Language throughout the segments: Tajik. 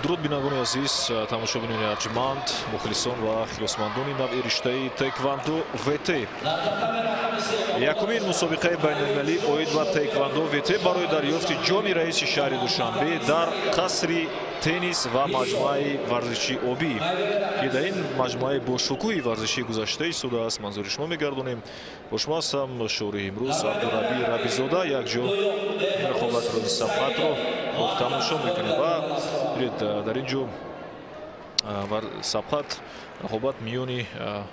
Дуруд, бинандагони азиз, тамошобинони арҷманд, мухлисон ва хилосмандони навъи риштаи таэквандо ВТ. Якумин мусобиқаи байналмилалӣ оид ба таэквандо ВТ барои дарёфти ҷоми раиси шаҳри Душанбе дар қасри теннис ва маҷмӯаи варзишии обӣ, ки дар ин маҷмӯаи бошукӯҳи варзишӣ гузашта истодааст, манзури шумо мегардонем. Бо шумо ҳастам шоҳри имрӯз Абдурабӣ Рабизода. Якҷо рақобатро, ин сабқатро тамошо мекунем ва бинед, дар ин ҷо сабқат, рақобат миёни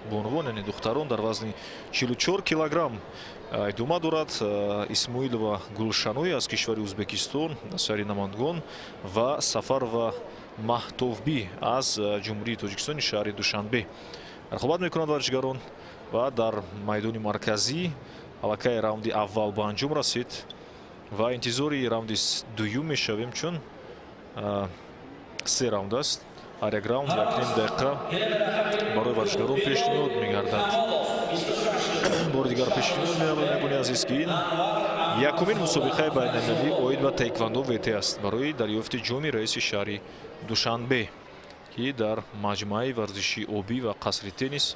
бонувон, яъне духтарон дар вазни 44 килограмм идома дорад. Исмоилова Гулшаной аз кишвари Ӯзбекистон, шаҳри Намангон, ва Сафарова Маҳтовбӣ аз Ҷумҳурии Тоҷикистони шаҳри Душанбе рақобат мекунанд варзишгарон. Ва дар майдони марказӣ аллакай раунди аввал ба анҷом расид ва интизори раунди дуюм мешавем, чун се раунд аст. Ҳар як раунд 1,5 дақиқа барои варзишгарон пешниҳод мегардад. Бори дигар пешниҳод меорем, азиз, ки ин якумин мусобиқаи байналмилалӣ оид ба таэквандо ВТ аст барои дарёфти ҷоми раиси шаҳри Душанбе, ки дар маҷмӯаи варзишии обӣ ва қасри теннис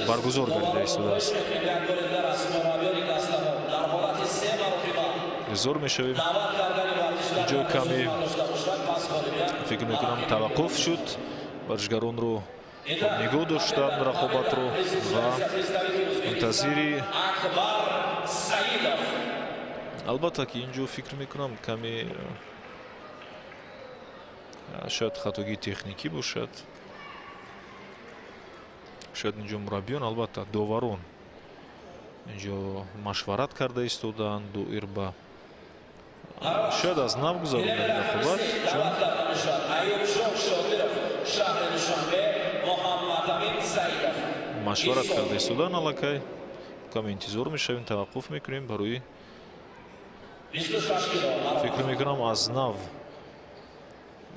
баргузор гардида истодааст. Интизор мешавем. Инҷо каме, фикр мекунам, таваққуф шуд. Варзишгаронро нигоҳ доштанд рақобатро ва мунтазири, албатта, ки инҷо, фикр мекунам, каме шояд хатогии техникӣ бошад, шояд инҷо мураббиён, албатта, доварон инҷо машварат карда истодаанд доир ба шояд аз нав гузарондани рақобат, чун машварат карда истодаанд. Аллакай каме интизор мешавем, таваққуф мекунем барои, фикр мекунам, аз нав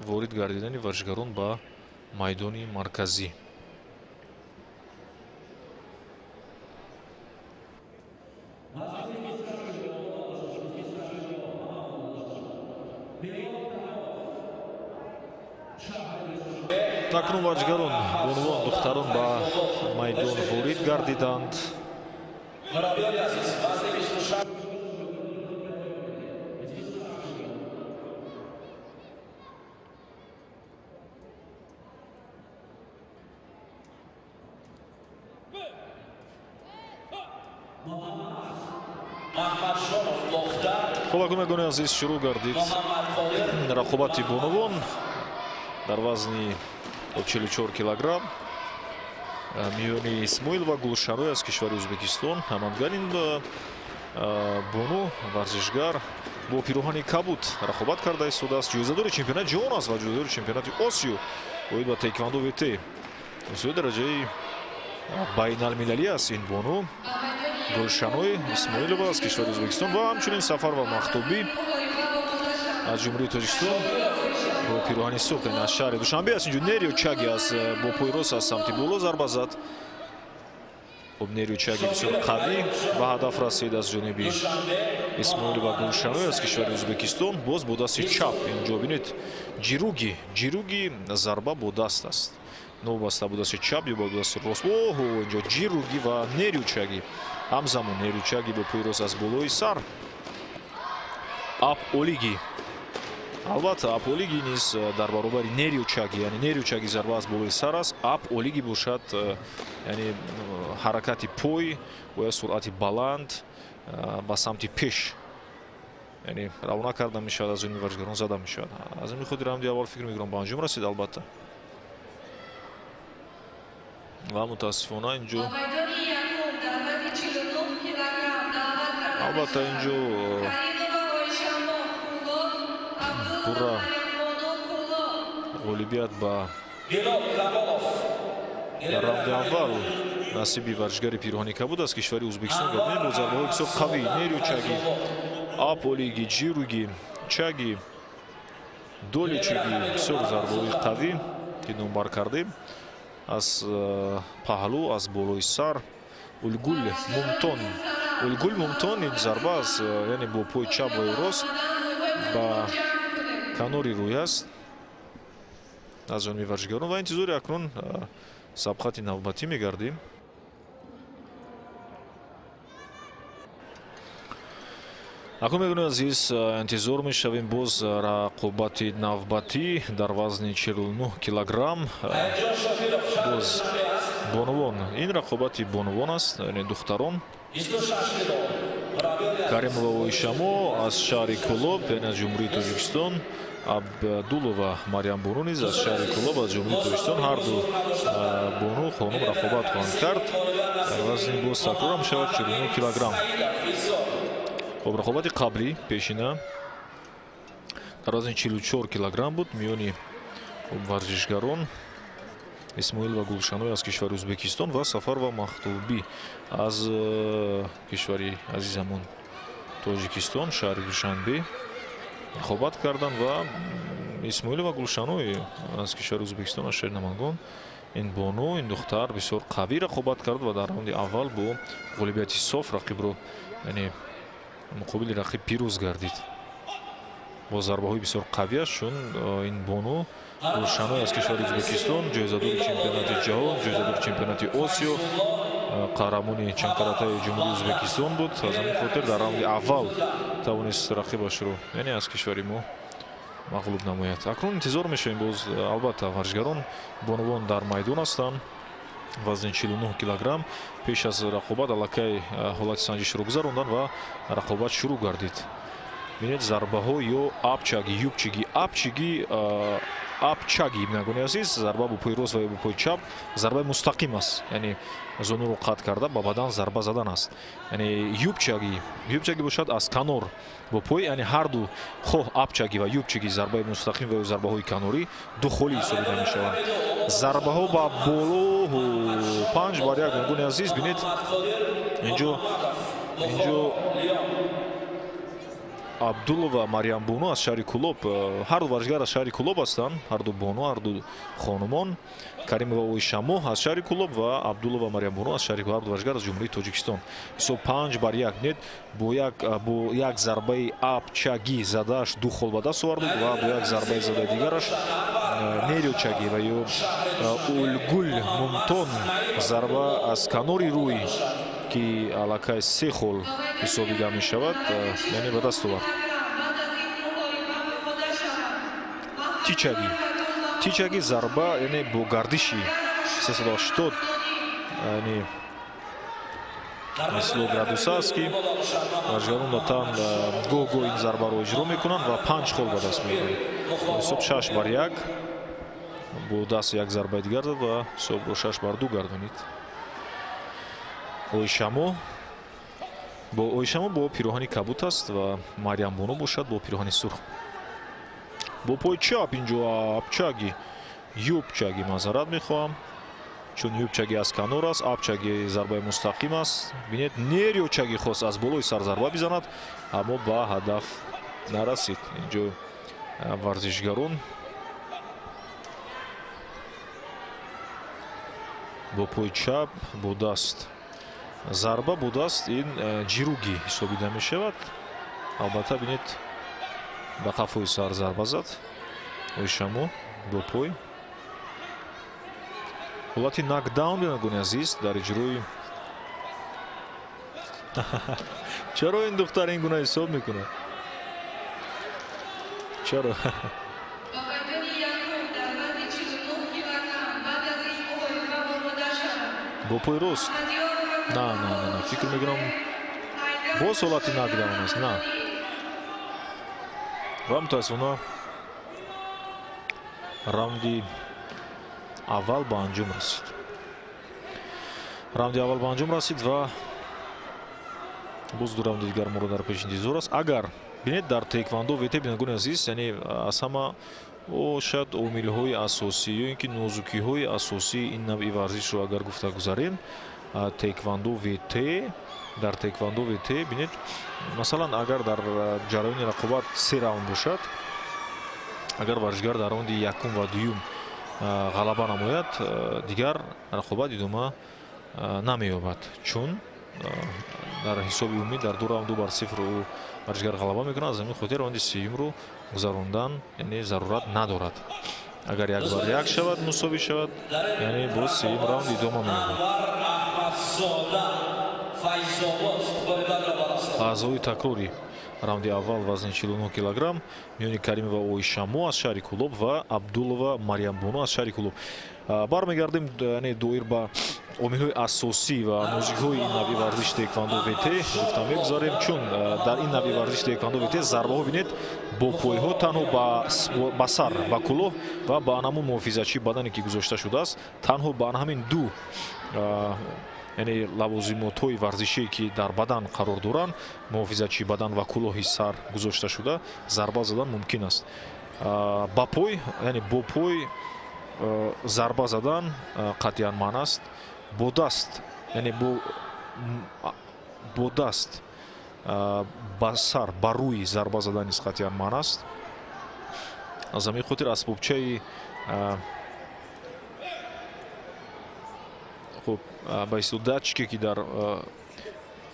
ворид гардидани варзишгарон ба майдони марказӣ. Акнун варзишгарон, бонувон, духтарон ба майдон ворид гардиданд. Хуб, акнун, азиз, шурӯъ гардид рақобати бонувон дар вазни 44 килограмм миёни Исмоилова Гулшаной аз кишвари Ӯзбекистон. Ҳамангалин бону варзишгар бо пироҳани кабуд рақобат карда истодааст. Ҷоизадори чемпионати ҷаҳон аст ва ҷоизадори чемпионати Осиё оид ба таэквандо ВТ. Бисёр дараҷаи байналмилалӣ аст ин бону Гулшаной Исмоилова аз кишвари Ӯзбекистон ва ҳамчунин Сафарова Махтобӣ аз Ҷумҳурии Тоҷикистон бо пироҳани сурх аз шаҳри Душанбе аст. Инҷо нерио чаги аз бо пои рост аз самти боло зарба зад. Хуб, нерио чаги бисёр қавӣ ба ҳадаф расид аз ҷониби Исмоилова Гулшаной аз кишвари Ӯзбекистон, боз бо дасти чап. Инҷо бинед, ҷируги ҷируги зарба бо даст аст, новобаста бо дасти чап ё бо дасти рост. Оҳо, инҷо ҷируги ва нерио чаги ҳамзамон, нерио чаги бо пои рост аз болои сар, ап олиги. Албатта, ап олиги низ дар баробари нерио чаги, яъне нерио чаги зарба аз болои сар аст, ап олиги бошад, яъне ҳаракати пой бояд суръати баланд ба самти пеш, яъне равона карда мешавад, аз ҷониби варзишгарон зада мешавад. Аз ҳамин хотир раунди аввал, фикр мекунам, ба анҷом расид. Албатта, Ва мутаассифона инҷо албатта инҷо пурра ғолибият ба раунди аввал насиби варзишгари пироҳани кабуд аз кишвари Ӯзбекистон гардид. Бо зарбаҳои бисёр қавӣ нерючаги, аполиги, ҷируги, чаги, доличиги, бисёр зарбаҳои қавӣ ки номбар кардем аз паҳлӯ, аз болои сар. Улгул Мумтон, Улгул Мумтон ин зарба аз яъне бо пои чап ва рост ба канори рӯй аст аз ҷониби варзишгарон ва интизори акнун сабқати навбатӣ мегардем. Акнун мегӯем, азиз, интизор мешавем боз рақобати навбатӣ дар вазни 49 килограмм. Боз бонувон, ин рақобати бонувон аст, яъне духтарон. Каримова Оишамо аз шаҳри Кӯлоб, яъне аз Ҷумҳурии Тоҷикистон, Абдулова Марьямбону низ аз шаҳри Кӯлоб, аз Ҷумҳурии Тоҷикистон. Ҳар ду бону хонум рақобат хоҳанд кард дар вазни боз такрор мешавад 49 килограмм. Хоб, рақобати қаблӣ пешина дар вазни 44 килограмм буд миёни варзишгарон Исмоил ва Гулшаной аз кишвари Ӯзбекистон ва Сафар ва Махтубӣ аз кишвари азизамон Тоҷикистон, шаҳри Душанбе рақобат карданд ва Исмоил ва Гулшаной аз кишвари Ӯзбекистон, аз шаҳри Намангон, ин бону, ин духтар бисёр қавӣ рақобат кард ва дар раунди аввал бо ғолибияти соф рақибро, яъне муқобили рақиб пирӯз гардид бо зарбаҳои бисёр қавиаш, чун ин бону Гулшаной аз кишвари Ӯзбекистон ҷоизадори чемпионати ҷаҳон, ҷоизадори чемпионати Осиё, қаҳрамони чандкаратаи Ҷумҳурии Ӯзбекистон буд. Аз ҳамин хотир дар раунди аввал тавонист рақибашро, яъне аз кишвари мо, мағлуб намояд. Акнун интизор мешавем боз, албатта, варзишгарон бонувон дар майдон ҳастанд вазни 49 килограмм. Пеш аз рақобат аллакай ҳолати санҷишро гузаронданд ва рақобат шурӯъ гардид. Бинед, зарбаҳо ё апчаги, юбчиги, апчиги, апчаги, бинандагони азиз, зарба бо пои рост ва ё бо пои чап, зарбаи мустақим аст, яъне зонуро қатъ карда ба бадан зарба задан аст. Яъне юбчаги, юбчаги бошад аз канор бо пой, яъне ҳарду хоҳ апчаги ва юбчиги, зарбаи мустақим ва ё зарбаҳои канорӣ ду холӣ ҳисобида мешаванд. Зарбаҳо ба боло, 5 бар 1, бинандагони азиз, бинед, инҷо Абдулова Марьямбону аз шаҳри Кӯлоб, ҳар ду варзишгар аз шаҳри Кӯлоб ҳастанд, ҳар ду бону, ҳар ду хонумон. Каримова Оишамо аз шаҳри Кӯлоб ва Абдулова Марьямбону аз шаҳри, ҳар ду варзишгар аз Ҷумҳурии Тоҷикистон. Ҳисоб 5 бар 1. Бинед, бо як зарбаи апчагӣ задааш ду хол ба даст овард ва бо як зарбаи задаи дигараш нерючаги ва ё Улгул Мумтон, зарба аз канори рӯй, ки аллакай се хол ҳисобида мешавад, яъне ба даст овард. Тичаги, тичаги, зарба яъне бо гардиши 380, яъне мисло градуса аст, ки варзишгарон одатан гоҳ гоҳ ин зарбаро иҷро мекунанд ва панҷ хол ба даст меоранд. Ҳисоб 6 бар 1. Бо даст як зарбаи дигар зад ва ҳисобро 6 бар 2 гардонид. Оишамо бо пироҳани кабут аст ва Марьямбону бошад бо пироҳани сурх. Бо пои чап инҷо апчаги, юбчаги, маъзарат мехоҳам, чун юбчаги аз канор аст, апчаги зарбаи мустақим аст. Бинед, нерючаги хост аз болои сар зарба бизанад, аммо ба ҳадаф нарасид. Инҷо варзишгарон бо пои чап, бо даст, зарба бо даст, ин ҷируги ҳисобида мешавад. Албатта, бинед, ба қафои сар зарба зад Оишамо бо пой. Ҳолати нокдаун, бинандагони азиз, дар иҷрои. Чаро ин духтар ин гуна ҳисоб мекунад? Чаро? Ба майдони якум дар вазни 49 килограмм баъд аз ин муҳориба омода шаванд. Бо пои рост. На, на, на, на, фикр мекунам, боз ҳолати нокдаун аст. На, ва мутаассифона раунди аввал ба анҷом расид. Раунди аввал ба анҷом расид ва боз ду раунди дигар моро дар пеш интизор аст. Агар бинед, дар таеквондо ВТ, бинандагони азиз, яъне аз ҳама шояд омилҳои асосӣ ё ин ки нозукиҳои асосии ин навъи варзишро агар гуфта гузарем, таеквондо ВТ, дар таеквондо ВТ бинед, масалан, агар дар ҷараёни рақобат се раунд бошад, агар варзишгар дар раунди якум ва дуюм ғалаба намояд, дигар рақобат идома намеёбад, чун дар ҳисоби умумӣ дар ду раунд 2-0 ӯ варзишгар ғалаба мекунад. Аз ҳамин хотир раунди сеюмро гузарондан, яъне, зарурат надорад. Агар 1-1 шавад, мусовӣ шавад, яъне боз сеюм раунд идома меёбад. Лаҳзаҳои такрори раунди аввал, вазни 49 килограмм, миёни Каримова Оишамо аз шаҳри Кӯлоб ва Абдулова Марьямбону аз шаҳри Кӯлоб. Бармегардем, яъне доир ба омилҳои асосӣ ва нозукиҳои ин навъи варзиши таеквондо ВТ гуфта мегузарем, чун дар ин навъи варзиши таеквондо ВТ зарбаҳо, бинед, бо пойҳо танҳо ба сар, ба кулоҳ ва ба анамун муҳофизатчии бадане, ки гузошта шудааст, танҳо ба ҳамин ду, яъне лавозимотҳои варзишие, ки дар бадан қарор доранд, муҳофизатчии бадан ва кулоҳи сар гузошта шуда, зарба задан мумкин аст. Ба пой, яъне бо пой зарба задан қатъиян манъ аст. Бо даст, яъне бо даст ба сар, ба рӯй зарба задан низ қатъиян манъ аст. Аз ҳамин хотир асбобчаи, хуб, ба истилоҳ датчике, ки дар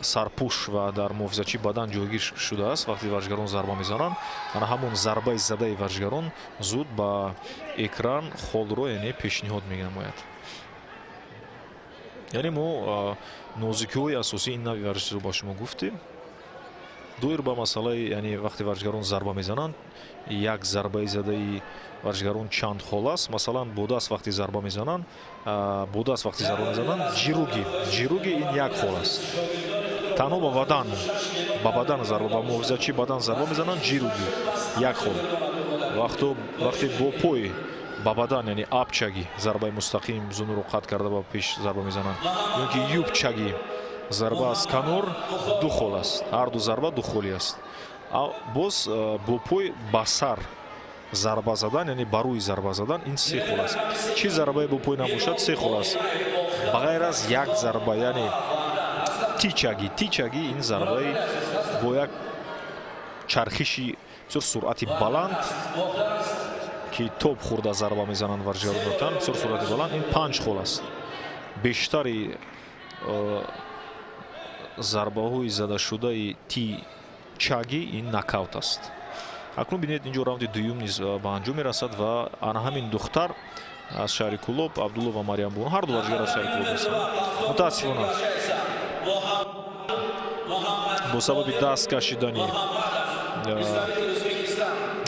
сарпӯш ва дар муҳофизатчии бадан ҷойгир шудааст, вақте варзишгарон зарба мезананд, ана ҳамон зарбаи задаи варзишгарон зуд ба экран холро, яъне, пешниҳод менамояд. Яъне мо нозукиҳои асосии ин навъи варзишро ба шумо гуфтем. Доир ба масъалаи, яъне вақте варзишгарон зарба мезананд, як зарбаи задаи варзишгарон чанд хол аст. Масалан, бо даст вақте зарба мезананд, бо даст вақте зарба мезананд, ҷируги, ҷируги ин як хол аст. Танҳо ба бадан зарба, ба муҳофизатчии бадан зарба мезананд, ҷируги як хол. Вақто вақте бо пой ба бадан, яъне апчаги, зарбаи мустақим, зунуро қатъ карда ба пеш зарба мезананд, ё ки юпчаги, зарба аз канор, ду хол аст. Ҳар ду зарба ду холи аст. Боз бо пой ба сар зарба задан, яъне ба рӯи зарба задан, ин се хол аст. Чӣ зарбае бо пой набошад, се хол аст, ба ғайр аз як зарба, яъне тичаги. Тичаги ин зарбаи бо як чархиши бисёр суръати баланд, ки тоб хӯрда зарба мезананд варзишгарон, бисёр суръати баланд, ин панҷ хол аст. Бештари зарбаҳои задашудаи тичаги ин нокаут аст. Акнун бинед, инҷо раунди дуюм низ ба анҷом мерасад ва ана ҳамин духтар аз шаҳри Кӯлоб, Абдулло ва Марьямбону, ҳар ду варзишгар аз шаҳри Кӯлоб ҳастанд. Мутаассифона, бо сабаби даст кашидани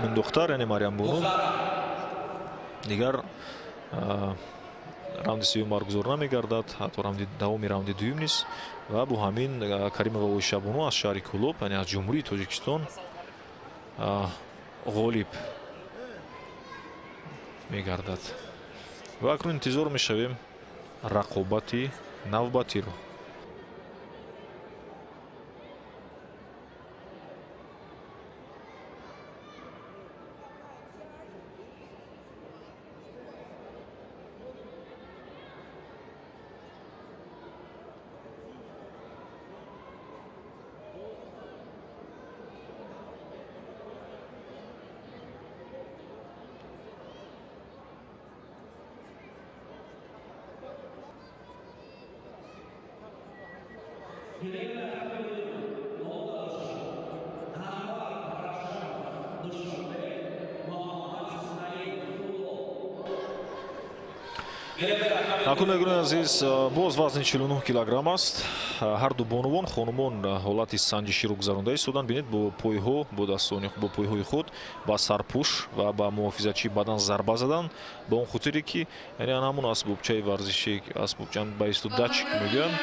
ин духтар, яъне Марьямбону, дигар раунди сеюм баргузор намегардад, ҳатто раунди давоми раунди дуюм низ. Ва бо ҳамин Каримова Оишабону аз шаҳри Кӯлоб, яъне аз Ҷумҳурии Тоҷикистон, ғолиб мегардад. Ва акнун интизор мешавем рақобати навбатиро. Акнун, бинандагони азиз, боз вазни 49 килограмм аст. Ҳар ду бонувон, хонумон, ҳолати санҷиширо гузаронда истоданд. Бинед, бо пойҳо, бо дастони, бо пойҳои худ ба сарпӯш ва ба муҳофизатчии бадан зарба заданд, ба он хотире ки, яъне, ана ҳамон асбобчаи варзишӣ, асбобча ба истилоҳ датчик мегӯянд,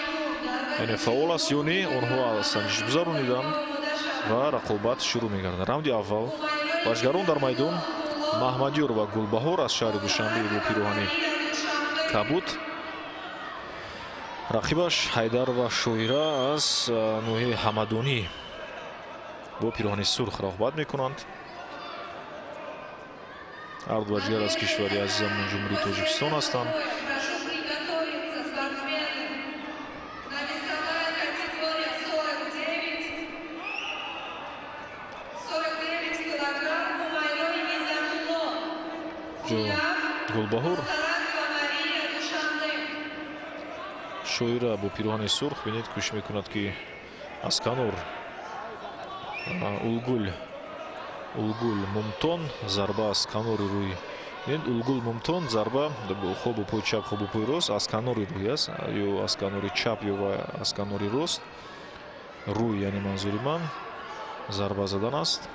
яъне фаъол аст ё не, онҳо санҷиш гузарониданд ва рақобат шурӯъ мегардад. Раунди аввал, варзишгарон дар майдон: Маҳмадёр ва Гулбаҳор аз шаҳри Душанбе бо пироҳани кабуд Рақибаш Ҳайдарова Шоира аз ноҳияи Ҳамадонӣ бо пироҳани сурх рағбат мекунанд. Ҳарду варзишгар аз кишвари азизамон Ҷумҳурии Тоҷикистон ҳастанд. Прошу приготовиться, спортсмены. На весовая категория 49 килограмм Хумайрой Низамулло. Ҷо Гулбаҳор Таракова Мария, Душанбе. Шоира бо пироҳани сурх, бинед, кӯшиш мекунад, ки аз канор улгул мумтон, зарба аз канори рӯй. Бинед, улгул мумтон, зарба хо бо пои чап, хо бо пои рост аз канори рӯй аст, ё аз канори чап, ё аз канори рост рӯй, яъне манзури ман зарба задан аст.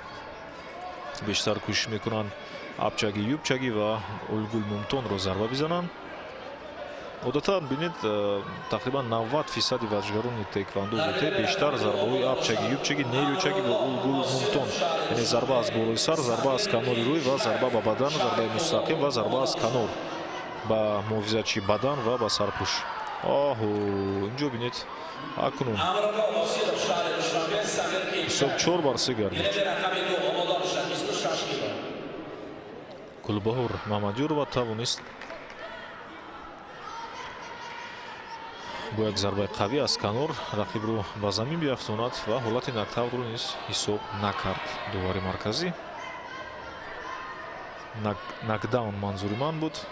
Бештар кӯшиш мекунанд апчаги, юбчаги ва улгул мумтонро зарба бизананд. Одатан, бинед, тақрибан 90 фисади варзишгарони таеквондо ВТ бештар зарбаҳои апчаги, юбчаги, нерючаги ва улгул мумтон, яъне зарба аз болои сар, зарба аз канори рӯй ва зарба ба бадан, зарбаи мустақим ва зарба аз канор ба муҳофизатчии бадан ва ба сарпӯш. Оҳу, инҷо бинед, акнун Амрулло Носиров, шаҳри Душанбе, Самир ҳисоб Кенҷаев. 4 бар 3 гардид. Гилеми рақами 2 омода бошад, 26 кило. Гулбаҳор Маҳмадёрова тавонист бо як зарбаи қавӣ аз канор рақибро ба замин биафтонад ва ҳолати нокдаунро низ ҳисоб накард довари марказӣ. Нокдаун манзури ман буд.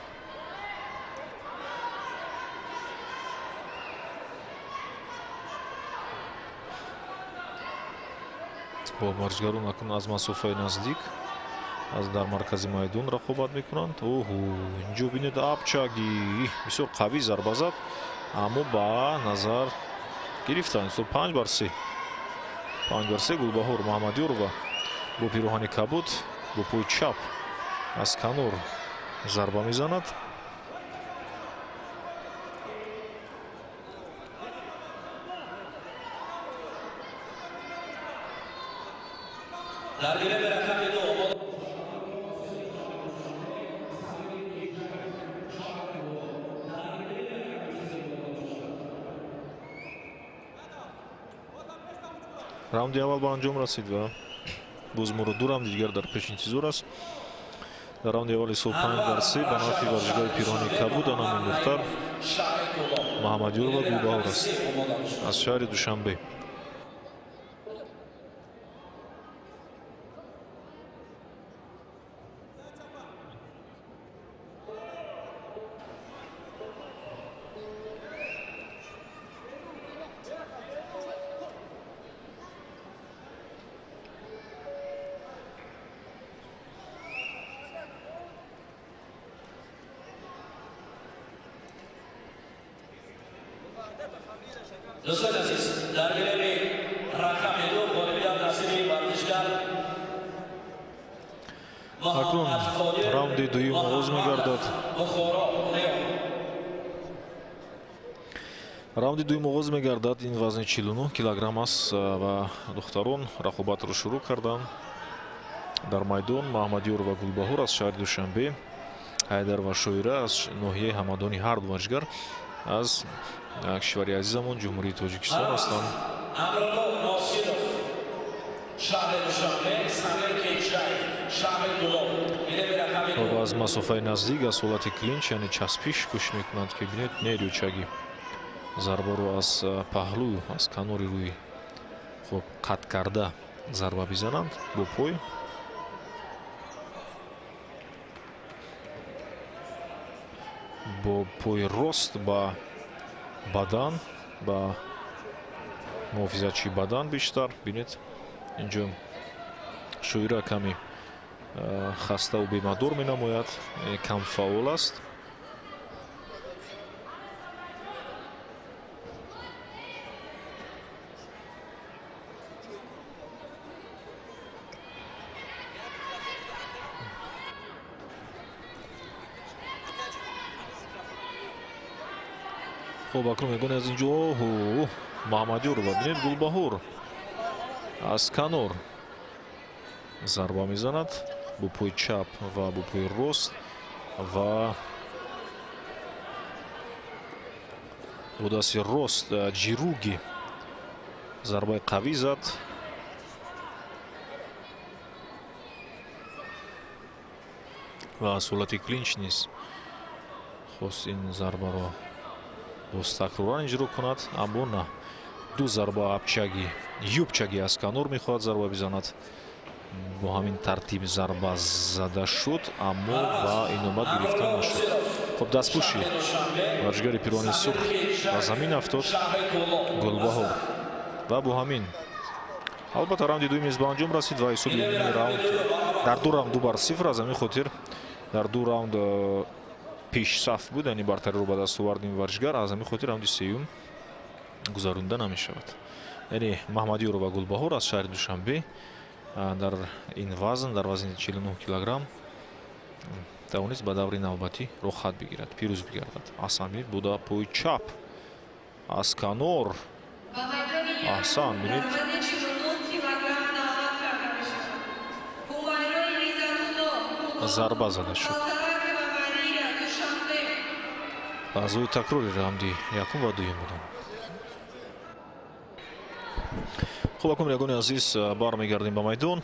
Хоб, варзишгарон акнун аз масофаи наздик аз дар маркази майдон рақобат мекунанд. Оҳу, инҷо бинед, апчаги бисёр қавӣ зарба зад, аммо ба назар гирифтанд. Ҳисоб 5 бар 3, 5 бар 3. Гулбаҳор Маҳмадёрова бо пироҳани кабуд бо пои чап аз канор зарба мезанад. Дар гилеми рақами 2 омода Раунди аввал ба анҷом расид ва боз моро ду раунди дигар дар пеш интизор аст. Дар раунди аввал ҳисоб 5 бар 3 ба нафъи варзишгари пироҳани кабуд, анами Мухтар шаҳри Кӯлоб. Маҳмадёрова Гилеми Гулбаҳор рақами аст 3 омода бошад. аз шаҳри Душанбе. Дӯстони азиз, дар гилеми рақами 2 ғолибият насиби варзишгар Акнун Муҳаммадқодир раунди дуюм оғоз мегардад. Бухоро, Леон. Раунди дуюм оғоз мегардад. Ин вазни 49 килограмм аст ва духтарон рақобатро шурӯъ карданд. Дар майдон Маҳмадёрова Гулбаҳор аз шаҳри Душанбе, Ҳайдарова Шоира аз ноҳияи Ҳамадони. Ҳарду варзишгар аз кишвари азизамон Ҷумҳурии Тоҷикистон ҳастанд. Амрулло Носиров, шаҳри Душанбе, Самир Кенҷаев, шаҳри Кӯлоб. Гилеми рақами Хоб, 2. аз масофаи наздик, аз ҳолати клинч, яъне часпиш, кӯшиш мекунанд, ки, бинед, нерючаги зарбаро аз паҳлӯ, аз канори рӯи, хоб, қатъ карда зарба бизананд бо пой. Бо пои рост ба бадан, ба муҳофизатчии бадан бештар. Бинед, инҷо Шоира каме хаставу бемадор менамояд, камфаъол аст. Хуб, акнун мегӯяд аз инҷо, оҳу, Маҳмадёрова, бинед, Гулбаҳор аз канор зарба мезанад бо пои чап ва бо пои рост ва Бо дасти рост ҷируги зарбаи қавӣ зад. Ва аз ҳолати клинч низ хост ин зарбаро боз такроран иҷро кунад, аммо на. Ду зарба апчаги, юбчаги аз канор мехоҳад зарба бизанад. Бо ҳамин тартиб зарба зада шуд, аммо ба инобат гирифта нашуд. Хуб, дастпӯши варзишгари пирони сурх ба замин афтод, Гулбаҳор. Ва бо ҳамин албатта раунди дуюм низ ба анҷом расид ва ҳисоби умумии раунд дар ду раунд 2-0. Аз ҳамин хотир дар ду раунд пешсаф буд, яъне бартариро ба даст овард ин варзишгар. Аз ҳамин хотир раунди сеюм гузаронда намешавад. Яъне Маҳмадёрова Гулбаҳор аз шаҳри Душанбе дар ин вазн, дар вазни 49 килограмм тавонист ба даври навбатӣ роҳхат бигирад, пирӯз бигардад. Асамир буда пои чап аз канор. Ба майдони якум Аҳсан, дар бинед. вазни 49 килограмм даъват карда мешавад. Ҳумайрои Иззатулло, Кӯлоб, Зарба зада шуд. Балтаракова Мария, Душанбе. Лаҳзаҳои такрори раунди якум ва дуюм буданд. Хуб, акун, ягони азиз, бармегардем ба майдон.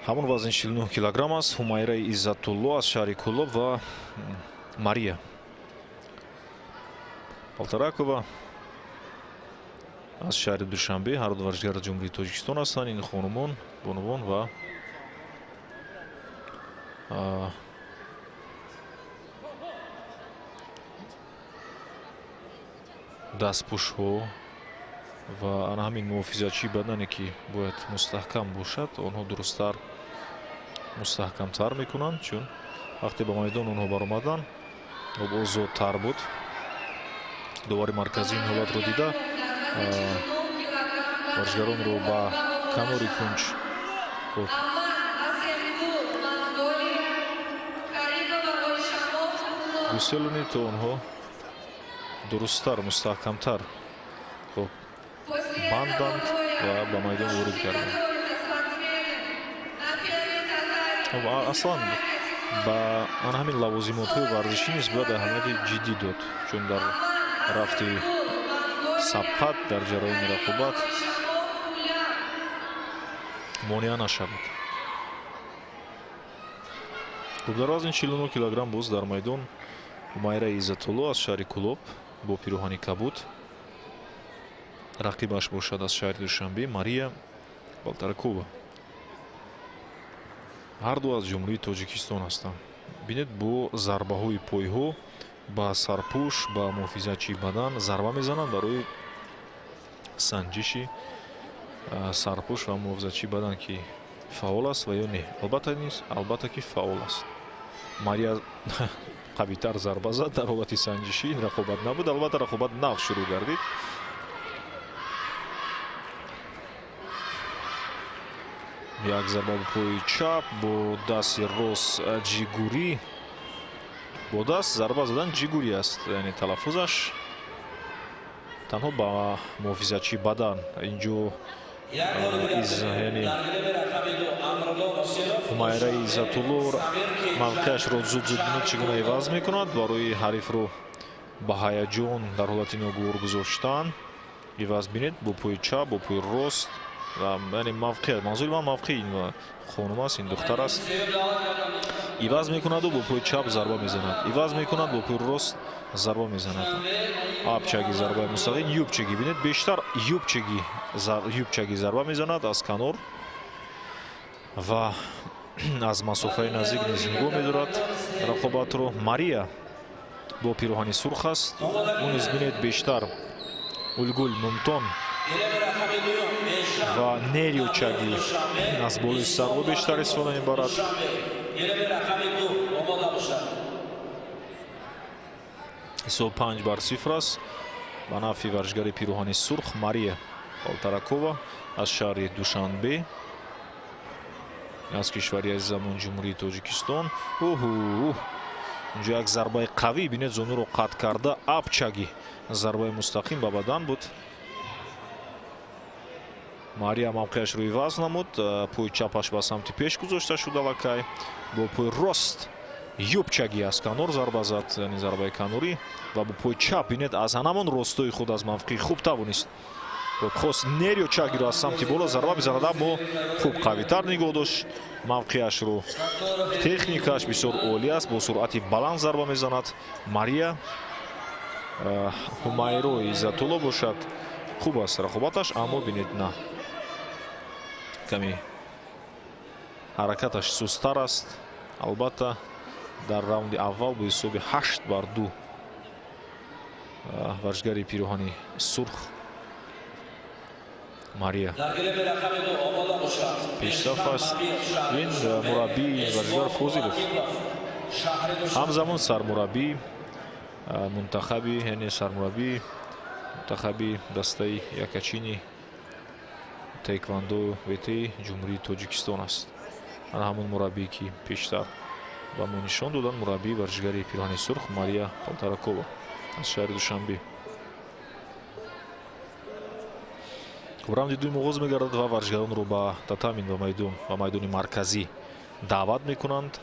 Ҳамон вазни 49 килограмм аст. Ҳумайраи Иззатулло аз шаҳри Кӯлоб ва Мария Полторакова аз шаҳри Душанбе. Ҳар ду варзишгар аз Ҷумҳурии Тоҷикистон ҳастанд. Ин хонумон, бонувон ва дастпӯшҳо ва ана ҳамин муҳофизатчии бадане, ки бояд мустаҳкам бошад, онҳо дурусттар, мустаҳкамтар мекунанд, чун вақте ба майдон онҳо баромаданд, хоб, озодтар буд. Довари марказӣ ин ҳолатро дида, варзишгаронро ба канори кунҷ, хуб, Аман Асемгул, Монголия, Каримова Гулшаҳмоҳ, Кӯлоб. гуселонид, то онҳо дурусттар, мустаҳкамтар, хуб, После банданд этого боя ва ба майдон ворид должны гарданд. готовиться спортсмены на первой татами. Хуб, аслан ба ана ҳамин лавозимотҳои варзишӣ низ бояд аҳамияти ҷиддӣ дод, чун дар рафти сабқат, дар ҷараёни рақобат монеа нашавад. Хуб, дар вазни 49 килограмм боз дар майдон Ҳумайра Иззатулло аз шаҳри Кӯлоб бо пироҳани кабуд, рақибаш бошад аз шаҳри Душанбе Мария Балтаракова. Ҳар ду аз Ҷумҳурии Тоҷикистон ҳастанд. Бинед, бо зарбаҳои пойҳо ба сарпӯш, ба муҳофизатчии бадан зарба мезананд барои санҷиши сарпӯш ва муҳофизатчии бадан, ки фаъол аст ва ё не. Албатта низ, албатта ки фаъол аст. Мария қавитар зарба зад дар ҳолати санҷишӣ. Ин рақобат набуд, албатта рақобат нав шурӯъ гардид. Як зарба бо пои чап, бо дасти рост ҷигурӣ. Бо даст зарба задан ҷигурӣ аст, яъне талаффузаш танҳо ба муҳофизатчии бадан инҷо Як бори дигар из яъне дар гилеми рақами ду Амрулло Носиров, Ҳумайраи Иззатулло Самир, ки мавқеашро зуд зуд, бинед, чӣ гуна иваз мекунад барои ҳарифро ба ҳаяҷон, дар ҳолати ногувор гузоштан. Иваз, бинед, бо пои чап, бо пои рост ва яъне мавқеат, манзури ман мавқеи ин хонум аст, ин духтар аст. Сеюм даъват карда мешавад. Иваз мекунаду бо пои чап зарба мезанад, иваз мекунад, бо пои рост зарба мезанад. Апчаги, зарбаи мустақим, юбчаги. Бинед, бештар юбчаги зарба мезанад аз канор ва аз масофаи наздик низ нигоҳ медорад рақобатро. Мария бо пироҳани сурх аст. Ӯ низ, бинед, бештар улгул мумтон Гилеми рақами дуюм Бешам ва нериочаги аз болои сарро бештар истифода мебарад. Душанбе, гилеми рақами ду омода бошад. Ҳисоб 5-0 аст ба нафъи варзишгари пироҳани сурх Мария Полторакова аз шаҳри Душанбе, аз кишвари азизамон Ҷумҳурии Тоҷикистон. Уҳу, инҷо як зарбаи қавӣ, бинед, зонуро қатъ карда, апчаги, зарбаи мустақим ба бадан буд. Мария мавқеашро иваз намуд, пои чапаш ба самти пеш гузошта шуд аллакай, бо пои рост Юбчаги аз канор зарба зад, яъне зарбаи канорӣ ва бо пои чап, бинед, аз ҳанамон ростои худ, аз мавқеи хуб тавонист. Хост Нерио Чагиро аз самти боло зарба бизанад, аммо хуб қавитар нигоҳ дошт мавқеашро. Техникааш бисёр олӣ аст, бо суръати баланд зарба мезанад Мария. Ҳумайро Иззатулло бошад, хуб аст рақобаташ, аммо бинед, на, каме ҳаракаташ сусттар аст. Албатта, дар раунди аввал бо ҳисоби 8-2 варзишгари пироҳани сурх Мария пешсаф аст. Ин мураббии варзишгар Фозилов, ҳамзамон сармураббии мунтахаби, яъне сармураббии мунтахаби дастаи якачини таеквондо ВТ Ҷумҳурии Тоҷикистон аст. Ана ҳамон мураббие, ки пештар ба мо нишон доданд, мураббии варзишгари пироҳани сурх Мария Полторакова аз шаҳри Душанбе. Раунди дуюм оғоз мегардад ва варзишгаронро ба татамин, ба майдон, ба майдони марказӣ даъват мекунанд.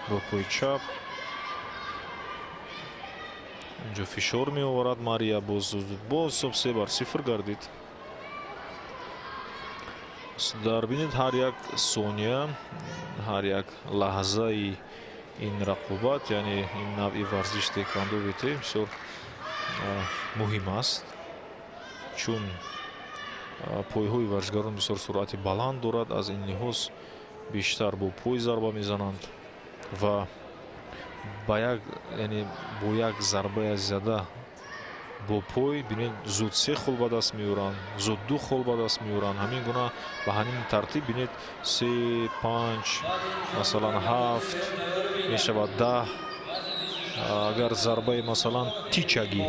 Бо пои чап инҷо фишор меоварад Мария. Боз боз ҳисоб 3-0 гардид. Дар, бинед, ҳар як сония, ҳар як лаҳзаи ин рақобат, яъне ин навъи варзиш таеквондо ВТ бисёр муҳим аст, чун пойҳои варзишгарон бисёр суръати баланд дорад. Аз ин лиҳоз бештар бо пой зарба мезананд ва ба як, яъне бо як зарбаи зада бо пой, бинед, зуд се хол ба даст меоранд, зуд ду хол ба даст меоранд. Ҳамин гуна, ба ҳамин тартиб, бинед, се, панҷ, масалан, ҳафт мешавад, 10. Агар зарбаи, масалан, тичаги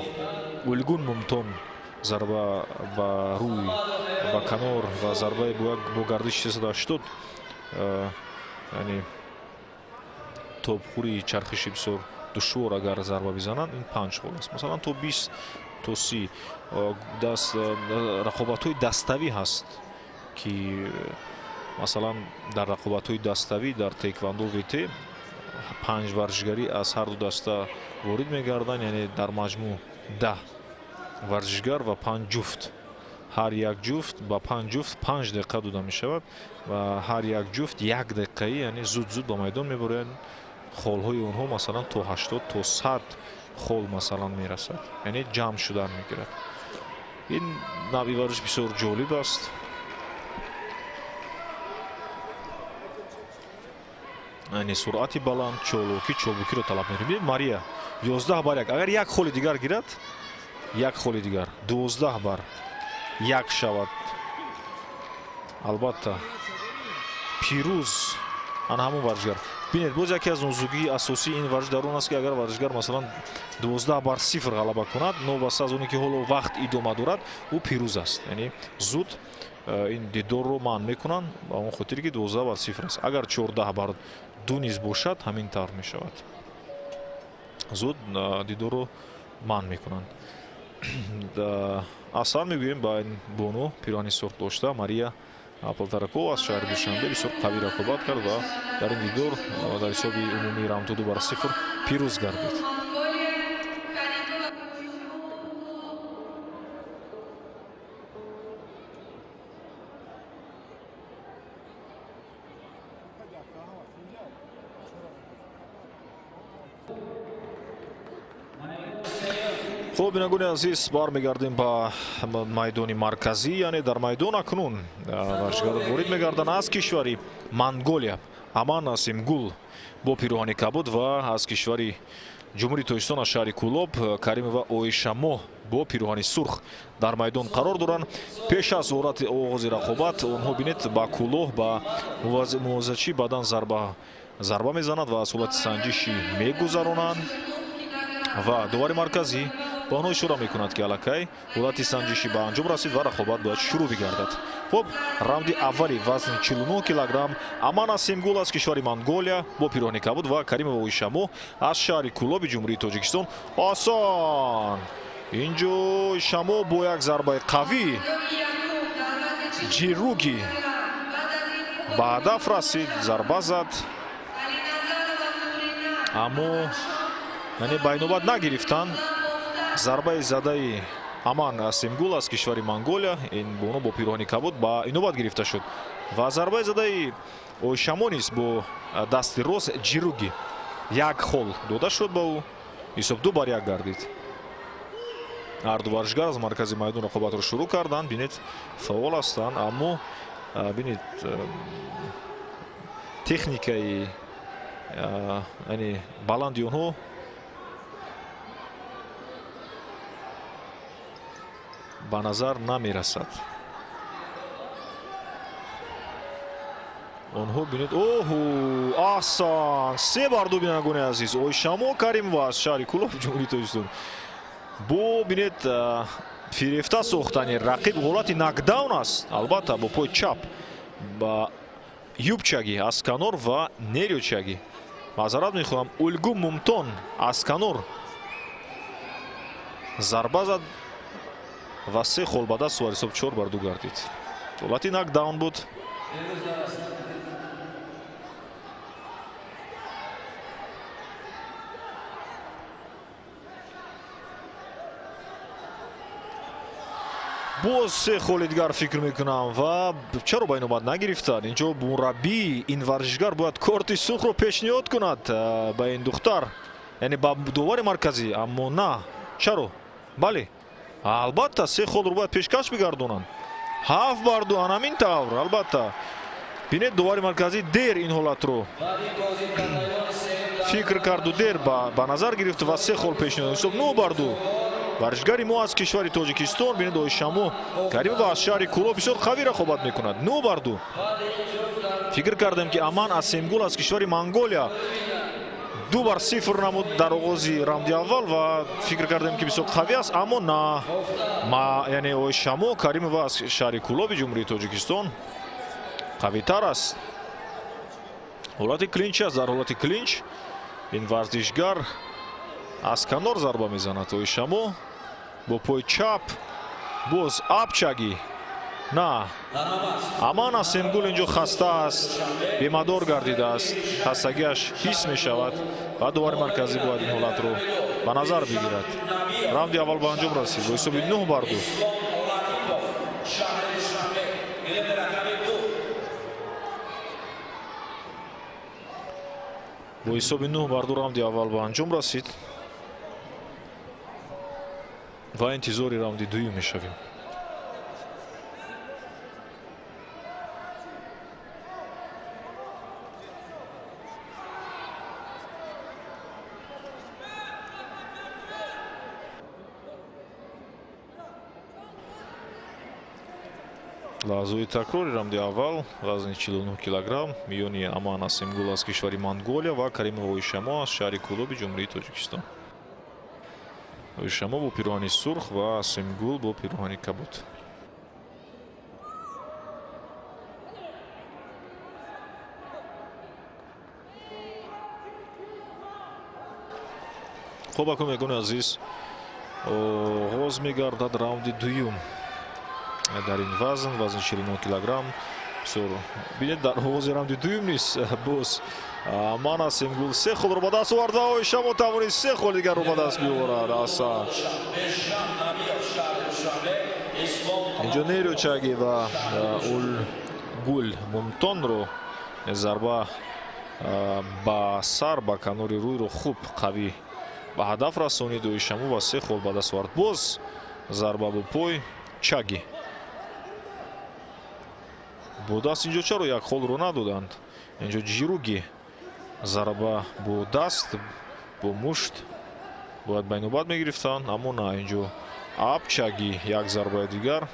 улгун мумтон, зарба ба рӯй, ба канор ва зарбаи бо гардиши 380, яъне топхӯри чархиши бисёр душвор, агар зарба бизананд, ин панҷ хол аст. Масалан, то 20, то 30 даст рақобатҳои даставӣ ҳаст, ки масалан дар рақобатҳои даставӣ дар таеквондо ВТ панҷ варзишгарӣ аз ҳар ду даста ворид мегарданд, яъне дар маҷмӯъ 10 варзишгар ва панҷ ҷуфт. Ҳар як ҷуфт, ба панҷ ҷуфт 5 дақиқа дода мешавад ва ҳар як ҷуфт як дақиқаӣ, яъне зуд зуд ба майдон мебароянд. Холҳои онҳо, масалан, то 80, то 100 хол, масалан, мерасад, яъне ҷамъ шудан мегирад. Ин навъи варзиш бисёр ҷолиб аст, яъне суръати баланд, чолокӣ, чобукиро талаб мекунад. Мария 11-1. Агар як холи дигар гирад, як холи дигар, 12-1 шавад, албатта, пирӯз ана ҳамон варзишгар. Бинед, боз яке аз нозукии асосии ин варзиш дар он аст, ки агар варзишгар, масалан, 12-0 ғалаба кунад, новобаста аз оне ки ҳоло вақт идома дорад, ӯ пирӯз аст. Яъне зуд ин дидорро манъ мекунанд, ба он хотире ки 12-0 аст. Агар 14-2 низ бошад, ҳамин тавр мешавад, зуд дидорро манъ мекунанд. Аслан мегӯем ба ин бону пироҳани сурх дошта Мария Полторакова аз шаҳри Душанбе бисёр қавӣ рақобат кард ва дар ин дидор дар ҳисоби умумии раундҳо 2-0 пирӯз гардид. Монголия Каримова. Хуб, бинандагони азиз, бармегардем ба майдони марказӣ, яъне дар майдон акнун варзишгарон ворид мегарданд. Аз кишвари Монголия Аман Асимгул бо пироҳани кабуд ва аз кишвари Ҷумҳурии Тоҷикистон, аз шаҳри Кӯлоб Каримова Оишамоҳ бо пироҳани сурх дар майдон қарор доранд. Пеш аз оғози рақобат онҳо, бинед, ба кӯлоҳ, ба мувозачӣ баъдан зарба мезанад ва аз ҳолати санҷишӣ мегузаронанд ва довари марказӣ Ба онҳо ишора мекунад, ки аллакай ҳолати санҷишӣ ба анҷом расид ва рақобат бояд шурӯъ бигардад. Хуб, раунди аввали вазни 49 килограмм. Аман Асемгул аз кишвари Монголия бо пироҳани кабуд ва Каримова Ойшамо аз шаҳри Кӯлоби Ҷумҳурии Тоҷикистон. Осон! Инҷо Ойшамо бо як зарбаи қавӣ ҷируги ба ҳадаф расид, зарба зад, аммо яъне ба инобат нагирифтанд зарбаи задаи Аман Асемгул аз кишвари Монголия. Ин бону бо пироҳани кабуд ба инобат гирифта шуд ва зарбаи задаи Ойшамо низ бо дасти рост ҷируги як хол дода шуд ба ӯ. Ҳисоб 2-1 гардид. Ҳарду варзишгар аз маркази майдон рақобатро шурӯъ карданд. Бинед, фаъол ҳастанд, аммо бинед, техникаи яъне баланди онҳо ба назар намерасад. Онҳо бинед, оҳу, аҳсан, 3-2, бинандагони азиз. Ойшамо Каримова аз шаҳри Кӯлоб, Ҷумҳурии Тоҷикистон, бо бинед, фирефта сохтани рақиб, ҳолати нокдаун аст, албатта бо пои чап ба юбчаги аз канор ва нерючаги. Маъзарат мехоҳам, Улгу Мумтон аз канор зарба зад ва се хол ба даст овард. Ҳисоб 4-2 гардид. Ҳолати нокдаун буд. Боз се холи дигар фикр мекунам ва чаро ба инобат нагирифтанд? Инҷо мураббии ин варзишгар бояд корти сурхро пешниҳод кунад ба ин духтар, яъне ба довари марказӣ, аммо на. Чаро? Бале, албатта се холро бояд пешкаш бигардонанд. 7-2, анамин тавр. Албатта, бинед, довари марказӣ дер ин ҳолатро фикр карду дер ба назар гирифт ва се хол пешниҳод. Ҳисоб 9-2. Варзишгари мо аз кишвари Тоҷикистон, бинед, Ойшамо Каримова аз шаҳри Кӯлоб бисёр қавӣ рақобат мекунад. 9-2. Фикр кардем, ки Аман Асемгул аз кишвари Монголия 2-0 намуд дар оғози раунди аввал ва фикр кардем, ки бисёр қавӣ аст, аммо на, яъне Ойшамо Каримова аз шаҳри Кӯлоби Ҷумҳурии Тоҷикистон қавитар аст. Ҳолати клинч аст. Дар ҳолати клинч ин варзишгар аз канор зарба мезанад. Ойшамо бо пои чап, боз апчаги. На, Аман Асемгул инҷо хаста аст, бемадор гардидааст, хастагиаш ҳис мешавад ва довари марказӣ бояд ин ҳолатро ба назар бигирад. Раунди аввал ба анҷом расид бо ҳисоби 9-2. Бо ҳисоби 9-2 раунди аввал ба анҷом расид ва интизори раунди дуюм мешавем. Лаҳзаҳои такрори раунди аввал, вазни 49 килограмм, миёни Аман Асемгул аз кишвари Монголия ва Каримова Ойшамо аз шаҳри Кӯлоби Ҷумҳурии Тоҷикистон. Ойшамо бо пироҳани сурх ва Асемгул бо пироҳани кабуд. Хуб, акун, мегони азиз, оғоз мегардад раунди дуюм дар ин вазн, вазни 49 килограмм. Бисёр бинед, дар оғози раунди дуюм низ боз Аман Асемгул се холро ба даст овард ва Ойшамо тавонист се хол дигарро ба даст биёварад. Асан инҷо нерючаги ва Улгул Мумтонро зарба ба сар, ба канори рӯйро хуб қавӣ ба ҳадаф расонид. Ойшамо ва се хол ба даст овард. Боз зарба бо пой чаги бо даст. Инҷо чаро як холро надоданд? Инҷо ҷируги зарба бо даст, бо мушт бояд ба инобат мегирифтанд, аммо на, инҷо апчаги як зарбаи дигар.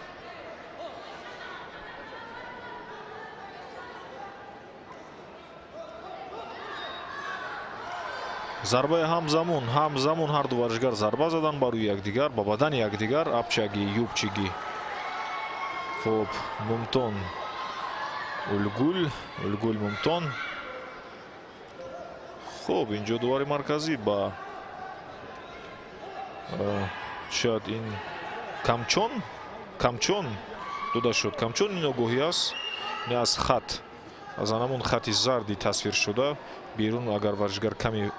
Зарбаи ҳамзамон ҳар ду варзишгар зарба задан ба рӯи якдигар, ба бадани якдигар, апчаги, юбчиги. Хуб, Мумтон Улгул, Улгул Мумтон. Хуб, инҷо дувари марказӣ ба шояд ин камчон дода шуд. Камчон ин огоҳӣ аст, не аз хат, аз анамон хати зарди тасвир шуда берун агар варзишгар ками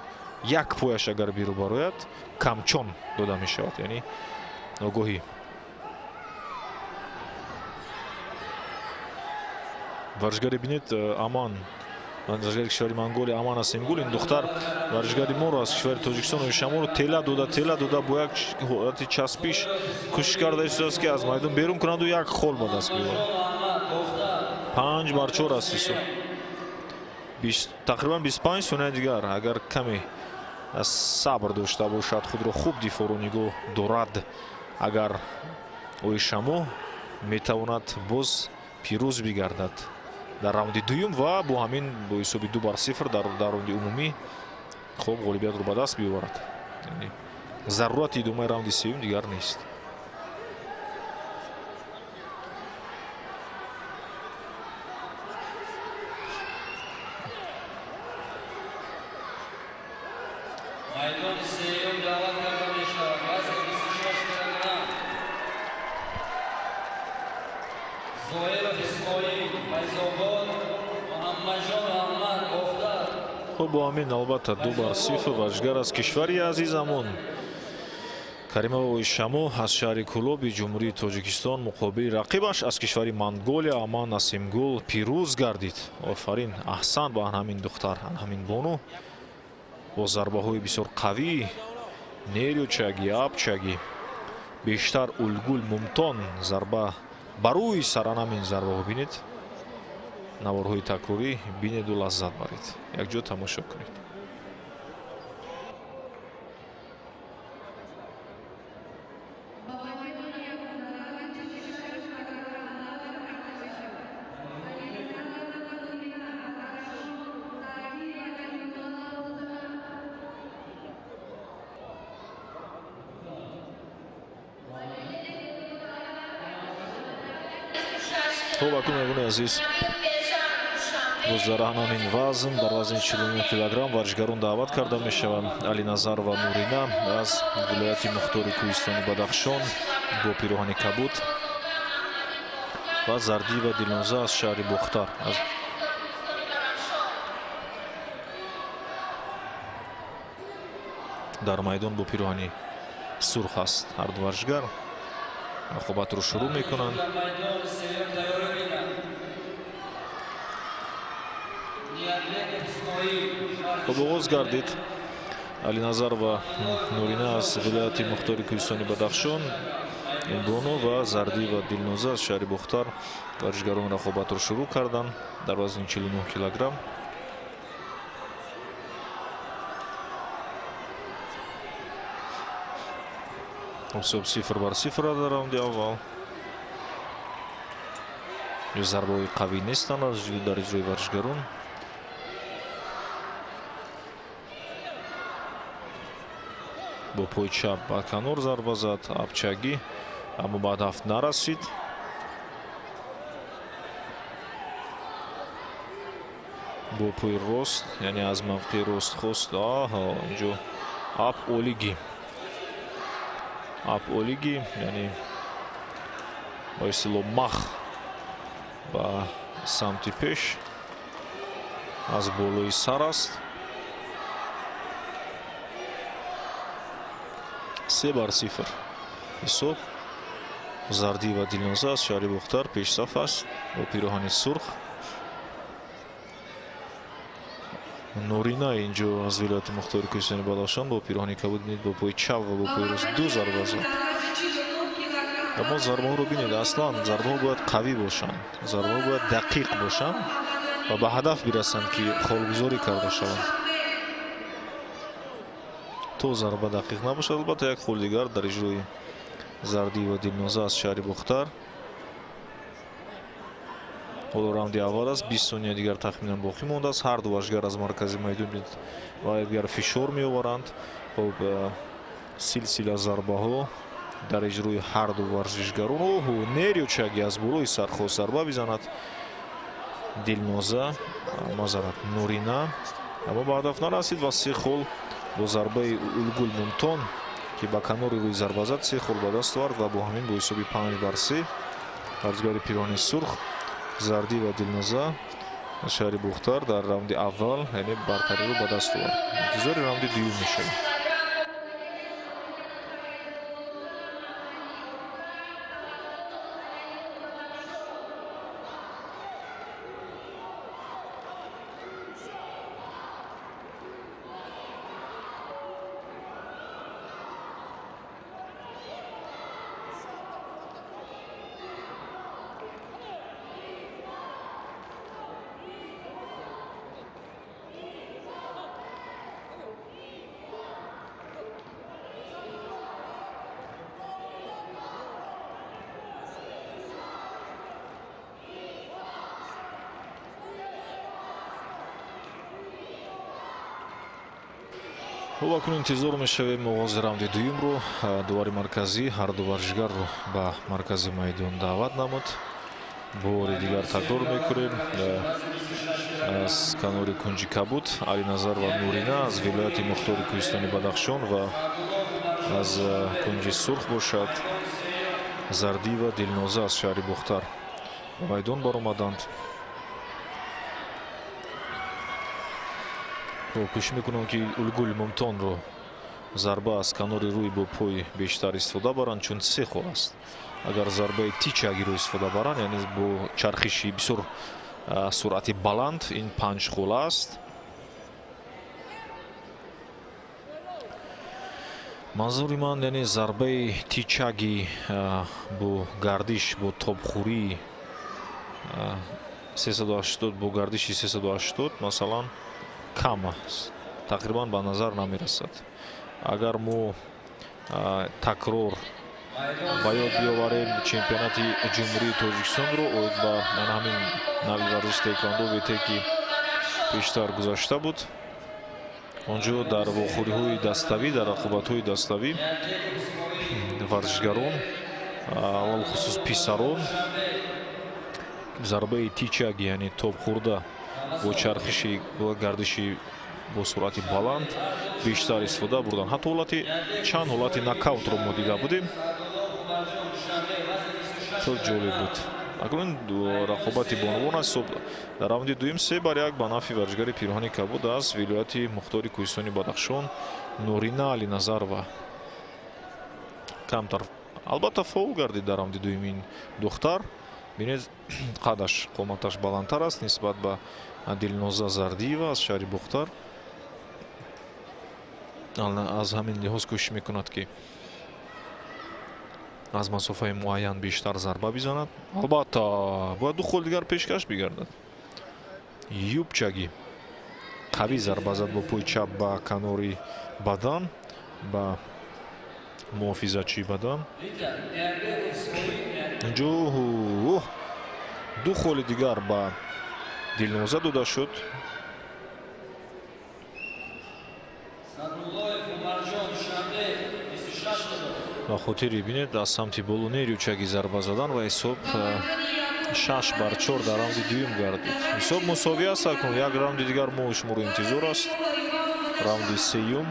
як пояш агар берун барояд, камчон дода мешавад, яъне огоҳӣ. Варзишгари бинед, Аман, варзишгари кишвари Монголия Аман Асимгул, ин духтар варзишгари моро аз кишвари Тоҷикистон Оишаморо тела дода бо як ҳолати часпиш кӯшиш карда истодааст, ки аз майдон берун кунаду як хол ба даст биёварад. 5-4 аст ҳисоб. Тақрибан 25 сонияи дигар агар каме сабр дошта бошад, худро хуб дифоъро нигоҳ дорад, агар Оишамо метавонад боз пирӯз бигардад дар раунди дуюм ва бо ҳамин бо ҳисоби 2-0 дар раунди умумӣ хуб ғолибиятро ба даст биёварад. Яъне зарурати идомаи раунди сеюм дигар нест. Майдони сеюм даъват карда мешавад вазни 26 килограмм Зоиров Исмоил, Файзобод, Муҳаммадҷон Аҳмад, Бохтар. Хуб, бо ҳамин албатта 2-0 варзишгар аз кишвари азизамон Каримова Оишамо аз шаҳри Кӯлоби Ҷумҳурии Тоҷикистон муқобили рақибаш аз кишвари Монголия Аман Асимгул пирӯз гардид. Офарин, аҳсан ба ҳамин духтар, ҳамин бону бо зарбаҳои бисёр қавӣ, нерючаги, апчаги, бештар Улгул Мумтон зарба ба рӯи саранамин зарбаҳо бинед. Наворҳои такрорӣ бинеду лаззат баред, якҷо тамошо кунед. Хуб, акнун меҳмони азиз, боз дар ҳамин вазн, дар вазни 49 килограмм варзишгарон даъват карда мешаванд. Алиназар ва Нурина аз вилояти мухтори кӯҳистони Бадахшон бо пироҳани кабуд ва Зардиева Дилноза аз шаҳри Бохтар аз дар майдон бо пироҳани сурх аст. Ҳар ду варзишгар рақобатро шурӯъ мекунанд. Хуб, оғоз гардид. Алиназар ва Нурина аз вилояти мухтори кӯҳистони Бадахшон, бону ва Зардиева Дилноза аз шаҳри Бохтар варзишгарон рақобатро шурӯъ карданд дар вазни 49 килограмм. Ҳисоб 0-0 дар раунди аввал. Зарбаҳои қавӣ нестанд аз дар иҷрои варзишгарон. Бо пои чап ба канор зарба зад апчагӣ, аммо ба ҳадаф нарасид. Бо пои рост, яъне аз мавқеи рост хост. Аҳо, инҷо ап олиги, ап олиги, яъне ба истилоҳ мах ба самти пеш аз болои сар аст. 3-0 ҳисоб. Зардиева Дилноза аз шаҳри Бохтар пешсаф аст бо пироҳани сурх. Нурина инҷо аз вилояти мухтори кӯҳистони Бадахшон бо пироҳани кабуд бинед, бо пои чап ва бо пои рост ду зарба зад. Аммо зарбаҳоро бинед, аслан зарбаҳо бояд қавӣ бошанд, зарбаҳо бояд дақиқ бошанд ва ба ҳадаф бирасанд, ки холгузорӣ карда шаванд. То зарба дақиқ набошад, албатта як хол дигар дар иҷрои Зардиева Дилноза аз шаҳри Бохтар. Ҳоло раунди аввал аст, 20 сония дигар тахминан боқӣ мондааст. Ҳар ду варзишгар аз маркази майдон ва якдигар фишор меоваранд. Хуб, силсила зарбаҳо дар иҷрои ҳар ду варзишгарон. Оҳу, нерючаги аз болои сар хост зарба бизанад. Дилноза, мазарат Нурина, аммо ба ҳадаф нарасид ва се хол бо зарбаи Улгул Мумтон, ки ба канори рӯи зарба зад, се хол ба даст овард ва бо ҳамин бо ҳисоби 5-3 варзишгари пирони сурх Зардӣ ва Дилноза аз шаҳри Бухтар дар раунди аввал, яъне бартариро ба даст овард. Интизори раунди дуюм мешавем. Хуб, акнун интизор мешавем оғози раунди дуюмро. Дувари марказӣ ҳар ду варзишгарро ба маркази майдон даъват намуд. Бори дигар такрор мекунем, аз канори кунҷи кабуд Алиназар ва Нурина аз вилояти мухтори кӯҳистони Бадахшон ва аз кунҷи сурх бошад Зардӣ ва Дилноза аз шаҳри Бухтар ба майдон баромаданд. Кӯшиш мекунам, ки Улгул Мумтонро зарба аз канори рӯй бо пой бештар истифода баранд, чун се хол аст. Агар зарбаи тичагиро истифода баранд, яъне бо чархиши бисёр суръати баланд, ин 5 хол аст. Манзури ман, яъне зарбаи тичаги бо гардиш, бо топхӯрии 380, бо гардиши 380 масалан кам аст, тақрибан ба назар намерасад. Агар мо такрор ба ёд биёварем чемпионати Ҷумҳурии Тоҷикистонро оид ба ҳамин нави варзиши таеквондо ВТ, ки пештар гузашта буд, онҷо дар вохӯриҳои даставӣ, дар рақобатҳои даставӣ варзишгарон, алалхусус писарон, зарбаи тичаги, яъне топ хӯрда бо чархиши, бо гардиши бо суръати баланд бештар истифода бурданд. Ҳатто ҳолати чанд ҳолати нокаутро мо дида будем. Хеле ҷолиб буд. Акнун рақобати бонувон аст. Дар раунди дуюм 3-1 ба нафъи варзишгари пирҳони кабуд аз вилояти мухтори кӯҳистони Бадахшон Нурина Алиназарова. Камтар албатта фол гардид дар раунди дуюм ин духтар. Бинед, қадаш, қоматаш баландтар аст нисбат ба Дилноза Зардиева аз шаҳри Бухтар. Аз ҳамин лиҳоз кӯшиш мекунад, ки аз масофаи муайян бештар зарба бизанад. Албатта бояд ду хол дигар пешкаш бигардад. Юбчаги қавӣ зарба зад бо пои чап ба канори бадан, ба муҳофизатчии бадан. Инҷо ду холи дигар ба Дилноза дода шуд. Ба хотири бинед, аз самти боло нерючаги зарба задан ва ҳисоб 6-4 дар раунди дуюм гардид. Ҳисоб мусовӣ аст акнун. Як раунди дигар мо шуморо интизор аст. Раунди сеюм.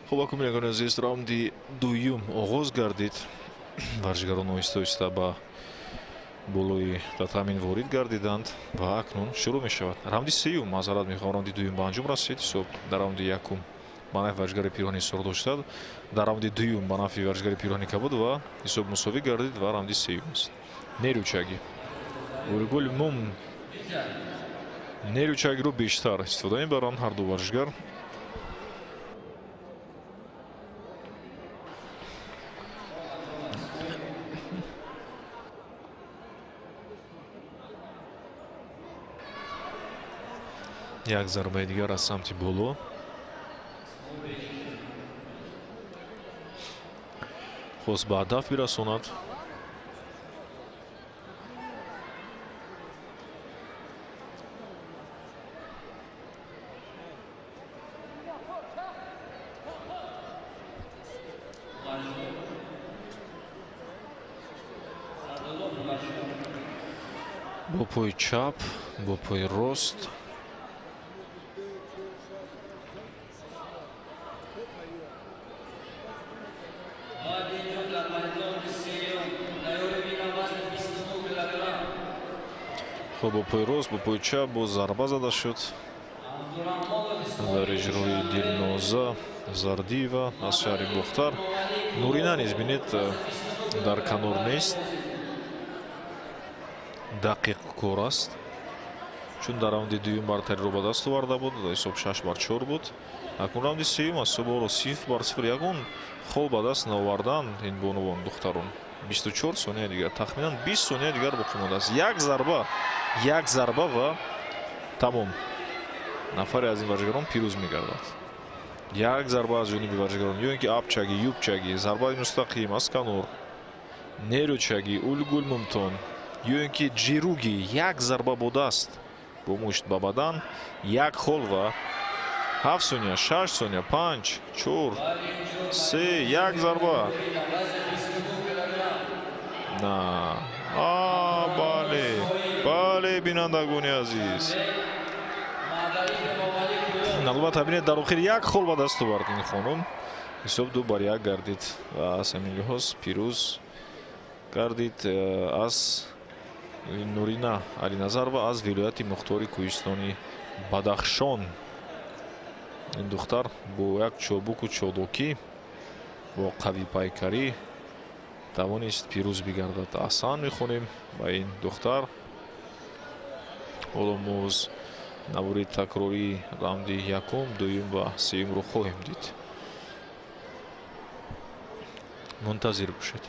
Хуб, акун, бинандагони азиз, раунди дуюм оғоз гардид. Варзишгарон оҳиста оҳиста ба болои татамин ворид гардиданд ва акнун шурӯъ мешавад раунди сеюм. Маъзарат мехоҳам, раунди дуюм ба анҷом расид. Ҳисоб дар раунди якум ба нафи варзишгари пироҳани сурх доштад, дар раунди дуюм ба нафи варзишгари пироҳани кабуд ва ҳисоб мусовӣ гардид ва раунди сеюм аст. Нерӯчагӣ, Ургул Мум, нерӯчагиро бештар истифода мебаранд ҳарду варзишгар. Як зарбаи дигар аз самти боло хост ба ҳадаф бирасонад. Бо пои чап, бо пои рост. Баъди ин ҷо дар майдони сеюм тайёрӣ бинам вазни 29 килограмм. Хуб, бо пои рост, бо пои чап боз зарба зада шуд. Абдураҳмонов. Дар иҷрои Дилноза Зардиева аз шаҳри Бохтар. Нурина низ, бинед, дар канор нест, дақиқ кор аст, чун дар раунди дуюм бартариро ба даст оварда буд, ҳисоб 6-4 буд. Акнун раунди сеюм аст, ҳисобро 0-0, ягон хол ба даст наовардан ин бонувон, духтарон. 24 сония дигар, тахминан 20 сония дигар боқӣ мондааст. Як зарба, як зарба ва тамом, нафаре аз ин варзишгарон пирӯз мегардад. Як зарба аз ҷониби варзишгарон, ё ин ки апчаги, юбчаги, зарбаи мустақим аз канор, нерӯчаги, улгул мумтон, ё ин ки ҷируги, як зарба бо даст, бо мушт ба бадан, як хол ва 7 сония, 6 сония, панҷ, чор, се, як зарба. На, а, бале, бале, бинандагони азиз, албатта, бинед, дар охир як хол ба даст овард ин хонум. Ҳисоб 2-1 гардид ва аз ҳамин лиҳоз пирӯз гардид аз Нурина Алиназарова аз вилояти мухтори кӯҳистони Бадахшон. Ин духтар бо як чобуку чодокӣ, бо қавипайкарӣ тавонист пирӯз бигардад. Аҳсан мехонем ба ин духтар. Ҳоло моз навори такрории раунди якум, дуюм ва сеюмро хоҳем дид, мунтазир бошед.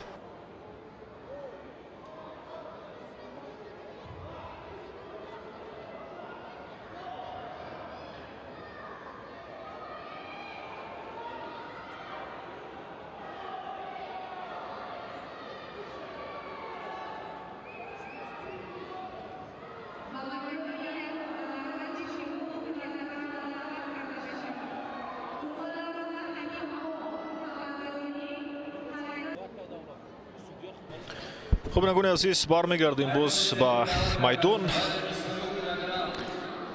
Хуб, бинандагони азиз, бармегардем боз ба майдон,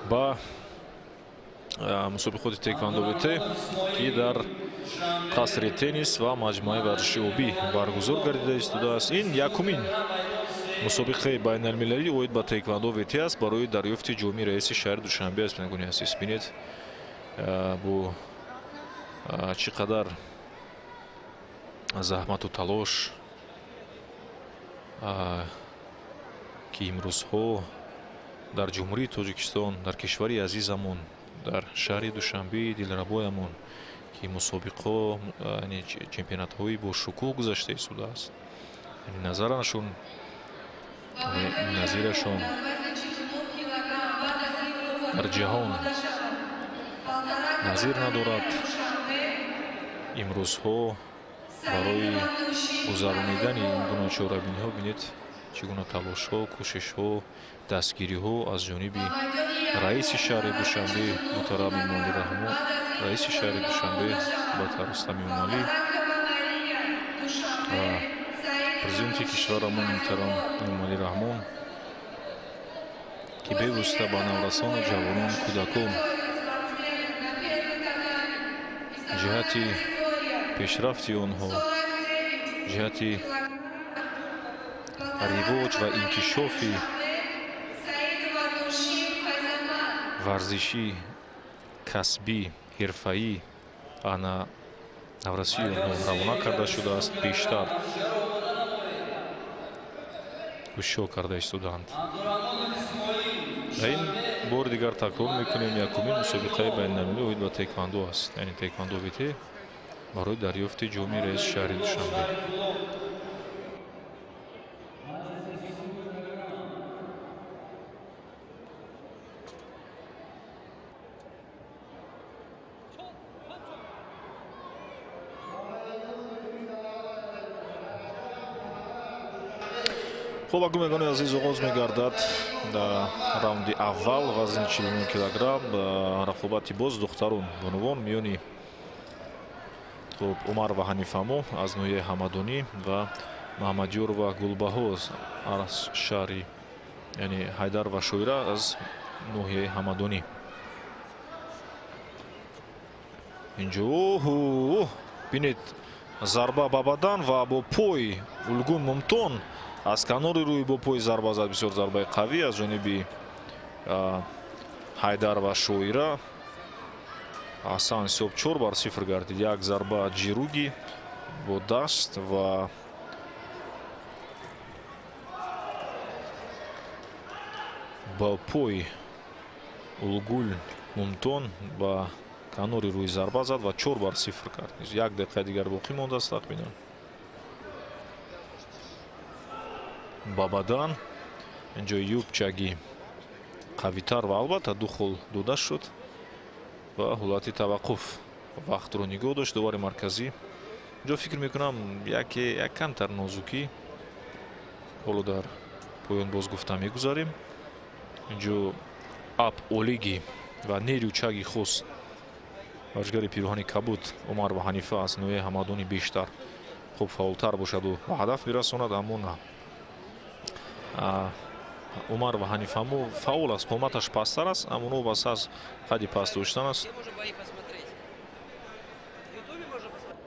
ба мусобиқоти теквандо ВТ, ки дар қасри теннис ва маҷмӯаи варзиши обӣ баргузор гардида истодааст. Ин якумин мусобиқаи байналмилалӣ оид ба теквандо ВТ аст барои дарёфти ҷоми раиси шаҳри Душанбе аст. Бинандагони азиз, бинед, бо чӣ қадар заҳмату талош, ки имрӯзҳо дар Ҷумҳурии Тоҷикистон, дар кишвари азизамон, дар шаҳри Душанбеи дилрабоямон, ки мусобиқо, яъне чемпионатҳои бошукӯҳ гузашта истодааст, яъне назарашон, назирашон дар ҷаҳон назир надорад. Имрӯзҳо барои гузаронидани ин гуна чорабиниҳо, бинед, чӣ гуна талошҳо, кӯшишҳо, дастгириҳо аз ҷониби раиси шаҳри Душанбе муҳтарам Эмомалӣ Раҳмон, раиси шаҳри Душанбе албатта Рустам Эмомалӣ ва президенти кишварамон муҳтарам Эмомалӣ Раҳмон, ки бевосита ба наврасону ҷавонон, кӯдакон ҷиҳати Пешрафти онҳо, ҷиҳати ривоҷ ва инкишофи варзишӣ, касбӣ, ҳирфаӣ, ана наврасии онҳо равона карда шудааст, бештар ҳушёр карда истодаанд. Ва ин бори дигар такрор мекунем, якумин мусобиқаи байналмилалӣ оид ба таеквондо аст, яъне таеквондо ВТ барои дарёфти ҷоми раиси шаҳри Душанбе. Хуб, бинандагони азиз, оғоз мегардад раунди аввал, вазни 49 килограмм, рақобати боз духтарон, бонувон миёни, хуб, Умар ва Ҳанифамо аз ноҳияи Ҳамадонӣ ва Маҳамадёрова Гулбаҳо аз шаҳри, яъне Ҳайдар ва Шоира аз ноҳияи Ҳамадонӣ. Инҷо бинед, зарба ба бадан ва бо пой Улгун Мумтон аз канори рӯи бо пой зарба зад. Бисёр зарбаи қавӣ аз ҷониби Ҳайдар ва Шоира. Аҳсан, ҳисоб 4-0 гардид. Як зарба ҷируги бо даст ва ба пой Улгул Мумтон ба канори рӯи зарба зад ва 4-0 кард. Як дақиқаи дигар боқӣ мондааст тахминан. Ба бадан инҷо юбчаги қавитар ва албатта ду хол дода шуд ва ҳолати таваққуф вақтро нигоҳ дошт довари марказӣ. Инҷо фикр мекунам, яке як камтар нозукӣ, ҳоло дар поён боз гуфта мегузарем. Инҷо ап олиги ва нерючаги хост варзишгари пироҳани кабуд Умар ва Ҳанифа аз ноҳияи Ҳамадонӣ бештар, хуб, фаъолтар бошаду ба ҳадаф бирасонад, аммо на. Умар ва Ҳанифамо фаъол аст, қоматаш пасттар аст, аммо новобаста аз қадди паст доштан аст. Где можно бои посмотреть? В Ютубе можно посмотреть?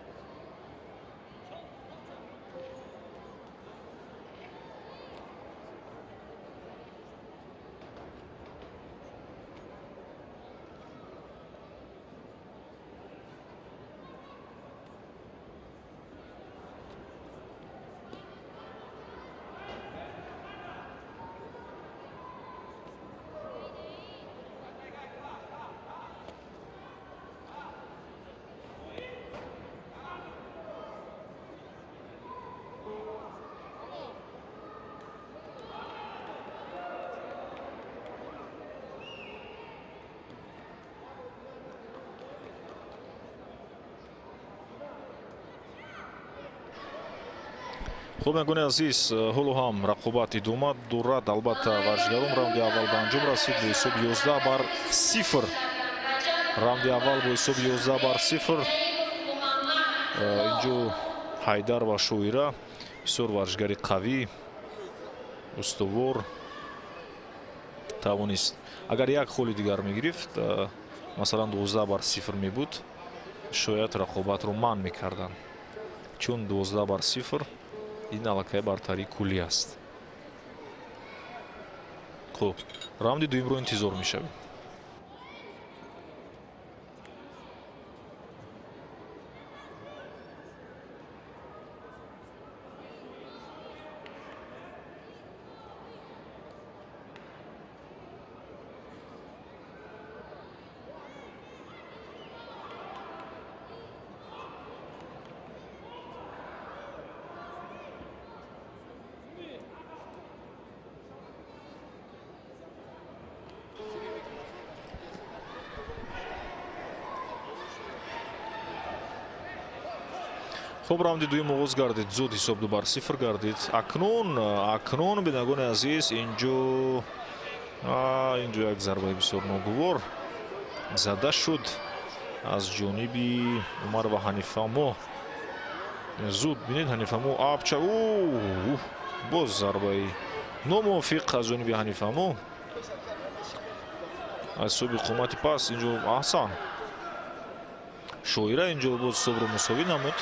Хуб, бинандагони азиз, ҳоло ҳам рақобат идома дорад. Албатта, варзишгарон, раунди аввал ба анҷом расид бо ҳисоби 11-0. Раунди аввал бо ҳисоби 11-0. Инҷо Ҳайдар ва Шоира бисёр варзишгари қавӣ, устувор тавонист. Агар як холи дигар мегирифт, масалан, 12-0 мебуд, шояд рақобатро манъ мекарданд, чун 12-0 ин аллакай бартарии куллӣ аст. Хуб, раунди дуюмро интизор мешавем. Хуб, раунди дуюм оғоз гардид. Зуд ҳисоб 2-0 гардид. Акнун, бинандагони азиз, инҷо як зарбаи бисёр ногувор зада шуд аз ҷониби Умар ва Ҳанифамо. Зуд бинед, Ҳанифамо апча, боз зарбаи номувофиқ аз ҷониби Ҳанифамо аз ҳисоби қомати паст. Инҷо, аҳсан. Шоира инҷо боз ҳисобро мусовӣ намуд.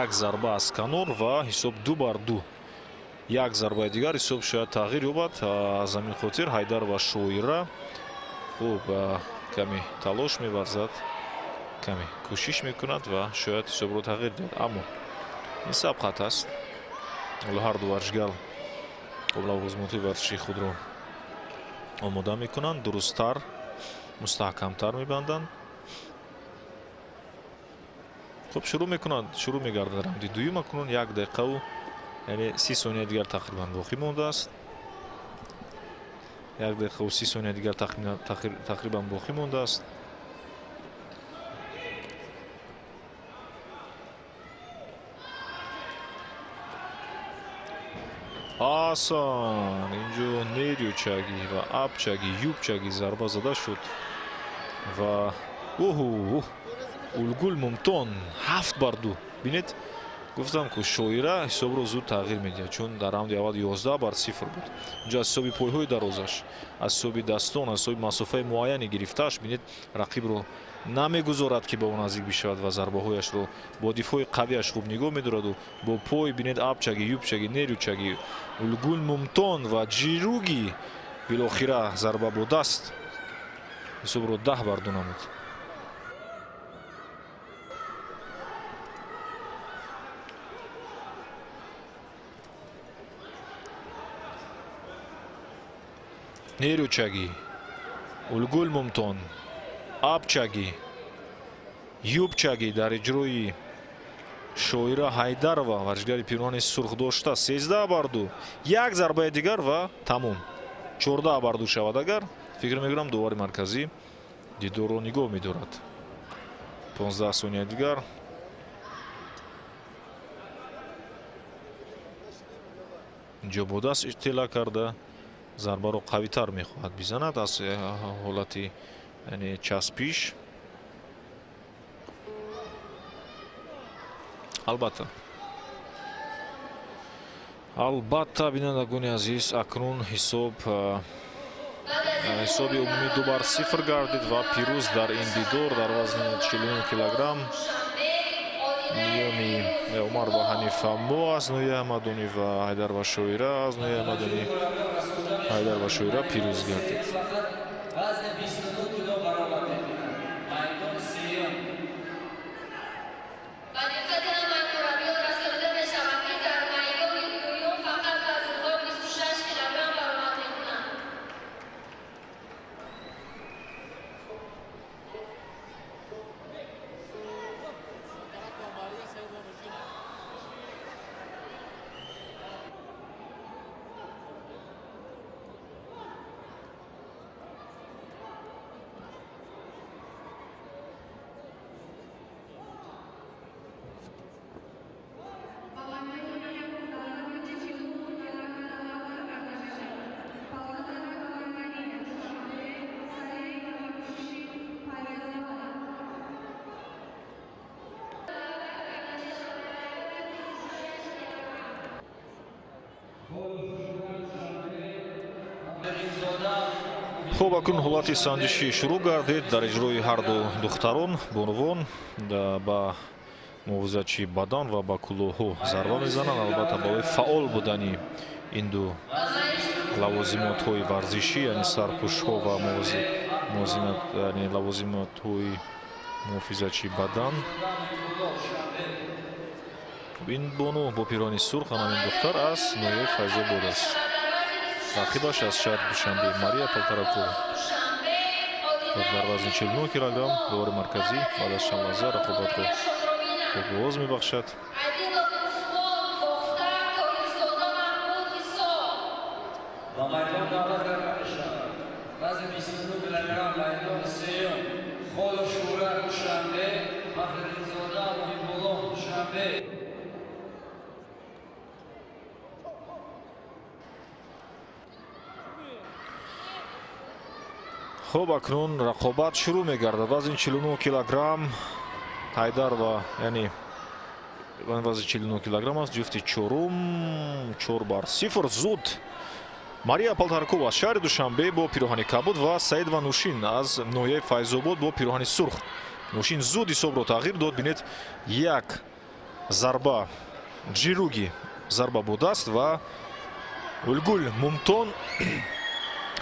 Як зарба аз канор ва ҳисоб 2-2. Як зарбаи дигар ҳисоб шояд тағйир ёбад. Аз ҳамин хотир Ҳайдар ва Шоира хуб каме талош меварзад, каме кӯшиш мекунад ва шояд ҳисобро тағйир диҳад. Аммо ин сабқат аст. Ҳоло ҳар ду варзишгар лавозимоти варзишии худро омода мекунанд, дурусттар, мустаҳкамтар мебанданд. Хуб, шурӯъ мекунанд, шурӯъ мегардад раунди дуюм. Акнун як дақиқаву яъне 30 сония дигар тақрибан боқӣ мондааст. Як дақиқаву 30 сония дигар тақрибан боқӣ мондааст. Асан, инҷо нерючаги ва апчаги, юбчаги зарба зада шуд ва оҳу, Улгул Мумтон 7-2. Бинед, гуфтам ку Шоира ҳисобро зуд тағйир медиҳад, чун дар раунди аввал 11-0 буд. Инҷо аз ҳисоби пойҳои дарозаш, аз ҳисоби дастон, аз ҳисоби масофаи муайяне гирифтааш, бинед, рақибро намегузорад, ки ба ӯ наздик бишавад ва зарбаҳояшро бо дифои қавиаш хуб нигоҳ медораду бо пой, бинед, апчаги, юбчаги, нерючаги, Улгул Мумтон ва ҷируги, билохира зарба бо даст ҳисобро 10-2 намуд. Нерючаги, Улгул Мумтон, апчаги, юбчаги дар иҷрои Шоира Ҳайдарова, варзишгари пирони сурх дошта. 13-2. Як зарбаи дигар ва тамом. 14-2 шавад агар, фикр мекунам, довари марказӣ дидорро нигоҳ медорад. 15 сония дигар. Инҷо бо даст тела карда зарбаро қавитар мехоҳад бизанад аз ҳолати, яъне часпиш. Албатта, албатта, бинандагони азиз, акнун ҳисоби умумӣ 2-0 гардид ва пирӯз дар ин дидор дар вазни 49 килограмм миёни Умар ва Ҳанифа Мо аз ноҳияи Ҳамадонӣ ва Ҳайдар ва Шоира аз ноҳияи Ҳамадонӣ, Ҳайдар ва Шоира пирӯз гардид. Вазни 22 кило баромад мекунад. Майдон сеюм. Ба диққати ҳамаи мураббиён расонида мешавад, ки дар майдони дуюм фақат вазнҳои 26 килограмм баромад мекунанд. Хуб, акнун ҳолати санҷишӣ шурӯъ гардид дар иҷрои ҳарду духтарон, бонувон ба муҳофизатчии бадан ва ба кулоҳҳо зарба мезананд. Албатта, барои фаъол будани ин ду лавозимотҳои варзишӣ, яъне сарпӯшҳо ва яъне лавозимотҳои муҳофизатчии бадан. Ин бону бо пирони сурх, ҳамин духтар аз ноҳияи Файзобод аст. Рақибаш аз шаҳри Душанбе Мария Полторакова. Дар вазни 49 килограмм довари марказӣ баъд аз чанд лаҳза рақобатро оғоз мебахшад. Адилов Усмон, Бохтар, Тоҳирзода Маҳмуд, Ҳисор. Ба майдон даъват карда мешавад. Вазни 22 килограмм майдони сеюм. Холов Шӯра, Душанбе, Фахриддинзода Муҳибуллоҳ, Душанбе. Хуб, акнун рақобат шурӯъ мегардад. Вазни 49 килограмм Ҳайдар ва, яъне вазни 49 килограмм аст, ҷуфти чорум, 4-0. Зуд Мария Полторакова аз шаҳри Душанбе бо пироҳани кабуд ва Саидова Нушин аз ноҳияи Файзобод бо пироҳани сурх Нушин зуд ҳисобро тағйир дод. Бинед, як зарба ҷируги, зарба бо даст, ва Улгул Мумтон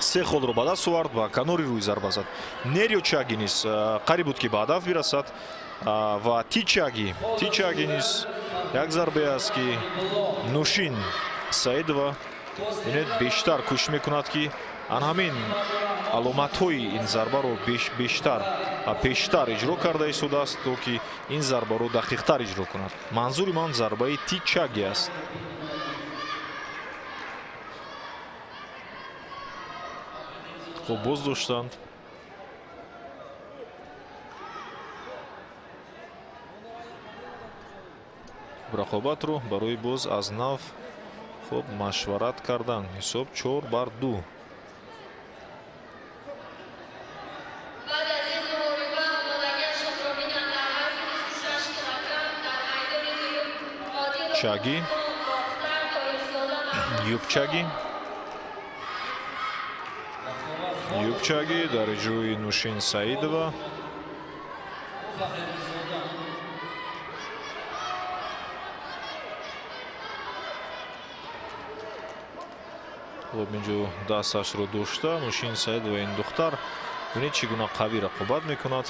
се холро ба даст овард, ба канори рӯи зарба зад. Нерио Чаги низ қариб буд, ки ба ҳадаф бирасад, ва Тичаги низ як зарбе аст, ки Нушин Саидова, бинед, бештар кӯшиш мекунад, ки ан ҳамин аломатҳои ин зарбаро бештар пештар иҷро карда истодааст, то ки ин зарбаро дақиқтар иҷро кунад. Манзури ман зарбаи Тичаги аст. Хуб, боз доштанд. Рақобатро барои боз аз нав, хуб, машварат кардан. Ҳисоб 4-2. Баъд аз ин муҳориба омодагиашонро бинанд дар вазни 26 килограмм дар майдони дуюм Одилов Чаги. Бохтар, Тоирзода Маҳмуд. Юбчаги. Юбчаги дар иҷрои Нушин Саидова. Фахриддинзода. Хуб, инҷо дасташро дошта Нушин Саидова, ин духтар, бинед, чӣ гуна қавӣ рақобат мекунад.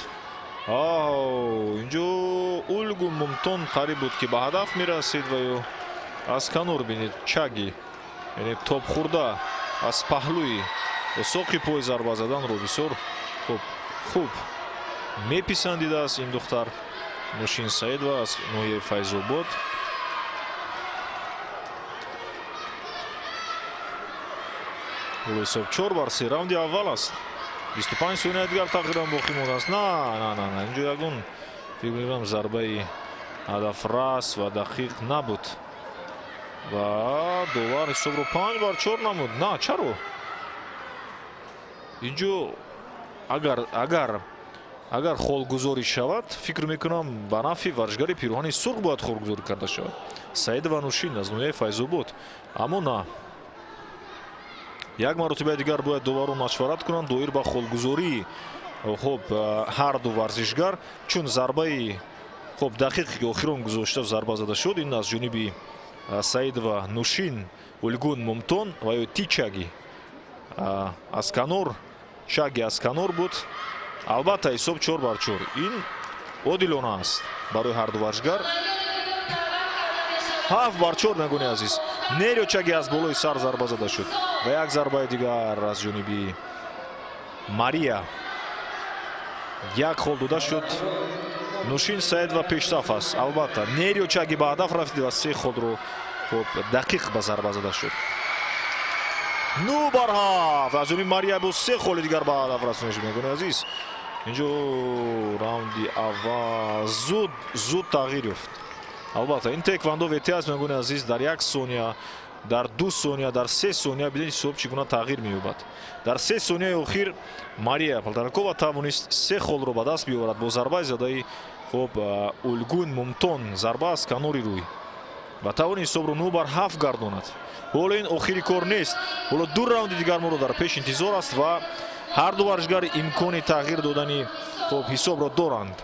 Инҷо Улгу Мумтон қариб буд, ки ба ҳадаф мерасид, ва ё аз канор, бинед, чаги, яъне топ хӯрда аз паҳлӯи соқи пой зарба заданро бисёр хуб меписандидааст ин духтар Нушин Саидова аз ноҳияи Файзобод. Ҳисоб 4-3, раунди аввал аст. 25 сония дигар тақрибан боқӣ мондааст. На, на, на, на, инҷо ягон, фикр мекунам, зарбаи ҳадафрас ва дақиқ набуд ва довар ҳисобро 5-4 намуд. На, чаро инҷо агар холгузорӣ шавад, фикр мекунам, ба нафъи варзишгари пироҳани сурх бояд холгузорӣ карда шавад, Саидова Нушин аз ноҳияи Файзобод. Аммо на, як маротибаи дигар бояд доварон машварат кунанд доир ба холгузории, хуб, ҳар ду варзишгар, чун зарбаи, хуб, дақиқе, ки охирон гузошта зарба зада шуд, ин аз ҷониби Саидова Нушин, Улгун Мумтон ва ё Тичаги аз канор, чаги аз канор буд. Албатта, ҳисоб 4-4, ин одилона аст барои ҳар ду варзишгар. 7-4, нагуни азиз. Нерио чаги аз болои сар зарба зада шуд ва як зарбаи дигар аз ҷониби Мария, як хол дода шуд. Нушин Саидова пештаф аст. Албатта, нерио чаги ба ҳадаф рафт ва се холро, хуб, дақиқ ба зарба зада шуд. 9-7 аз ҷониби Мария, бо се холи дигар ба ҳадаф расонида шуд. Мегӯни азиз, инҷо раунди аввал зуд зуд тағйир ёфт. Албатта, ин теквандо ВТ аст, мегӯни азиз, дар як сония, дар 2 сония, дар 3 сония, бинед, ҳисоб чӣ гуна тағйир меёбад. Дар 3 сонияи охир Мария Полторакова тавонист се холро ба даст биёварад бо зарбаи задаи, хуб, Улгун Мумтон, зарба аз канори рӯй, ва тавони ҳисобро 9-7 гардонад. Ҳоло ин охири кор нест, ҳоло ду раунди дигар моро дар пеш интизор аст ва ҳар ду варзишгар имкони тағйир додани, хуб, ҳисобро доранд.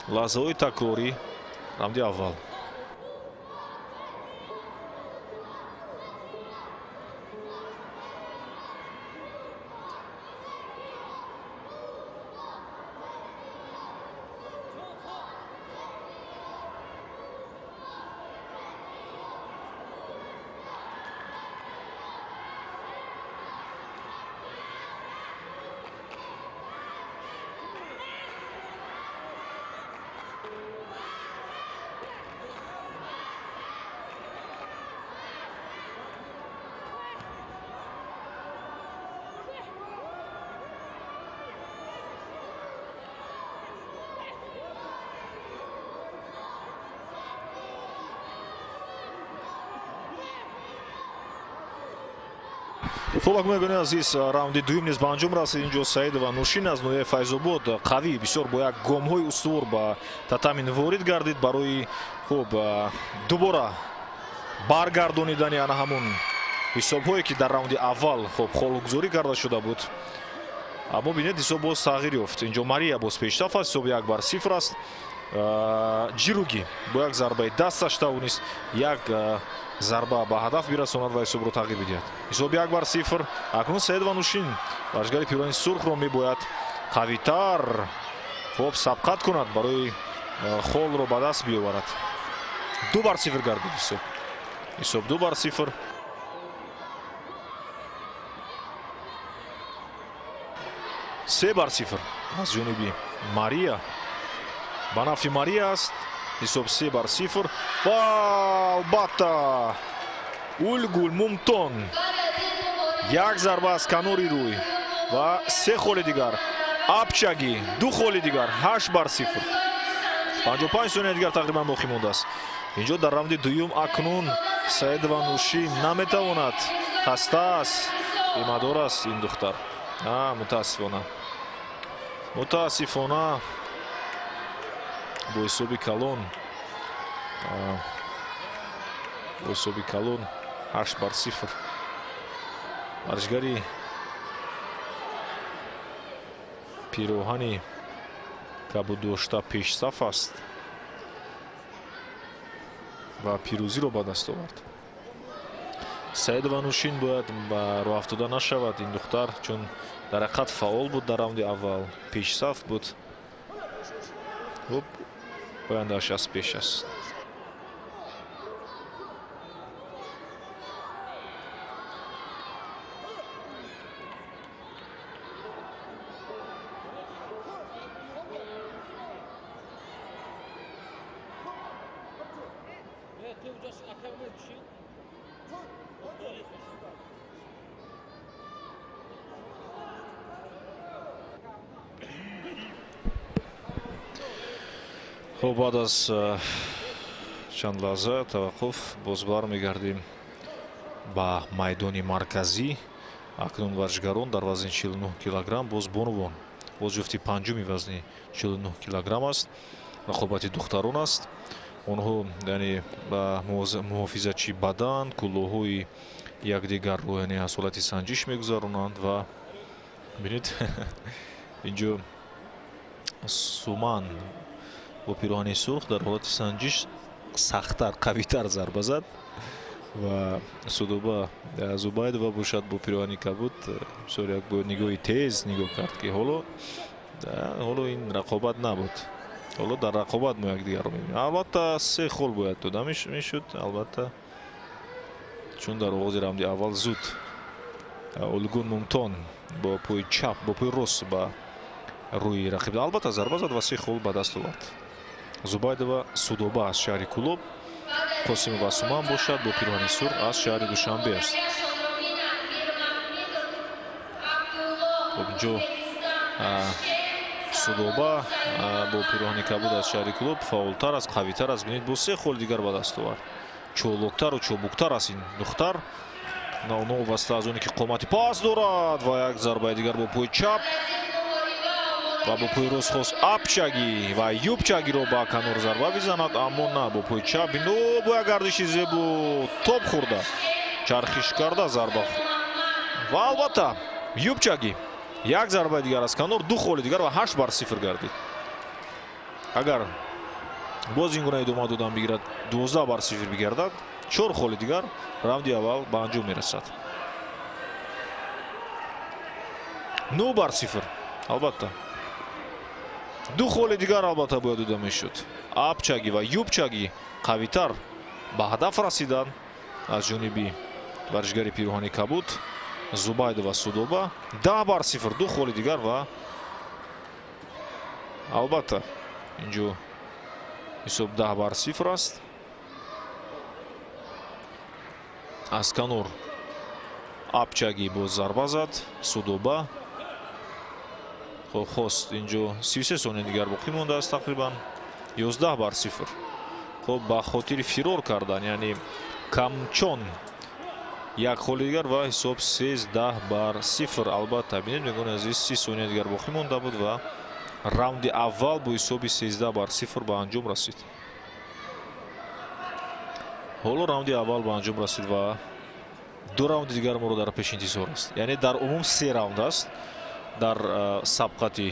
Лаҳзаҳои такрорӣ раунди аввал. Хуб, акнун, мебинед, азиз, раунди дуюм низ ба анҷом расид. Инҷо Саидова Нушин аз ноҳияи Файзобод қавӣ бисёр бо як гомҳои устувор ба татамин ворид гардид барои, хуб, дубора баргардонидани ана ҳамун ҳисобҳое, ки дар раунди аввал, хуб, холгузорӣ карда шуда буд. Аммо бинед, ҳисоб боз тағйир ёфт. Инҷо Мария боз пешсаф аст, ҳисоб 1-0 аст. Ҷируги бо як зарбаи дасташ тавонист як зарба ба ҳадаф бирасонад ва ҳисобро тағйир бидиҳад. Ҳисоб 1-0. Акнун Саидова Нушин варзишгари пирони сурхро мебояд қавитар хоб сабқат кунад барои холро ба даст биёварад. 2-0 гардид ҳисоб. Ҳисоб 2-0. 3-0 аз ҷониби Мария. Ба нафъи Мария аст. Ҳисоб 3-0 ва албатта Улгул Мумтон як зарба аз канори рӯй ва се холи дигар. Апчаги ду холи дигар, 8-0. 55 сония дигар тақрибан боқӣ мондааст. Инҷо дар раунди дуюм акнун Саидова Нушин наметавонад, хаста аст, бемадор аст ин духтар. Мутаассифона, мутаассифона бо ҳисоби калон, бо ҳисоби калон 8-0 варзишгари пироҳани кабуддошта пешсаф аст ва пирӯзиро ба даст овард. Саидова Нушин бояд ба роҳафтода нашавад ин духтар, чун дар ҳақиқат фаъол буд дар раунди аввал, пешсаф буд. Хуб, ояндааш аз пеш аст. Хуб, баъд аз чанд лаҳза таваққуф боз бармегардем ба майдони марказӣ. Акнун варзишгарон дар вазни 49 килограмм боз бонувон, боз ҷуфти панҷуми вазни 49 килограмм аст. Рақобати духтарон аст. Онҳо яъне ба муҳофизатчи бадан, куллоҳои якдигарро яъне аз ҳолати санҷиш мегузаронанд ва бинед, инҷо Суман бо пироҳани сурх дар ҳолати санҷиш сахттар, қавитар зарба зад ва Судоба Зубайдова бошад бо пироҳани кабуд бисёр як бо нигоҳи тез нигоҳ кард, ки ҳоло ин рақобат набуд. Ҳоло дар рақобат мо якдигарро мебинем. Албатта се хол бояд дода мешуд, албатта, чун дар оғози раунди аввал зуд Улгун Мумтон бо пои чап, бо пои рост ба рӯи рақиб албатта зарба зад ва се хол ба даст овард. Зубайдова Судоба аз шаҳри Кулоб, Қосимова Суман бошад бо пироҳани сурх аз шаҳри Душанбе аст. Хуб, инҷо Судоба бо пироҳани кабуд аз шаҳри Кулоб фаъолтар аст, қавитар аст. Бинед, бо се хол дигар ба даст овард. Чолоктару чобуктар аст ин духтар, новобаста аз оне ки қомати паст дорад ва як зарбаи дигар бо пои чап ва бо пои рост хост апчаги ва юбчагиро ба канор зарба бизанад, аммо на, бо пои чап ино бо як гардиши зебо топ хӯрда, чархиш карда зарба ва албатта юбчаги як зарбаи дигар аз канор, ду холи дигар ва 8-0 гардид. Агар боз ин гуна идома додан бигирад, 12-0 бигардад, чор холи дигар, раунди аввал ба анҷом мерасад. 9-0, албатта ду холи дигар албатта бояд дода мешуд. Апчаги ва юбчаги қавитар ба ҳадаф расиданд аз ҷониби варзишгари пироҳани кабуд Зубайдова Судоба. 10-0, ду холи дигар ва албатта инҷо ҳисоб 10-0 аст. Аз канор апчаги боз зарба зад Судоба. Хост инҷо 33 сония дигар боқӣ мондааст тақрибан, 11-0. Хуб, ба хотири фирор кардан, яъне камчон як холи дигар ва ҳисоб 13-0. Албатта бинед, мегӯянд азиз, 30 сония дигар боқӣ монда буд ва раунди аввал бо ҳисоби 13-0 ба анҷом расид. Ҳоло раунди аввал ба анҷом расид ва ду раунди дигар моро дар пеш интизор аст. Яъне дар умум се раунд аст. Дар сабқати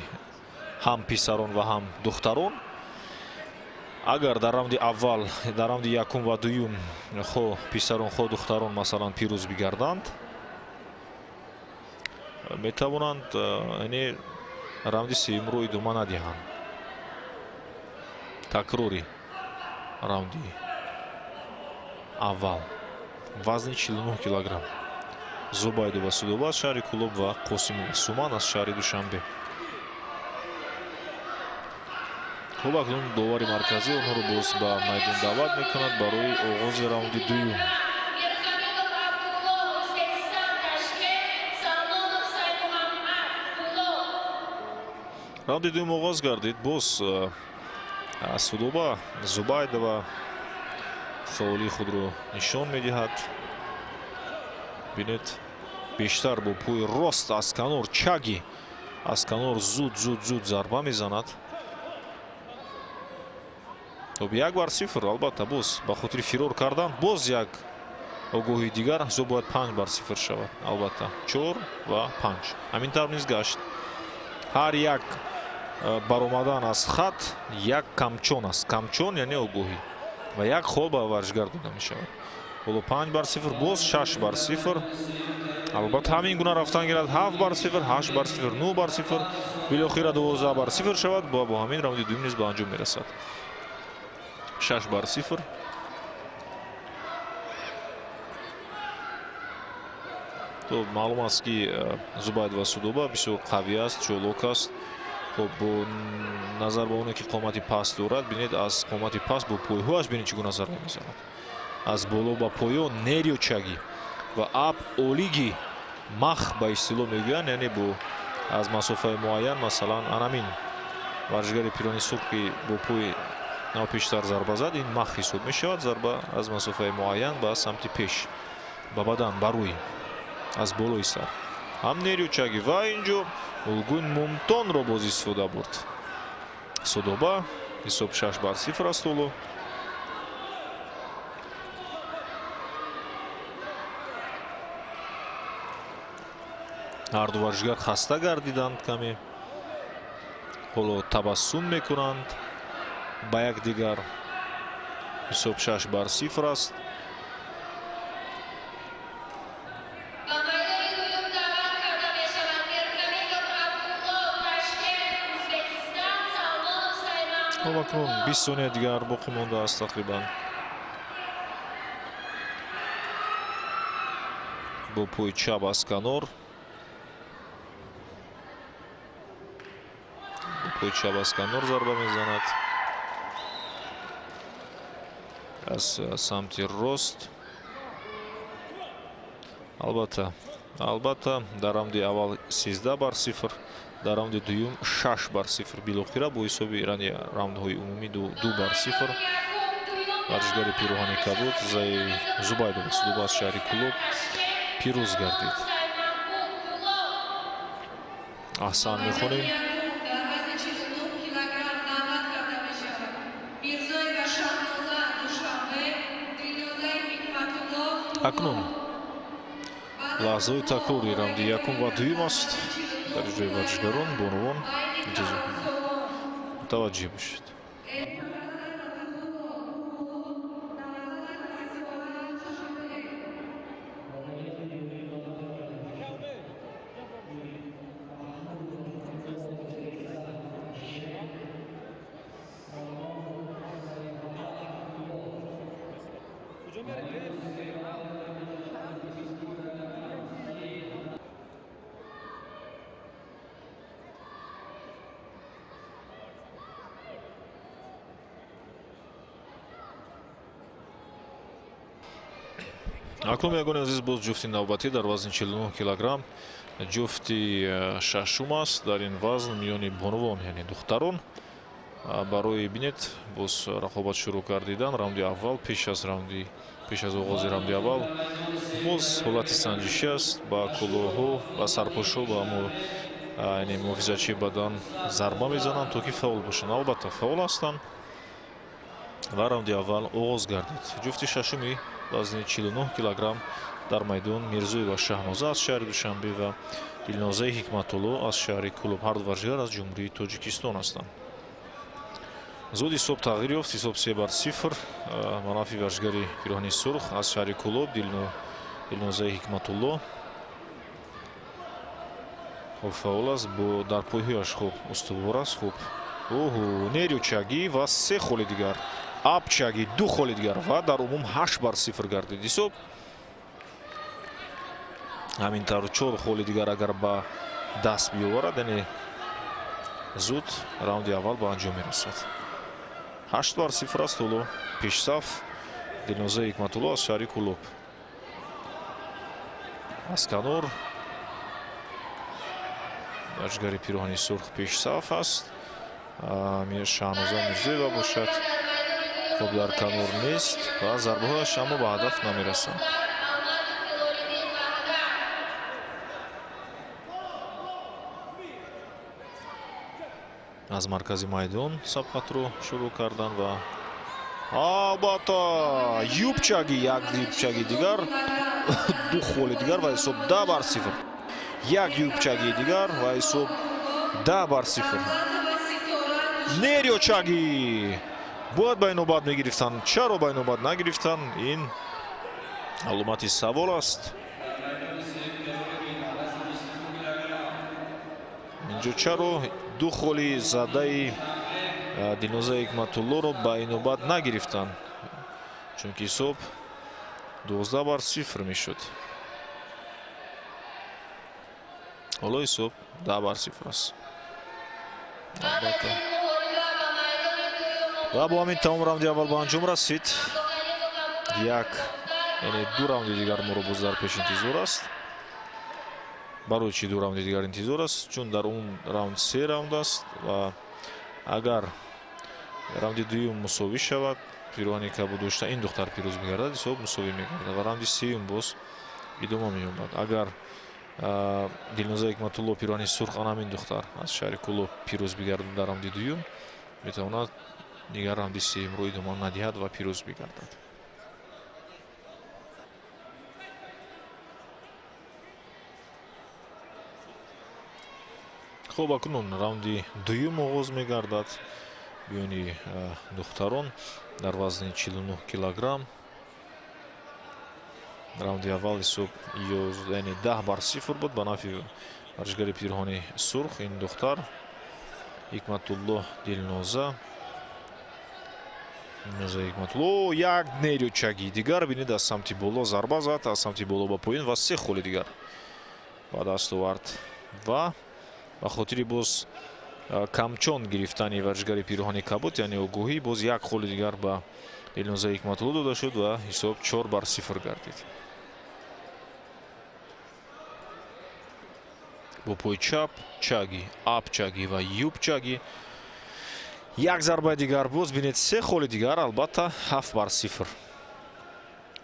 ҳам писарон ва ҳам духтарон, агар дар раунди аввал, дар раунди якум ва дуюм хо писарон, хо духтарон, масалан, пирӯз бигарданд, метавонанд, яъне, раунди сеюмро идома надиҳанд. Такрори раунди аввал, вазни 49 килограмм, Зубайдова Судоба аз шаҳри Кӯлоб ва Қосимова Суман аз шаҳри Душанбе. Хуб, акнун довари марказӣ онҳоро боз ба майдон даъват мекунад барои оғози раунди дуюм. Мирхамидов Абдулло, Ӯзбекистон, Ташкент, Салмонов Саймуҳаммад, Кӯлоб. Раунди дуюм оғоз гардид. Боз Судоба Зубайдова фаъолии худро нишон медиҳад. Бинед, бештар бо пои рост аз канор, чаги аз канор, зуд, зуд, зуд зарба мезанад. Хуб, 1-0. Албатта, боз ба хотири фирор кардан боз як огоҳии дигар, ҳисоб бояд 5-0 шавад. Албатта, 4 ва 5, ҳамин тавр низ гашт. Ҳар як баромадан аз хат як камчон аст. Камчон, яъне огоҳӣ, ва як хол ба варзишгар дода мешавад. Ҳоло 5-0, боз 6-0. Албатта, ҳамин гуна рафтан гирад: 7-0, 8-0, 9-0, билохира 12-0 шавад ва бо ҳамин раунди дуюм низ ба анҷом мерасад. 6-0. То маълум аст, ки Зубайдова Судоба бисёр қавӣ аст, чолок аст. Хуб, бо назар ба оне ки қомати паст дорад, бинед, аз қомати паст бо пойҳояш, бинед, чӣ гуна зарба мезанад аз боло ба поён, нерючаги ва ап олиги мах ба истилоҳ мегӯянд, яъне бо аз масофаи муайян. Масалан, анамин варзишгари пирони сурх, ки бо пои нав пештар зарба зад, ин мах ҳисоб мешавад, зарба аз масофаи муайян ба самти пеш, ба бадан, ба рӯй, аз болои сар, ҳам нерючаги. Ва инҷо улгун мумтонро боз истифода бурд Судоба. Ҳисоб 6-0 аст ҳоло. Ҳарду варзишгар хаста гардиданд каме, ҳоло табассум мекунанд ба якдигар. Ҳисоб 6-0 аст. Ба майдони дуюм даъват карда мешавад Мирхамидов Абдулло, Ташкент, Ӯзбекистон, Салмонов Саймамуд. Хуб, акнун 20 сония дигар боқӣ мондааст тақрибан. Бо пои чап аз канор, бо пои чап аз канор зарба мезанад, аз самти рост. Албатта, дар раунди аввал 13-0, дар раунди дуюм 6-0, билохира бо ҳисоби раундҳои умумӣ 2-0 варзишгари пироҳани кабуд Зубайдова Судоба аз шаҳри Кӯлоб пирӯз гардид. Аҳсан мехонем. Дар вазни 49 килограмм даъват карда мешавад Мирзоева Шаҳноза, Душанбе, Дилнозаи Ҳикматулло. Акнун лаҳзаҳои такрори раунди якум ва дуюм аст дар иҷрои варзишгарон. Бонувон, мутаваҷҷеҳ бошед. Акнун, ягони азиз, боз ҷуфти навбатӣ дар вазни 49 килограмм, ҷуфти шашум аст дар ин вазн миёни бонувон, яъне духтарон. Барои, бинед, боз рақобат шурӯъ гардидан. Раунди аввал, пеш аз оғози раунди аввал боз ҳолати санҷишӣ аст. Ба кулоҳҳо, ба сарпӯшҳо, ба яъне муҳофизатчии бадан зарба мезананд, то ки фаъол бошанд. Албатта, фаъол ҳастанд ва раунди аввал оғоз гардид. Ҷуфти шашуми вазни 49 килограмм Дар майдон Мирзоева Шаҳноза аз шаҳри Душанбе ва Дилнозаи Ҳикматулло аз шаҳри Кӯлоб. Ҳар ду варзишгар аз Ҷумҳурии Тоҷикистон ҳастанд. Зуд ҳисоб тағйир ёфт, ҳисоб 3-0 ба нафъи варзишгари пироҳани сурх аз шаҳри Кӯлоб Дилнозаи Ҳикматулло. Хуб фаъол аст, бо дар пойҳояш хуб устувор аст. Хуб, оҳу, нерючагӣ ва се холи дигар, апчагӣ ду холи дигар ва дар умум 8-0 гардид ҳисоб. Ҳамин тавр 4 холи дигар агар ба даст биёварад, яъне зуд раунди аввал ба анҷом мерасад. 8-0 аст ҳоло пешсаф Дилнозаи Ҳикматулло аз шаҳри Кӯлоб. Аз канор варзишгари пироҳани сурх пешсаф аст. Шаҳноза Мирзоева бошад, хуб дар канор нест ва зарбаҳояш аммо ба ҳадаф намерасанд. Аз маркази майдон сабқатро шурӯъ карданд ва албатта юбчаги, як юбчаги дигар, ду холи дигар ва ҳисоб 10-0. Як юбчаги дигар ва ҳисоб 10-0. Нерючаги бояд ба инобат мегирифтанд. Чаро ба инобат нагирифтанд? Ин аломати савол аст. Инҷо чаро ду холи задаи Дилноза Ҳикматуллоро ба инобат нагирифтанд? Чунки ҳисоб 12-0 мешуд. Ҳоло ҳисоб 10-0 аст. Албатта. Ва бо ҳамин тамом раунди аввал ба анҷом расид. Як, яъне ду раунди дигар моро боз дар пеш интизор аст. Барои чӣ ду раунди дигар интизор аст? Чун дар умум раунд се раунд аст ва агар раунди дуюм мусовӣ шавад, пироҳани кабуд дошта ин духтар пирӯз мегардад, ҳисоб мусовӣ мегардад ва раунди сеюм боз идома меёбад. Агар Дилноза Ҳикматулло пироҳани сурх, ана ҳамин духтар аз шаҳри Кӯлоб пирӯз бигардад дар раунди дуюм, метавонад дигар раунди сеюмро идома надиҳад ва пирӯз бигардад. Хуб, акнун раунди дуюм оғоз мегардад миёни духтарон дар вазни 49 килограмм. Раунди аввал ҳисоб яъне 10-0 буд ба нафъи варзишгари пирҳони сурх. Ин духтар Ҳикматулло Дилноза. Дилноза Ҳикматулло як нерючаги дигар, бинед, аз самти боло зарба зад, аз самти боло ба поён ва се холи дигар ба даст овард ва ба хотири боз камчон гирифтани варзишгари пироҳани кабуд, яъне огоҳӣ, боз як холи дигар ба Дилноза Ҳикматулло дода шуд ва ҳисоб 4-0 гардид. Бо пои чап чаги, апчаги ва юбчаги як зарбаи дигар, боз бинед се холи дигар, албатта 7-0.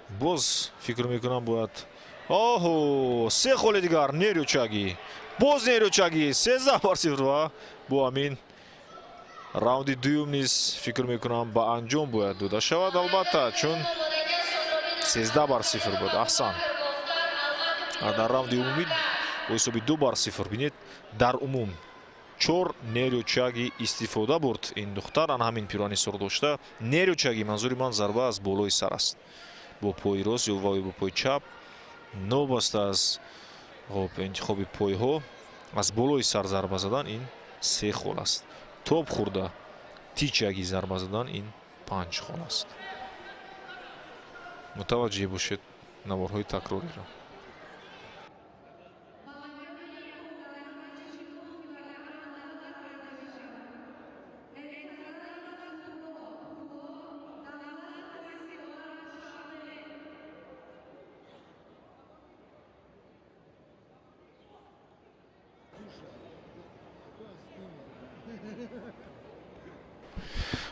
Боз фикр мекунам бояд, оҳо, се холи дигар, нерючаги, боз нерючаги, 13-0 ва бо ҳамин раунди дуюм низ фикр мекунам ба анҷом бояд дода шавад, албатта, чун 13-0 буд. Аҳсан. Дар раунди умумӣ бо ҳисоби 2-0 бинед, дар умум 4 нерючаги истифода бурд ин духтар, ана ҳамин пироҳани сурх дошта. Нерючаги, манзури ман зарба аз болои сар аст, бо пои рост ё бо пои чап, новобаста аз интихоби пойҳо, аз болои сар зарба задан ин 3 хол аст. Топ хӯрда тичаги зарба задан ин 5 хол аст. Мутаваҷҷеҳ бошед наворҳои такрориро.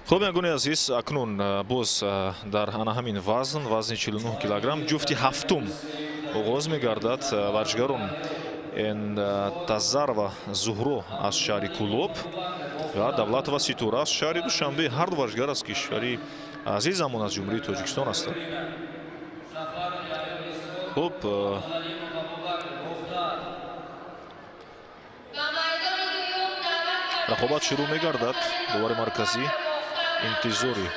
Хуб, ягони азиз, акнун боз дар ана ҳамин вазн, вазни 49 килограмм, ҷуфти ҳафтум оғоз мегардад. Варзишгарон Тазарова Зуҳро аз шаҳри Кӯлоб ва Давлатова Ситора аз шаҳри Душанбе. Ҳар ду варзишгар аз кишвари азизамон, аз Ҷумҳурии Тоҷикистон ҳастанд. Хуб, рақобат шурӯъ мегардад. Довари марказӣ интизори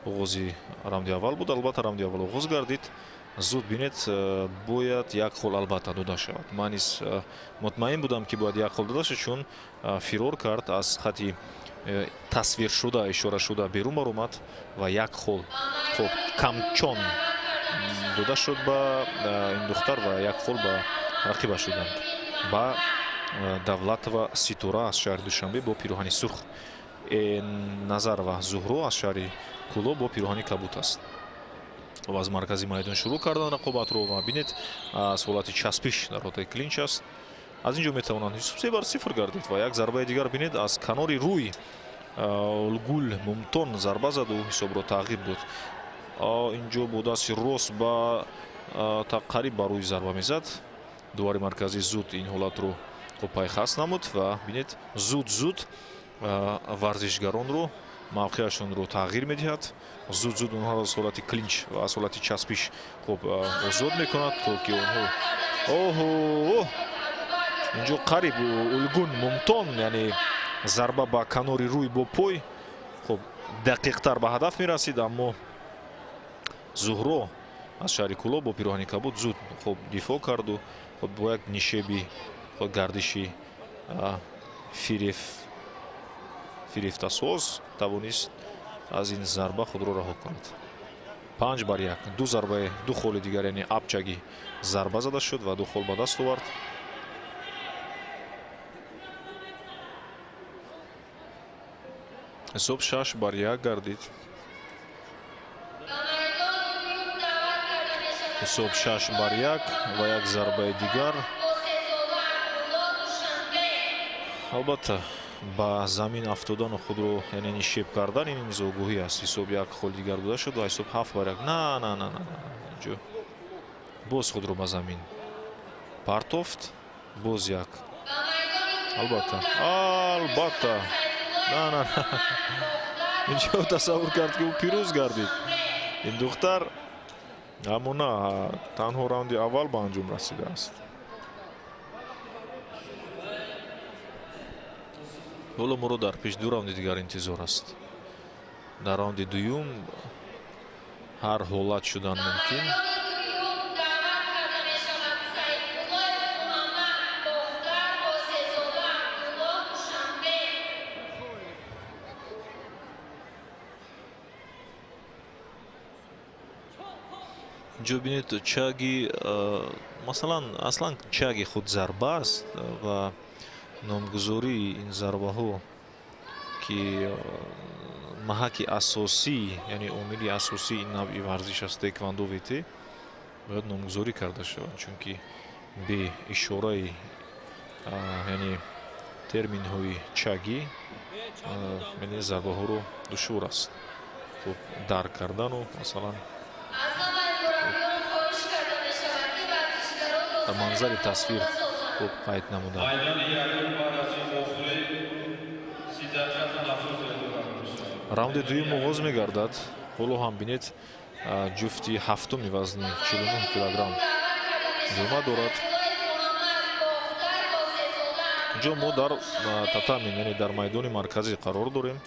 оғози раунди аввал буд. Албатта, раунди аввал оғоз гардид. Зуд бинед, бояд як хол албатта дода шавад. Ман низ мутмаин будам, ки бояд як хол дода шавад, чун фирор кард аз хати тасвиршуда, ишорашуда берун баромад ва як хол хуб камчон дода шуд ба ин духтар ва як хол ба рақиба шуданд, ба Давлатова Ситора аз шаҳри Душанбе бо пироҳани сурх. Назарова Зуҳро аз шаҳри Кӯлоб бо пироҳани кабут аст. Хуб, аз маркази майдон шурӯъ кардан рақобатро ва бинед, аз ҳолати часпиш дар ҳолати клинч аст. Аз ин ҷо метавонанд ҳисоб 3-0 гардид ва як зарбаи дигар бинед, аз канори рӯй Олгул Мумтон зарба заду ҳисобро тағйир дод. Инҷо бо дасти рост ба қариб ба рӯи зарба мезад. Довари марказӣ зуд ин ҳолатро хуб пайхас намуд ва бинед, зуд-зуд варзишгаронро мавқеашонро тағйир медиҳад. Зуд-зуд онҳоро аз ҳолати клинч ва аз ҳолати часпиш хуб озод мекунад, то ки онҳо оҳо, инҷо қариб Улгун Мумтон, яъне зарба ба канори рӯй бо пой хуб дақиқтар ба ҳадаф мерасид, аммо Зуҳро аз шаҳри Кӯлоб бо пироҳани кабуд зуд хуб дифоъ карду хуб бо як нишеби гардиши фирефтасоз тавонист аз ин зарба худро раҳо кунад. 5-1, ду зарбаи ду холи дигар, яъне абчаги зарба зада шуд ва ду хол ба даст овард. Ҳисоб 6-1 гардид. Ҳисоб 6-1 ва як зарбаи дигар. Албатта, ба замин афтодану худро, яъне нишеб кардан, ин низ огоҳӣ аст. Ҳисоб як хол дигар дода шуд ва ҳисоб 7-1. На, на, на, на, инҷо боз худро ба замин партофт. Боз як. Албатта, албатта. На, на, на. Инҷо тасаввур кард, ки ӯ пирӯз гардид. Ин духтар, аммо на, танҳо раунди аввал ба анҷом расидааст. Ҳоло моро дар пеш ду раунди дигар интизор аст. Дар раунди дуюм ҳар ҳолат шудан мумкин. Инҷо бинед, чаги, масалан, аслан чаги худ зарба аст ва номгузории ин зарбаҳо, ки маҳаки асосӣ, яъне омили асосии ин навъи варзиш аст, тэквондо ВТ, бояд номгузорӣ карда шавад, чунки бе ишораи, яъне терминҳои чагӣ, яъне зарбаҳоро душвор аст хуб дарк кардану масалан дар манзари тасвир хуб қайд намудан. Раунди дуюм оғоз мегардад. Ҳоло ҳам бинед, ҷуфти ҳафтуми вазни 49 килограмм идома дорад. Инҷо мо дар татами, яъне дар майдони марказӣ қарор дорем.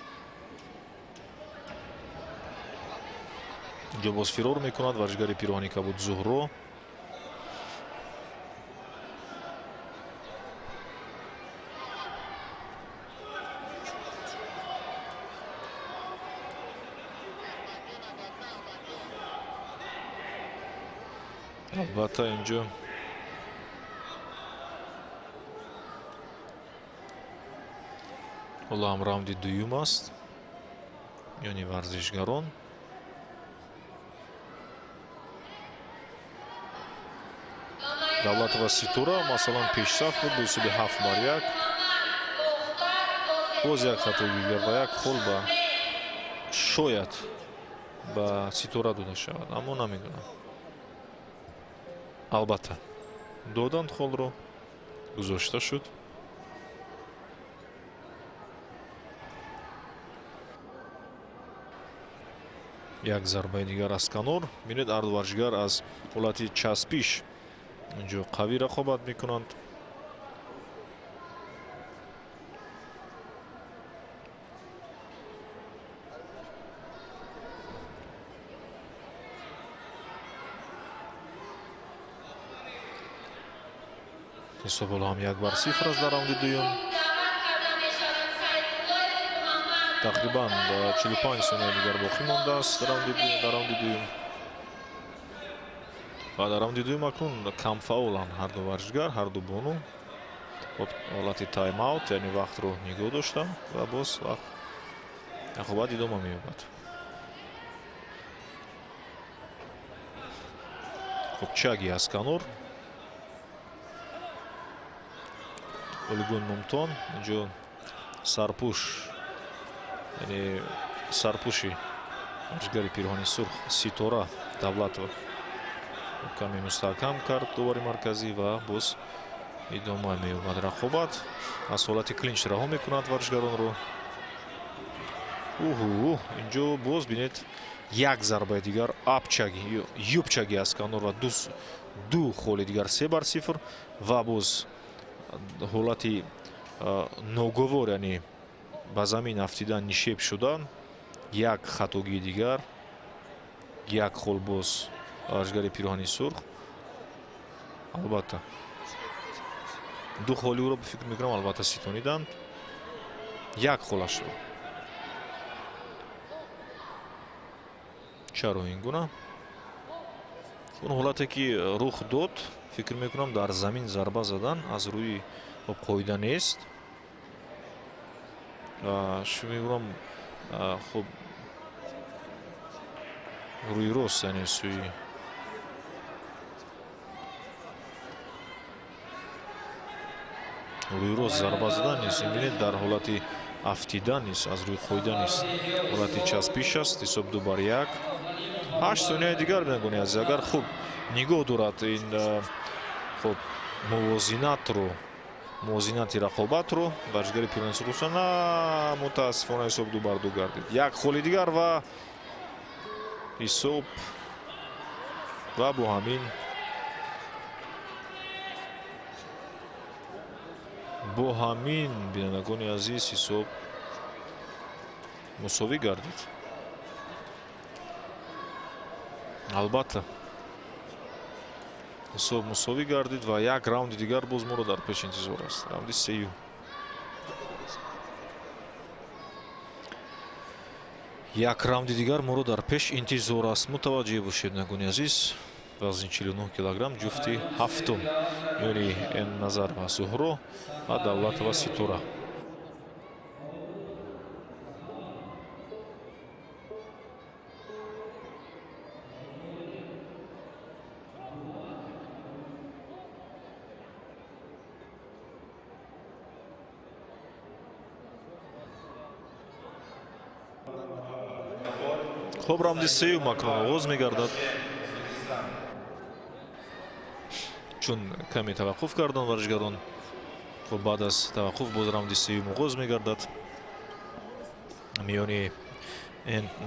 Инҷо боз фирор мекунад варзишгари пироҳани кабуд Зуҳро. Албатта, инҷо ҳоло ҳам раунди дуюм аст миёни варзишгарон. Давлатова Ситора масалан пешсаф буд бо ҳисоби 7-1. Боз як хатои дигар ва як хол ба шояд ба Ситора дода шавад, аммо намедонам. Албатта, доданд холро, гузошта шуд. Як зарбаи дигар аз канор. Бинед, ҳарду варзишгар аз ҳолати часпиш инҷо қавӣ рақобат мекунанд. Ҳисоб ҳоло ҳам 1-0 аст дар раунди дуюм. Тақрибан 45 сонияи дигар боқӣ мондааст дар раунди дуюм. Ва дар раунди дуюм акнун камфаъоланд ҳарду варзишгар, ҳарду бону. Хоб, ҳолати тайм-аут, яъне вақтро нигоҳ доштам ва боз вақт рақобат идома меёбад. Хоб, чаги аз канор. Олигон Мумтон инҷо сарпӯш, яъне сарпӯши варзишгари пирҳони сурх Ситора Давлатова каме мустаҳкам кард довари марказӣ ва боз идома меёбад рақобат. Аз ҳолати клинч раҳо мекунад варзишгаронро. Уҳу, инҷо боз бинед, як зарбаи дигар апчаги, юбчаги аз канор ва ду холи дигар 3-0 ва боз ҳолати ноговор, яъне ба замин афтидан, нишеб шудан, як хатогии дигар, як хол боз варзишгари пирҳони сурх. Албатта ду холи ӯро фикр мекунам, албатта ситониданд, як холашро. Чаро ин гуна? Он ҳолате ки рух дод, фикр мекунам, дар замин зарба задан аз рӯи қоида нест. Шумо мегӯям, хуб, рӯи рост, яъне сӯи рӯи рост зарба задан нест. Бинед, дар ҳолати афтидан нест, аз рӯи қоида нест. Ҳолати часпиш аст, ҳисоб 2-1. 8 сонияи дигар, бинандагони азиз, агар хуб нигоҳ дорад ин хуб мувозинатро, мувозинати рақобатро варзишгари пирҳони сурх, на, мутаассифона ҳисоб 2-2 гардид. Як холи дигар ва ҳисоб ва бо ҳамин бинандагони азиз ҳисоб мусовӣ гардид. Албатта ҳисоб мусовӣ гардид ва як раунди дигар боз моро дар пеш интизор аст. Раунди сеюм. Як раунди дигар моро дар пеш интизор аст. Мутаваҷҷеҳ бошед, бинандагони азиз, вазни 49 килограмм ҷуфти ҳафтум миёни Назар ва Зуҳро ва Давлатова Ситора. Хуб, раунди сеюм акнун оғоз мегардад. Чун каме таваққуф карданд варзишгарон, хуб, баъд аз таваққуф боз раунди сеюм оғоз мегардад миёни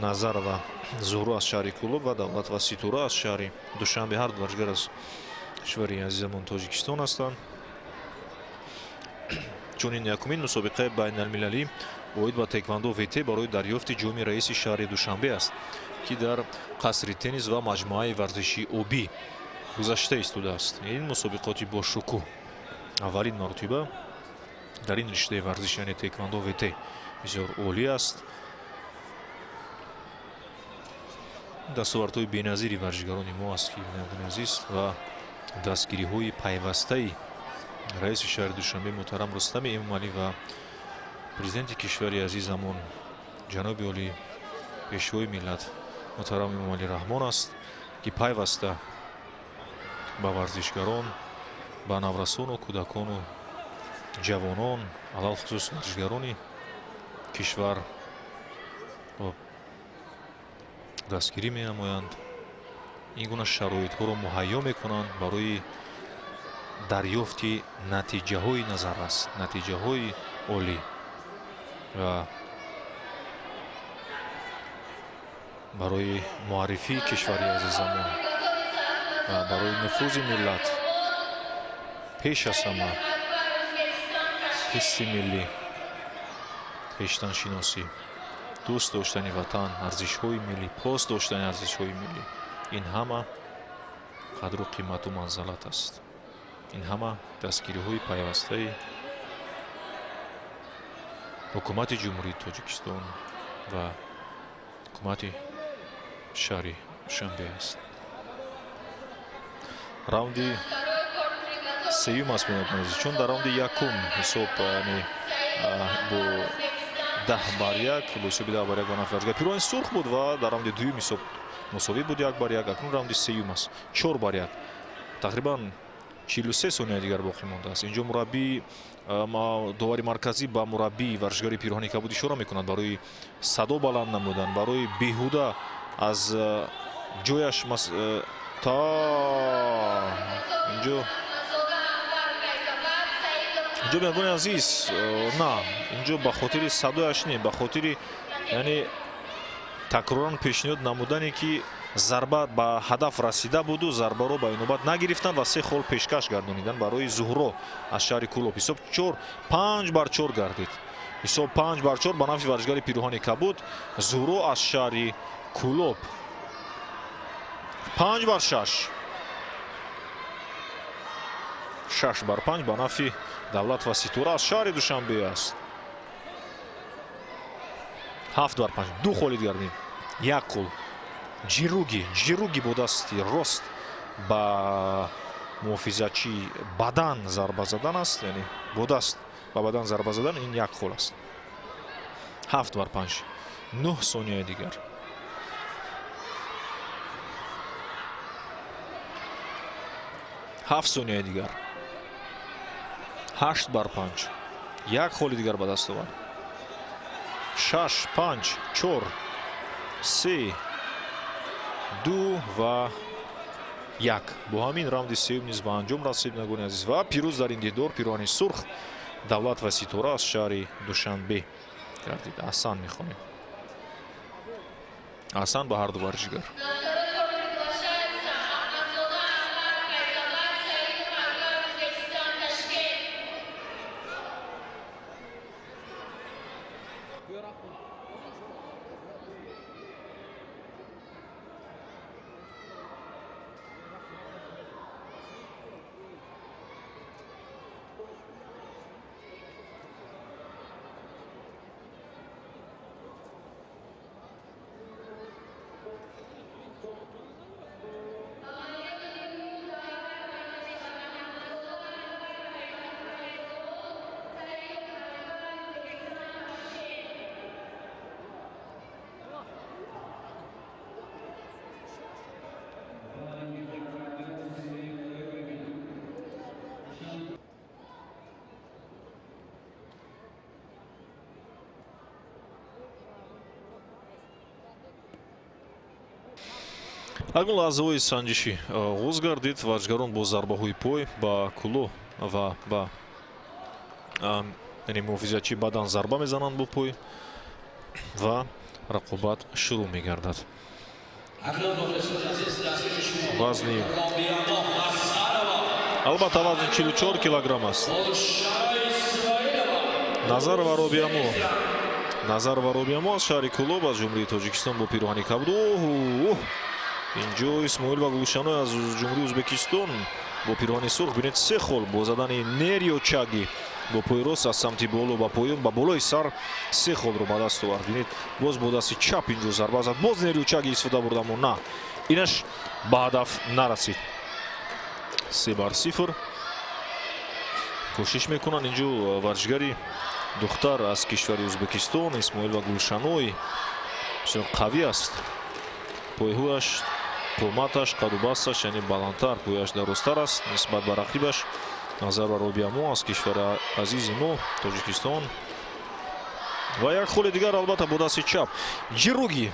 Назар ва Зуҳро аз шаҳри Кӯлоб ва Давлат ва Ситора аз шаҳри Душанбе. Ҳар ду варзишгар аз кишвари азизамон Тоҷикистон ҳастанд. Чунин якумин мусобиқаи байналмилалӣ оид ба теквандо ВТ барои дарёфти ҷоми раиси шаҳри Душанбе аст, ки дар қасри теннис ва маҷмӯаи варзишии обӣ гузашта истодааст. Ин мусобиқоти бошукӯҳ аввалин маротиба дар ин риштаи варзиш, яъне теквандо ВТ, бисёр олӣ аст. Дастовардҳои беназири варзишгарони мо аст, ки бинандагони азиз, ва дастгириҳои пайвастаи раиси шаҳри Душанбе муҳтарам Рустами Эмомалӣ ва президенти кишвари азизамон ҷаноби олӣ пешвои миллат муҳтарам Эмомалӣ Раҳмон аст, ки пайваста ба варзишгарон, ба наврасону кӯдакону ҷавонон, алалхусус варзишгарони кишвар дастгирӣ менамоянд. Ин гуна шароитҳоро муҳайё мекунанд барои дарёфти натиҷаҳои назаррас, натиҷаҳои олӣ. Ва Барои муаррифии кишвари азизамон ва барои нуфузи миллат пеш аз ҳама ҳисси миллӣ, хештаншиносӣ, дӯст доштани ватан, арзишҳои миллӣ, пос доштани арзишҳои миллӣ, ин ҳама қадру қимату манзалат аст. Ин ҳама дастгириҳои пайвастаи ҳукумати Ҷумҳурии Тоҷикистон ва ҳукумати шаҳри Душанбе аст. Раунди сеюм аст, бинандагони азиз, чун дар раунди якум ҳисоб бо 10-1, бо ҳисоби 10-1 ба нафъи варзишгари пироҳани сурх буд ва дар раунди дуюм ҳисоб мусовӣ буд 1-1. Акнун раунди сеюм аст, 4-1. Тақрибан 43 сония дигар боқӣ мондааст. Инҷо мураббӣ, довари марказӣ ба мураббии варзишгари пироҳани кабуд ишора мекунад барои садо баланд намудан, барои беҳуда аз ҷояш та инҷо бинандагони азиз, на инҷо ба хотири садояш не, ба хотири яъне такроран пешниҳод намудане ки зарба ба ҳадаф расида буду зарбаро ба инобат нагирифтанд ва се хол пешкаш гардониданд барои Зуҳро аз шаҳри Кӯлоб. Ҳисоб 5-4 гардид. Ҳисоб 5-4 ба нафъи варзишгари пироҳани кабуд Зуҳро аз шаҳри Кӯлоб. 5-6. 6-5 ба нафъи Давлат ва Ситора аз шаҳри Душанбе аст. 7-5. Ду холи дигар ним. Як қул. Ҷируги бо дасти рост ба муҳофизатчии бадан зарба задан аст, яъне бо даст ба бадан зарба задан, ин як хол аст. 7-5. 9 сонияи дигар. 7 сонияи дигар. 8-5. Як холи дигар ба даст овард. 6, 5, 4, 3, 2 ва 1. Бо ҳамин раунди сеюм низ ба анҷом расид, бинандагони азиз, ва пирӯз дар ин дидор пироҳани сурх Давлат ва Ситора аз шаҳри Душанбе гардид. Аҳсан мехонем. Аҳсан ба ҳарду варзишгар. Акнун лаҳзаҳои санҷишӣ оғоз гардид. Варзишгарон бо зарбаҳои пой ба кулоҳ ва ба яъне муҳофизатчии бадан зарба мезананд бо пой ва рақобат шурӯъ мегардад. Вазни албатта вазни 44 килограмм аст. Назарова Робиамо. Назарова Робиамо аз шаҳри Кӯлоб аз Ҷумҳурии Тоҷикистон бо пироҳани кабуд. Оҳ! Инҷо Исмоил ва Гулшаной аз Ҷумҳурии Ӯзбекистон бо пироҳани сурх. Бинед, се хол бо задани Нерио Чаги бо пои рост аз самти боло ба поён ба болои сар се холро ба даст овард. Бинед, боз бо дасти чап инҷо зарба зад. Боз Нерио Чаги истифода бурд, аммо на, инаш ба ҳадаф нарасид. 3-0. Кӯшиш мекунанд инҷо варзишгари духтар аз кишвари Ӯзбекистон Исмоил ва Гулшаной бисёр қавӣ аст. Пойҳояш, қоматаш, қадубасташ яъне баландтар, пӯяш дарозтар аст нисбат ба рақибаш Назарова Робиамо аз кишвари азизи мо Тоҷикистон. Ва як холи дигар албатта бо дасти чап. Ҷируги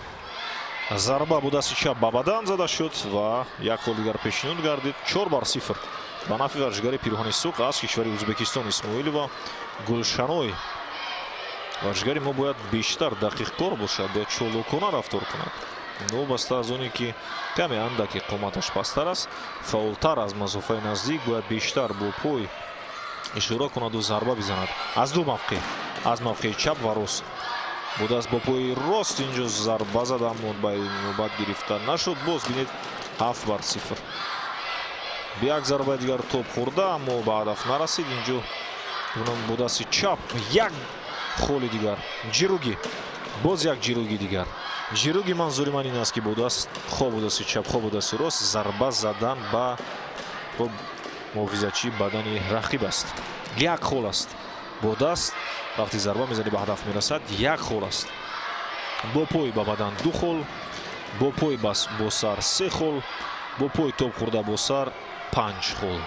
зарба бо дасти чап ба бадан зада шуд ва як хол дигар пешниҳод гардид. 4-0 ба нафъи варзишгари пироҳани сурх аз кишвари Ӯзбекистон Исмоилова Гулшаной. Варзишгари мо бояд бештар дақиқкор бошад, бояд чолокона рафтор кунад. Новобаста аз оне ки каме андаке қоматаш пасттар аст, фаъолтар аз масофаи наздик, бояд бештар бо пой ишора кунаду зарба бизанад. Аз ду мавқеъ, аз мавқеи чап ва рост. Бо даст бо пои рост инҷо зарба зад, аммо ба навбат гирифта нашуд. Боз бинед 7-0. Як зарбаи дигар топ хӯрда, аммо ба ҳадаф нарасид. Инҷо бо дасти чап як холи дигар. Ҷируги, боз як ҷируги дигар. Ҷируги манзури ман ин аст, ки бо даст, хо бо дасти чап, хо бо дасти рост зарба задан ба муҳофизатчии бадани рақиб аст. Як хол аст. Бо даст вақти зарба мезанӣ ба ҳадаф мерасад, як хол аст. Бо пой ба бадан 2 хол, бо пой бо сар 3 хол, бо пой топ хӯрда бо сар 5 хол.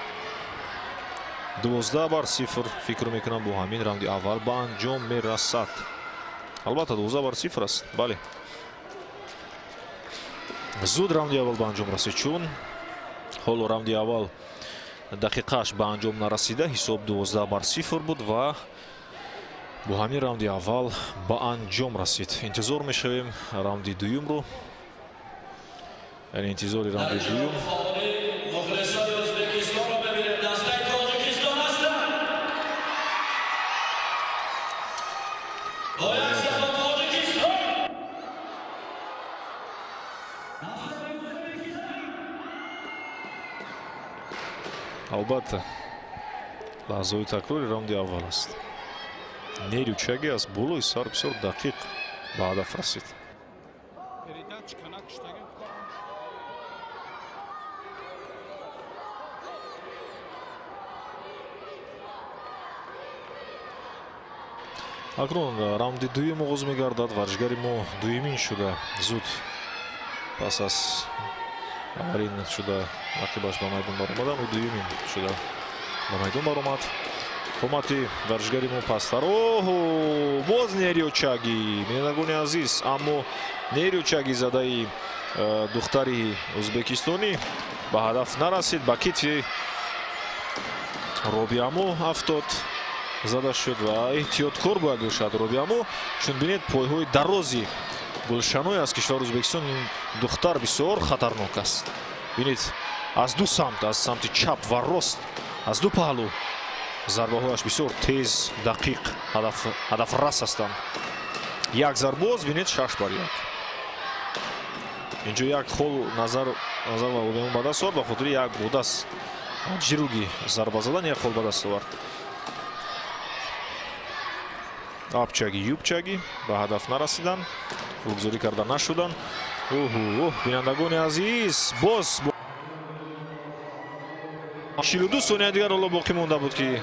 12-0 фикр мекунам бо ҳамин раунди аввал ба анҷом мерасад. Албатта 12-0 аст. Бале. Зуд раунди аввал ба анҷом расид, чун ҳоло раунди аввал дақиқааш ба анҷом нарасида, ҳисоб 12-0 буд ва бо ҳамин раунди аввал ба анҷом расид. Интизор мешавем раунди дуюмро. Яъне интизори раунди дуюм. Албатта лаҳзаҳои такрори раунди аввал аст. Нерючаги аз болои сар бисёр дақиқ ба ҳадаф расид. Акнун раунди дуюм оғоз мегардад. Варзишгари мо дуюмин шуда зуд пас аз аввалин шуда рақибаш ба майдон баромадан, ӯ дуюмин шуда ба майдон баромад. Қомати варзишгари мо пасттар. Оҳо, боз нерючаги, бинандагони азиз, аммо нерючаги задаи духтари ӯзбекистонӣ ба ҳадаф нарасид, ба китфи Робиамо афтод, зада шуд ва эҳтиёткор бояд бошад Робиамо, чун бинед пойҳои дарози Гулшаной аз кишвари Ӯзбекистон, ин духтар бисёр хатарнок аст. Бинед аз ду самт, аз самти чап ва рост, аз ду паҳлӯ зарбаҳояш бисёр тез, дақиқ, ҳадафрас ҳастанд. Як зарбоз, бинед 6-1. Инҷо як хол назар ва Робиамо ба даст овард, ба хотири як бо даст ҷируги зарба задан як хол ба даст овард. Апчаги, юбчаги ба ҳадаф нарасиданд, гулгузорӣ карда нашуданд. Оҳ, бинандагони азиз, боз 42 сония дигар ҳоло боқӣ монда буд, ки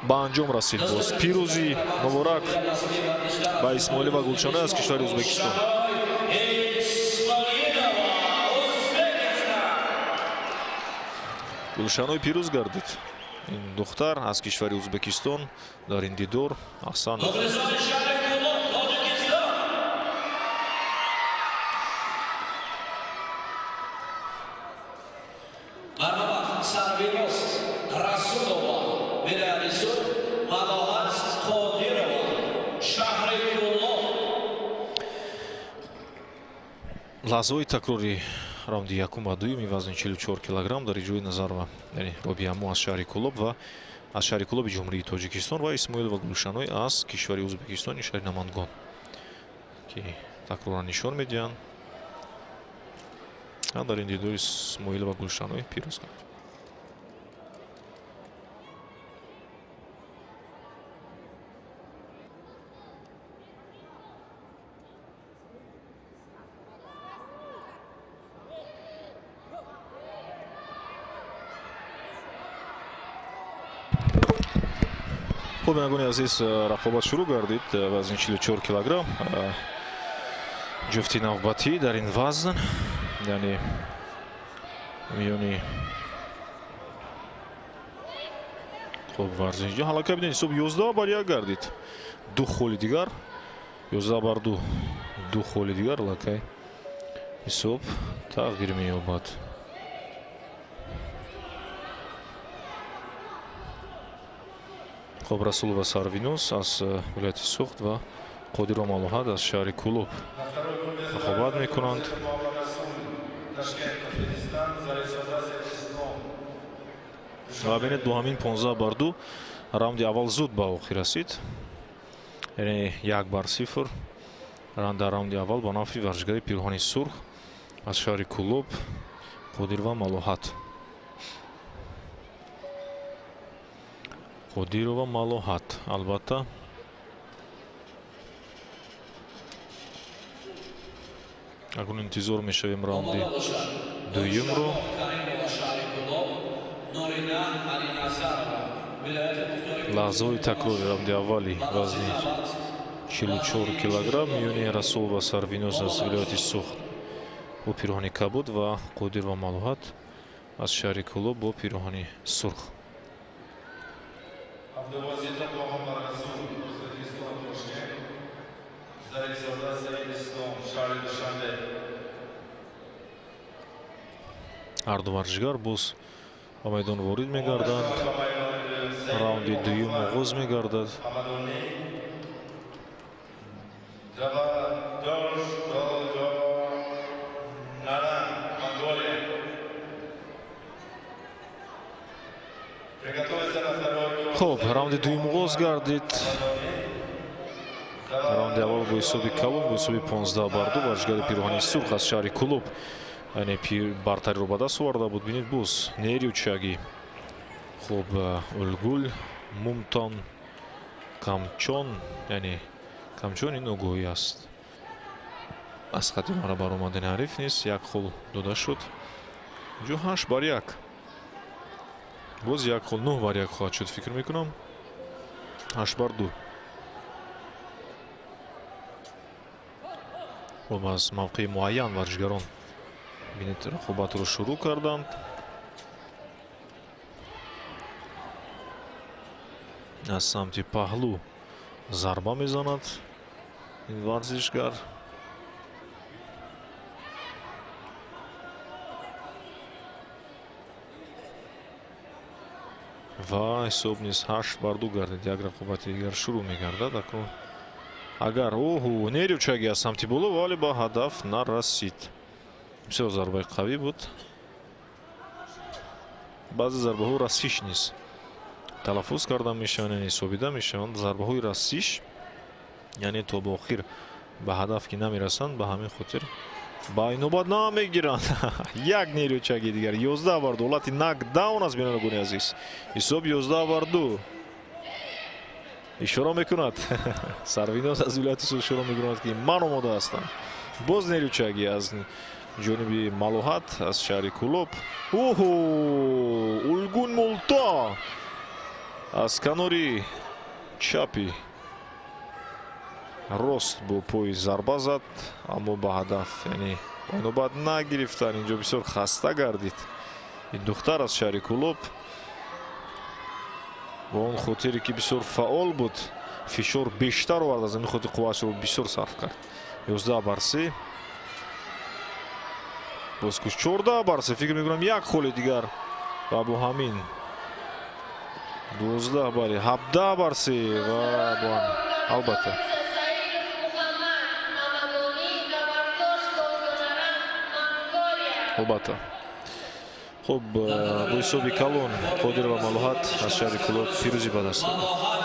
ба анҷом расид. Боз пирӯзӣ муборак ба Исмоилова Гулшаной аз кишвари Ӯзбекистон. Гулшаной пирӯз гардид. Ин духтар аз кишвари Ӯзбекистон дар ин дидор. Аҳсан. Лаҳзаҳои такрори раунди якум ва дуюми вазни 44 килограмм дар иҷрои Назарова, яъне Робиамо аз шаҳри Кӯлоб ва аз шаҳри Кӯлоби Ҷумҳурии Тоҷикистон ва Исмоилова Гулшаной аз кишвари Ӯзбекистони шаҳри Намангон, ки такроран нишон медиҳанд. Дар ин дидор Исмоилова Гулшаной пирӯз гардид. Хуб, бинандагони азиз, рақобат шурӯъ гардид. Вазни 44 килограмм ҷуфти навбатӣ дар ин вазн, яъне миёни хуб варзишҷо ҳалака бинед, ҳисоб 11-1 гардид. Ду холи дигар, 11-2, ду холи дигар аллакай ҳисоб тағйир меёбад. Хуб, Расулова Сарвинос аз вилояти Суғд ва Қодирова Малоҳат аз шаҳри Кӯлоб рақобат мекунанд. Ва бинед, бо ҳамин 15-2 раунди аввал зуд ба охир расид, яъне 1-0 дар раунди аввал ба нафъи варзишгари пирӯҳани сурх аз шаҳри Кӯлоб Қодирова Малоҳат. Қодирова Малоҳат, албатта, акнун интизор мешавем раунди дуюмро. Лаҳзаҳои такрори раунди аввали вазни 44 килограмм миёни Расул ва Сарвиноз аз вилояти Суғд бо пирӯҳани кабуд ва Қодирова Малоҳат аз шаҳри Кӯлоб бо пирӯҳани сурх. Ҳарду варзишгар боз ба майдон ворид мегарданд. Раунди дуюм оғоз мегардад. Хуб, раунди дуюм оғоз гардид. Раунди аввал бо ҳисоби калон, бо ҳисоби 15-2 варзишгари пирӯҳани сурх аз шаҳри Кӯлоб, яъне бартариро ба даст оварда буд. Бинед, боз нерючаги. Хуб, Улгул Мумтон Камчон, яъне Камчон ин огоҳӣ аст. Аз хати мара баромадани ҳариф нест, як хол дода шуд. Инҷо 8-1. Боз як хол, 9-1 хоҳад шуд, фикр мекунам. 8-2. Хуб, аз мавқеи муайян варзишгарон, бинед, рақобатро шурӯъ карданд. Аз самти паҳлӯ зарба мезанад ин варзишгар. Ва ҳисоб низ 8-2 гардид. Як рақобати дигар шурӯъ мегардад. Акнун агар оҳу нерючаги аз самти боло, вале ба ҳадаф нарасид. Бисёр зарбаи қавӣ буд. Баъзе зарбаҳо расиш низ талаффуз карда мешаванд, яъне ҳисобида мешаванд. Зарбаҳои расиш, яъне то ба охир ба ҳадаф ки намерасанд, ба ҳамин хотир ба инобат намегиранд. Як нерючаги дигар, 11-2. Ҳолати нокдаун аст, бинандагони азиз. Ҳисоб 11-2. Ишора мекунад Сарвиноз аз вилояти Суғд, ишора мекунад, ки ман омода ҳастам. Боз нерючаги аз ҷониби Малоҳат аз шаҳри Кӯлоб. Оҳу, Улгун Мулто аз канори чапи рост бо пои зарба зад, аммо ба ҳадаф, яъне ба инобат нагирифтан. Инҷо бисёр хаста гардид ин духтар аз шаҳри Кӯлоб. Бо он хотире ки бисёр фаъол буд, фишор бештар овард, аз ҳамин хотир қувваашро бисёр сарф кард. 11-3. Боз куш 14-3. Фикр мекунам, як холи дигар ва бо ҳамин 12 бари 17-3 ва бо ҳамин, албатта. Албатта. Хуб, бо ҳисоби калон Қодирова Малоҳат аз шаҳри Кӯлоб пирӯзӣ ба даст овард.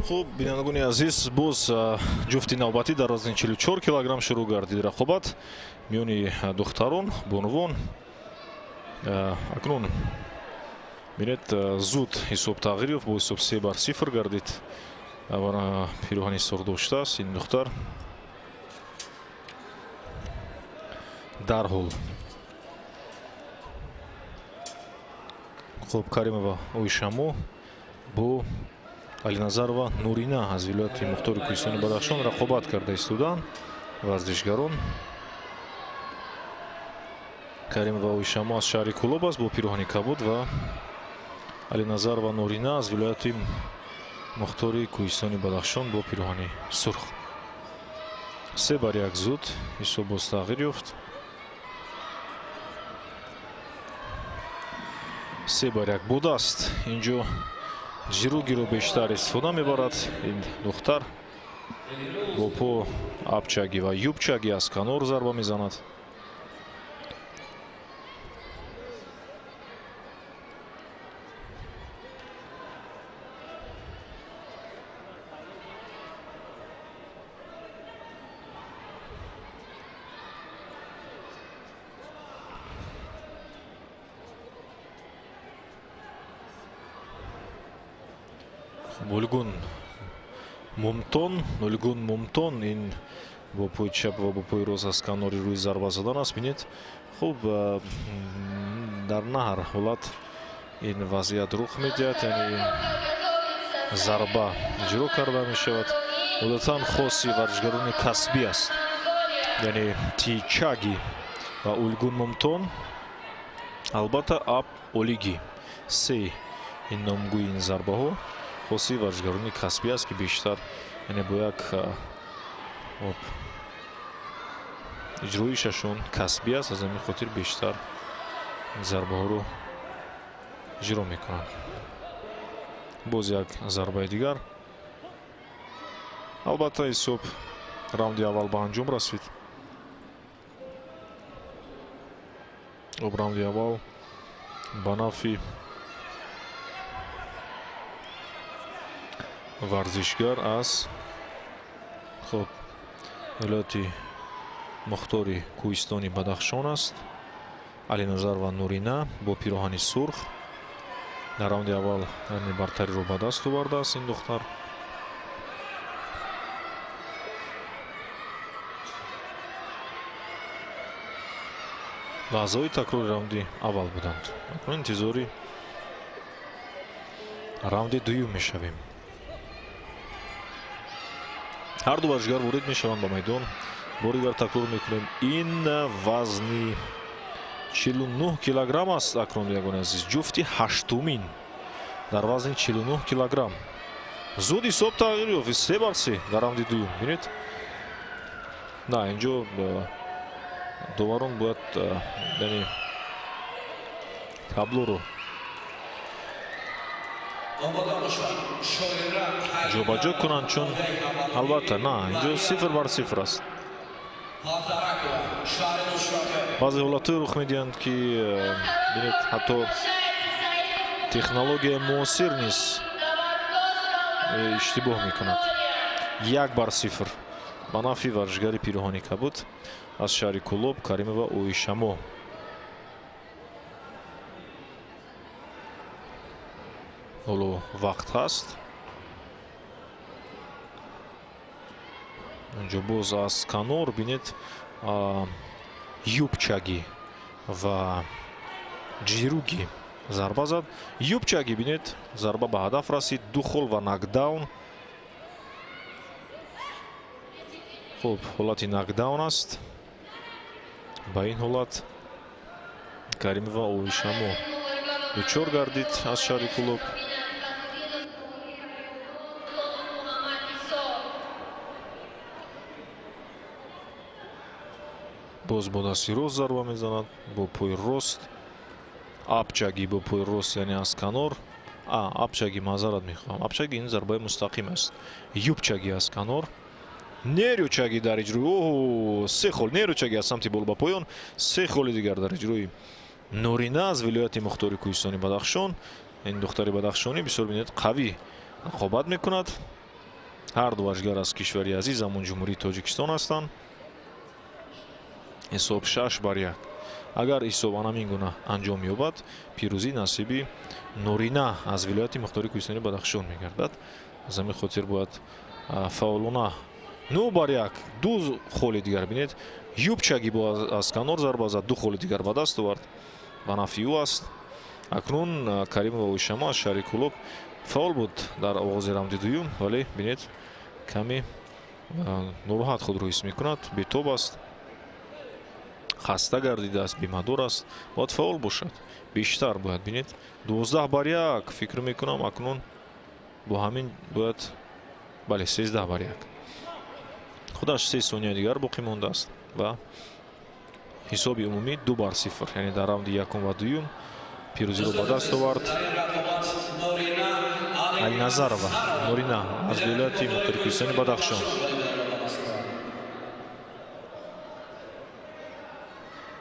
Хуб, бинандагони азиз, боз ҷуфти навбатӣ дар вазни 44 килограмм шурӯъ гардид рақобат миёни духтарон, бонувон. Акнун бинед, зуд ҳисоб тағйир ёфт, бо ҳисоб 3-0 гардид. Пироҳани сурх доштааст ин духтар. Дарҳол хуб, Каримова Оишамо бо Алиназарова Нурина аз вилояти мухтори Кӯҳистони Бадахшон рақобат карда истоданд варзишгарон. Каримова Оишамо аз шаҳри Кӯлоб аст бо пироҳани кабуд ва Алиназарова Нурина аз вилояти мухтори Кӯҳистони Бадахшон бо пироҳани сурх. 3-1 зуд ҳисоб боз тағйир ёфт. 3-1 будааст. Инҷо ҷиругиро бештар истифода мебарад ин духтар. Бо по апчаги ва юбчаги аз канор зарба мезанад. Нулгун Мумтон, Нулгун Мумтон ин бо пои чап ва бо пои рост аз канори рӯи зарба задан аст. Бинед, хуб, дар на ҳар ҳолат ин вазъият рух медиҳад, яъне зарба иҷро карда мешавад. Одатан хоси варзишгарони касбӣ аст, яъне Тичаги ва Улгун Мумтон, албатта ап олиги се ин номгӯи ин зарбаҳо хоси варзишгарони касбӣ аст, ки бештар яъне бо як иҷроишашон касбӣ аст, аз ҳамин хотир бештар зарбаҳоро иҷро мекунанд. Боз як зарбаи дигар. Албатта, ҳисоб раунди аввал ба анҷом расид. Об раунди аввал ба нафъи варзишгар аз хуб вилояти мухтори Кӯҳистони Бадахшон аст. Алиназар ва Нурина бо пироҳани сурх дар раунди аввал яъне бартариро ба даст овардааст ин духтар. Лаҳзаҳои такрори раунди аввал буданд. Акнун интизори раунди дуюм мешавем. Ҳар ду варзишгар ворид мешаванд ба майдон. Бори дигар такрор мекунем, ин вазни 49 килограмм аст. Акнун, ягони азиз, ҷуфти ҳаштумин дар вазни 49 килограмм. Зуд ҳисоб тағйир ёфт, 3-3 дар раунди дуюм. Бинед, на инҷо доварон бояд яъне таблоро ҷобаҷо кунанд, чун албатта на инҷо 0-0 аст. Баъзе ҳолатҳое рух медиҳанд, ки бинед, ҳатто технологияи муосир низ иштибоҳ мекунад. 1-0 ба нафъи варзишгари пироҳани кабуд аз шаҳри Кӯлоб Каримова Оишамо. Ҳоло вақт ҳаст. Инҷо боз аз канор бинед, юбчаги ва ҷируги зарба зад. Юбчаги, бинед, зарба ба ҳадаф расид, ду хол ва нокдаун. Хуб, ҳолати нокдаун аст. Ба ин ҳолат Каримова Овишамо дучор гардид аз шаҳри Кӯлоб. Боз бо дасти рост зарба мезанад, бо пои рост. Апчаги бо пои рост, яъне аз канор. Апчаги, маъзарат мехоҳам. Апчаги ин зарбаи мустақим аст. Юбчаги аз канор. Нерючаги дар иҷрои оҳ, се хол нерючаги аз самти боло ба поён, се холи дигар дар иҷрои Нурина аз вилояти мухтори кӯҳистони Бадахшон. Ин духтари бадахшонӣ бисёр бинед қавӣ рақобат мекунад. Ҳар ду варзишгар аз кишвари азиз, ҳамон Ҷумҳурии Тоҷикистон ҳастанд. Ҳисоб 6-1. Агар ҳисоб ана ҳамин гуна анҷом ёбад, пирӯзӣ насиби Нурина аз вилояти мухтори кӯҳистони Бадахшон мегардад. Аз ҳамин хотир бояд фаъолона. 9-1, ду холи дигар бинед. Юбчаги бо аз канор зарба зад, ду холи дигар ба даст овард. Ба нафъи ӯ аст. Акнун Каримова Ойшама аз шаҳри Кӯлоб фаъол буд дар оғози раунди дуюм, вале бинед каме нороҳат худро ҳис мекунад, бетоб аст, хаста гардидааст, бемадор аст. Бояд фаъол бошад, бештар бояд. Бинед, 12-1, фикр мекунам акнун бо ҳамин бояд, бале, 13-1. Худаш 3 сония дигар боқӣ мондааст ва ҳисоби умумӣ 2-0, яъне дар раунди якум ва дуюм пирӯзиро ба даст овард Алиназарова Нурина аз вилояти мухтори кӯҳистони Бадахшон.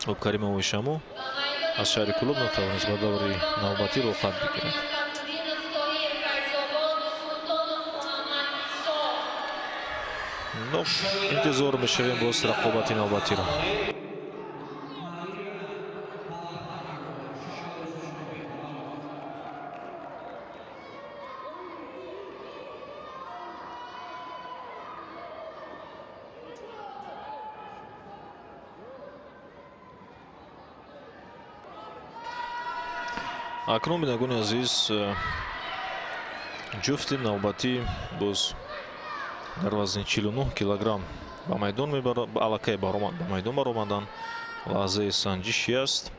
Хуб, Каримова Шамо аз шаҳри Кӯлоб натавонист ба даври навбатӣ роҳхат бигирад. Интизор мешавем боз рақобати навбатиро. Акнун, бинандагони азиз, ҷуфти навбатӣ боз дар вазни 49 килограмм ба майдон аллакай ба майдон баромаданд. Лаҳзаи санҷишӣ аст.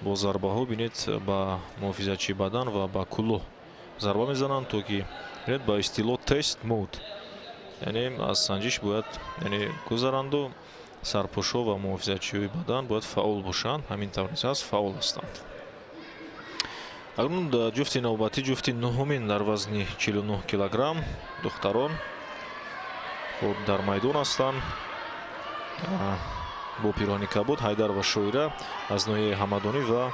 Бо зарбаҳо бинед ба муҳофизатчии бадан ва ба кулоҳ зарба мезананд, то ки бинед ба истилоҳ тест мод, яъне аз санҷиш бояд яъне гузаранду сарпӯшҳо ва муҳофизатчиҳои бадан бояд фаъол бошанд. Ҳамин тавр низ аст, фаъол ҳастанд. Акнун ҷуфти навбатӣ, ҷуфти нуҳумин дар вазни 49 килограмм, духтарон хуб дар майдон ҳастанд. Бо пироҳани кабуд Ҳайдарова Шоира аз ноҳияи Ҳамадонӣ ва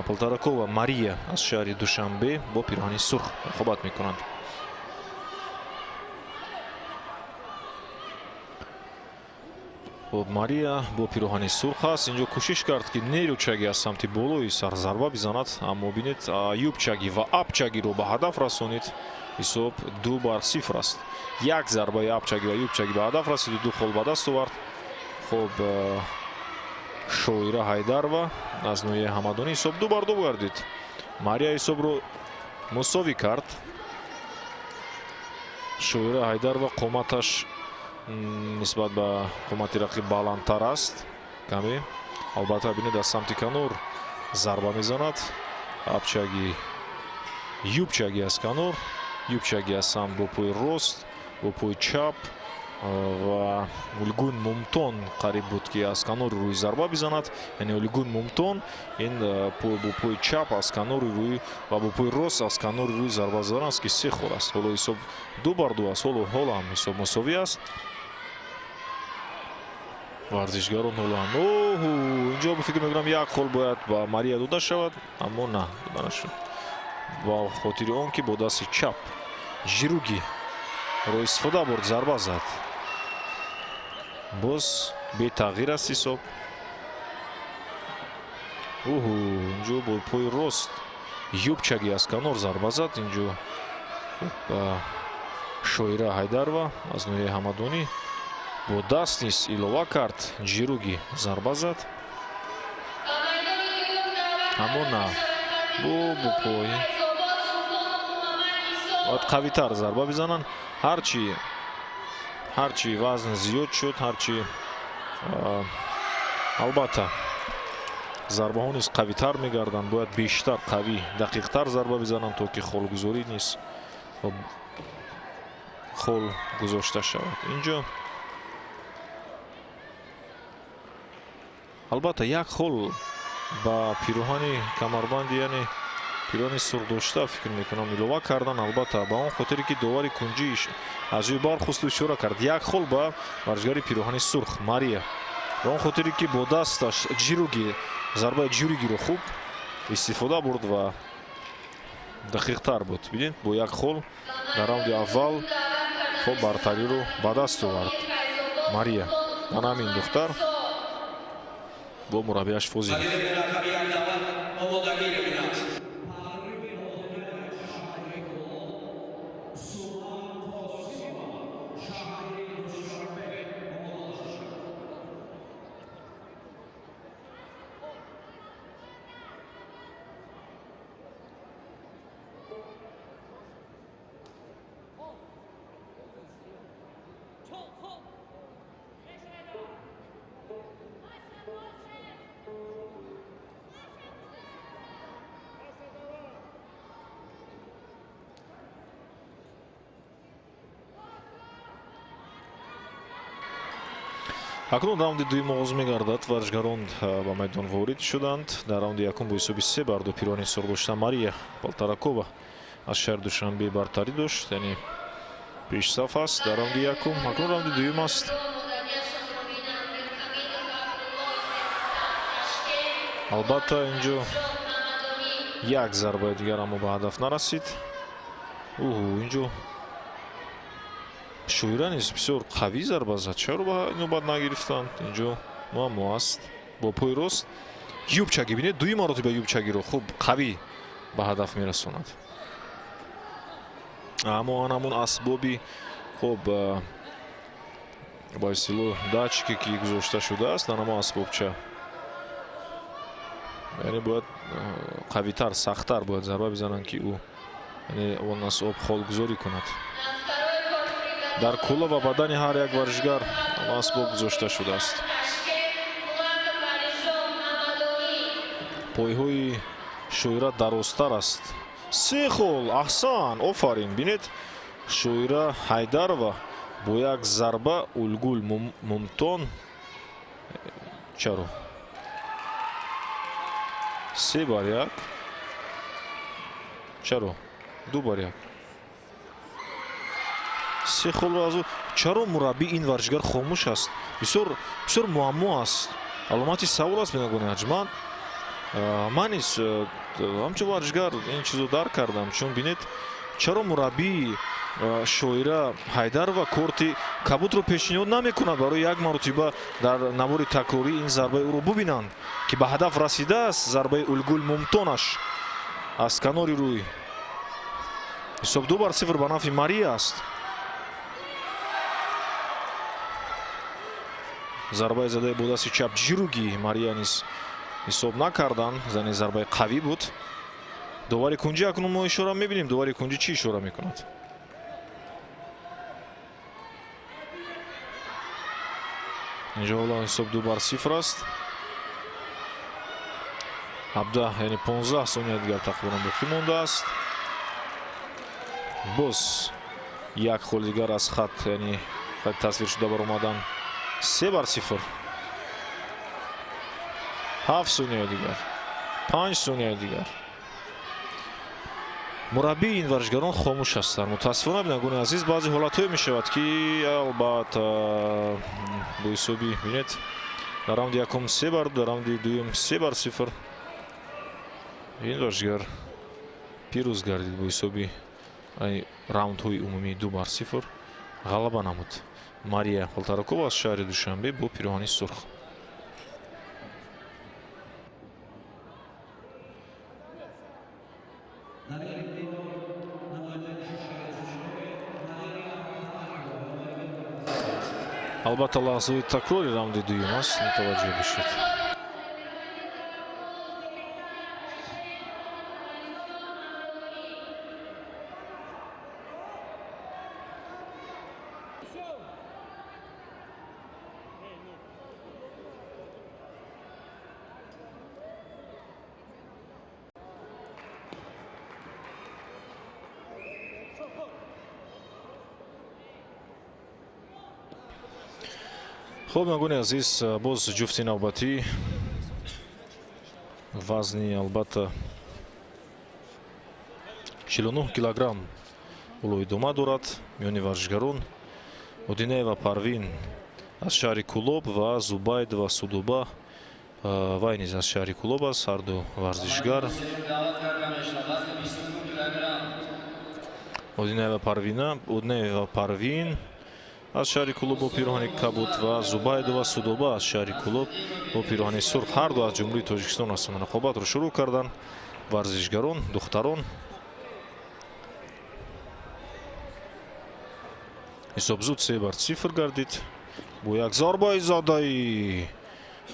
Полторакова Мария аз шаҳри Душанбе бо пироҳани сурх рақобат мекунанд. Хуб, Мария бо пироҳани сурх аст. Инҷо кӯшиш кард, ки нерючаги аз самти болои сар зарба бизанад, аммо бинед, юбчаги ва апчагиро ба ҳадаф расонид. Ҳисоб 2-0 аст. Як зарбаи апчаги ва юбчаги ба ҳадаф расиду ду хол ба даст овард. Хуб, Шоира Ҳайдарова аз ноҳияи Ҳамадонӣ, ҳисоб 2-2 гардид. Мария ҳисобро мусовӣ кард. Шоира Ҳайдарова қоматаш нисбат ба қомати рақиб баландтар аст каме. Албатта, бинед, аз самти канор зарба мезанад. Апчаги, юбчаги аз канор, юбчаги аз самт бо пои рост, бо пои чап ва Улгун Мумтон қариб буд, ки аз канори рӯи зарба бизанад. Яъне Улгун Мумтон ин бо пои чап аз канори рӯи ва бо пои рост аз канори рӯи зарба задан аст, ки се хол аст. Ҳоло ҳисоб 2-2 аст. Ҳоло ҳам ҳисоб мусовӣ аст. Варзишгарон ҳоло ҳам оҳу, инҷо фикр мекунам, як хол бояд ба Мария дода шавад, аммо на, дода нашуд, ба хотири он ки бо дасти чап жируги ро истифода бурд, зарба зад. Боз бетағйир аст ҳисоб. Уҳу, инҷо бо пои рост юбчаги аз канор зарба зад. Инҷо Шоира Ҳайдарова аз ноҳияи Ҳамадонӣ бо даст низ илова кард, ҷируги зарба зад, аммо на, бо пой бояд қавитар зарба бизананд. Ҳарчи вазн зиёд шуд, ҳарчи Албатта зарбаҳо низ қавитар мегарданд, бояд бештар қавӣ, дақиқтар зарба бизананд, то ки холгузорӣ низ хол гузошта шавад. Инҷо албатта як хол ба пироҳани камарбанди, яъне пироҳани сурх дошта, фикр мекунам, илова кардан. Албатта ба он хотире ки довари кунҷӣ аз ҷои бархосту ишора кард, як хол ба варзишгари пироҳани сурх Мария, ба он хотире ки бо дасташ ҷируги, зарбаи ҷиругиро хуб истифода бурд ва дақиқтар буд. Бинед, бо як хол дар раунди аввал хоб бартариро ба даст овард Мария. Ман ҳамин духтар бо мураббияш Фозилов. Акнун раунди дуюм оғоз мегардад. Варзишгарон ба майдон ворид шуданд. Дар раунди якум бо ҳисоби 3 бар 2 пироҳани сурх дошта Мария Полторакова аз шаҳри Душанбе бартарӣ дошт, яъне пешсаф аст дар раунди якум. Акнун раунди дуюм аст. Албатта инҷо як зарбаи дигар, аммо ба ҳадаф нарасид. Уҳу, инҷо Шоира низ бисёр қавӣ зарба зад. Чаро ба навбат нагирифтанд? Инҷо муаммо аст. Бо пои рост юбчагӣ, бинед, дуюм маротиба юбчагиро хуб қавӣ ба ҳадаф мерасонад. Аммо ан ҳамон асбоби хуб ба истилоҳ датчике ки гузошта шудааст, дар ҳамон асбобча, яъне бояд қавитар, сахттар бояд зарба бизананд, ки ӯ, яъне он асбоб холгузорӣ кунад. Дар кӯла ва бадани ҳар як варзишгар асбоб гузошта шудааст. Пойҳои Шоира дарозтар аст. Се хол, аҳсан, офарин. Бинед, Шоира Ҳайдарова бо як зарба Улгул Мумтон, чаро 3 бар 1, чаро 2 бар 1, се холро аз ӯ. Чаро мураббӣ ин варзишгар хомӯш аст? Бисёр бисёр муаммо аст, аломати савол аст. Бинагони арҷманд, ман низ ҳамчун варзишгар ин чизро дарк кардам, чун бинед, чаро мураббии Шоира Ҳайдарова корти кабудро пешниҳод намекунад барои як маротиба дар навори такрорӣ ин зарбаи ӯро бубинанд, ки ба ҳадаф расидааст зарбаи Улгул Мумтонаш аз канори рӯй. Ҳисоб 2 бар 0 ба нафъи Мария аст. Зарбаи задаи бо дасти чап ҷируги Мария низ ҳисоб накарданд, зани зарбаи қавӣ буд. Довари кунҷӣ, акнун мо ишора мебинем, довари кунҷӣ чӣ ишора мекунад? Инҷо ҳоло ҳисоб 2 бар 0 аст. 17, яъне 15 сония дигар тақрибан боқӣ мондааст. Боз як хол дигар аз хат, яъне хат тасвир шуда баромадан. 3 бар 0. 7 сония дигар, 5 сония дигар. Мураббии ин варзишгарон хомӯш ҳастанд. Мутаассифона, бинандагони азиз, баъзе ҳолатҳое мешавад, ки албатта бо ҳисоби, бинед, дар раунди якум 3 бар 2, дар раунди дуюм 3 бар 0 ин варзишгар пирӯз гардид, бо ҳисоби раундҳои умумӣ 2 бар 0 ғалаба намуд Мария Полторакова аз шаҳри Душанбе бо пироҳани сурх. Албатта лаҳзаҳои такрори раунди дуюм аст, мутаваҷҷеҳ бошед. Хуб, бинандагони азиз, боз ҷуфти навбатӣ вазни албатта 49 килограмм ҳоло идома дорад миёни варзишгарон. Одинаева Парвин аз шаҳри Кӯлоб ва Зубайдова Судоба вай низ аз шаҳри Кӯлоб аст, ҳарду варзишгар. Одинаева Парвина, Одинаева Парвин аз шаҳри Кӯлоб бо пироҳани кабуд ва Зубайдова Судоба аз шаҳри Кӯлоб бо пироҳани сурх, ҳарду аз Ҷумҳурии Тоҷикистон ҳастанд. Рақобатро шурӯъ карданд варзишгарон, духтарон. Ҳисоб зуд 3-0 гардид бо як зарбаи задаи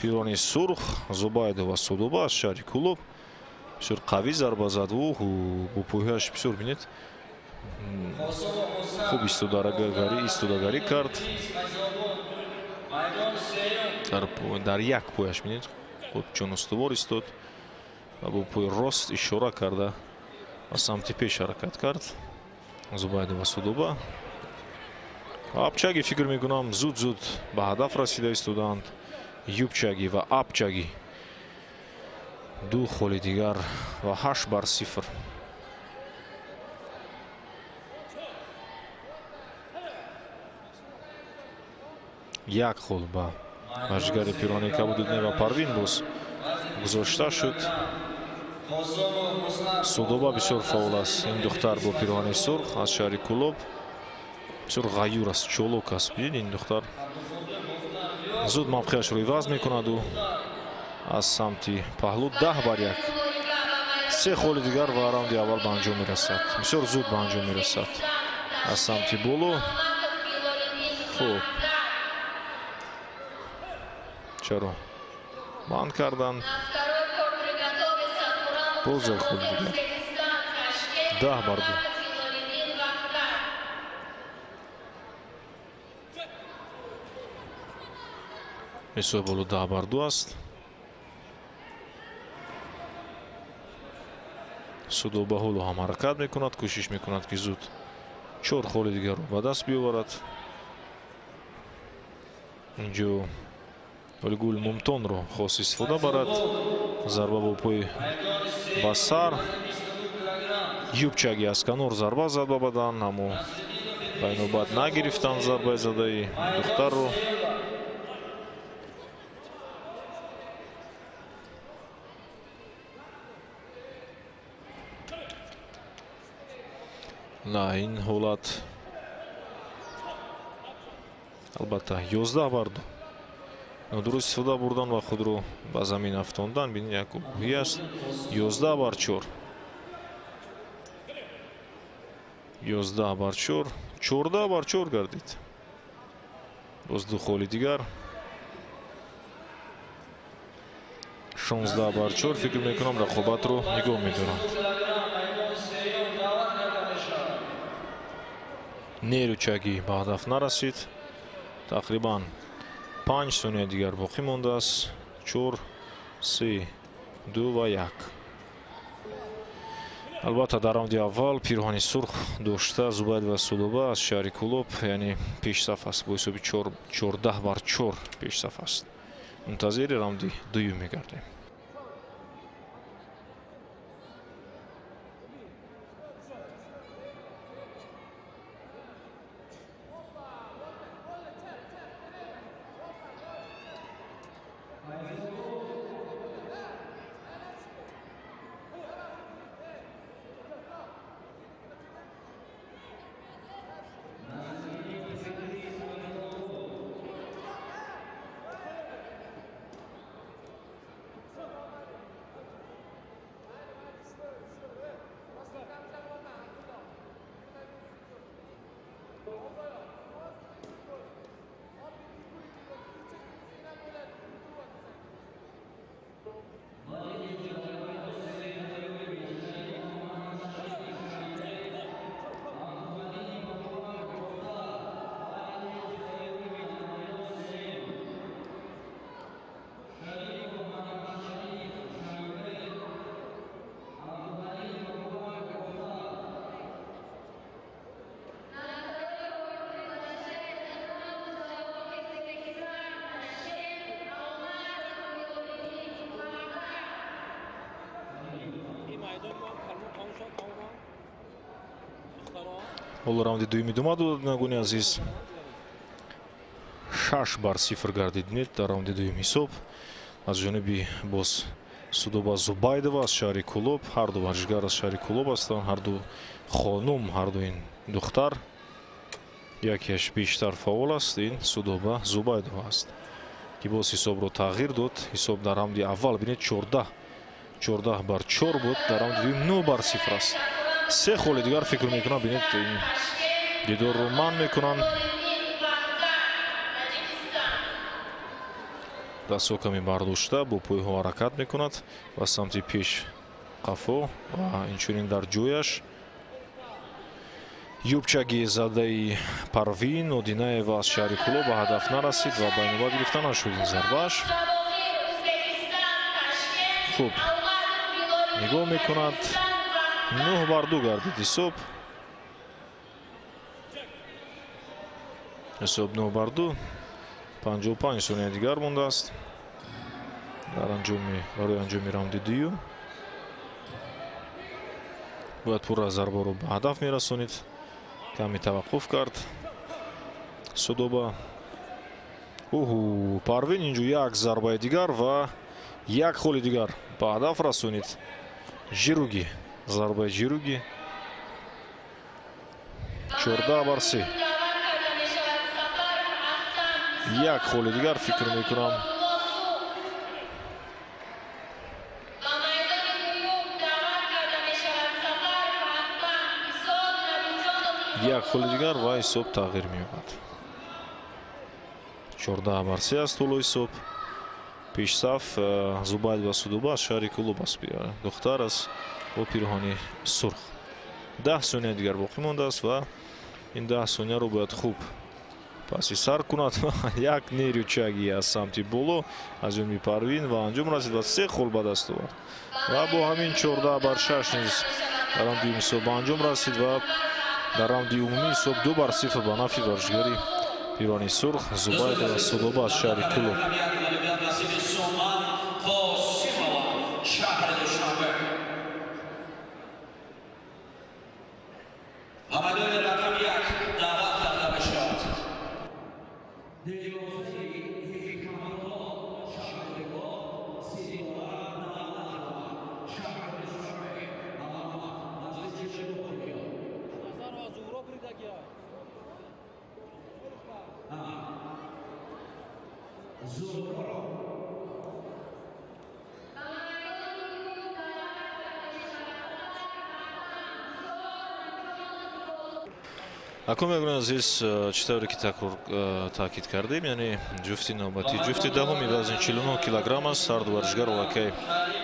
пирони сурх Зубайдова Судоба аз шаҳри Кӯлоб. Бисёр қавӣ зарба зад бо пойҳояш, бисёр бинед хуб истодагарӣ кард. Дар як пояш бинед хуб чун устувор истод ва бо пои рост ишора карда ба самти пеш ҳаракат кард Зубайдова Судоба. Апчаги фикр мекунам зуд-зуд ба ҳадаф расида истоданд. Юбчаги ва апчаги ду холи дигар ва 8-0. Як хол ба варзишгари пирони кабуд Одинаева Парвин боз гузошта шуд. Судоба бисёр фаъол аст. Ин духтар бо пироҳани сурх аз шаҳри Кӯлоб бисёр ғаюр аст, чолок аст. Бинед, ин духтар зуд мавқеашро иваз мекунаду аз самти паҳлӯ 10-1. Се холи дигар ва раунди аввал ба анҷом мерасад. Бисёр зуд ба анҷом мерасад аз самти боло. Хуб, чаро банд карданд? Боз як холи дигар, 10-2. Ҳисоб боло 10-2 аст. Судоба ҳоло ҳам ҳаракат мекунад, кӯшиш мекунад, ки зуд 4 холи дигарро ба даст биёварад. Инҷо Олигул Мумтонро хост истифода барад. Зарба бо пои ба сар. Юбчаги аз канор зарба зад ба бадан, аммо ба инобат нагирифтанд зарбаи задаи духтарро. На ин ҳолат албатта 11-2. Нодуруст истифода бурдан ва худро ба замин афтондан. Бинед, як гӯҳӣ аст. 11-4. 11-4. 14-4 гардид. Боз ду холи дигар. 16-4. Фикр мекунам рақобатро нигоҳ медоранд. Нерӯчагӣ ба ҳадаф нарасид. Тақрибан 5 сония дигар боқӣ мондааст. 4, 3, 2 ва 1. Албатта дар раунди аввал пирҳони сурх дошта Зубайдова Судоба аз шаҳри Кӯлоб, яъне пешсаф аст бо ҳисоби 14-4 пешсаф аст. Мунтазири раунди дуюм мегардем. Ҳоло раунди дуюм идома додад, бинандагони азиз. 6-0 гардид, бинед, дар раунди дуюм ҳисоб аз ҷониби боз Судоба Зубайдова аз шаҳри Кӯлоб. Ҳарду варзишгар аз шаҳри Кӯлоб ҳастанд, ҳарду хонум, ҳарду ин духтар. Якеаш бештар фаъол аст, ин Судоба Зубайдова аст, ки боз ҳисобро тағйир дод. Ҳисоб дар раунди аввал, бинед, 14-4 буд, дар раунди дуюм 9-0 аст. Се холи дигар фикр мекунам, бинед, ин дидорро манъ мекунанд. Дастҳо каме бардошта бо пойҳо ҳаракат мекунад ба самти пеш, қафо ва инчунин дар ҷояш. Юбчаги задаи Парвин Одинаева аз шаҳри Кӯлоб ба ҳадаф нарасид ва ба инобат гирифта нашуд ин зарбааш. Хуб нигоҳ мекунад, 9-2 гардид ҳисоб. Ҳисоб 9-2, 55 сония дигар мондааст дар анҷоми барои анҷоми раунди дуюм. Бояд пурра зарбаро ба ҳадаф мерасонид. Каме таваққуф кард Судоба. Уҳу, Парвин инҷо як зарбаи дигар ва як холи дигар ба ҳадаф расонид. Ҷируги, зарбаи ҷируги, 14-3. Як холи дигар фикр мекунам. Як холи дигар ва ҳисоб тағйир меёбад. 14-3 аст ҳоло ҳисоб. Пешсаф Зубайдова Судоба аз шаҳри Кӯлоб аст, духтар аст бо пирҳони сурх. 10 сония дигар боқӣ мондааст ва ин 10 сонияро бояд хуб паси сар кунад. Як нерючаги аз самти боло аз ҷониби Парвин ва анҷом расид ва се хол ба даст овард ва бо ҳамин 14-6 низ дар раунди дуюм ҳисоб ба анҷом расид ва дар раунди умумӣ ҳисоб 2-0 ба нафъи варзишгари пирони сурх Зубайдова Судоба аз шаҳри Кӯлоб. Акун мегӯям, азиз, чӣ тавре ки такрор таъкид кардем, яъне ҷуфти навбатӣ, ҷуфти даҳуми вазни 49 килограмм аст. Ҳарду варзишгар аллакай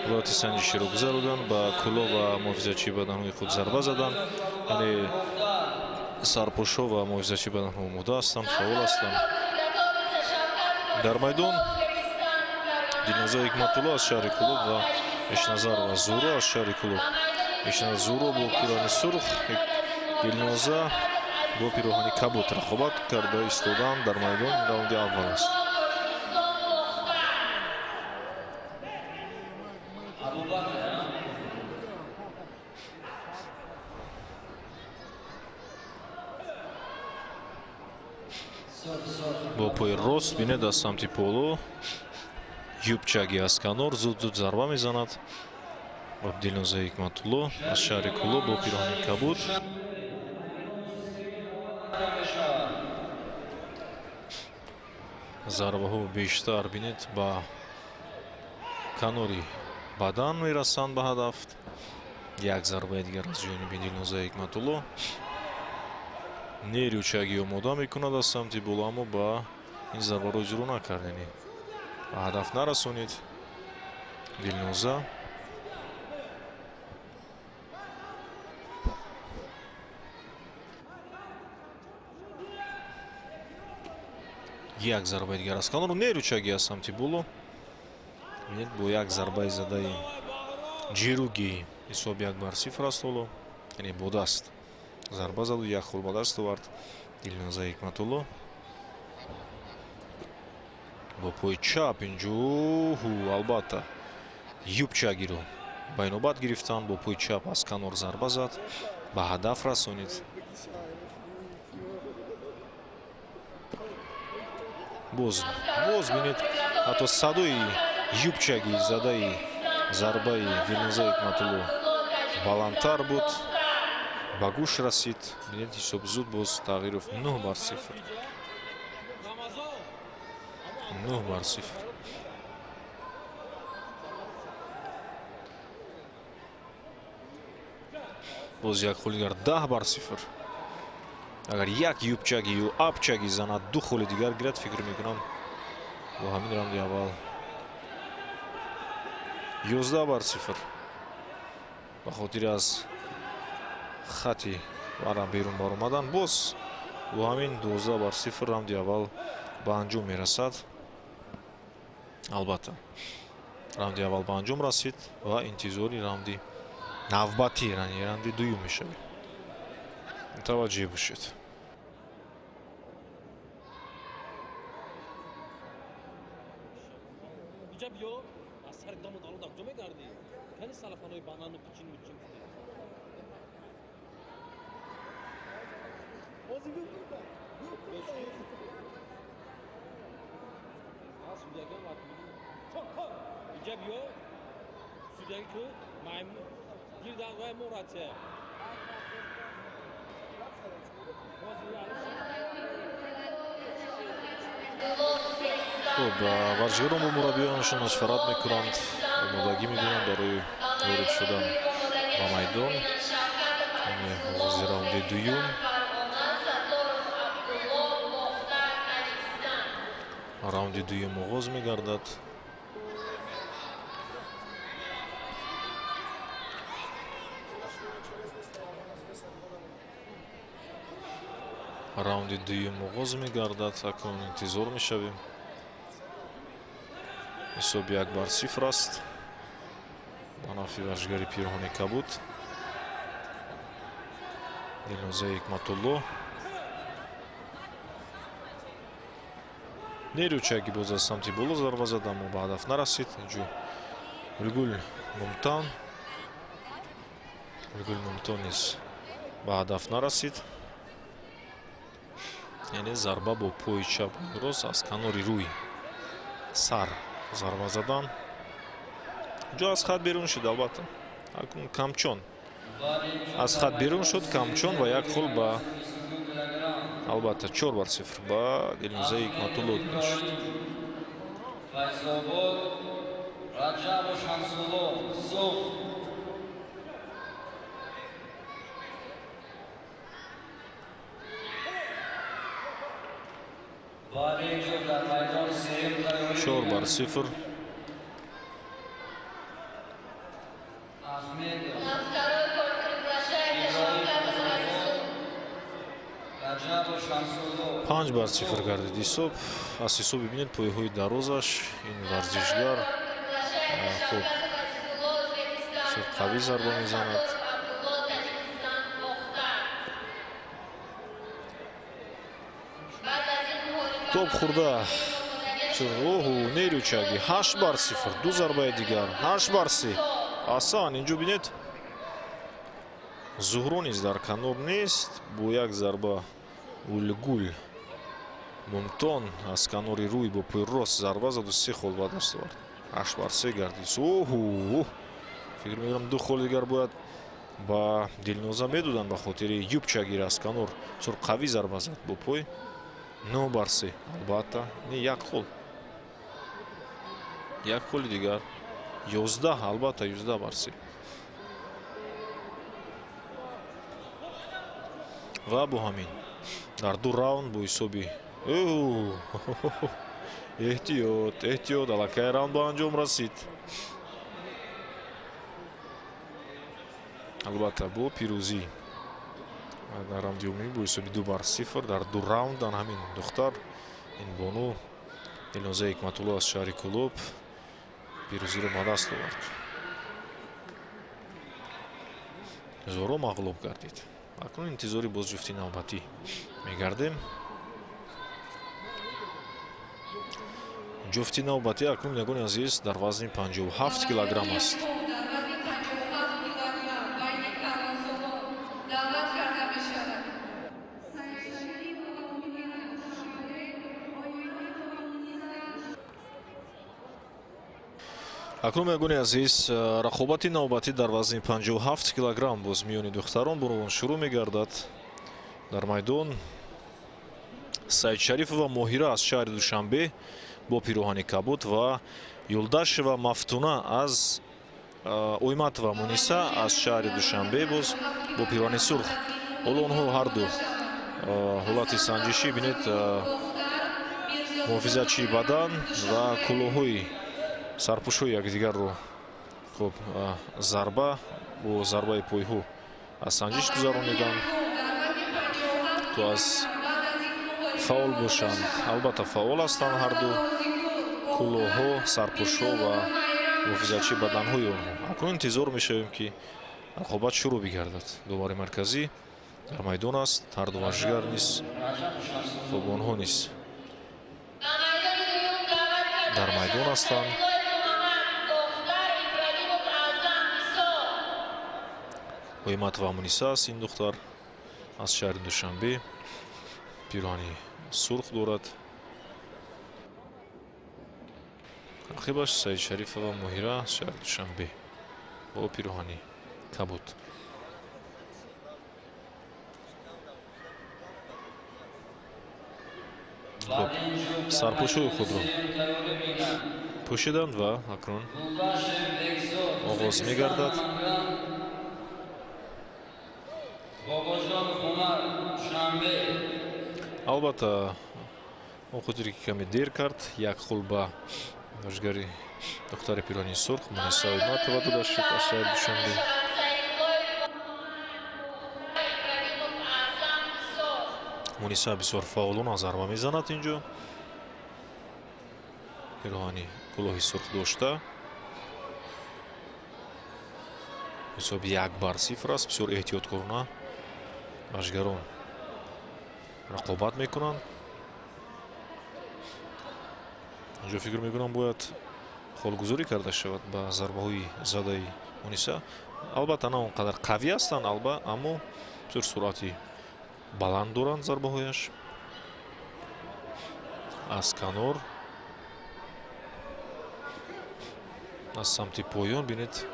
ҳолати санҷиширо гузаронданд, ба кӯло ва муҳофизатчии баданҳои худ зарба заданд, яъне сарпӯшҳо ва муҳофизатчии баданҳо омода ҳастанд, фаъол ҳастанд. Дар майдон Дилноза Ҳикматулло аз шаҳри Кӯлоб ва Эшназарова Зуро аз шаҳри Кӯлоб. Эшназар Зуро бо пироҳани сурх, Дилноза бо пироҳани кабуд рақобат карда истодан дар майдон. Раунди аввал аст. Бо пои рост, бинед, аз самти поло юбчаги аз канор зуд-зуд зарба мезанад. Дилноза Ҳикматулло аз шаҳри Кӯлоб бо пироҳани кабуд. Зарбаҳо бештар, бинед, ба канори бадан мерасанд ба ҳадаф. Як зарбаи дигар аз ҷониби Дилноза Ҳикматулло. Нерючаги омода мекунад аз самти боло, аммо ба ин зарбаро иҷро накард, яъне ба ҳадаф нарасонид Дилноза. Як зарбаи дигар аз канору, нерючаги аз самти боло. Бинед, бо як зарбаи задаи ҷируги ҳисоб 1-0 аст ҳоло, яъне бо даст зарба заду як хол ба даст овард Дилноза Ҳикматулло. Бо пои чап инҷо, албатта, юбчагиро ба инобат гирифтан, бо пои чап аз канор зарба зад, ба ҳадаф расонид. Боз боз бинед, ҳатто садои юбчаги задаи зарбаи Дилноза Ҳикматулло баландтар буд, ба гӯш расид. Бинед, ҳисоб зуд боз тағйир ёфт. 9 бар 0, 9 бар 0. Боз як холи дигар, 10 бар 0. Агар як юбчаги ё апчаги занад, ду холи дигар гирад, фикр мекунам, бо ҳамин раунди аввал 11 бар 0. Ба хотири аз хати варам берун баромадан, боз бо ҳамин 12 бар 0 раунди аввал ба анҷом мерасад. Албатта, раунди аввал ба анҷом расид ва интизори раунди навбатӣ, яъне раунди дуюм мешавем. Мутаваҷҷеҳ бошед. Иҷа биё, аз сари даму далу дар куҷо мегардӣ? Кани салафанои банану пичин мучин? Иҷа биё, судяги ку маймун гирдан вай мо ратсия. Хуб, варзишгарон бо мураббиёнашон машварат мекунанд, омодагӣ мебинанд барои ворид шудан ба майдон, яъне оғози раунди дуюм. Раунди дуюм оғоз мегардад. Раунди дуюм оғоз мегардад. Акнун интизор мешавем. Ҳисоб 1 бар 0 аст ба нафъи варзишгари пирҳони кабуд Дилноза Ҳикматулло. Нерӯчаги боз аз самти боло зарба зад, аммо ба ҳадаф нарасид. Инҷо Гулгул Мумтан, Гулгул Мумтон низ ба ҳадаф нарасид, яъне зарба бо пои чап рост аз канори рӯй сар зарба задан. Ҷо аз хат берун шуд. Албатта, акнун камчон аз хат берун шуд, камчон, ва як хол ба, албатта, 4 бар 0 ба Дилнозаи Ҳикматулло дода шуд. Файзобод, Раҷабу Шамсулло, Суғд. Баъди ин ҷо дар майдони сеюм тайёрӣ 4 бар 0. Ахмедов На второй корт приглашается Шавкатов Азизулло. Раҷабу Шамсулло. 5 бар 0 гардид ҳисоб. Аз ҳисоби, бинед, пойҳои дарозаш ин варзишгар Приглашается хуб, Шавкатов Азизулло, Узбекистан. бисёр қавӣ зарба мезанад. Сатторов Абдулло, Таҷикистан, Бохтар. Баъд аз ин муҳориба Топ хӯрда. Оҳу, нерӯчаги, 8 бар 0, ду зарбаи дигар, 8 бар 3. Асан, инҷо бинед, Зуҳро низ дар канор нест. Бо як зарба Улгул Мумтон аз канори рӯй бо пои рост зарба заду се хол ба даст овард. 8 бар 3 гардид. Оҳу, фикр мекунам, ду холи дигар бояд ба Дилноза медоданд ба хотири юбчагир, аз канор бисёр қавӣ зарба зад бо пой. 9 бар 3. Албатта, не, як хол, як холи дигар, 11, албатта, 11 бар 3. Ва бо ҳамин дар ду раунд бо ҳисоби, эҳтиёт, эҳтиёт, аллакай раунд ба анҷом расид. Албатта, бо пирӯзӣ дар раунди умумӣ бо ҳисоби 2 бар 0 дар ду раунд дар ҳамин духтар, ин бону Дилноза Ҳикматулло аз шаҳри Кӯлоб пирӯзиро ба даст овард. Зоро мағлуб гардид. Акнун интизори бозҷуфти навбатӣ мегардем. Ҷуфти навбатӣ акнун, бинандагони азиз, дар вазни 57 килограмм аст. Дар вазни 57 килограмм байни калонсолон даъват карда мешавад. Акнун, меҳмони азиз, рақобати навбатӣ дар вазни 57 килограмм боз миёни духтарон бонувон шурӯъ мегардад. Дар майдон Саидшарифова Моҳира аз шаҳри Душанбе бо пироҳани кабуд ва Юлдашева Мафтуна аз Ойматова Муниса аз шаҳри Душанбе боз бо пироҳани сурх. Ҳоло онҳо ҳарду ҳолати санҷишӣ, бинед, муҳофизатчии бадан ва кулоҳҳои сарпӯшҳои якдигарро хуб зарба бо зарбаи пойҳо аз санҷиш гузарониданд, то аз фаъол бошанд. Албатта, фаъол ҳастанд ҳарду кулоҳҳо, сарпӯшҳо ва муҳофизатчии баданҳои онҳо. Акнун интизор мешавем, ки рақобат шурӯъ бигардад. Довари марказӣ дар майдон аст, ҳарду варзишгар низ, хуб, онҳо низ дар майдон ҳастанд. Ойматова Муниса аст ин духтар аз шаҳри Душанбе, пироҳани сурх дорад. Рақибаш Саидшарифова Моҳира аз шаҳри Душанбе бо пироҳани кабуд. Хуб, сарпӯшҳои худро пӯшиданд ва акнун оғоз мегардад. Албатта, он хотире ки каме дер кард, як хол ба варзишгари духтари пироҳани сурх Муниса Ойматова дода шуд аз шаҳри Душанбе. Муниса бисёр фаъолона зарба мезанад инҷо. Пироҳани кулоҳи сурх дошта. Ҳисоби 1-0 аст. Бисёр эҳтиёткорона варзишгарон рақобат мекунанд. Инҷо фикр мекунам, бояд холгузорӣ карда шавад ба зарбаҳои задаи Муниса. Албатта, на он қадар қавӣ ҳастанд, аммо бисёр суръати баланд доранд зарбаҳояш. Аз канор, аз самти поён, бинед,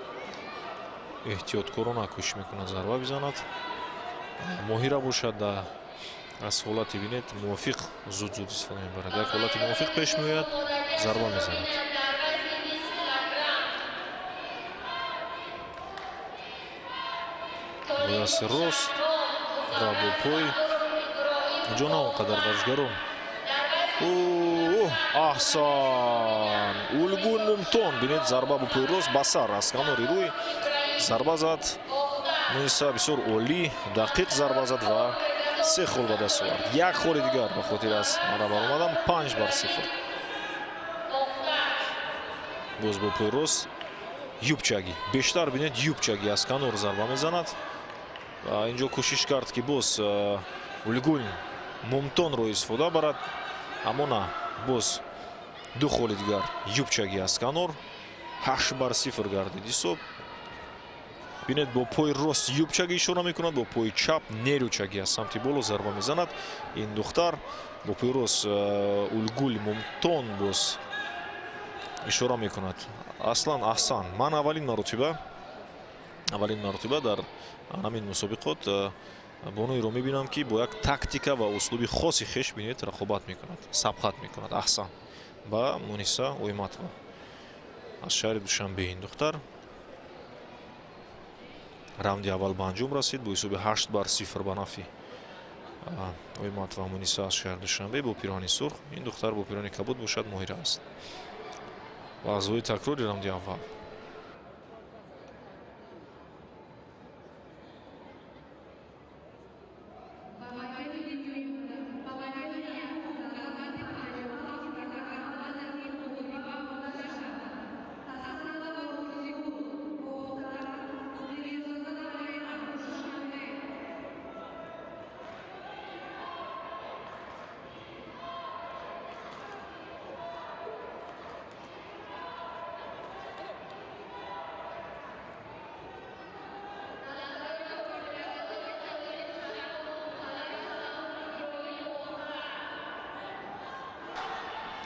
эҳтиёткорона кӯшиш мекунад зарба бизанад. Моҳира бошад, аз ҳолати, бинед, мувофиқ зуд-зуд истифода мебарад. Як ҳолати мувофиқ пеш меояд, зарба мезанад. Бо дасти рост ва бо пой. Инҷо на он қадар варзишгарон. Аҳсан! Улгун Мумтон, бинед, зарба бо пой рост ба сар аз канори рӯй зарба зад. Муниса бисёр олӣ, дақиқ зарба зад ва 3 хол ба даст овард. Як холи дигар ба хотир аз мара баромадан, 5-0. Боз бо пой рост юбчагӣ. Бештар, бинед, юбчагӣ аз канор зарба мезанад. Ва инҷо кӯшиш кард, ки боз Улгун Мумтонро истифода барад, аммо на, боз 2 холи дигар юбчагӣ аз канор. 8-0 гардид ҳисоб. Бинед, бо пои рост юбчагӣ ишора мекунад, бо пои чап нерючагӣ аз самти боло зарба мезанад. Ин духтар бо пои рост Улгул Мумтон боз ишора мекунад. Аслан аҳсан. Ман аввалин маротиба дар ҳамин мусобиқот бонуиро мебинам, ки бо як тактика ва услуби хоси хеш, бинед, рақобат мекунад, сабқат мекунад. Аҳсан ба Муниса Ойматова аз шаҳри Душанбе. Ин духтар раунди аввал ба анҷом расид бо ҳисоби 8-0 ба нафи Ойматова Муниса аз шаҳри Душанбе бо пироҳани сурх. Ин духтар бо пироҳани кабуд бошад, Моҳира аст. Ва аъзои такрори раунди аввал.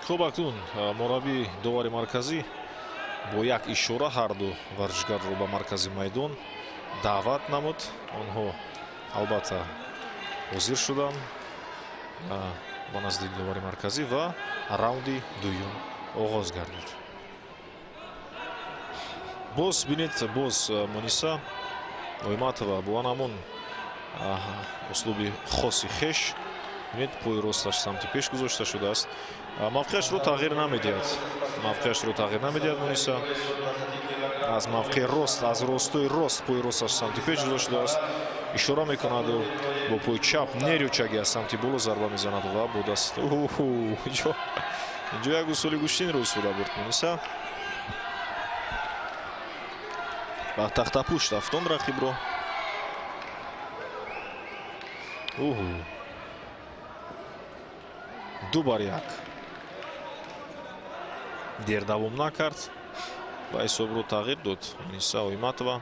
Хуб, акнун мураббии довари марказӣ Бо як ишора ҳарду варзишгарро ба маркази майдон даъват намуд. Онҳо албатта ҳозир шуданд ба назди довари марказӣ ва раунди дуюм оғоз гардид. Боз бинед, боз Муниса Ойматова бо ҳамон услуби хоси хеш, бинед, пои росташ самти пеш гузошта шудааст. Мавқеашро тағйир намедиҳад. Мавқеашро тағйир намедиҳад Муниса. Аз мавқеи рост, аз ростои рост пои росташ самти пеш гузошта шудааст. Ишора мекунаду бо пои чап нерючаги аз самти боло зарба мезанад ва бо даст. Инҷо як усули гӯштинро истифода бурд Муниса. Ба тахтапушт афтон рақибро. 2-1. Дер давом накард ва ҳисобро тағйир дод Муниса Ойматова.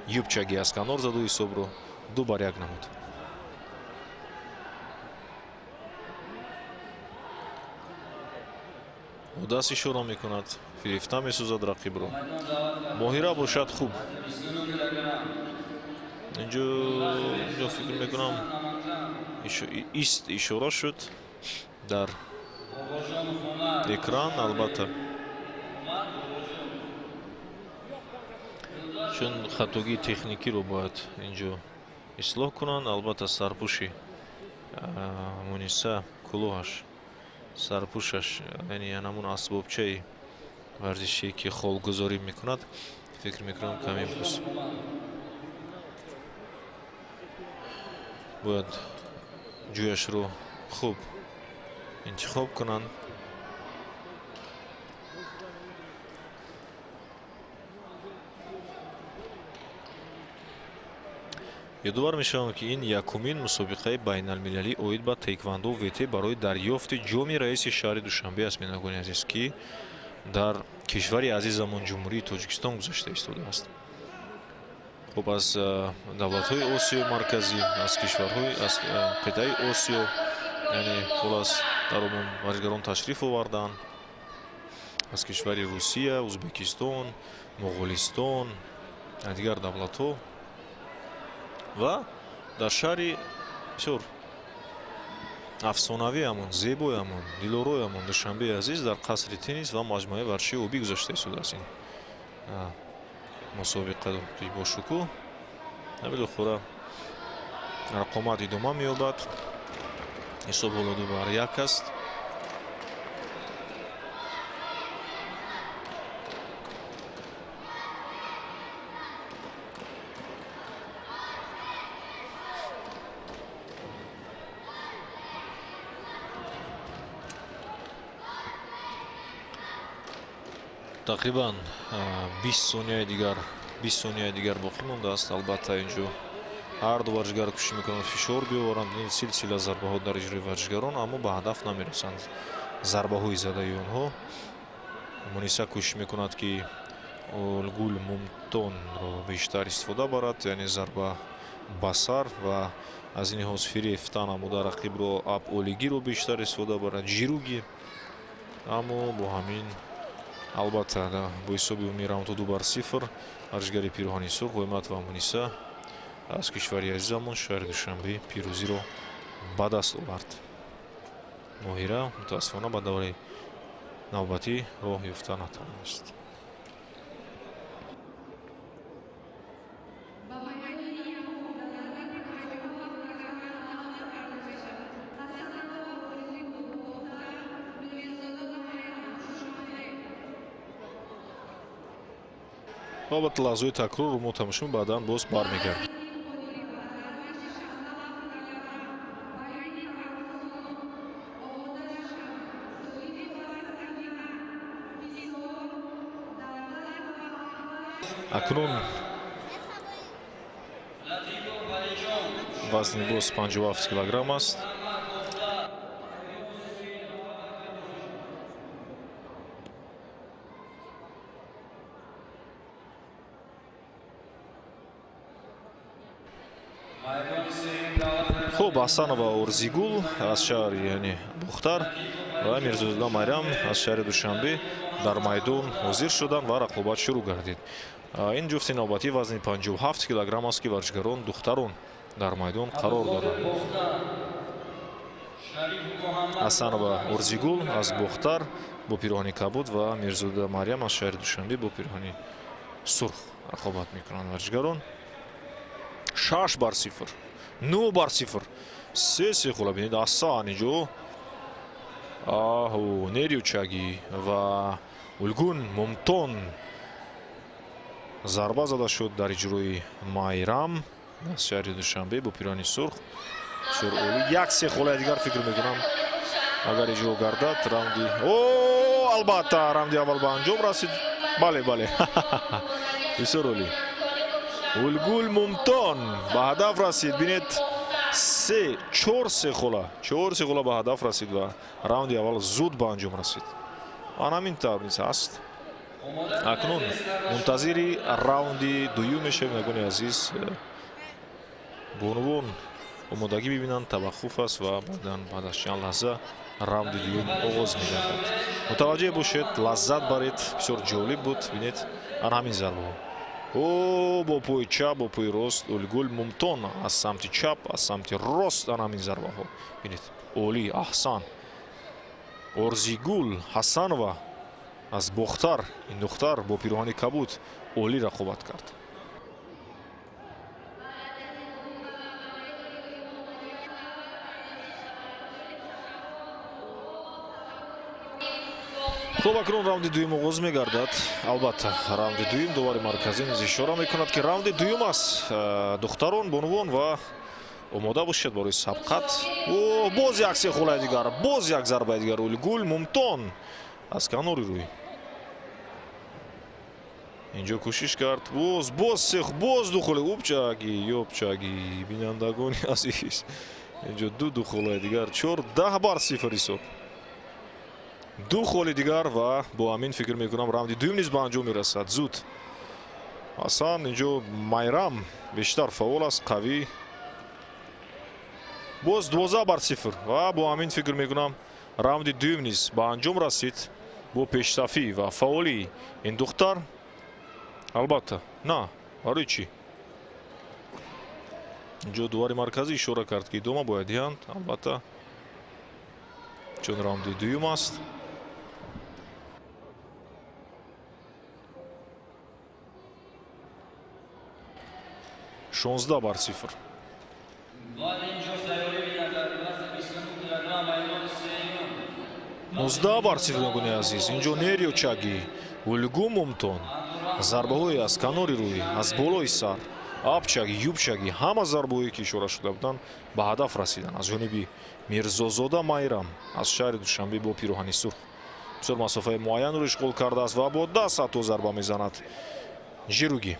Юбчаги аз канор заду ҳисобро 2-1 намуд. Даст ишора мекунад, фирифта месозад рақибро. Моҳира бошад хуб. Инҷо фикр мекунам ист ишора шуд дар экран, албатта. Чун хатогии техникиро бояд инҷо ислоҳ кунанд, албатта сарпӯши Муниса, кулоҳаш, сарпӯшаш, яъне ҳамон асбобчаи варзишие ки холгузорӣ мекунад, фикр мекунам каме боз бояд ҷояшро хуб интихоб кунанд. Ёдовар мешавам, ки ин якумин мусобиқаи байналмилалӣ оид ба таеквондо ВТ барои дарёфти ҷоми раиси шаҳри Душанбе аст, бинандагони азиз, ки дар кишвари азизамон Ҷумҳурии Тоҷикистон гузашта истодааст. Хуб, аз давлатҳои Осиёи Марказӣ, аз кишварҳои аз қитъаи Осиё, яъне хулас дар умум варзишгарон ташриф оварданд аз кишвари Русия, Ӯзбекистон, Моғолистон, дигар давлатҳо ва дар шаҳри бисёр афсонавиамон, зебоямон, дилороямон Душанбеи азиз дар қасри теннис ва маҷмӯаи варзишии обӣ гузашта истодааст ин мусобиқа бо шукӯҳ. Билохира рақомат идома меёбад. Ҳисоб ҳоло 2-1 аст. Тақрибан 20 сонияи дигар, 20 сонияи дигар боқӣ мондааст. Албатта инҷо ҳар ду варзишгар кӯшиш мекунанд фишор биёваранд. Ин силсила зарбаҳо дар иҷрои варзишгарон, аммо ба ҳадаф намерасанд зарбаҳои задаи онҳо. Муниса кӯшиш мекунад, ки Олгул Мумтонро бештар истифода барад, яъне зарба ба сар ва аз ин лиҳоз фирефта намуда рақибро ап олигиро бештар истифода барад, ҷируги. Аммо бо ҳамин албатта бо ҳисоби умумии раундҳо 2-0 варзишгари пироҳани сурх Ойматова Муниса аз кишвари азизамон шаҳри Душанбе пирӯзиро ба даст овард. Моҳира мутаассифона ба давраи навбатӣ роҳ ёфта натавонист. Албатта лаҳзаҳои такрорро мо тамошо баъдан боз бармегардем. Акнун вазни боз 57 килограмм аст. Хуб, Ҳасанова Орзигул аз шаҳри, яъне Бохтар, ва Мирзозода Майрам аз шаҳри Душанбе дар майдон ҳозир шуданд ва рақобат шурӯъ гардид. Ин ҷуфти навбатӣ вазни 57 килограмм аст, ки варзишгарон духтарон дар майдон қарор доранд. Ҳасанова Орзигул аз Бохтар бо пироҳани кабуд ва Мирзода Марьям аз шаҳри Душанбе бо пироҳани сурх рақобат мекунанд варзишгарон. 6-0, 9-0, се хола. Бинед, асан инҷо аҳу Нерючаги ва Улгун Мумтон зарба зада шуд дар иҷрои Майрам аз шаҳри Душанбе бо пироҳани сурх. Бисёр олӣ, як се холаи дигар фикр мекунам, агар иҷро гардад, раунди о албатта раунди аввал ба анҷом расид. Бале, бале, бисёр олӣ. Улгул Мумтон ба ҳадаф расид. Бинед, се, чор се хола, чор се хола ба ҳадаф расид ва раунди аввал зуд ба анҷом расид. Ан ҳамин тавр низ ҳаст. Акнун мунтазири раунди дуюм мешавем. Нагони азиз, бонувон омодагӣ бибинанд, таваққуф аст ва баъдан баъд аз чанд лаҳза раунди дуюм оғоз мегардад. Мутаваҷҷеҳ бошед, лаззат баред, бисёр ҷолиб буд. Бинед, ан ҳамин зарбаҳо. О, бо пои чап, бо пои рост Улгул Мумтон аз самти чап, аз самти рост ан ҳамин зарбаҳо. Бинед, олӣ, аҳсан. Орзигул Ҳасанова аз Бохтар, ин духтар бо пироҳани кабуд олӣ рақобат кард. Хуб, акнун раунди дуюм оғоз мегардад. Албатта, раунди дуюм довари марказӣ низ ишора мекунад, ки раунди дуюм аст. Духтарон, бонувон ва омода бошед барои сабқат. О, боз як се холаи дигар, боз як зарбаи дигар. Улгул Мумтон аз канори рӯй инҷо кӯшиш кард. Боз, боз се, боз ду хола. Упчаги, ёпчаги, бинандагони азиз, инҷо ду холаи дигар, 14-0 ҳисоб. Ду холи дигар ва бо ҳамин фикр мекунам раунди дуюм низ ба анҷом мерасад зуд. Ҳасан, инҷо Майрам бештар фаъол аст, қавӣ. Боз 12-0 ва бо ҳамин фикр мекунам раунди дуюм низ ба анҷом расид бо пешсафӣ ва фаъолии ин духтар. Албатта, на, барои чӣ? Инҷо дувари марказӣ ишора кард, ки идома бояд диҳанд. Албатта, чун раунди дуюм аст. 16-0. 19-0, ногуни азиз. Инҷо Нерючаги, Улгу Мумтон зарбаҳое аз канори рӯй, аз болои сар, апчаги, юбчаги, ҳама зарбаҳое ки ишора шуда буданд, ба ҳадаф расиданд аз ҷониби Мирзозода Майрам аз шаҳри Душанбе бо пироҳани сурх. Бисёр масофаи муайянро ишғол кардааст ва бо даст ҳатто зарба мезанад. Жируги.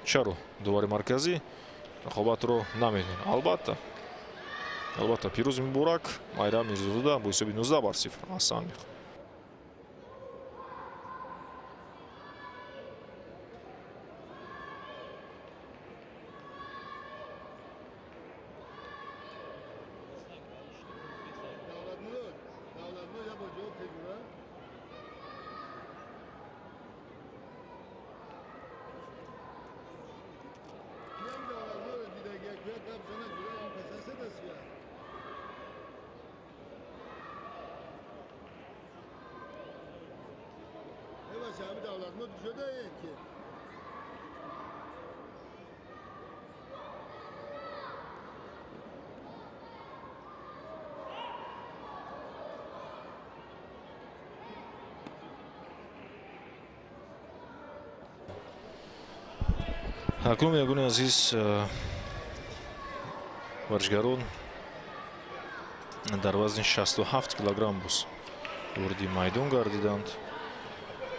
Чаро довари марказӣ рақобатро намедонад? Албатта, албатта, пирӯз муборак Майрам Мирзозода бо ҳисоби 19-0. Ҳасан мехоҳад. Акнун, ягони азиз, варзишгарон дар вазни 67 килограмм боз вориди майдон гардиданд.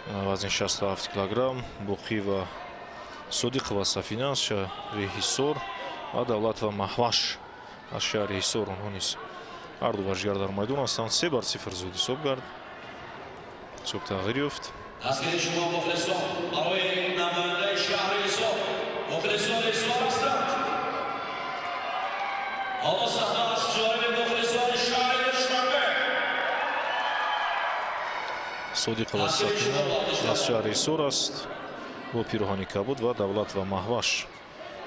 Вазни 67 килограмм Боқиева Содиқова Сафина аз шаҳри Ҳисор ва Давлатова Маҳваш аз шаҳри Ҳисор. Онҳо низ ҳар ду варзишгар дар майдон ҳастанд. 3-0 зуд ҳисоб гард. Ҳисоб тағйир ёфт. Дастгири шумо, мухлисон, барои намояндаи шаҳри Ҳисор. Мухлисон Ҳисор ҳастанд. Содиқова Сафина аз шаҳри Ҳисор аст бо пироҳани кабуд ва Давлатова Маҳваш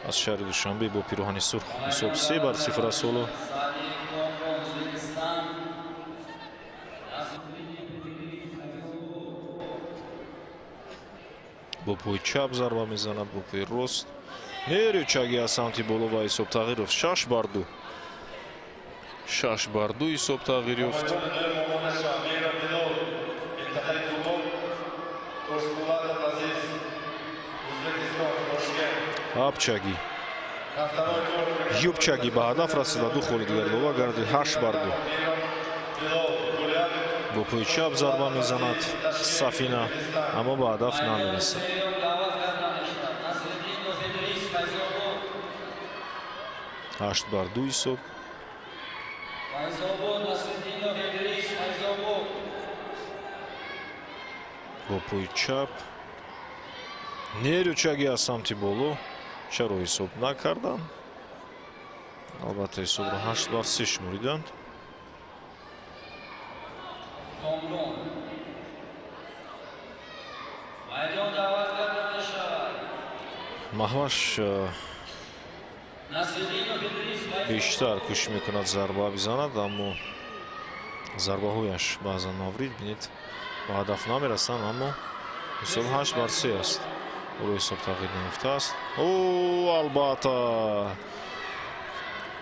аз шаҳри Душанбе бо пироҳани сурх. Ҳисоб 3-0 аст ҳоло. Бо пои чап зарба мезанад, бо пои рост. Нерючаги аз самти боло ва ҳисоб тағйир ёфт. 6-2. 6-2 ҳисоб тағйир ёфт. Апчаги. Юбчаги ба ҳадаф расид ва ду холи дигар илова гардид. 8-2. Бо пои чап зарба мезанад Сафина, аммо ба ҳадаф намерасад. 8-2 ҳисоб. Бо пои чап. Нерючаги аз самти боло. Чаро ҳисоб накарданд? Албатта ҳисобро 8-3 шумориданд. Маҳваш бештар кӯшиш мекунад зарба бизанад, аммо зарбаҳояш баъзан маврид бинед ба ҳадаф намерасанд, аммо ҳисоб 8-3 аст. Ӯро ҳисоб тағйир наёфтааст. О, албатта,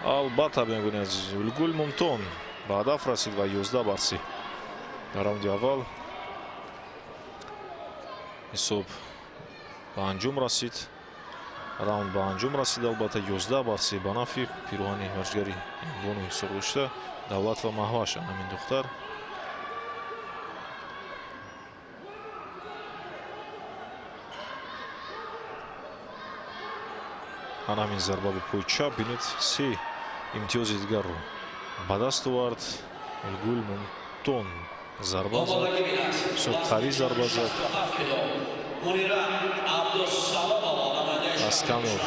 албатта, бинандагони азиз, Улгул Мумтон ба ҳадаф расид ва 11-3 дар раунди аввал ҳисоб ба анҷом расид. Раунд ба анҷом расид, албатта 11-3 ба нафи пироҳани варзишгари бону ҳисоб дошта Давлатова Маҳваш, ҳамин духтар. Ҳамин зарба бо пои чап бинед, 3 имтиёзи дигарро ба даст овард. Улгул Мумтон зарба зад, ҳисоб қавӣ зарба зад. Аз канор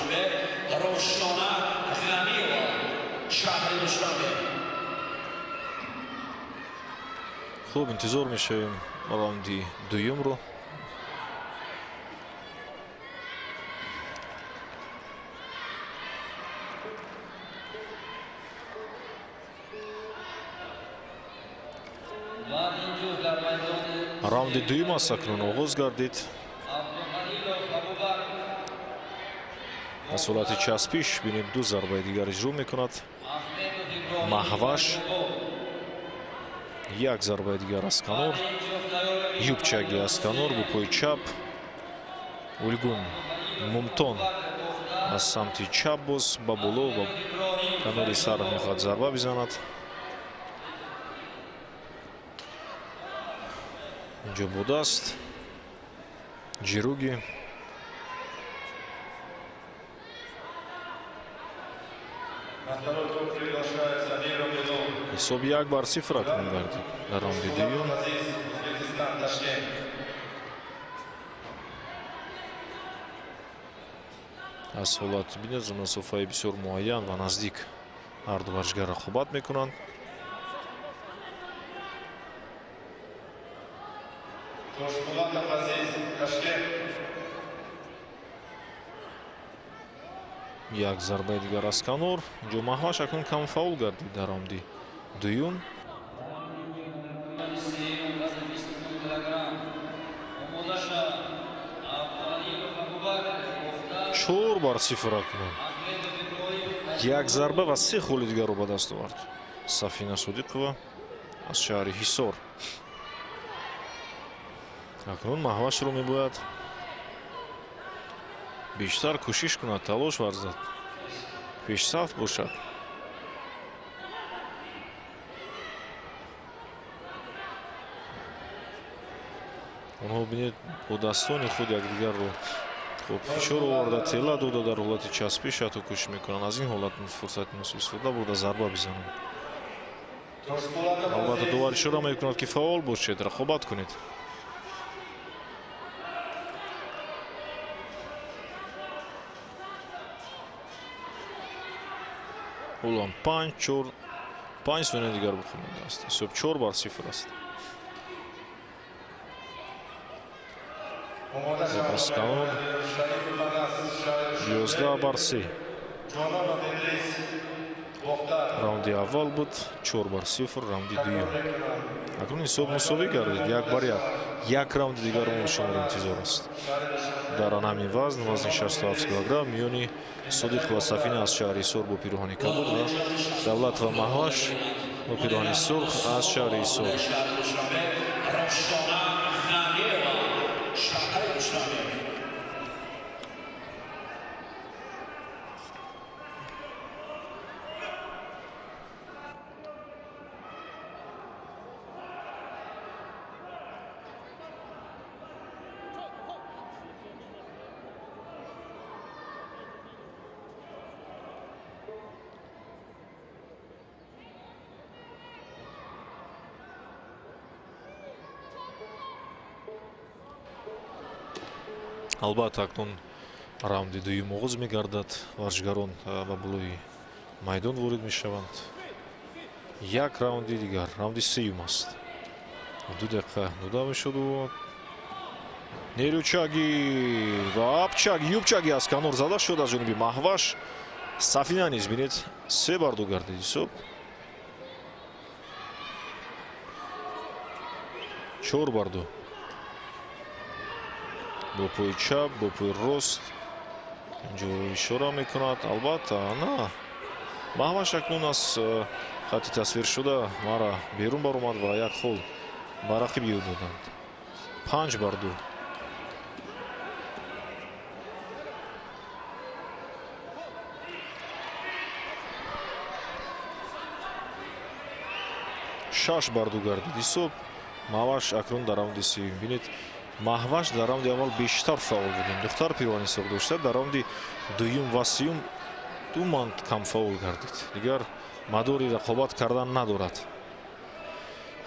хуб интизор мешавем раунди дуюмро. Раунди дуюм аст акнун оғоз гардид. Аз ҳолати часпиш бинем ду зарбаи дигар иҷро мекунад Маҳваш. Як зарбаи дигар аз канор, юбчаги аз канор бо пои чап. Улгун Мумтон аз самти чап боз ба боло ва канори сар мехоҳад зарба бизанад. Инҷо будаст Ҷируги. Ҳисоб 1-0 акнун гардид дар раунди дуюм. Аз ҳолат бинед, масофаи бисёр муайян ва наздик ҳар ду варзишгар рақобат мекунанд. Як зарбаи дигар аз канор. Инҷо Маҳваш акнун кам фаул гардид дар раунди дуюм. 4-0 акнун. Як зарба ва 3 холи дигарро ба даст овард Сафина Содиқова аз шаҳри Ҳисор. Акнун Маҳвашро мебояд бештар кӯшиш кунад, талош варзад, пешсаф бошад. Онҳо бинед бо дастони худ якдигарро хуб фишор оварда, тела дода, дар ҳолати часпиш ҳатто кӯшиш мекунанд. Аз ин ҳолат фурсати муносиб истифода бурда зарба бизананд. Албатта довар ишора мекунад, ки фаъол бошед, рақобат кунед. Ҳоло ҳам 5, 4, 5 сония дигар боқӣ мондааст. Ҳисоб 4-0 аст. Аз канор 11-3. Раунди аввал буд 4-0, раунди дуюм. Акнун ҳисоб мусовӣ гардид 1-1. Як раунди дигар мо шуморо интизор аст. Дар ҳамин вазн, вазни 67 килограмм, миёни Содиқ ва Сафина аз шаҳри Ҳисор бо пироҳани кабуд ва Давлат ва Маҳваш бо пироҳани сурх аз шаҳри Ҳисор. Албатта, акнун раунди дуюм оғоз мегардад. Варзишгарон ба болои майдон ворид мешаванд. Як раунди дигар, раунди сеюм аст. 2 дақиқа дода мешуд. Нерӯчаги ва апчаги, юбчаги аз канор зада шуд аз ҷониби Маҳваш. Сафина низ бинед 3-2 гардид ҳисоб. 4-2. Бо пои чап, бо пои рост инҷо ишора мекунад. Албатта, на Маҳваш акнун аз хати тасвиршуда мара берун баромад ва як хол ба рақиб ё доданд. 5-2. 6-2 гардид ҳисоб. Маҳваш акнун дар раунди сеюм. Бинед, Маҳваш дар раунди аввал бештар фаъол буд. Ин духтар пироҳани сурх дошта, дар раунди дуюм ва сеюм ду манд кам фаъол гардид. Дигар мадори рақобат кардан надорад.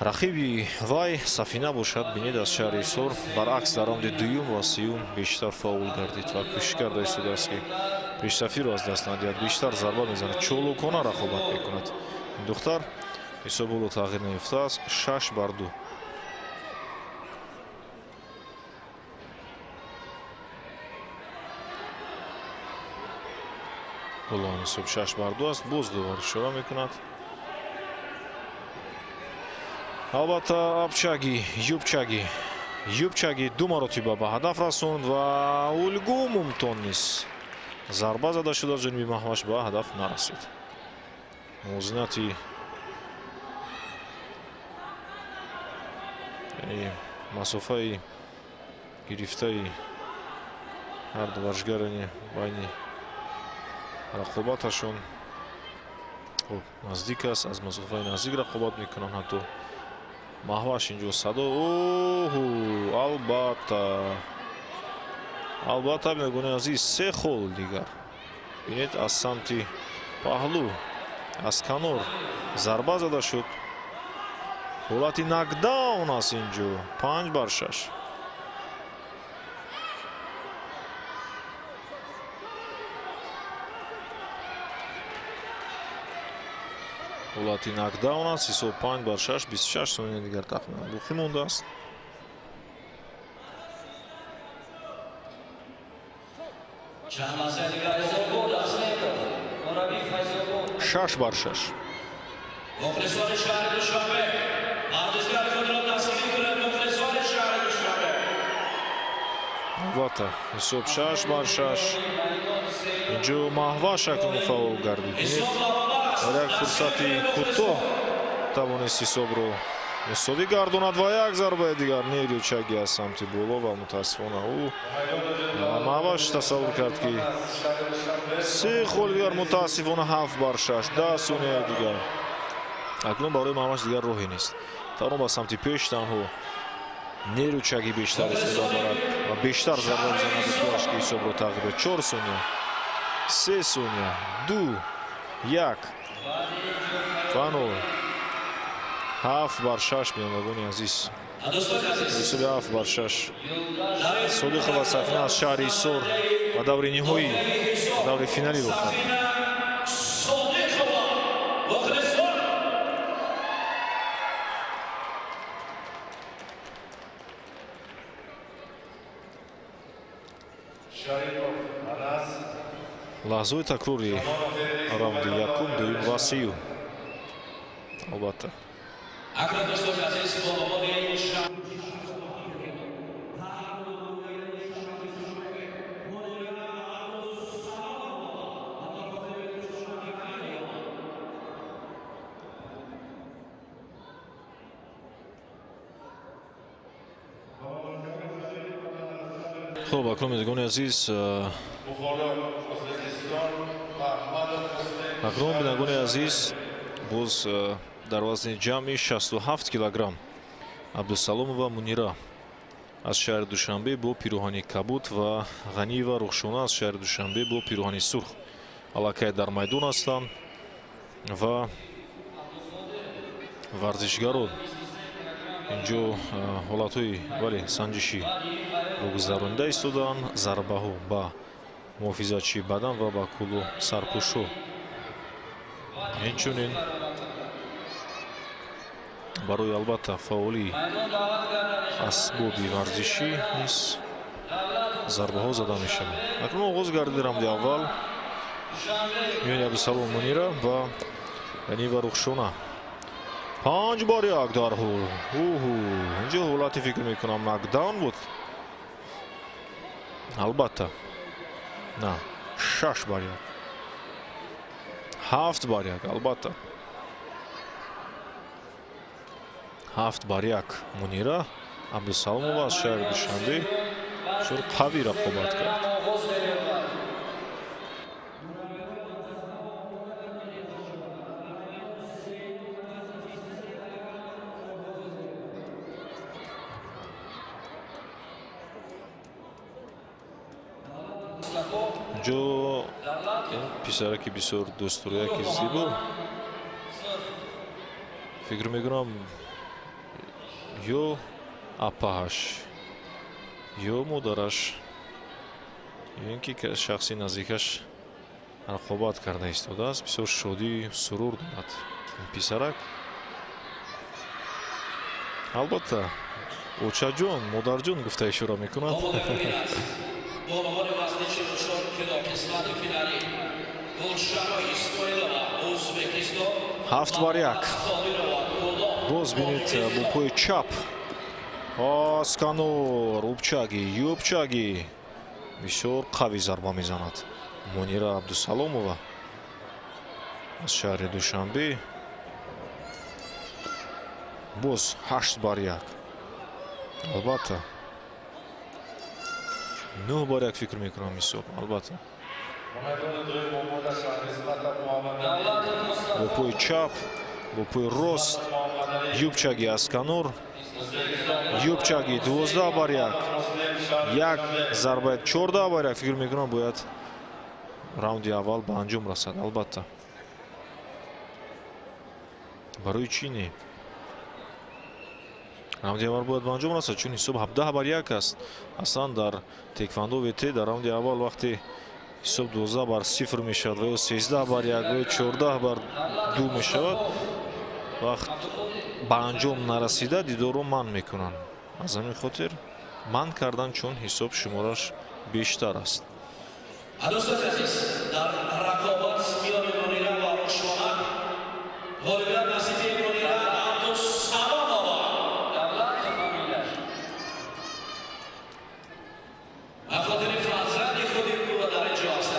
Рақиби вай Сафина бошад, бинед, аз шаҳри Ҳисор баръакс дар раунди дуюм ва сеюм бештар фаъол гардид ва кӯшиш карда истодааст, ки пешсафиро аз даст надиҳад. Бештар зарба мезанад, чолокона рақобат мекунад. Ин духтар ҳисоб ҳоло тағйир наёфтааст. 6-2. Ҳоло ҳам ҳисоб 6-2 аст. Боз дубора ишора мекунад. Албатта, апчаги, юбчаги, юбчаги ду маротиба ба ҳадаф расонд ва улгу мумтон низ зарба зада шуд аз ҷониби Маҳваш, ба ҳадаф нарасид. Мувозинати, яъне масофаи гирифтаи ҳар ду варзишгар, яъне байни рақобаташон хуб наздик аст. Аз масофаи наздик рақобат мекунанд. Ҳатто Маҳваш инҷо садо. Оҳу, албатта, албатта, бинандагони азиз, 3 хол дигар. Бинед, аз самти паҳлӯ, аз канор зарба зада шуд. Ҳолати нокдаун аст инҷо. 5-6. Ҳолати нокдаун аст. Ҳисоб 5-6, 26 сония дигар тахминан боқӣ мондааст. 6-6. Албатта, ҳисоб 6-6. Инҷо Маҳваш акнун фаъол гардид. Дар як фурсати кӯтоҳ тавонист ҳисобро мусовӣ гардонад ва як зарбаи дигар нерӯчаги аз самти боло ва мутаассифона ӯ Маҳваш тасаввур кард, ки 3 хол дигар, мутаассифона 7-6, 10 сонияи дигар. Акнун барои Маҳваш дигар роҳе нест. Танҳо ба самти пеш танҳо нерӯчаги бештар истифода барад ва бештар зарба бизанад, ки ҳисобро тағйир диҳад. 4 сония, 3 сония, 2, 1 ва 0. 7-6, бинандагони азиз. Ҳисоби 7-6. Содиқова Сафина аз шаҳри Ҳисор ба даври ниҳоӣ, даври финалӣ роҳ кард. Лаҳзаҳои такрори раунди якум, дуюм ва сеюм. Албатта. Хуб, акнун бинандагони азиз, акнун бинандагони азиз, боз дар вазни ҷамъи 67 килограмм Абдусаломова Мунира аз шаҳри Душанбе бо пироҳани кабуд ва Ғаниева Рухшона аз шаҳри Душанбе бо пироҳани сурх аллакай дар майдон ҳастанд ва варзишгарон инҷо ҳолатҳои бале санҷишӣ гузаронида истодаанд. Зарбаҳо ба муҳофизатчии бадан ва ба кулу сарпӯшҳо. Инчунин барои албатта фаъолии асбоби варзишӣ низ зарбаҳо зада мешаванд. Акнун оғоз гардид раунди аввал миёни Абдусалом Мунира ва Ғаниева Рухшона. 5-1 дар ҳол. Инҷо ҳолати фикр мекунам нокдаун буд. Албатта. На, 6-1. 7-1, албатта. 7-1 Мунира Абдусаломова аз шаҳри Душанбе бисёр қавӣ рақобат кард. Инҷо писараки бисёр дӯстдорияки зебо, фикр мекунам ё апааш ё модараш ё ин ки шахси наздикаш рақобат карда истодааст. Бисёр шодӣ сурур дорад ин писарак. Албатта очаҷон, модарҷон гуфта ишора мекунад. بانوان وزن 44 کیلو قسمت فینالی گلشنا اسماعیلova ازبکستان 7-1. Боз бинед бо пои чап Асканор Рубчаги, Юбчаги бисёр қавӣ зарба мезанад. Мунира Абдусаломова аз шаҳри Душанбе. Боз 8-1. Албатта 9-1 фикр мекунам ҳисоб. Албатта бо пои чап, бо пои рост Юбчаги Асканор, Юбчаги 12-1. Як зарба 14-1 фикр мекунам бояд раунди аввал ба анҷом расад. Албатта барои чӣ не? Раунди аввал бояд ба анҷом расад, чун ҳисоб 17-1 аст. Аслан дар теквандо ВТ дар раунди аввал вақте ҳисоб 12-0 мешавад ва ё 13-1 ва ё 14-2 мешавад, вақт ба анҷом нарасида дидорро манъ мекунанд. Аз ҳамин хотир манъ кардан, чун ҳисоб шумораш бештар аст. دوستان عزیز، در رقابت میان منیره و رخشانه غالبیت نصیب منیره عبدالسلامova. به خاطر فرزند خود او در اینجا است.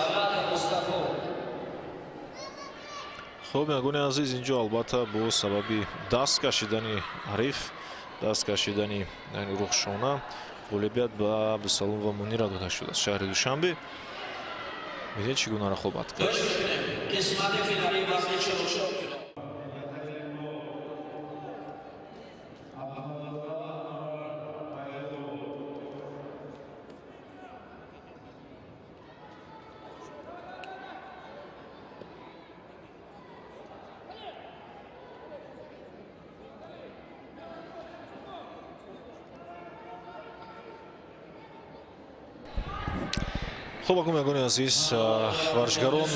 Хуб, ягони азиз, инҷо албатта бо сабаби даст кашидани ҳариф, даст кашидани Рухшона, ғолибият ба Абдусаломова Мунира дода шуд аз шаҳри Душанбе. Бинед чӣ гуна рақобат кард. قسمت فینالی وزن 44 کیلو. Хуб, акун ягони азиз, варзишгарон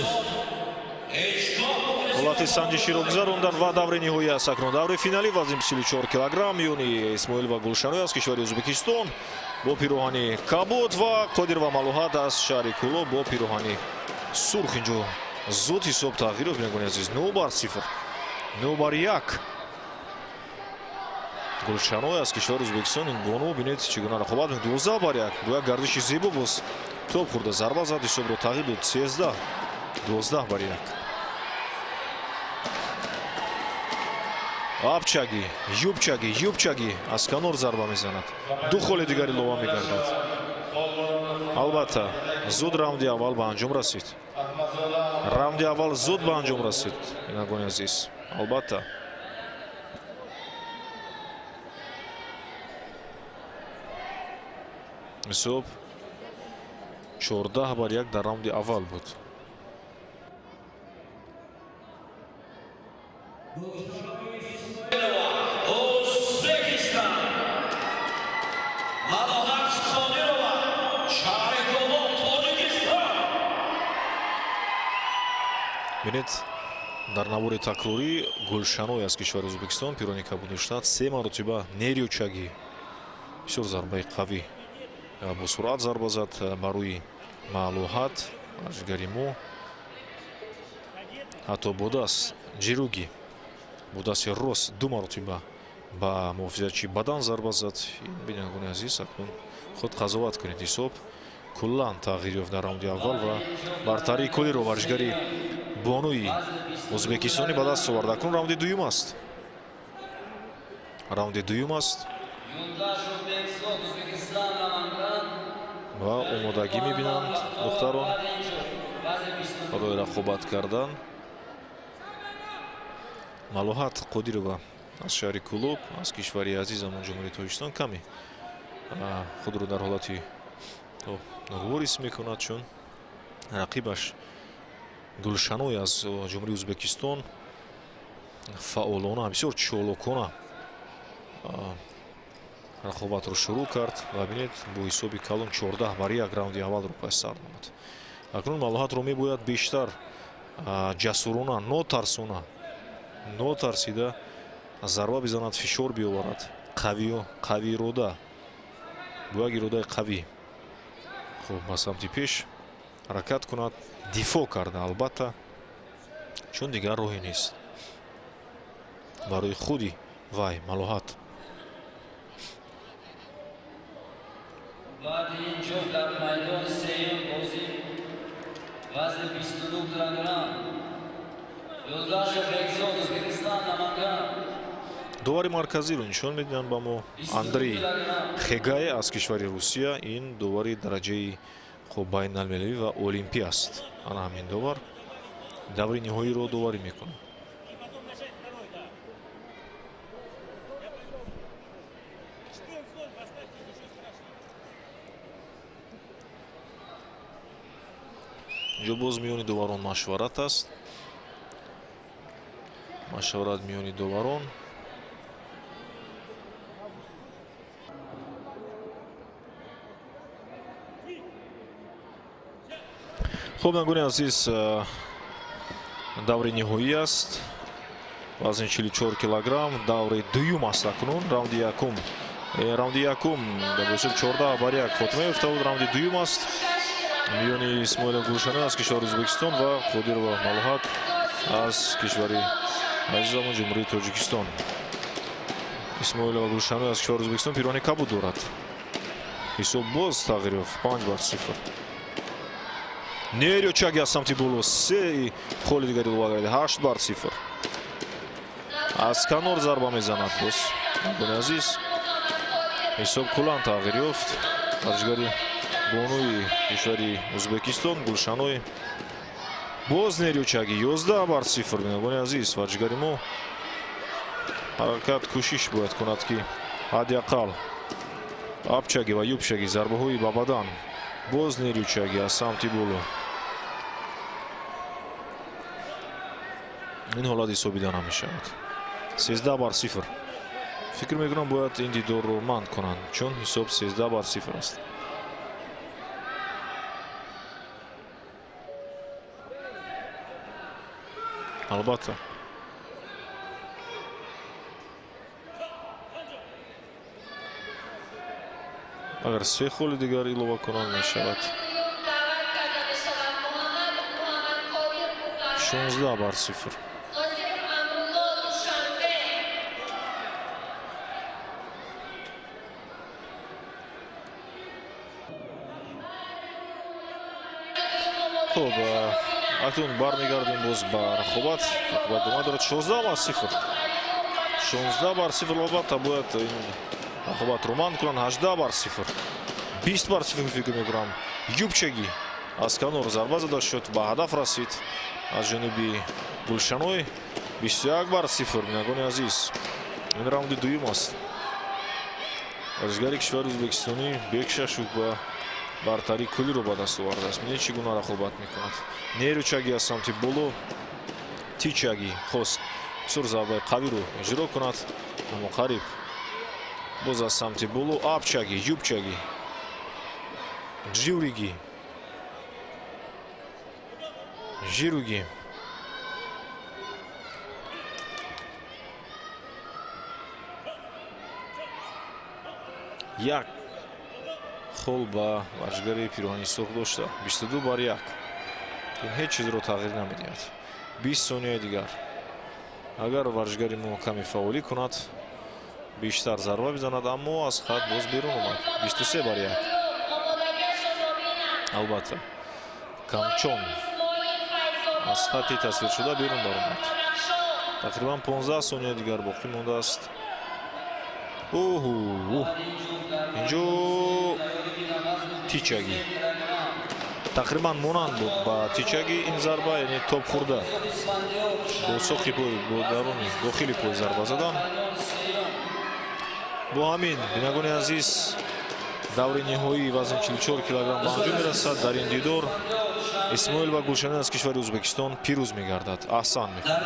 Ҳолати санҷиширо гузаронданд ва даври ниҳоӣ аст акнун. Даври финалӣ вазни 54 килограмм миёни Исмоил ва Гулшаной аз кишвари Ӯзбекистон бо пироҳани кабуд ва Қодир ва Малуҳат аз шаҳри Кӯлоб бо пироҳани сурх. Инҷо зуд ҳисоб тағйир ёфт, бинандагони азиз. 9-0, 9-1. Гулшаной аз кишвари Ӯзбекистон ин бону бинед чӣ гуна рақобат мекунад. 12-1 бо як гардиши зебо боз топ хӯрда зарба зад, ҳисобро тағйир дод. 13 12-1. Апчаги, юбчаги, юбчаги аз канор зарба мезанад. Ду холи дигар илова мегардад. Албатта, зуд раунди аввал ба анҷом расид. Раунди аввал зуд ба анҷом расид, бинандагони азиз. Албатта. Ҳисоб 14-1 дар раунди аввал буд. Бинед, дар навори такрорӣ Гулшаной аз кишвари Ӯзбекистон пирони кабуд доштад. Се маротиба нерючаги, бисёр зарбаи қавӣ бо суръат зарба зад ба рӯи Малуҳат варзишгари мо. Ҳатто бо даст ҷируги, бо дасти рост ду маротиба ба муҳофизатчии бадан зарба зад. Бинандагони азиз, акнун худ қазоват кунед. Ҳисоб куллан тағйир ёфт дар раунди аввал ва бартарии куллиро варзишгари бонуи ӯзбекистонӣ ба даст овард. Акнун раунди дуюм аст. Раунди дуюм аст ва омодагӣ мебинанд духтарон барои рақобат кардан. Малуҳат Қодирова аз шаҳри Кӯлоб, аз кишвари азизамон Ҷумҳурии Тоҷикистон каме худро дар ҳолати ногувор ҳис мекунад, чун рақибаш Гулшаной аз Ҷумҳурии Ӯзбекистон фаъолона, бисёр чолокона рақобатро шурӯъ кард ва бинед бо ҳисоби калон 14-1 раунди аввалро пас сар намуд. Акнун Малуҳатро мебояд бештар ҷасурона, нотарсона, нотарсида зарба бизанад, фишор биёварад, қавӣ ирода, бо як иродаи қавӣ хуб ба самти пеш ҳаракат кунад, дифоъ карда албатта, чун дигар роҳе нест барои худи вай Малуҳат. Баъди ин ҷо дар майдони сеюм бозӣ вазни 22 килограмм Юлдашев Бекзод, Ӯзбекистон, Наманган. Довари марказиро нишон медиҳанд ба мо Андрей Хегай аз кишвари Русия. Ин довари дараҷаи хуб байналмилалӣ ва олимпӣ аст. Ана ҳамин довар даври ниҳоиро доварӣ мекунад. Инҷо боз миёни доварон машварат аст. Машварат миёни доварон. Хуб, бинандагони азиз, даври ниҳоӣ аст. Вазни 44 килограмм, даври дуюм аст акнун. Раунди якум, раунди якум бо ҳисоби 14-1 хотима ёфта буд. Раунди дуюм аст миёни Исмоилов Гулшаной аз кишвари Ӯзбекистон ва Қодирова Малуҳат аз кишвари азизамон Ҷумҳурии Тоҷикистон. Исмоилова Гулшаной аз кишвари Ӯзбекистон пирони кабуд дорад. Ҳисоб боз тағйир ёфт 5-0. Нерючаги аз самти боло се холи дигари илова гардид 8-0. Аз канор зарба мезанад боз. Бинандагони азиз, ҳисоб куллан тағйир ёфт. Варзишгари бонуи кишвари Ӯзбекистон Гулшаной боз нерючаги 11-0. Бинандагони азиз, варзишгари мо ҳаракат кӯшиш бояд кунад, ки ҳадди ақал апчаги ва юбчаги зарбаҳои ба бадан. Боз нерючаги аз самти боло. Ин ҳолат ҳисобида намешавад. 13-0. Фикр мекунам бояд ин дидорро манъ кунанд, чун ҳисоб 13-0 аст. Албатта. Агар се холи дигар илова кунанд мешавад 16-0. Хуб, акнун бармегардем боз ба рақобат. Рақобат идома дорад. 16-0. 16-0. Албатта бояд ин рақобатро манъ кунанд. 18-0. 20-0 фикр мекунам. Юбчагӣ аз канор зарба зада шуд, ба ҳадаф расид аз ҷониби Гулшаной. 21-0. Бинандагони азиз, ин раунди дуюм аст. Варзишгари кишвари ӯзбекистонӣ бекшашук ба бартарии куллиро ба даст овардааст. Бинед чӣ гуна рақобат мекунад. Неручагӣ аз самти боло, тичагӣ хост бисёр зарбаи қавиро иҷро кунад, аммо қариб боз аз самти боло апчагӣ, юбчагӣ, ҷивригӣ, жиругӣ. Як хол ба варзишгари пироҳани сурх дошта. 22-1. Ин ҳеҷ чизро тағйир намедиҳад. 20 сонияи дигар. Агар варзишгари мо каме фаъолӣ кунад, бештар зарба бизанад, аммо аз хат боз берун омад. 23-1. Албатта камчон аз хати тасвиршуда берун баромад. Тақрибан 15 сония дигар боқӣ мондааст. Оҳу, инҷо тичагӣ тақрибан монанд буд ба тичаги ин зарба, яъне топ хӯрда бо соқи пой, бо даруни дохили пой зарба задан. Бо ҳамин, бинандагони азиз, даври ниҳоии вазни 44 килограмм ба анҷом мерасад. Дар ин дидор Исмоил ва Гулшанӣ аз кишвари Ӯзбекистон пирӯз мегардад. Аҳсан мекунад.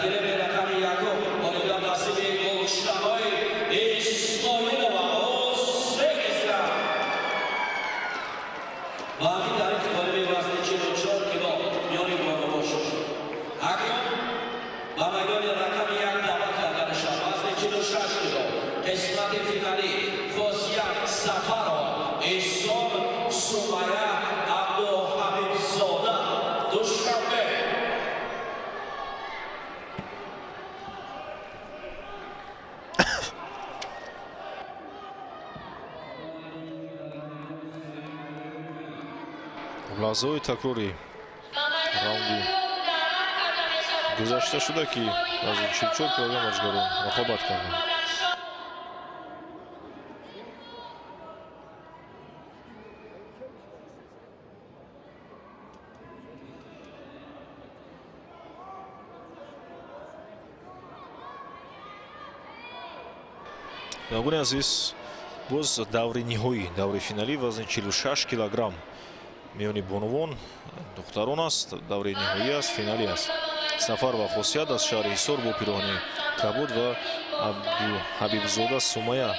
Лаҳзаҳои такрори раунди гузашта шуда, ки вазни 44 килограмм варзишгарон рақобат карданд. Бинандагони азиз, боз даври ниҳоӣ, даври финалӣ вазни 46 килограмм миёни бонувон, духтарон аст. Даври ниҳоӣ аст, финалӣ аст. Сафар ва Хосият аз шаҳри Ҳисор бо пироҳани кабуд ва Абдуҳабибзода Сумая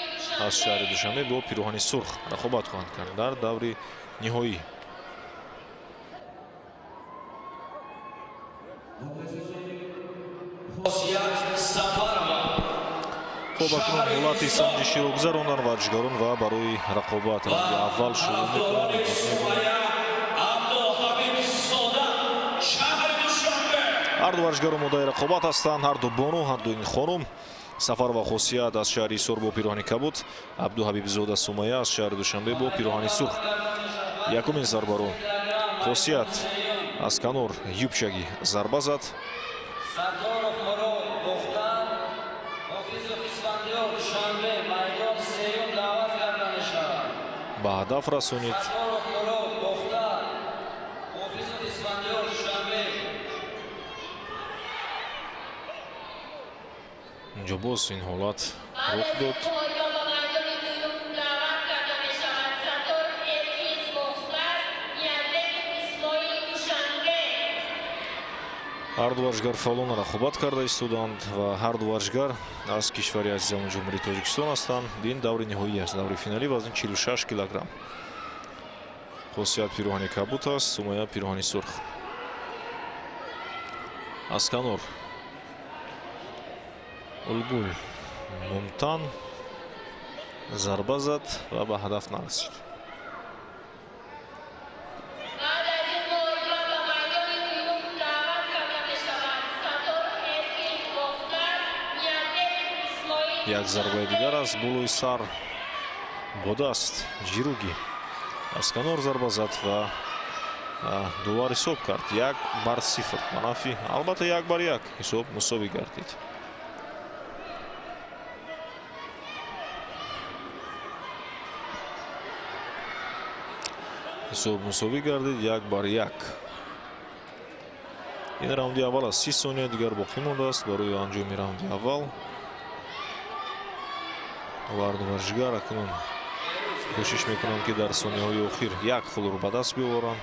аз шаҳри Душанбе бо пироҳани сурх рақобат хоҳанд кард дар даври ниҳоӣ. Хуб, акнун ҳолати санҷиширо гузаронанд варзишгарон ва барои рақобат раунди аввал шурӯъ мекунанд. Ҳар ду варзишгар омодаи рақобат ҳастанд, ҳар ду бону, ҳар ду ин хонум. Сафар ва Хосият аз шаҳри Ҳисор бо пироҳани кабуд, Абдуҳабибзода Сумая аз шаҳри Душанбе бо пироҳани сурх. Якумин зарбаро Хосият аз канор юбчагӣ зарба зад. Ба ҳадаф расонид. Инҷо боз ин ҳолат рух дод. Ҳар ду варзишгар фаъолона рақобат карда истоданд ва ҳар ду варзишгар аз кишвари азизамон Ҷумҳурии Тоҷикистон ҳастанд. Ин даври ниҳоӣ аст, даври финалӣ вазни 46 килограмм. Хосият пироҳани кабуд аст, Сумая пироҳани сурх. Аз канор Улгул Мумтан зарба зад ва ба ҳадаф нарасид. Баъд аз ин муҳориба ба майдони дуюм даъват карда мешавад Сатторов Эркин Бохтар, Ниятбек Исмоил. Як зарбаи дигар аз болои сар бо даст Ҷиругӣ аз канор зарба зад ва довар ҳисоб кард 1-0 ба нафъи, албатта, 1-1 ҳисоб мусовӣ гардид. Ҳисоб мусовӣ гардид 1-1. Ин раунди аввал аст, 30 сония дигар боқӣ мондааст барои анҷоми раунди аввал. Ҳарду варзишгар акнун кӯшиш мекунанд, ки дар сонияҳои охир як холро ба даст биёваранд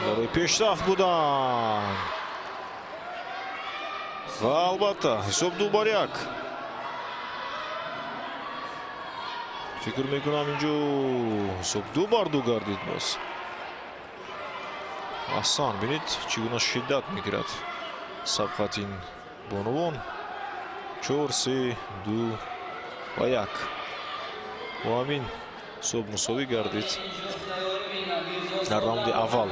барои пешрафт буданд ва албатта ҳисоб 2-1. Фикр мекунам, инҷо ҳисоб 2-2 гардид боз. Аҳсан, бинед, чӣ гуна шиддат мегирад сабқати ин бонувон. 4, 3, 2 ва 1. Бо ҳамин ҳисоб мусовӣ гардид дар раунди аввал.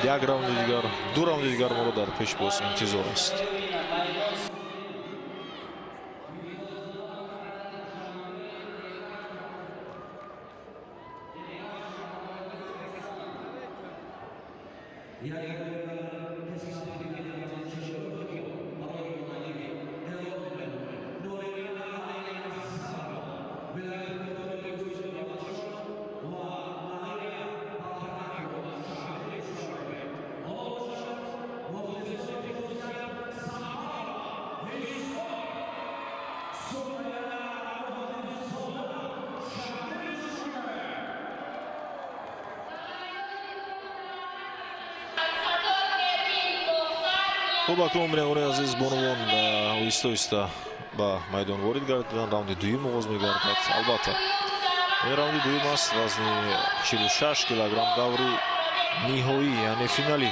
Як раунди дигар, ду раунди дигар моро дар пеш боз интизор аст. Хуб, акнун бинандагони азиз, бонувон оҳиста оҳиста ба майдон ворид гардиданд. Раунди дуюм оғоз мегардад. Албатта, ин раунди дуюм аст, вазни 46 килограмм, даври ниҳоӣ, яъне финалӣ.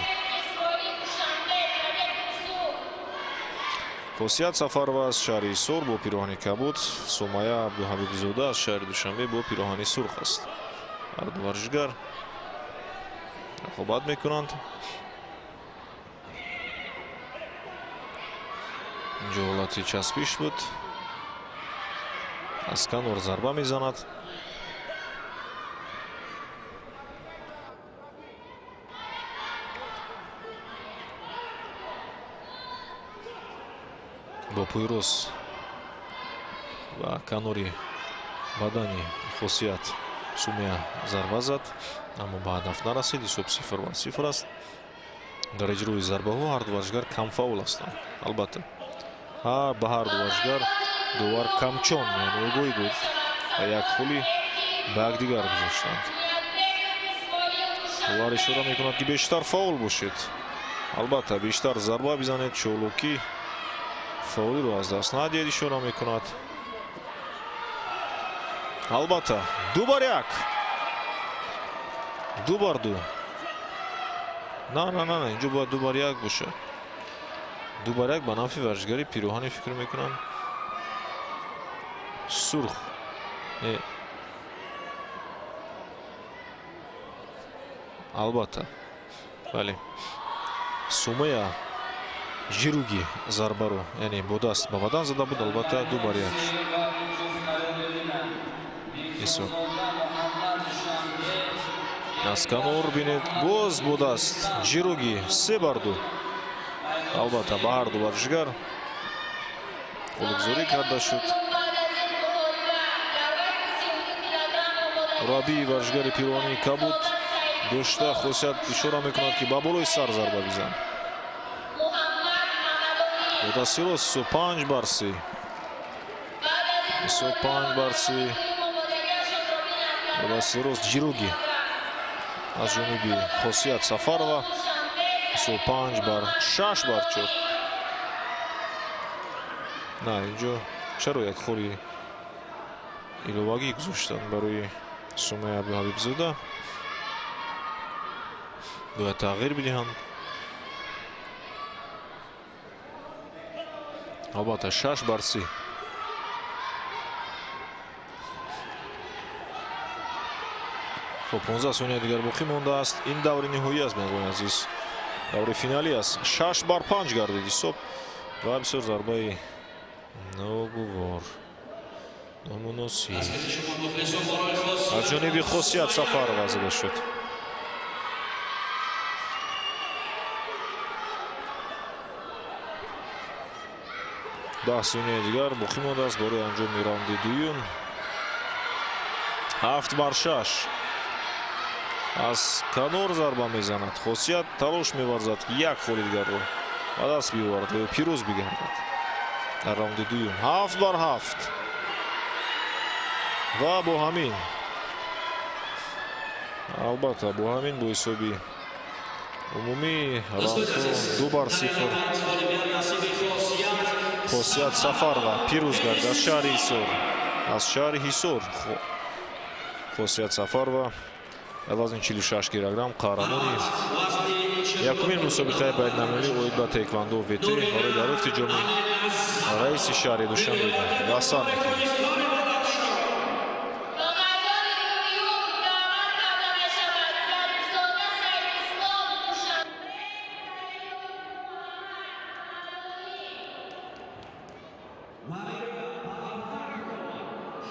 Хосият Сафарова аз шаҳри Ҳисор бо пироҳани кабуд, Сумая Абдуҳабибзода аз шаҳри Душанбе бо пироҳани сурх аст. Ҳарду варзишгар рақобат мекунанд. Инҷо ҳолати часпиш буд, аз канор зарба мезанад. Бо пои рост ба канори бадани Хосият Сумия зарба зад, аммо ба ҳадаф нарасид. Ҳисоб 0-0 аст. Дар иҷрои зарбаҳо ҳарду варзишгар камфаъол ҳастанд. Албатта, ба ҳарду варзишгар довар камчон, яъне огоҳӣ дод ва як холи ба якдигар гузоштанд. Довар ишора мекунад, ки бештар фаъол бошед, албатта, бештар зарба бизанед, чолокӣ фаъолиро аз даст надиҳед, ишора мекунад. Албатта, 2-1, 2-2. На, на, на, на, инҷо бояд 2-1 бошад. 2-1 ба нафъи варзишгари пироҳани, фикр мекунам, сурх. Не, албатта, бале, Сумая Ҷиругӣ зарбаро, яъне бо даст ба бадан зада буд. Албатта, 2-1 ҳисоб. Аз канор, бинед, боз бо даст Ҷиругӣ, 3-2. Албатта, ба ҳарду варзишгар холугузорӣ карда шуд. Мураббии варзишгари пироҳани кабуд дошта Хосият ишора мекунад, ки ба болои сар зарба бизан. Бо дасти рост 5-3, ҳисоб 5-3. Бо дасти рост Ҷиругӣ аз ҷониби Хосият Сафарова, ҳисоб 5-6, 6-4. На, инҷо чаро як холи иловагӣ гузоштанд барои Сумая Абдуҳабибзода? Бояд тағйир бидиҳанд. Албатта, 6 бар 3. Хуб, 15 сония дигар боқӣ мондааст. Ин даври ниҳоӣ аст, бинандагони азиз, даври финалӣ аст. 6 бар 5 гардид ҳисоб ва бисёр зарбаи ногувор, номуносиб аз ҷониби Хосият Сафарова зада шуд. 10 сонияи дигар боқӣ мондааст барои анҷоми раунди дуюм. 7 бар 6. Аз канор зарба мезанад. Хосият талош меварзад, ки як холи дигарро ба даст биёварад ва пирӯз бигардад дар раунди дуюм. 7 бар 7 ва бо ҳамин, албатта, бо ҳамин, бо ҳисоби умумӣ раундҳо 2 бар 0 Хосият Сафарова пирӯз гардид аз шаҳри Ҳисор. Аз шаҳри Ҳисор Хосият Сафарова дар вазни 46 килограмм қаҳрамони якумин мусобиқаи байналмилалӣ оид ба таеквондо ВТ барои дарёфти ҷоми раиси шаҳри Душанбе дастсар мекунад. Ба майдони дуюм даъват карда мешавад Зарифзода Саидислом, Душанбе, Саидов Муҳаммад, Хатлонӣ. Ба майдони дуюм даъват карда мешавад дар вазни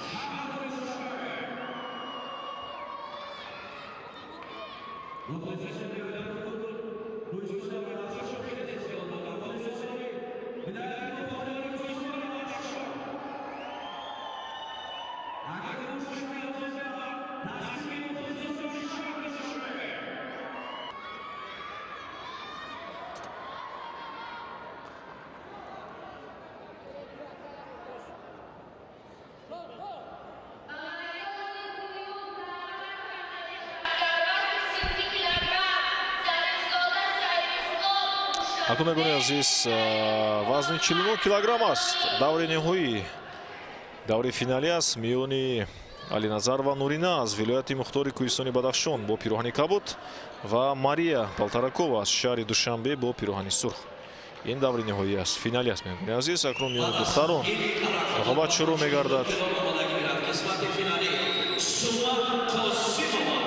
32 килограмм Зарифзода Саидислом, Акнун, Душанбе. Бинандагони азиз, вазни 49 килограмм аст. Даври ниҳоӣ, даври финалӣ аст миёни Алиназар ва Нурина аз вилояти мухтори кӯҳистони Бадахшон бо пироҳани кабуд ва Мария Полторакова аз шаҳри Душанбе бо пироҳани сурх. Ин даври ниҳоӣ аст, финалӣ аст, бинандагони азиз. Акнун миёни духтарон рақобат шурӯъ мегардад. Омодагӣ меравад қисмати финалӣ. Сума Қосимова,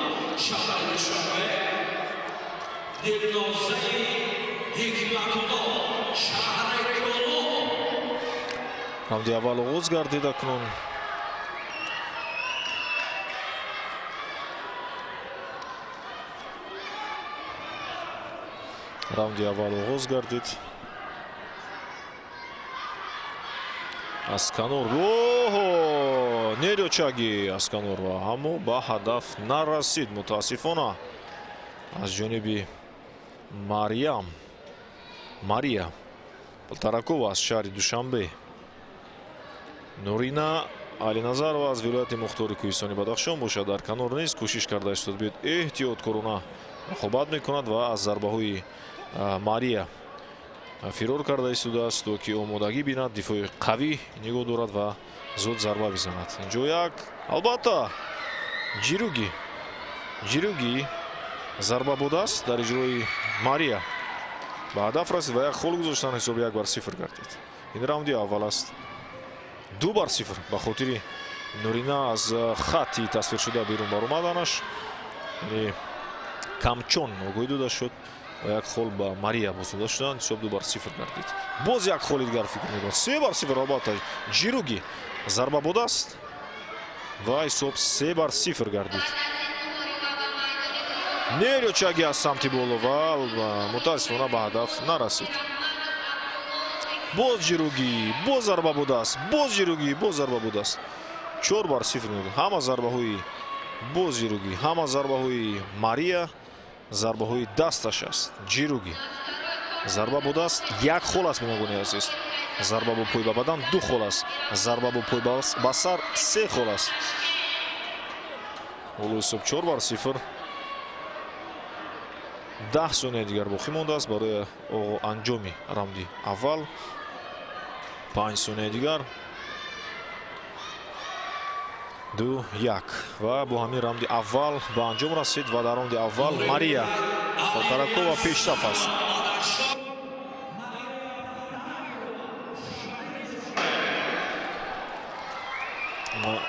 шаҳри Душанбе, Дилнозаи Ҳикматулло, шаҳри Кӯлоб. Раунди аввал оғоз гардид. Акнун раунди аввал оғоз гардид. Аз канор, оҳо, нерочаги аз канор ва аммо ба ҳадаф нарасид, мутаассифона, аз ҷониби Мариям, Мария Полторакова аз шаҳри Душанбе. Нурина Алиназарова аз вилояти мухтори кӯҳистони Бадахшон бошад, дар канор низ кӯшиш карда истод биёд, эҳтиёткорона рақобат мекунад ва аз зарбаҳои Мария фирор карда истодааст, то ки омодагӣ бинад, дифои қавӣ нигоҳ дорад ва зуд зарба бизанад. Инҷо як, албатта, ҷируги зарба будааст дар иҷрои Мария, ба ҳадаф расид ва як хол гузоштан. Ҳисоби 1 бар 0 гардид. Ин раунди аввал аст. 2 бар 0 ба хотири Нурина аз хатти тасвиршуда берун баромаданаш, яъне камчон, огоҳӣ дода шуд ва як хол ба Мария боз дода шуданд. Ҳисоб 2 бар 0 гардид. Боз як холи дигар, фикр мекунад, 3 бар 0. Албатта, ҷируги зарба будааст ва ҳисоб 3 бар 0 гардид. Нерочаги аз самти боло ва мутаассифона ба ҳадаф нарасид. Боз ҷиругӣ, боз зарба будааст, боз ҷиругӣ, боз зарба будааст. 4 бар 0 мегӯяд. Ҳама зарбаҳои, боз ҷиругӣ, ҳама зарбаҳои Мария зарбаҳои дасташ аст. Ҷиругӣ зарба будааст, як хол аст, бинандагони азиз. Зарба бо пой ба бадан ду хол аст, зарба бо пой ба сар се хол аст. Ҳоло ҳисоб 4 бар 0. 10 сония дигар боқӣ мондааст барои анҷоми раунди аввал. 5 сония дигар, ду, як ва бо ҳамин раунди аввал ба анҷом расид ва дар раунди аввал Мария Полторакова пешсаф аст.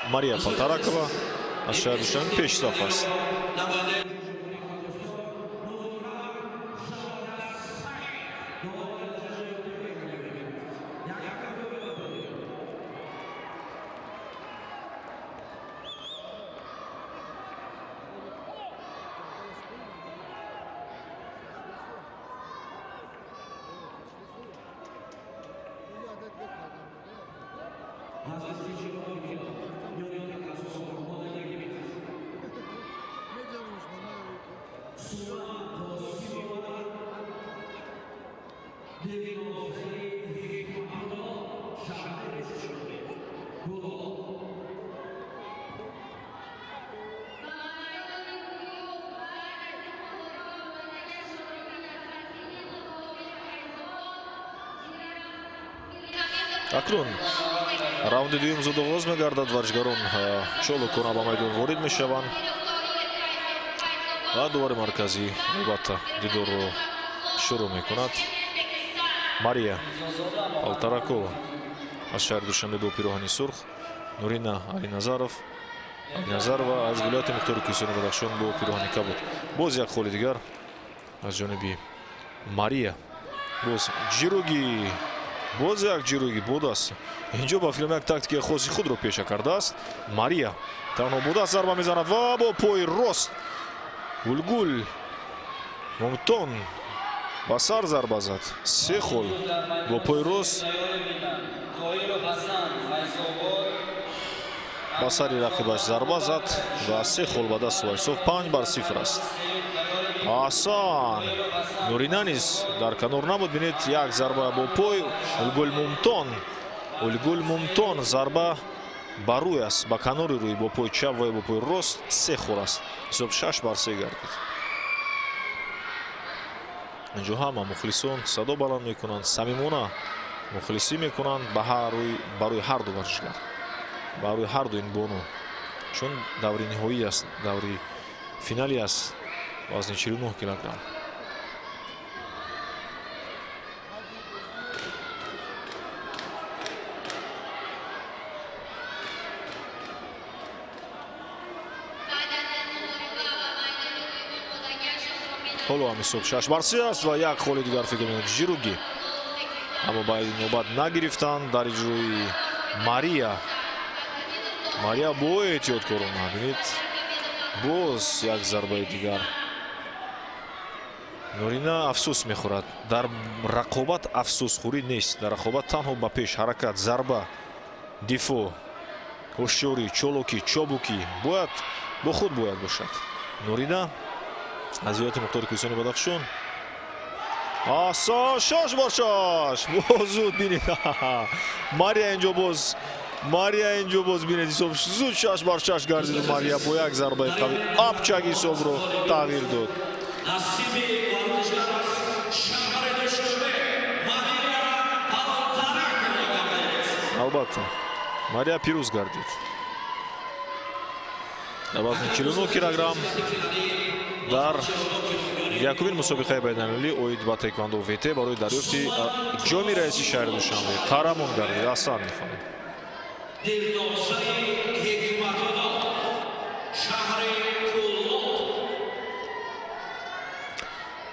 Мария Полторакова аз шаҳри Душанбе пешсаф аст. Акнун раунди дуюм зуд оғоз мегардад. Варзишгарон чолукона ба майдон ворид мешаванд ва дувори марказӣ албатта дидорро шурӯъ мекунад. Мария Полторакова аз шаҳри Душанбе бо пироҳани сурх, Нурина Алиназарова аз вилояти мухтори кӯҳистони Бадахшон бо пироҳани кабуд. Боз як холи дигар аз ҷониби Мария. Боз ҷируги, боз як ҷируги будаст. Инҷо ба филм як тактикаи хоси худро пеша кардааст. Мария танҳо будаст зарба мезанад ва бо пои рост Гулгул Мумтон ба сар зарба зад. Се хол бо пои рост ба сари рақибаш зарба зад ва се хол ба даст овард. Ҳисоб 5-0 аст. Асан Нурина низ дар канор набуд. Бинед, як зарба бо пой Улгул Мумтон. Улгул Мумтон зарба ба рӯй аст, ба канори рӯй бо пои чап ва бо пои рост се хол аст. Ҳисоб 6-3 гардид. Инҷо ҳама мухлисон садо баланд мекунанд, самимона мухлисӣ мекунанд барои ҳар ду варзишгар, барои ҳар ду ин бону, чун даври ниҳоӣ аст, даври финалӣ аст вазни 49 килограмм. Ҳоло ҳам ҳисоб 6-3 аст ва як холи дигар фикр мекунад ҷируги, аммо ба ин навбат нагирифтанд дар иҷрои Мария. Мария бо эҳтиёткорона, бинед, боз як зарбаи дигар. Нурина афсӯс мехӯрад. Дар рақобат афсӯсхӯрӣ нест. Дар рақобат танҳо ба пеш ҳаракат, зарба, дифоъ, ҳушёрӣ, чолокӣ, чобукӣ бояд бо худ бояд бошад. Нурина аз вилояти мухтори кӯҳистони Бадахшон. Асан 6-6. Боз зуд бинед. Мария инҷо боз, Мария инҷо боз бинед, ҳисоб зуд 6-6 гардид. Мария бо як зарбаи қавӣ апчак ҳисобро тағйир дод. Албатта Мария пирӯз гардид. Дар вазни 49 килограмм дар якумин мусобиқаи байналмилалӣ оид ба таеквондо ВТ барои дарёфти ҷоми раиси шаҳри Душанбе қаҳрамон гардид. Асан мехонем.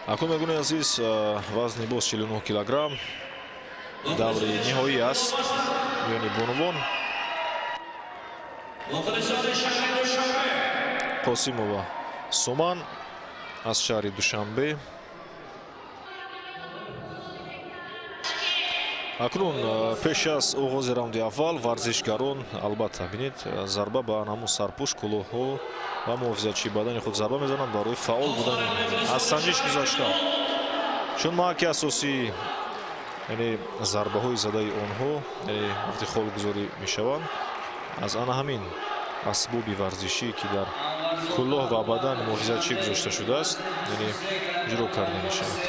Акнун мегӯни азиз, вазни боз 49 килограмм даври ниҳоӣ аст миёни бонувон. Қосимова Суман аз шаҳри Душанбе. Акнун пеш аз оғози раунди аввал варзишгарон албатта бинед, зарба ба ҳамун сарпӯш, кулоҳҳо ва муҳофизатчии бадани худ зарба мезананд барои фаъол будани аз санҷиш гузашта. Чун маҳаки асосӣ, яъне зарбаҳои задаи онҳо, яъне вақти холгузорӣ мешаванд, аз ана ҳамин асбоби варзишӣ, ки дар кулоҳ ва бадан муҳофизатчӣ гузошта шудааст, яъне иҷро карда мешавад.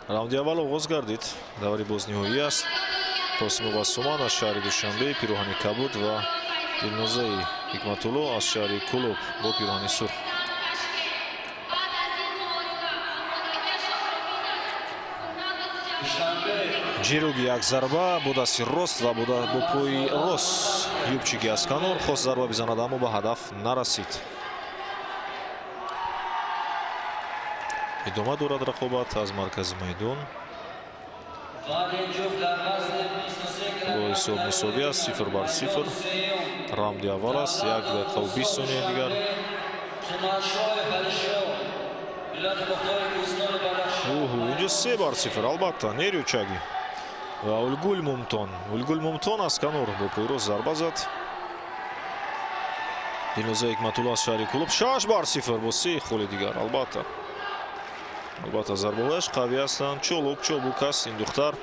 Раунди аввал оғоз гардид. Даври боз ниҳоӣ аст. Қосимова Суман аз шаҳри Душанбе, пироҳани кабуд ва Дилнозаи Ҳикматулло аз шаҳри Кулоб бо пироҳани сурх. Ҷируги як зарба бо дасти рост ва бо пои рост Юбчиги аз канор хост зарба бизанад, аммо ба ҳадаф нарасид. Идома дорад рақобат аз маркази майдон. Бо ҳисоб мусовӣ аст, 0-0. Раунди аввал аст, 1 дақиқа ва 20 сония дигар. Инҷо 3-0, албатта, нерӯ чаги. Ва Улгул Мумтон. Улгул Мумтон аз канор бо пои рост зарба зад. Дилноза Ҳикматулло аз шаҳри Кӯлоб 6-0 бо 3 холи дигар, албатта. Албатта, зарбаҳояш қавӣ ҳастанд. Чолок чобук аст ин духтар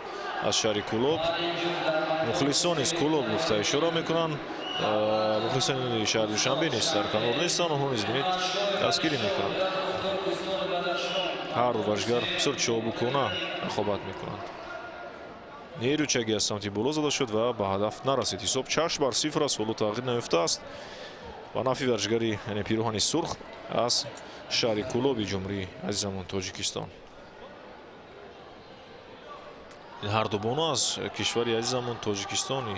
аз шаҳри Кӯлоб. Мухлисон низ Кӯлоб гуфта ишора мекунанд. Мухлисони шаҳри Душанбе низ дар канор нестанд, онҳо низ бинед дастгирӣ мекунанд. Ҳар ду варзишгар бисёр чобукона рақобат мекунанд. Нерӯ чаги аз самти боло зада шуд ва ба ҳадаф нарасид. Ҳисоб 6-0 аст, ҳоло тағйир наёфтааст. Ба нафи варзишгари, яъне пироҳани сурх аз шаҳри Кӯлоби ҷумҳурии азизамон Тоҷикистон. Ин ҳар ду бону аз кишвари азизамон Тоҷикистони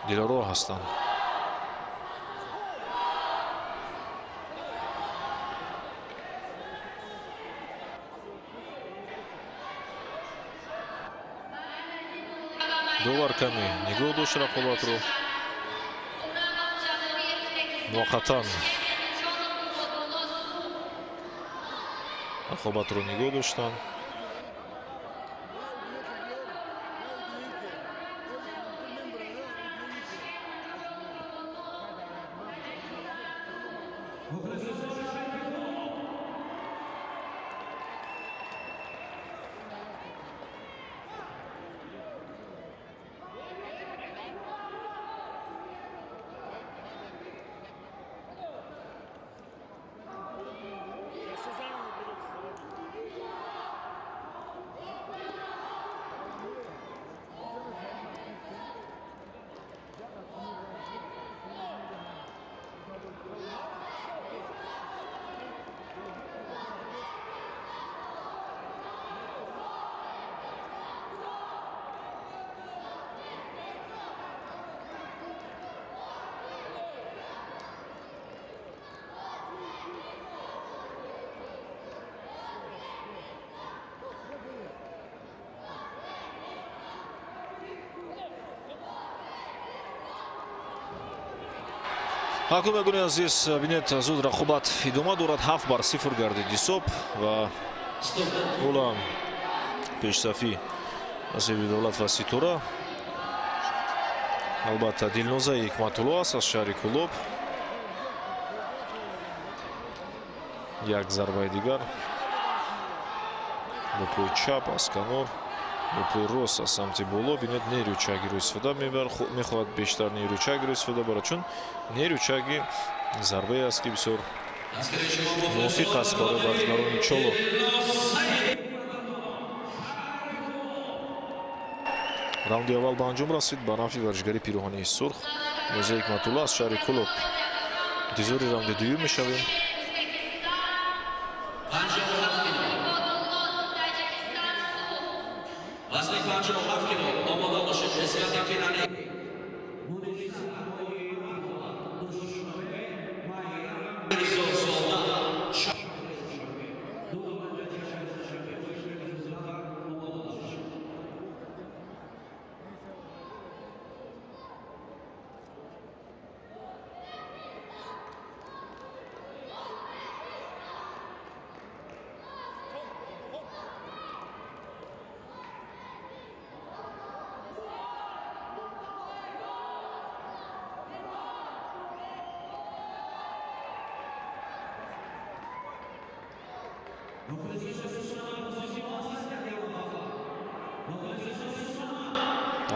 дилоро ҳастанд. Довар каме нигоҳ дошт рақобатро. Муваққатан рақобатро нигоҳ доштанд. Ҳакум ягони азиз, бинед, зуд рақобат идома дорад. 7-0 гардид ҳисоб ва ҳоло пешсафӣ Насиби Давлат ва Ситора. Албатта, Дилноза Ҳикматулло аст аз шаҳри Кӯлоб. Як зарбаи дигар бо пои чап аз канор, бо пои рост аз самти боло. Бинед, нерӯ чагиро истифода мебарад, мехоҳад бештар нерӯ чагиро истифода барад, чун нерӯ чаги зарбае аст, ки бисёр мувофиқ аст барои варзишгарони чолок. Раунди аввал ба анҷом расид ба нафи варзишгари пироҳании сурх Дилноза Ҳикматулло аз шаҳри Кӯлоб. Интизори раунди дуюм мешавем.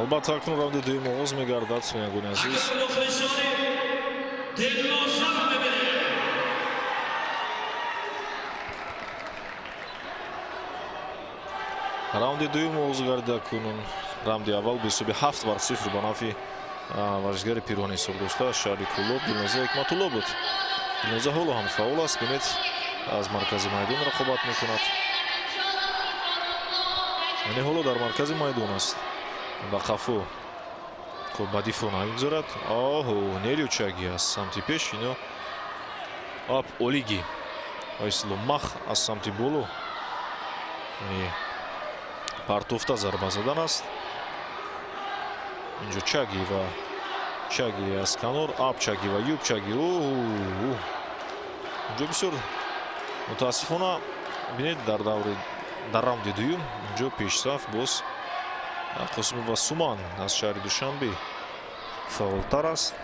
Албатта, акнун раунди дуюм оғоз мегардад, бинандагони азиз. Раунди дуюм оғоз гардид акнун. Раунди аввал бо ҳисоби 7-0 ба нафи варзишгари пироҳани сурх дошта аз шаҳри Кӯлоб Дилноза Ҳикматулло буд. Дилноза ҳоло ҳам фаъол аст. Бинед, аз маркази майдон рақобат мекунад. Яъне ҳоло дар маркази майдон аст. Ба қафо хуб ба дифоъ намегузорад. Оҳо, нерючаги аз самти пеш, ино ап олиги ва мах аз самти боло. Яъне партофта зарба задан аст. Инҷо чаги ва чаги аз канор, ап чаги ва юб чаги. Оҳ, инҷо бисёр мутаассифона бинед, дар даври дар раунди дуюм инҷо пешсаф боз Қосимова Суман аз шаҳри Душанбе фаъолтар аст.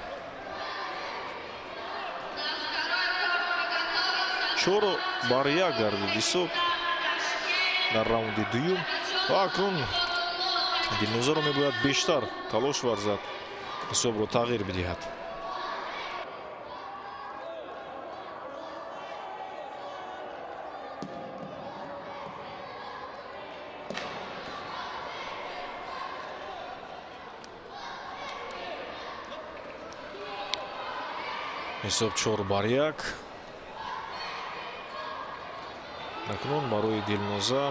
4-1 гардид ҳисоб дар раунди дуюм ва акнун Дилнозаро мебояд бештар талош варзад, ҳисобро тағйир бидиҳад. Ҳисоб 4-1. Акнун барои Дилноза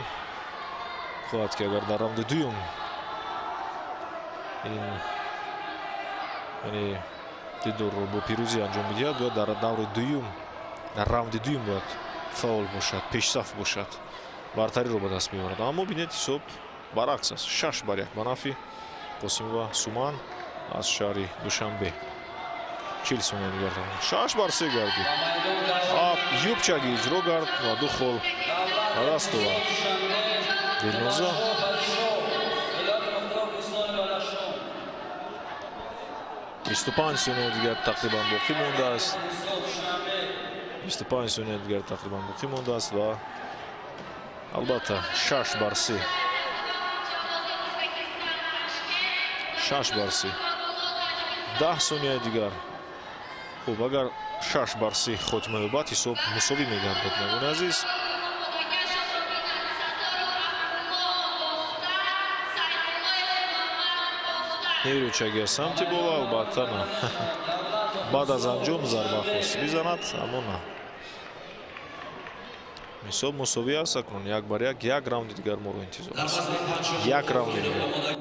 хоҳад ки агар дар раунди дуюм ин яъне дидорро бо пирӯзӣ анҷом бидиҳад, бояд дар даври дуюм, дар раунди дуюм бояд фаъол бошад, пешсаф бошад, бартариро ба даст меорад. Аммо бинед, ҳисоб баръакс аст, 6-1 ба нафъи Қосимова Суман аз шаҳри Душанбе. 40 сония дигар. 6-3 гардид. Юбчаги иҷро кард ва ду хол ба даст овард. Дилноза 25 сония дигар тақрибан боқӣ мондааст. 25 сония дигар тақрибан боқӣ мондааст ва албатта 6-3. 6-3. 10 сония дигар. Хуб, агар 6-3 хотима ёбад, ҳисоб мусовӣ мегардад, бинандагони азиз. Нерючаги аз самти боло, албатта на. Баъд аз анҷом зарба хост бизанад, аммо на. Ҳисоб мусовӣ аст акнун 1-1, як раунди дигар моро интизор аст. Як раунди дигар.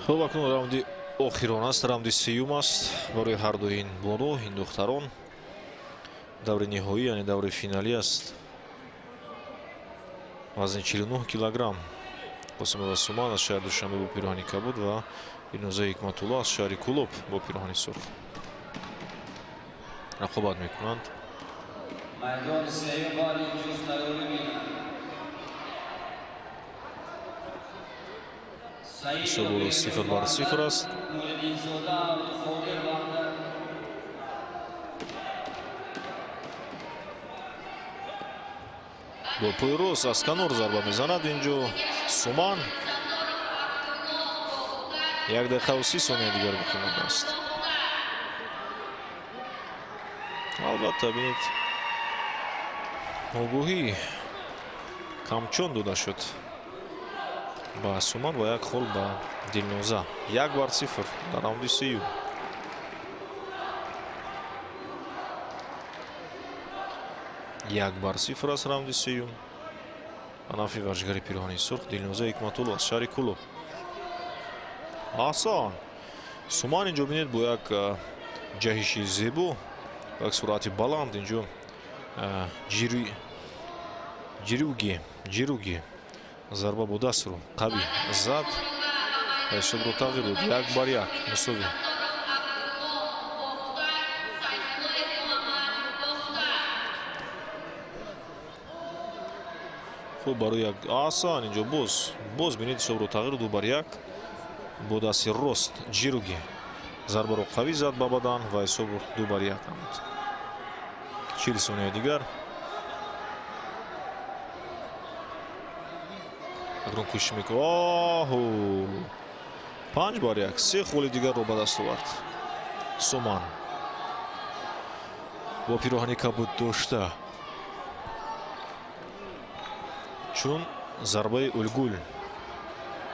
Хуб, акнун раунди охирон аст, раунди сеюм аст барои ҳар ду ин бону, ин духтарон. Даври ниҳоӣ, яъне даври финалӣ аст. Вазни 49 килограмм. Қосимова Суман аз шаҳри Душанбе бо пироҳани кабуд ва Дилноза Ҳикматулло аз шаҳри Кӯлоб бо пироҳани сурх рақобат мекунанд. Майдони сеюм баъди ҷуфт тайёрӣ мекунад. Ҳисоб 0-0 аст. Бо пои рост аз канор зарба мезанад инҷо Суман. 1 дақиқа ва 30 сония дигар боқӣ мондааст. Албатта бинед, огоҳӣ камчон дода шуд ба Суман ва як хол ба Дилноза. 1-0 дар раунди сеюм. 1-0 аст раунди сеюм. Ба нафъи варзишгари пироҳани сурх Дилноза Ҳикматулло аз шаҳри Кӯлоб. Аҳсан. Суман инҷо бинед бо як ҷаҳиши зебо, бо як суръати баланд инҷо ҷируги зарба бо дастро қавӣ зад ва ҳисобро тағйир дод. 1-1 мусовӣ. Хуб, барои як асан инҷо боз бинед ҳисобро тағйир 2-1 бо дасти рост ҷируги зарбаро қавӣ зад ба бадан ва ҳисоб 2-1 намуд. 40 сонияи дигар. Акнун кӯшиш мекунад. Оҳу! 5-1. 3 холи дигарро ба даст овард. Суман бо пироҳани кабуд дошта, чун зарбаи Улгул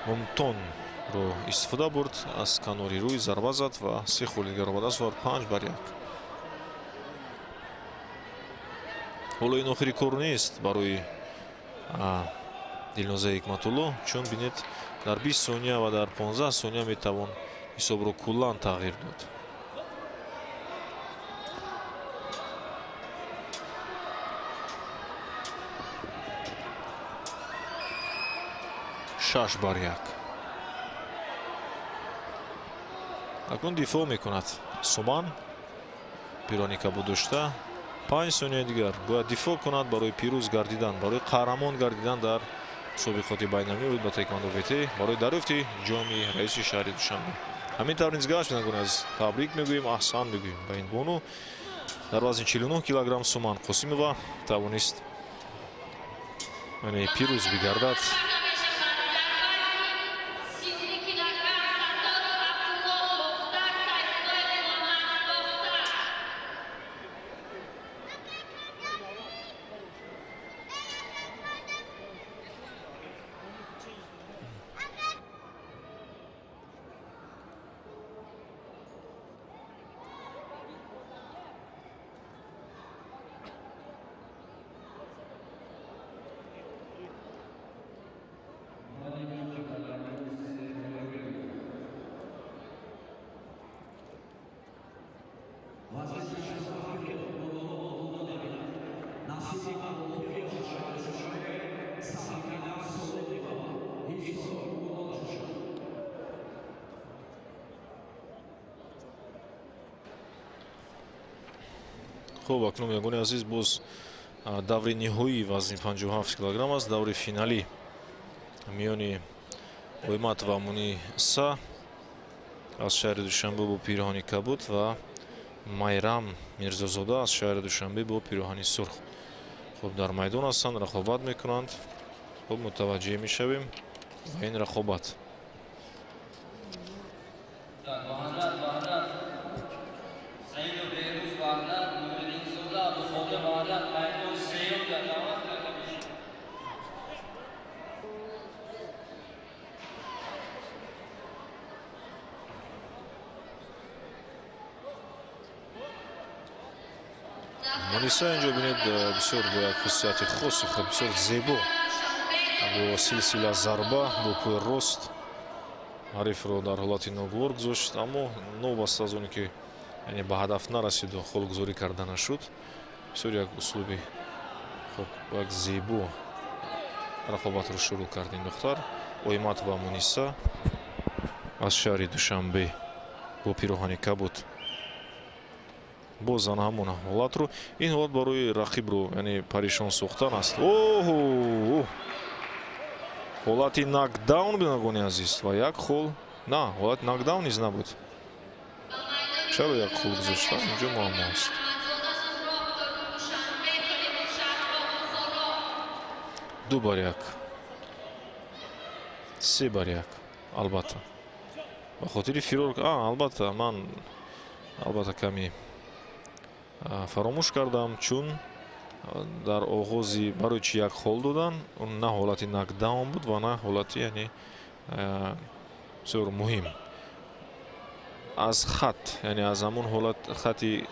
Мумтонро истифода бурд, аз канори рӯй зарба зад ва 3 холи дигарро ба даст овард. 5-1. Ҳоло ин охири кор нест барои Дилноза Ҳикматулло, чун бинед дар 20 сония ва дар 15 сония метавон ҳисобро куллан тағйир дод. 6-1. Акнун дифоъ мекунад Суман. Пирони кабуд дошта. 5 сонияи дигар бояд дифоъ кунад барои пирӯз гардидан, барои қаҳрамон гардидан дар мусобиқоти байналмилалӣ ба таеквондо ВТ, барои дарёфти ҷоми раиси шаҳри Душанбе. Ҳамин тавр низ гашт бинандагони азиз, табрик мегӯем, аҳсан мегӯем ба ин бону. Дар вазни 49 килограмм Суман Қосимова тавонист пирӯз бигардад. Хуб, акнун ягони азиз, боз даври ниҳоии вазни 57 килограмм аст, даври финалӣ миёни Оймат ва Муниса аз шаҳри Душанбе бо пироҳани кабуд ва Майрам Мирзозода аз шаҳри Душанбе бо пироҳани сурх. Хуб, дар майдон ҳастанд, рақобат мекунанд. Хуб, мутаваҷҷеҳ мешавем ба ин рақобат. Муниса инҷо бинед бисёр бо як хусусияти хоси худ, бисёр зебо бо силсила зарба бо пои рост ҳарифро дар ҳолати ногувор гузошт, аммо новобаста аз оне ки яъне ба ҳадаф нарасиду холгузорӣ карда нашуд, бисёр як услуби хуб, як зебо рақобатро шурӯъ кард ин духтар. Оймат ва Муниса аз шаҳри Душанбе бо пироҳани кабуд. Боз ана ҳамон ҳолатро, ин ҳолат барои рақибро яъне парешон сохтан аст. Оҳ, ҳолати нокдаун бинандагони азиз ва як хол, на, ҳолати нокдаун низ набуд. Чаро як хол гузоштан? Инҷо муаммо аст. 2-1, 3-1. Албатта ба хотири фирор, албатта ман албатта каме фаромӯш кардам, чун дар оғози барои чи як хол додан, он на ҳолати нокдаун буд ва на ҳолати яъне бисёр муҳим. Аз хат, яъне аз ҳамон ҳолат хати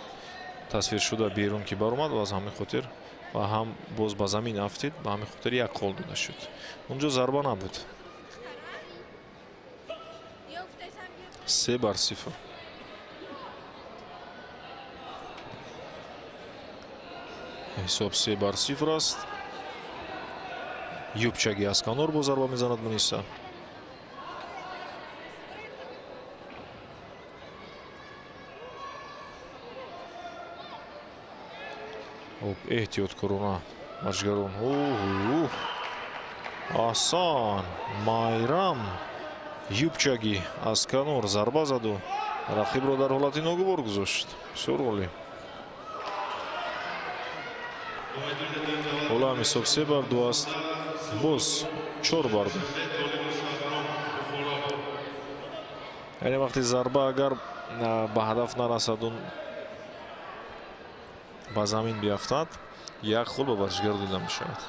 тасвиршуда берун ки баромад ва аз ҳамин хотир ва ҳам боз ба замин афтид, ба ҳамин хотир як хол дода шуд. Унҷо зарба набуд. 3-0. Ҳисоб 3-0 аст. Юбчаги аз канор бо зарба мезанад Муниса. Хуб, эҳтиёткорона варзишгарон. Аҳсан, Майрам юбчаги аз канор зарба заду рақибро дар ҳолати ногувор гузошт. Бисёр олӣ. Ҳоло ҳам ҳисоб 3-2 аст. Боз 4-2. Яъне вақти зарба агар ба ҳадаф нарасад, он ба замин биафтад, як хол ба варзишгар дода мешавад.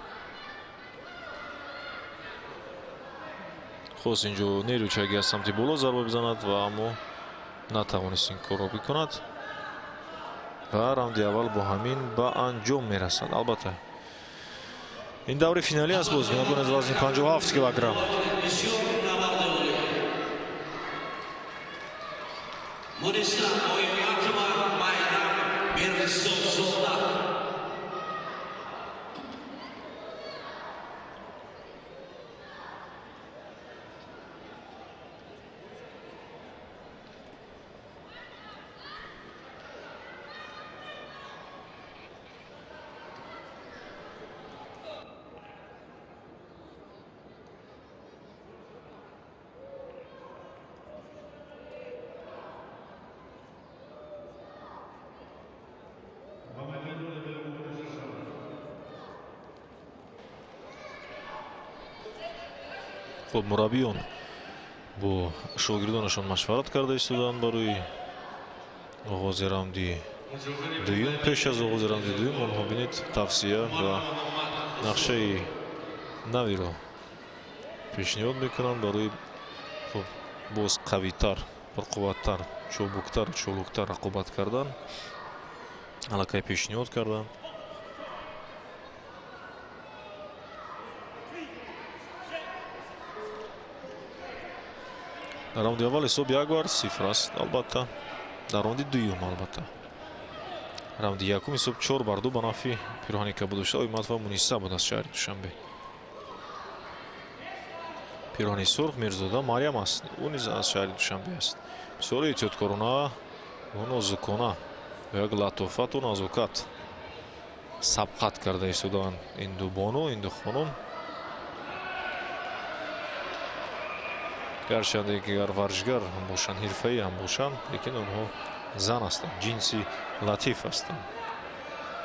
Хост инҷо нерӯчаги аз самти боло зарба бизанад ва аммо натавонист ин корро бикунад ва раунди аввал бо ҳамин ба анҷом мерасад. Албатта ин даври финалӣ аст. Боз бинандагон аз вазни 57 килограмм. Хуб, мураббиён бо шогирдонашон машварат карда истоданд барои оғози раунди дуюм. Пеш аз оғози раунди дуюм онҳо бинед тавсия ва нақшаи навиро пешниҳод мекунанд барои хуб боз қавитар, пурқувваттар, чобуктар, чолуктар рақобат кардан. Аллакай пешниҳод карданд. Дар раунди аввал ҳисоб 1-0 аст, албатта. Дар раунди дуюм, албатта. Раунди якум ҳисоб 4-2 ба нафъи пироҳани кабудошта Оймат ва Муниса буд аз шаҳри Душанбе. Пироҳани сурх Мирзода Марьям аст, ӯ низ аз шаҳри Душанбе аст. Бисёр эҳтиёткорона ва нозукона бо як латофату назокат сабқат карда истодаанд ин ду бону, ин ду хонум. Гарчанде ки агар варзишгар ҳам бошанд, ҳирфаӣ ҳам бошанд, лекин онҳо зан ҳастанд, ҷинси латиф ҳастанд,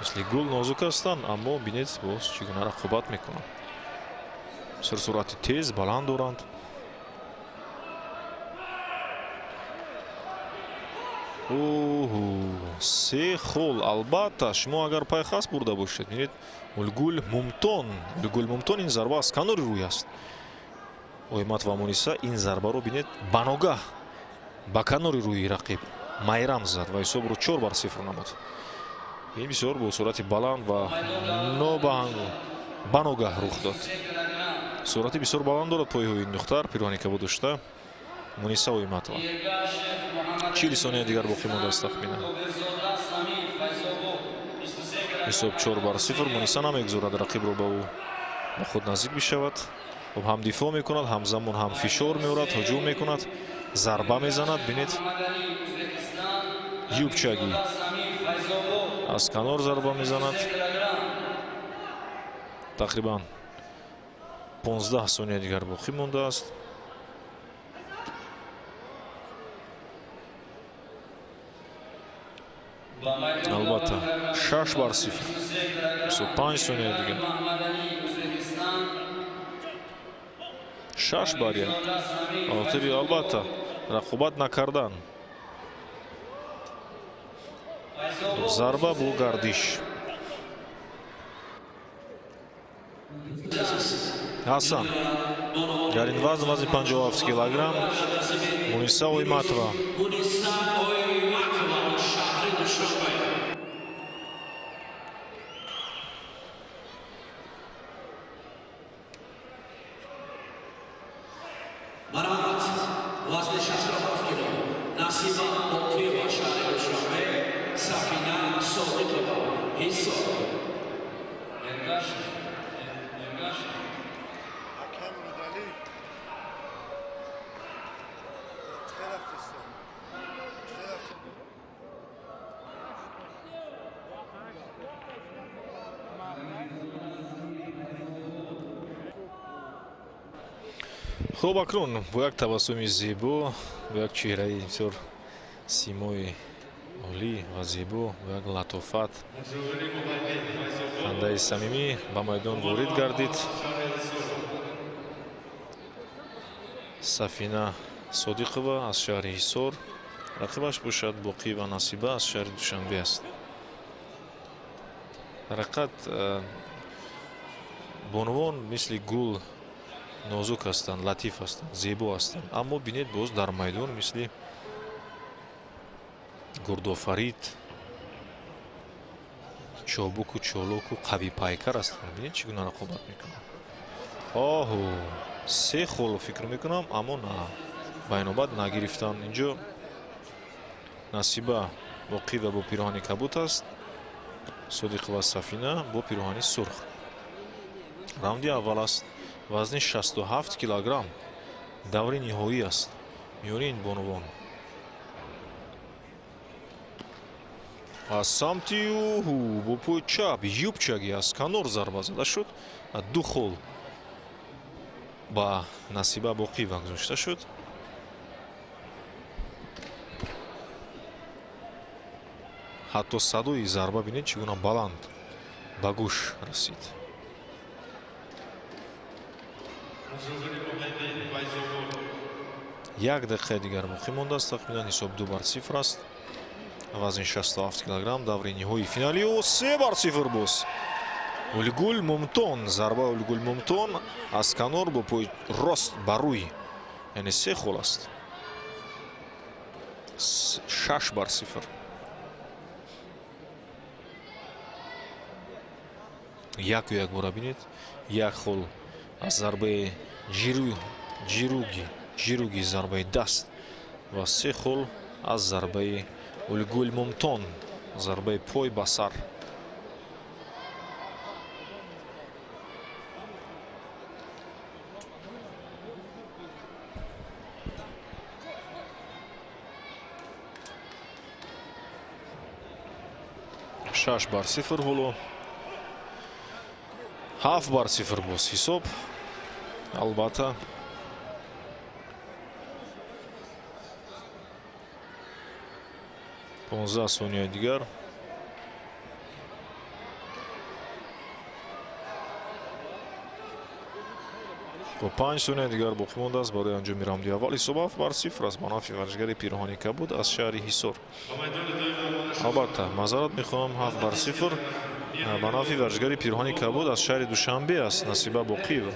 мисли гул нозук ҳастанд, аммо бинед боз чӣ гуна рақобат мекунанд. Бисёр суръати тез, баланд доранд. Оҳу, се хол. Албатта шумо агар пайхас бурда бошед, бинед Улгул Мумтон, Улгул Мумтон ин зарба аз канори рӯй аст. Оймат ва Муниса ин зарбаро бинед ба ногаҳ ба канори рӯи рақиб Майрам зад ва ҳисобро 4-0 намуд. Ин бисёр бо суръати баланд ва ба ногаҳ рух дод. Суръати бисёр баланд дорад пойҳои ин духтар, пироҳани кабудошта Муниса Ойматова. 40 сония дигар боқӣ мондааст тахминан. Ҳисоб 4-0. Муниса намегузорад рақибро ба ӯ ба худ наздик бишавад. Хуб, ҳам дифоъ мекунад, ҳамзамон ҳам фишор меорад, ҳуҷум мекунад, зарба мезанад. Бинед юбчаги аз канор зарба мезанад. Тақрибан 15 сония дигар боқӣ мондааст. Албатта 6-0. 25 сония дигар. 6-1. Хотири албатта рақобат накардан. Зарба бо гардиш. Ҳасан дар ин вазн, вазни 57 килограмм, Муниса Ойматова. Вазни 67 кило Насиба Боқиева, шаҳри Душанбе, Сафина Содиқова, Ҳисор. Хуб, акнун бо як табассуми зебо, бо як чеҳраи бисёр симои олӣ ва зебо, бо як латофат, хандаи самимӣ ба майдон ворид гардид Сафина Содиқова аз шаҳри Ҳисор. Рақибаш бошад Боқиева Насиба аз шаҳри Душанбе аст. Дар ҳақиқат бонувон мисли гул нозук ҳастанд, латиф ҳастанд, зебо ҳастанд, аммо бинед, боз дар майдон мисли гурдофарид чобуку чолоку қавипайкар ҳастанд. Бинед, чӣ гуна рақобат мекунанд. Оҳу, се холо фикр мекунам, аммо на, байнобат нагирифтанд. Инҷо Насиба Боқиева бо пироҳани кабут аст, Содиқова Сафина бо пироҳани сурх. Раунди аввал аст, вазни 67 килограмм, даври ниҳоӣ аст миёни ин бонувон. Аз самти уҳу бо пои чап юбчаги аз канор зарба зада шуд. Ду хол ба Насиба Боқиева гузошта шуд. Ҳатто садои зарба, бинед, чӣ гуна баланд ба гӯш расид. Як дақиқаи дигар боқӣ мондааст, тахминан ҳисоб 2-0 аст. Вазни 67 килограмм, даври ниҳоии финалиу 3-0 боз. Улгул Мумтон, зарба Улгул Мумтон аз канор бо пои рост ба рӯй, яъне се хол аст. 6-0. Яку як бора бинед, як хол аз зарбаи ҷируги, зарбаи даст ва се хол аз зарбаи Улгул Мумтон, зарбаи пой ба сар. 6-0 ҳоло, 7-0 боз ҳисоб. Албатта, 15 сонияи дигар. Бо 5 сонияи дигар боқӣ мондааст барои анҷоми раунди аввал. Ҳисоб 7-0 аст ба нафъи варзишгари пироҳани кабуд аз шаҳри Ҳисор. Албатта, маъзарат мехоҳам, 7-0 ба нафъи варзишгари пироҳани кабуд аз шаҳри Душанбе аст Насиба Боқиева.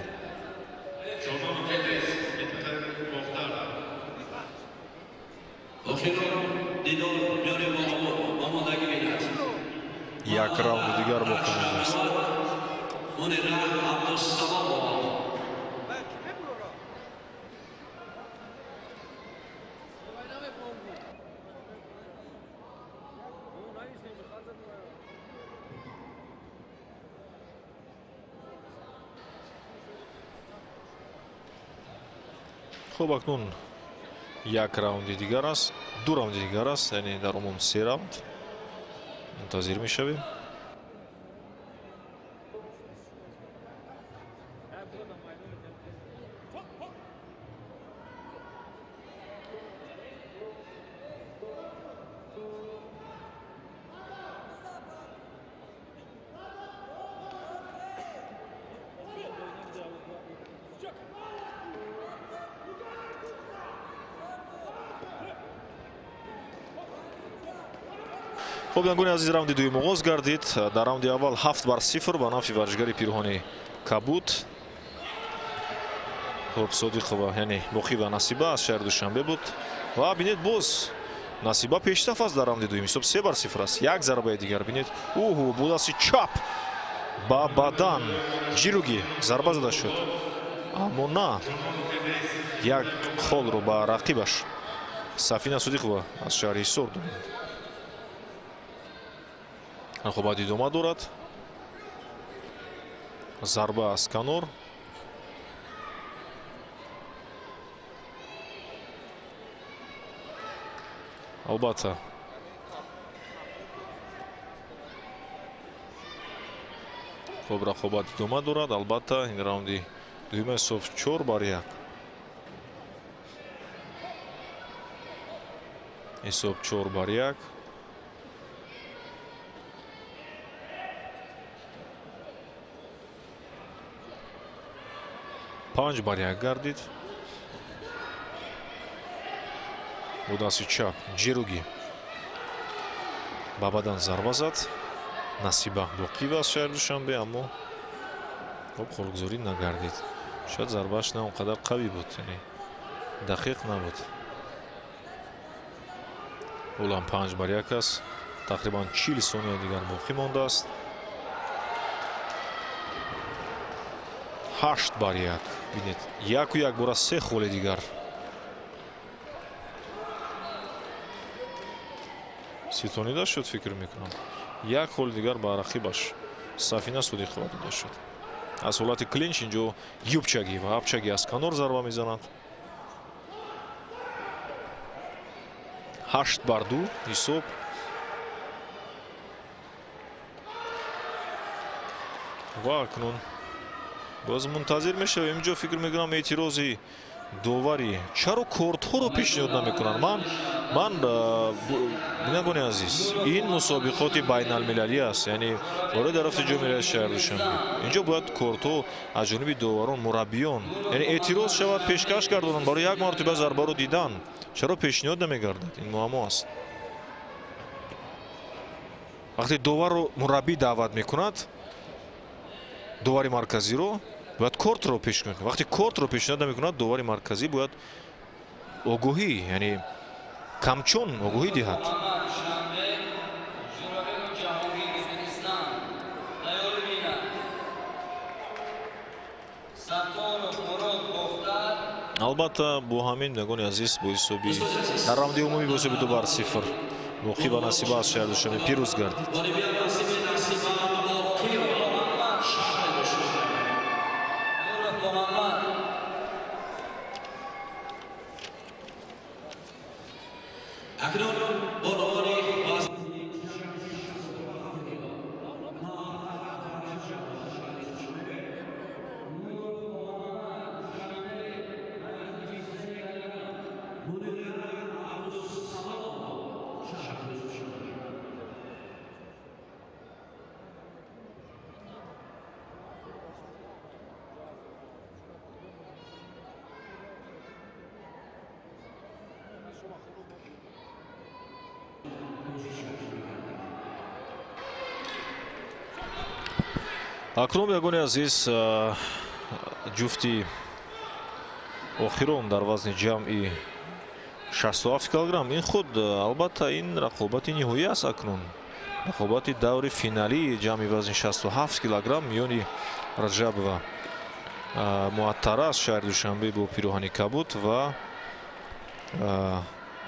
Як раунди дигар боқӣ мондааст. Хуб, акнун як раунди дигар аст, ду раунди дигар аст, яъне дар умум се раунд. Мунтазир мешавем. Хуб, бинандагони азиз, раунди дуюм оғоз гардид. Дар раунди аввал 7-0 ба нафъи варзишгари пироҳани кабуд. Хуб, Содиқова, яъне Боқиева Насиба аз шаҳри Душанбе буд. Ва бинед, боз Насиба пештаф аст дар раунди дуюм. Ҳисоб 3-0 аст. Як зарбаи дигар бинед. Уҳу, бо дасти чап ба бадан ҷируги зарба зада шуд, аммо на, як холро ба рақибаш Сафина Содиқова аз шаҳри Ҳисор дод. Рақобат идома дорад. Зарба аз канор. Албатта хуб рақобат идома дорад. Албатта ин раунди дуюм ҳисоб 4-1. Ҳисоб 4-1. 5-1 гардид. Бо дасти чап ҷиругӣ ба бадан зарба зад. Насиба Боқиева аз шаҳри Душанбе, аммо хуб холгузорӣ нагардид. Шояд зарбааш на он қадар қавӣ буд, яъне дақиқ набуд. Ҳолам 5-1 аст. Тақрибан 40 сония дигар боқӣ мондааст. 8-1. Бинед, яку як бора се холи дигар. Ситонида шуд, фикр мекунам. Як холи дигар ба рақибаш Сафина Содиқова дода шуд. Аз ҳолати клинч инҷо юбчагӣ ва апчагӣ аз канор зарба мезанад. 8-2 ҳисоб. Ва акнун боз мунтазир мешавем. Инҷо фикр мекунам эътирози доварӣ. Чаро кортҳоро пешниҳод намекунанд? Ман бинандагони азиз, ин мусобиқоти байналмилалӣ аст, яъне барои дарафти ҷоми миллати шаҳри Душанбе. Инҷо бояд кортҳо аз ҷониби доварон, мураббиён, яъне эътироз шавад, пешкаш гардонанд барои як мартиба зарбаро дидан. Чаро пешниҳод намегардад? Ин муаммо аст. Вақте доварро мураббӣ даъват мекунад, довари марказиро бояд кортро пешниҳод кунад. Вақте кортро пешниҳод намекунад, довари марказӣ бояд огоҳӣ, яъне камчон огоҳӣ диҳад. Албатта бо ҳамин, бинандагони азиз, бо ҳисоби дар раунди умумӣ бо ҳисоби 2-0 Боқиева Насиба аз шаҳри Душанбе пирӯз гардид. Акнун, бинандагони азиз, ҷуфти охирон дар вазни ҷамъи 67 килограмм. Ин худ албатта ин рақобати ниҳоӣ аст. Акнун рақобати даври финалии ҷамъи вазни 67 килограмм миёни Раҷабова Муаттара аз шаҳри Душанбе бо пироҳани кабуд ва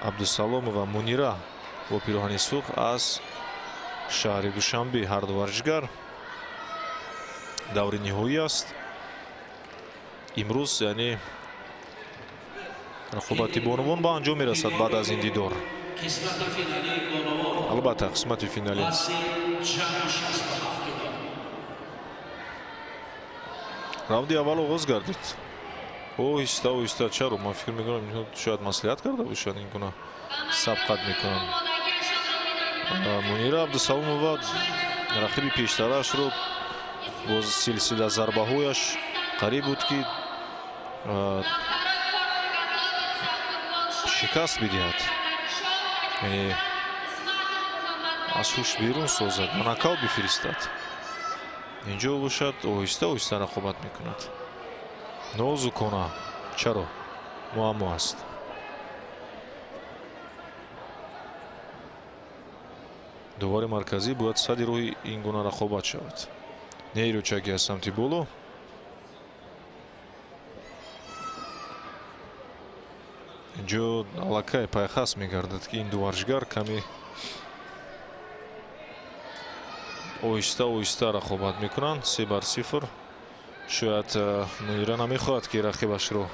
Абдусаломова Мунира бо пироҳани сурх аз шаҳри Душанбе. Ҳар ду варзишгар даври ниҳоӣ аст. Имрӯз яъне рақобати бонувон ба анҷом мерасад баъд аз ин дидор. Албатта қисмати финалӣ. Раунди аввал оғоз гардид. Оҳиста оҳиста, чаро ман фикр мекунам инҳо шояд маслиҳат карда бошанд, ин гуна сабқат мекунанд. Мунира Абдусаломова рақиби пештараашро бо силсила зарбаҳояш қариб буд ки шикаст бидиҳад, яъне аз ҳуш берун созад, ба нокаут бифиристад. Инҷо бошад оҳиста оҳиста рақобат мекунад. Нозукона. Чаро? Муаммо аст. Довари марказӣ бояд сади роҳи ин гуна рақобат шавад. Нейрӯчаги аз самти боло. Инҷо аллакай пайхас мегардад, ки ин ду варзишгар каме оҳиста оҳиста рақобат мекунанд. 3-0. Шояд Мунира намехоҳад, ки рақибашро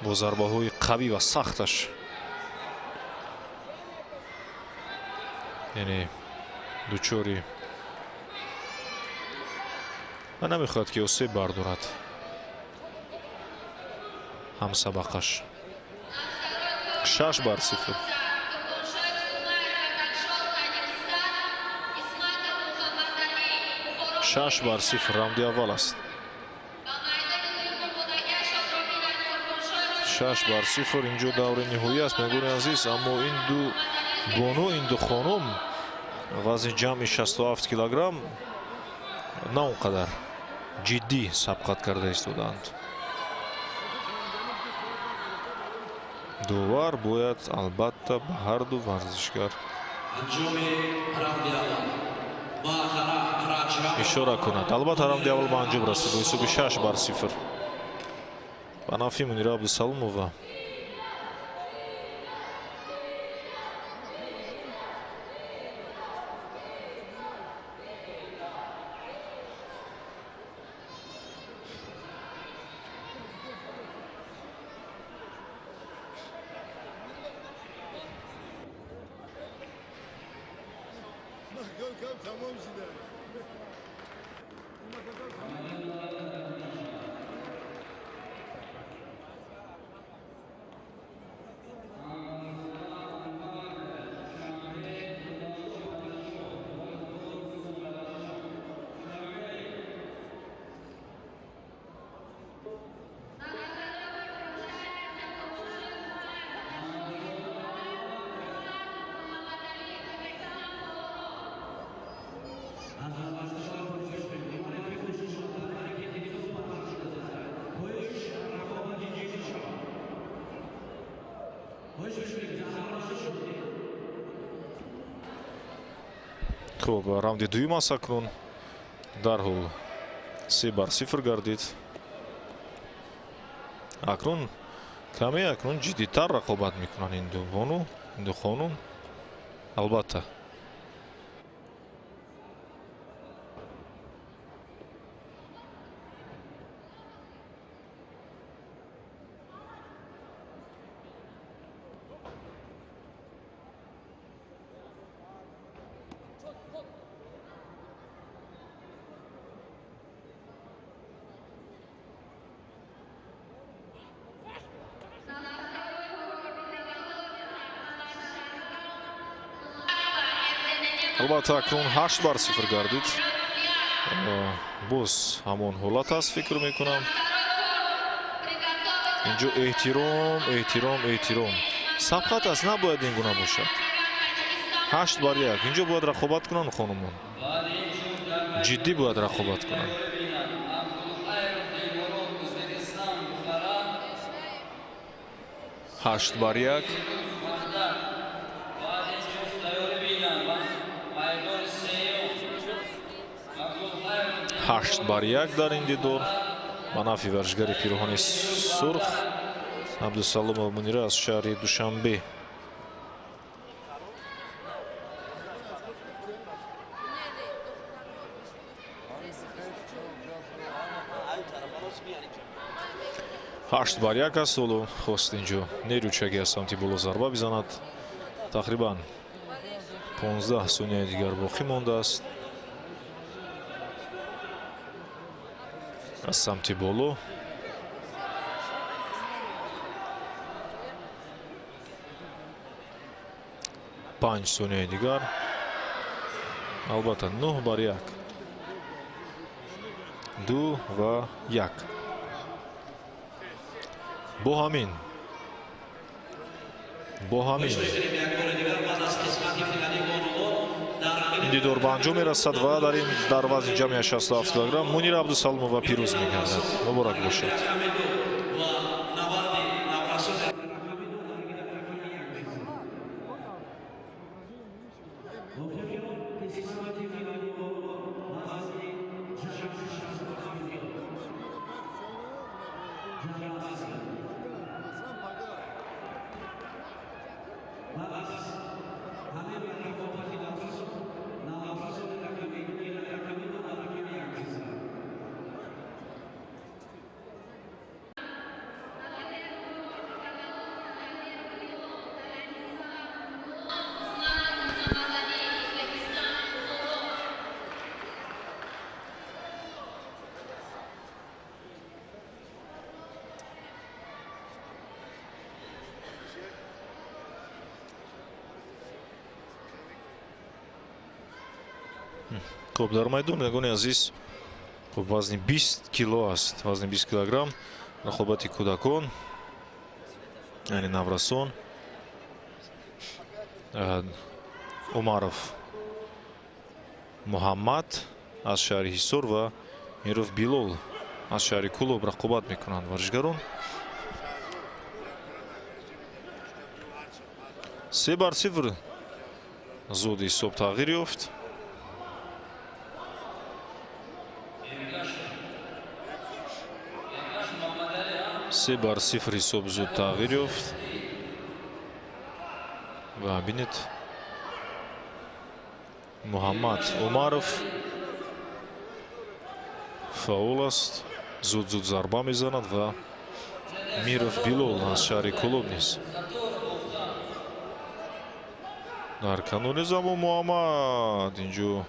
бо зарбаҳои қавӣ ва сахташ, яъне дучори ва намехоҳад, ки осеб бардорад ҳамсабақаш. 6-0. 6-0 раунди аввал аст. 6-0 инҷо даври ниҳоӣ аст, мегӯри азиз, аммо ин ду бону, ин ду хонум вазни ҷамъи 67 килограмм на он қадар ҷиддӣ сабқат карда истодаанд. Довар бояд албатта ба ҳар ду варзишгар ишора кунад. Албатта раунди аввал ба анҷом расид бо ҳисоби 6-0 ба нафъи Мунира Абдусаломова. Хуб, раунди дуюм аст акнун. Дарҳол 3-0 гардид. Акнун каме акнун ҷиддитар рақобат мекунанд ин ду бону, ин ду хонум. Албатта. Албатта акнун 8-0 гардид. Боз ҳамон ҳолат аст, фикр мекунам. Инҷо эҳтиром, эҳтиром, эҳтиром. Сабқат аст, набояд ин гуна бошад. 8-1. Инҷо бояд рақобат кунанд хонумон. Ҷиддӣ бояд рақобат кунанд. 8-1. 8-1 дар ин дидор ба нафъи варзишгари пироҳани сурх Абдусаломова Мунира аз шаҳри Душанбе. 8-1 аст. Ҳоло хост инҷо нерӯчаги аз самти боло зарба бизанад. Тақрибан 15 сонияи дигар боқӣ мондааст. Аз самти боло 5 сонияи дигар. Албатта 9-1. 2-1. Бо ҳамин ин дидор ба анҷом мерасад ва дар ин дар вазни ҷамъи 67 килограмм Мунира Абдусаломова пирӯз мегардад. Муборак бошад. Хуб, дар майдон, ягони азиз, хуб, вазни 20 кило аст, вазни 20 килограмм, рақобати кӯдакон, яъне наврасон. Умаров Муҳаммад аз шаҳри Ҳисор ва Миров Билол аз шаҳри Кӯлоб рақобат мекунанд варзишгарон. 3-0 зуд ҳисоб тағйир ёфт. 3-0 ҳисоб зуд тағйир ёфт. Ва бинед, Муҳаммад Умаров фаъол аст, зуд-зуд зарба мезанад ва Миров Билол аз шаҳри Кӯлоб низ. Дар канори замон Муҳаммад, инҷо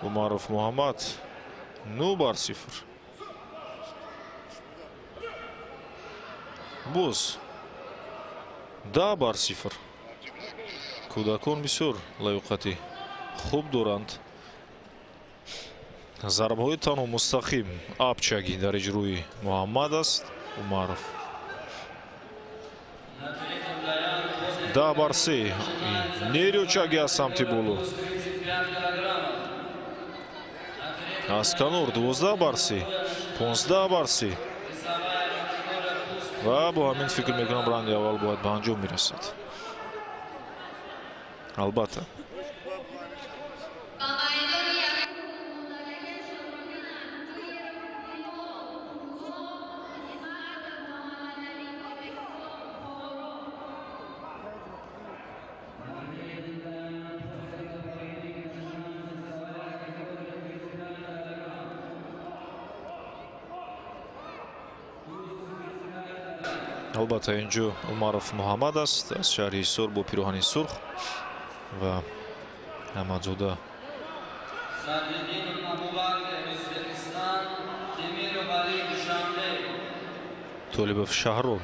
Умаров Муҳаммад 9-0. Боз 10-0. Кӯдакон бисёр лаёқати хуб доранд. Зарбаҳои танҳо мустақим апчагӣ дар иҷрои Муҳаммад аст Умаров. 10-3. Нерючагӣ аз самти боло. Аз канор 12-3, 15-3. Ва бо ҳамин фикр мекунам раунди аввал бояд ба анҷом бирасад. Албатта. Албатта, инҷо Умаров Муҳаммад аст аз шаҳри Ҳисор бо пироҳани сурх ва Аҳмадзода Толибов Шаҳром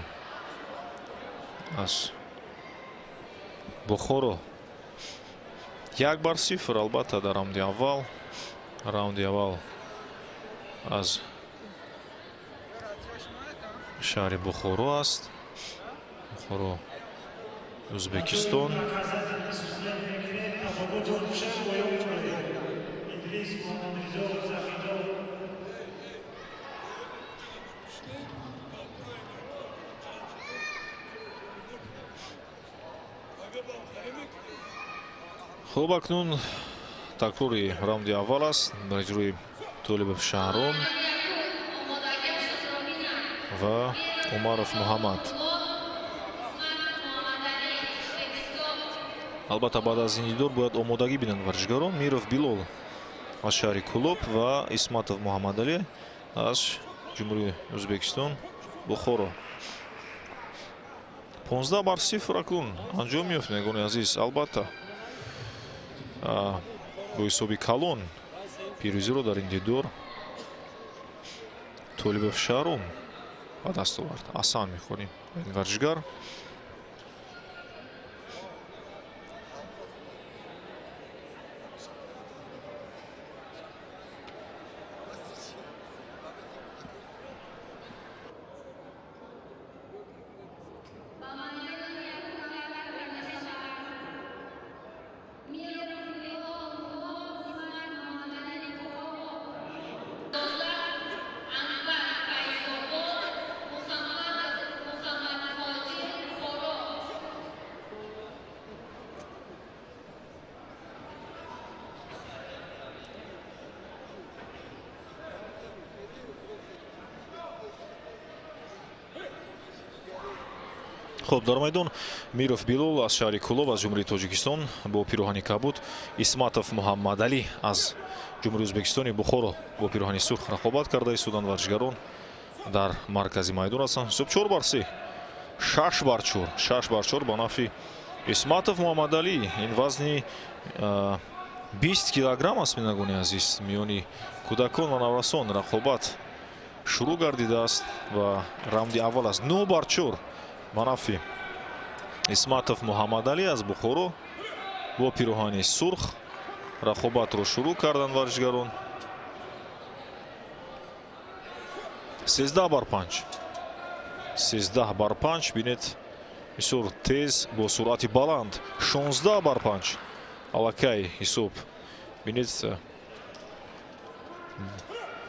аз Бухоро. 1-0 албатта дар раунди аввал. Раунди аввал аз шаҳри Бухоро аст. Бухоро, Ӯзбекистон. Хуб, акнун такрори раунди аввал аст дар иҷрои Толибов Шаҳром ва Умаров Муҳаммад. Албатта, баъд аз ин дидор бояд омодагӣ бинанд варзишгарон. Миров Билол аз шаҳри Кӯлоб ва Исматов Муҳаммадалӣ аз Ҷумҳурии Ӯзбекистон, Бухоро. 15-0 акнун анҷом меёфт, мегони азиз. Албатта, бо ҳисоби калон пирӯзиро дар ин дидор Толибов Шаҳром ба даст овард. Асан мехонем ин варзишгар. Хуб, дар майдон Миров Билол аз шаҳри Кӯлоб аз Ҷумҳурии Тоҷикистон бо пироҳани кабуд, Исматов Муҳаммадалӣ аз Ҷумҳурии Ӯзбекистони Бухоро бо пироҳани сурх рақобат карда истоданд. Варзишгарон дар маркази майдон ҳастанд. Ҳисоб 4-3, 6-4, 6-4 ба нафъи Исматов Муҳаммадалӣ. Ин вазни 20 килограмм аст, бинандагони азиз. Миёни кӯдакон ва наврасон рақобат шурӯъ гардидааст ва раунди аввал аст. 9-4 ба нафъи Исматов Муҳаммадалӣ аз Бухоро бо пироҳани сурх. Рақобатро шурӯъ карданд варзишгарон. 13-5. 13-5. Бинед, бисёр тез бо суръати баланд. 16-5. Аллакай ҳисоб. Бинед,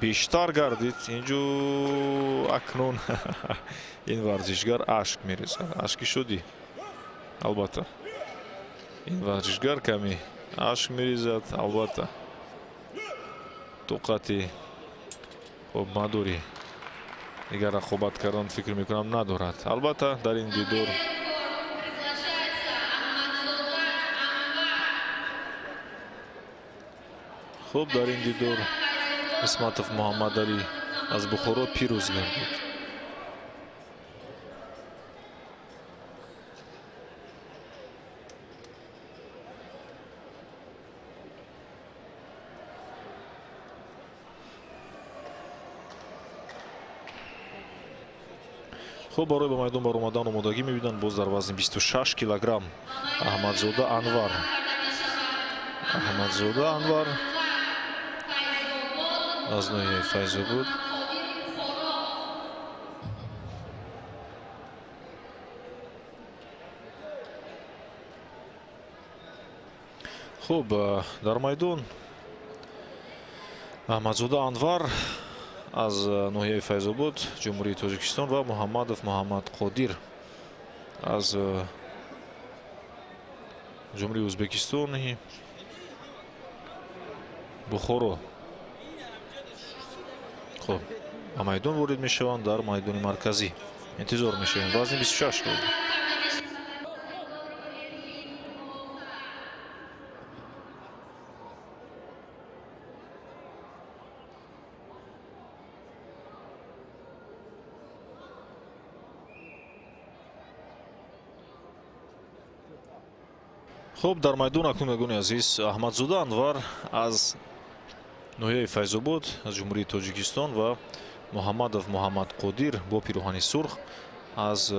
бештар гардид. Инҷо акнун ин варзишгар ашк мерезад. Ашки шудӣ. Албатта. Ин варзишгар каме ашк мерезад, албатта. Тоқати хоб мадори дигар рақобат кардан фикр мекунам надорад. Албатта дар ин дидор хуб дар ин дидор Исматов Муҳаммадалӣ аз Бухоро пирӯз гардид. Хуб, барои ба майдон баромадан омодагӣ мебинанд. Боз дар вазни 26 килограмм Аҳмадзода Анвар. Аҳмадзода Анвар аз ноҳияи Файзобод. Хуб, дар майдон Аҳмадзода Анвар аз ноҳияи Файзобод, Ҷумҳурии Тоҷикистон ва Муҳаммадов Муҳаммадқодир аз Ҷумҳурии Ӯзбекистон, Бухоро. Хуб, ба майдон ворид мешаванд дар майдони марказӣ. Интизор мешавем. Вазни 26 килограмм. Хуб, дар майдон акнун мегӯни азиз Аҳмадзода Анвар аз ноҳияи Файзобод аз Ҷумҳурии Тоҷикистон ва Муҳаммадов Муҳаммадқодир бо пироҳани сурх аз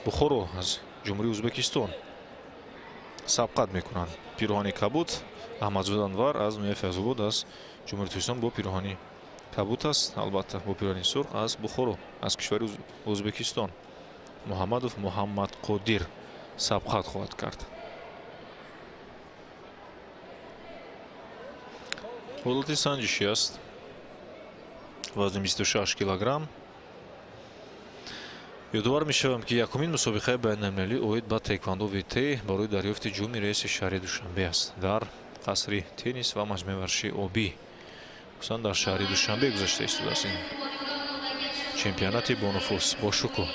Бухоро аз Ҷумҳурии Ӯзбекистон сабқат мекунанд. Пироҳани кабуд Аҳмадзода Анвар аз ноҳияи Файзобод аз Ҷумҳурии Тоҷикистон бо пироҳани кабуд аст, албатта бо пироҳани сурх аз Бухоро аз кишвари Ӯзбекистон Муҳаммадов Муҳаммадқодир сабқат хоҳад кард. Ҳолати санҷишӣ аст. Вазни 26 килограмм. Ёдовар мешавам, ки якумин мусобиқаи байналмилалӣ оид ба таеквондо ВТ барои дарёфти ҷоми раиси шаҳри Душанбе аст. Дар қасри теннис ва маҷмӯаи варзиши обӣ, хусусан дар шаҳри Душанбе гузашта истодааст ин чемпионати бонуфуз бо шукӯҳ.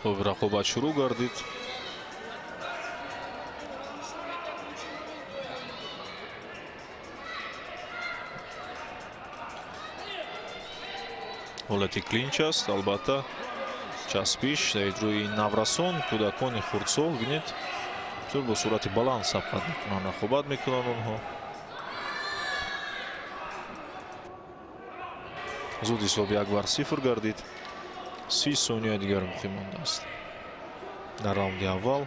Хуб, рақобат шурӯъ гардид. Ҳолати клинч аст, албатта часпиш дар иҷрои наврасон, кӯдакони хурдсол. Бинед, бисёр бо суръати баланд сабқат мекунанд, рақобат мекунанд онҳо. Зуд ҳисоб 1-0 гардид. 30 сония дигар боқӣ мондааст дар раунди аввал.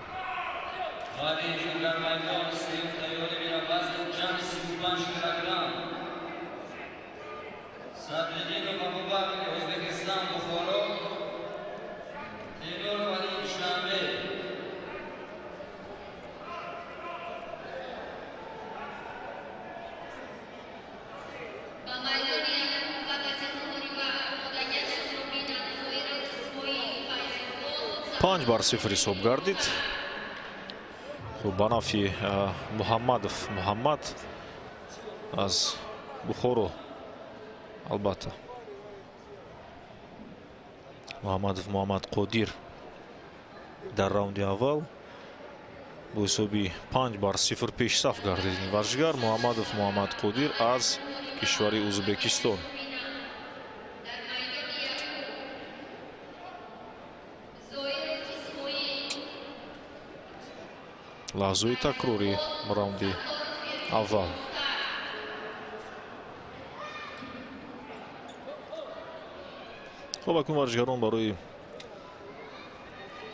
5-0 ҳисоб гардид. Хуб, ба нафи Муҳаммадов Муҳаммад аз Бухоро, албатта Муҳаммадов Муҳаммадқодир дар раунди аввал бо ҳисоби 5-0 пешсаф гардид ин варзишгар Муҳаммадов Муҳаммадқодир аз кишвари Ӯзбекистон. Лаҳзаи такрори раунди Аввал. Хуб, акнун варзишгарон барои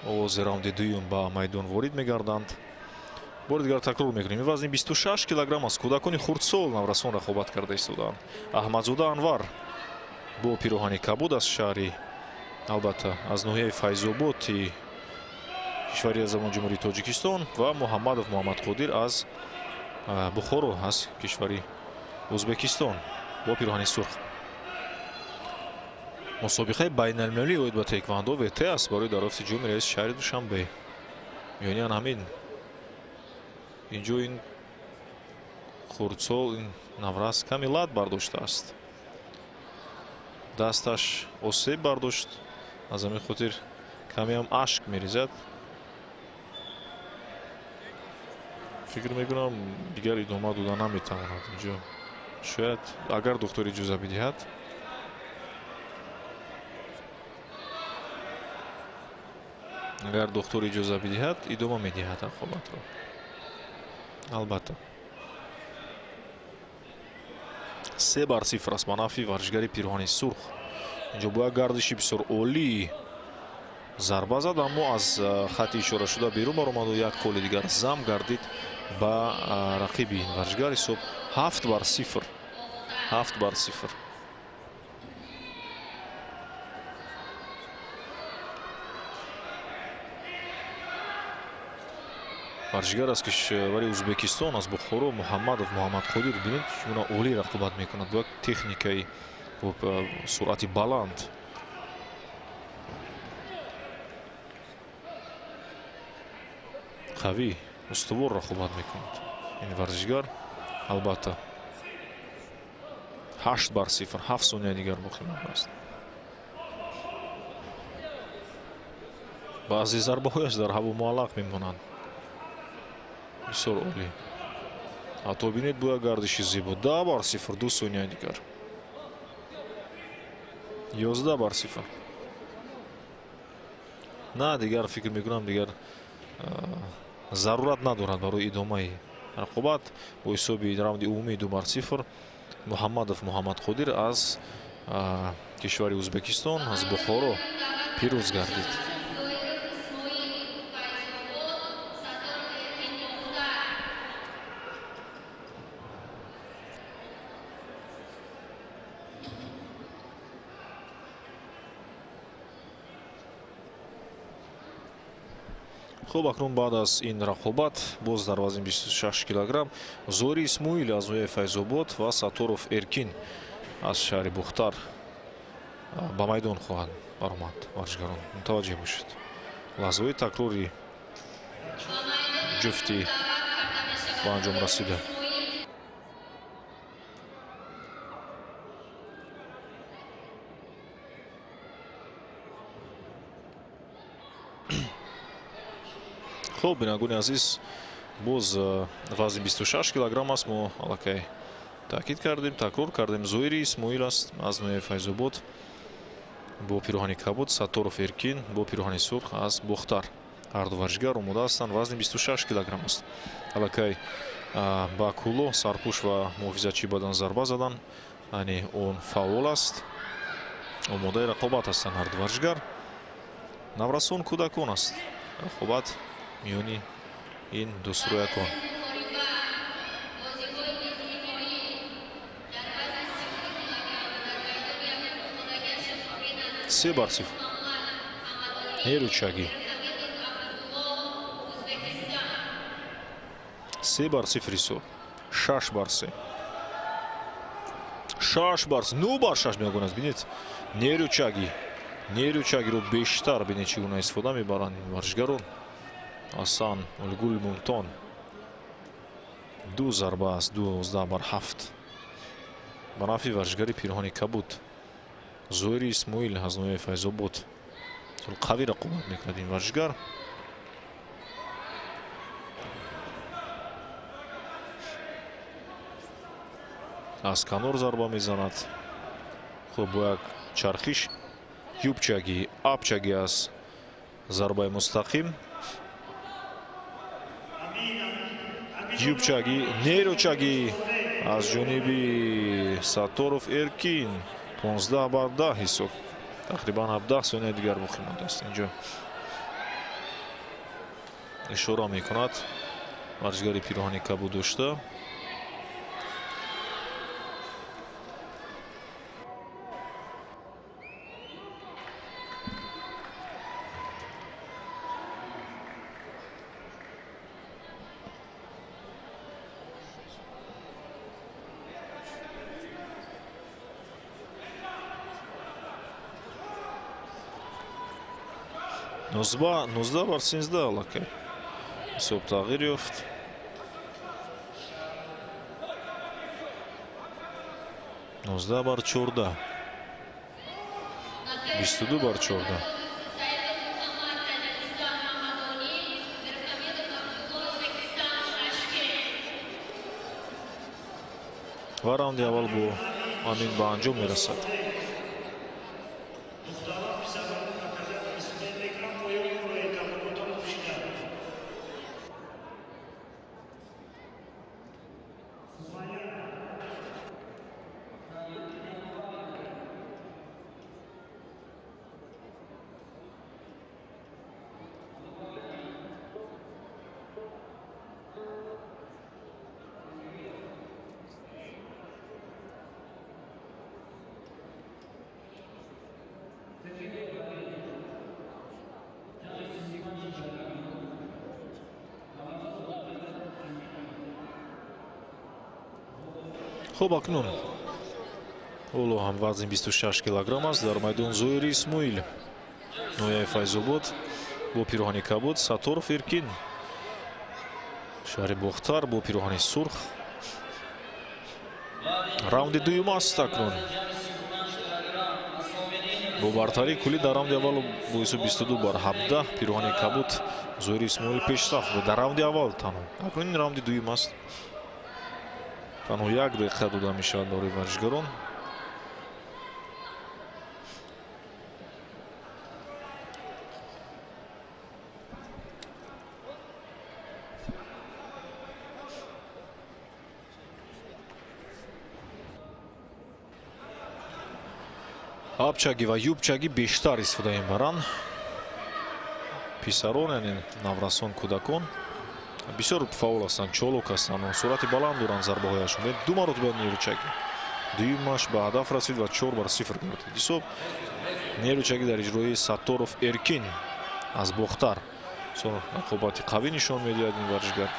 оғози раунди дуюм ба майдон ворид мегарданд. Бори дигар такрор мекунем. Ин вазни 26 килограмм аст. Кӯдакони хурдсол наврасон рақобат карда истодаанд. Аҳмадзода Анвар бо пироҳани кабуд аз шаҳри, албатта, аз ноҳияи Файзободи кишвари аз замон Ҷумҳурии Тоҷикистон ва Муҳаммадов Муҳаммадқодир аз Бухоро, аз кишвари Ӯзбекистон бо пироҳани сурх. Мусобиқаи байналмилалӣ оид ба теквандо ВТ аст барои дарёфти ҷоми раиси шаҳри Душанбе. Миёни ан ҳамин инҷо ин хурдсол, ин наврас ками лат бардоштааст. Дасташ осеб бардошт, аз ҳамин хотир камеам ашк мерезад. Фикр мекунам дигар идома дода наметавонад инҷо. Шояд агар духтур иҷоза бидиҳад. Агар духтур иҷоза бидиҳад, идома медиҳад рақобатро. Албатта. 3-0 аст ба нафъи варзишгари пироҳани сурх. Инҷо бо як гардиши бисёр олӣ зарба зад, аммо аз хати ишорашуда берун баромаду як холи дигар зам гардид ба рақиби ин варзишгар. Ҳисоб 7-0. 7-0. Варзишгар аз кишвари Ӯзбекистон, аз Бухоро, Муҳаммадов Муҳаммадқодир. Бинед, чӣ гуна олӣ рақобат мекунад бо як техникаи, бо суръати баланд. Қавӣ, устувор рақобат мекунад ин варзишгар. Албатта 8-0, 7 сония дигар боқӣ мондааст. Баъзе зарбаҳояш дар ҳаво муаллақ мемонанд. Бисёр олӣ. Ҳатто бинед бо як гардиши зебо. 10-0, 2 сония дигар. 11-0. На, дигар фикр мекунам, дигар зарурат надорад барои идомаи рақобат. Бо ҳисоби раунди умумии 2-0 Муҳаммадов Муҳаммадқодир аз кишвари Ӯзбекистон, аз Бухоро пирӯз гардид. Хуб, акнун баъд аз ин рақобат боз дар вазни 26 килограмм Зори Исмоил аз ноҳияи Файзобод ва Сатторов Эркин аз шаҳри Бухтар ба майдон хоҳанд баромад. Варзишгарон мутаваҷҷеҳ бошед. Лаҳзаҳои такрори ҷуфти ба анҷом расида. Хуб, бинандагони азиз, боз вазни 26 килограмм аст. Мо аллакай таъкид кардем, такрор кардем. Зоири Исмоил аст аз ноҳияи Файзобод бо пироҳани кабуд, Сатторов Эркин бо пироҳани сурх аз Бухтар. Ҳар ду варзишгар омода ҳастанд. Вазни 26 килограмм аст. Аллакай ба кулоҳ, сарпӯш ва муҳофизатчии бадан зарба задан, яъне он фаъол аст. Омодаи рақобат ҳастанд ҳар ду варзишгар. Наврасон кӯдакон аст рақобат миёни ин дӯстрӯякон. 3-0. Нерӯчагӣ. 3-0 ҳисоб. 6-3. 6-3. 9-6 мегӯянд. Бинед, нерӯчагӣ. Нерӯчагиро бештар бинед чӣ гуна истифода мебаранд ин варзишгарон. Асан Улгул Мумтон. 2 зарба аст, 12-7. Ба нафъи варзишгари пироҳани кабуд. Зоири Исмоил аз ноҳияи Файзобод. Қавӣ рақобат мекунад ин варзишгар. Аз канор зарба мезанад. Хуб, бо як чархиш юбчагӣ, апчагӣ аз зарбаи мустақим. Юбчагӣ, нерӯчагӣ аз ҷониби Сатторов Эркин. 15-10 ҳисоб. Тақрибан 17 сония дигар боқӣ мондааст. Инҷо ишора мекунад варзишгари пироҳани кабуд дошта. 19-13 аллакай ҳисоб тағйир ёфт. 19-14. 22-14. Ва раунди аввал бо амин ба анҷом мерасад. Хуб, акнун ҳоло ҳам вазни 26 килограмм аст. Дар майдон Зоири Исмоил, ноҳияи Файзобод бо пироҳани кабуд, Сатторов Эркин, шаҳри Бохтар бо пироҳани сурх. Раунди дуюм аст акнун. Бо бартарии куллӣ дар раунди аввал бо ҳисоби 22-17 пироҳани кабуд Зоири Исмоил пешсаф буд дар раунди аввал танҳо. Акнун ин раунди дуюм аст. Танҳо як дақиқа дода мешавад барои варзишгарон. Апчагӣ ва юбчагӣ бештар истифода мебаранд писарон, яъне наврасон, кӯдакон. Бисёр фаъол ҳастанд, чолок ҳастанд, суръати баланд доранд зарбаҳояшон. Ду маротиба нерӯчагӣ. Дуюмаш ба ҳадаф расид ва 4-0 гардид ҳисоб. Нерӯчагӣ дар иҷрои Сатторов Эркин аз Бохтар. Рақобати қавӣ нишон медиҳад ин варзишгар.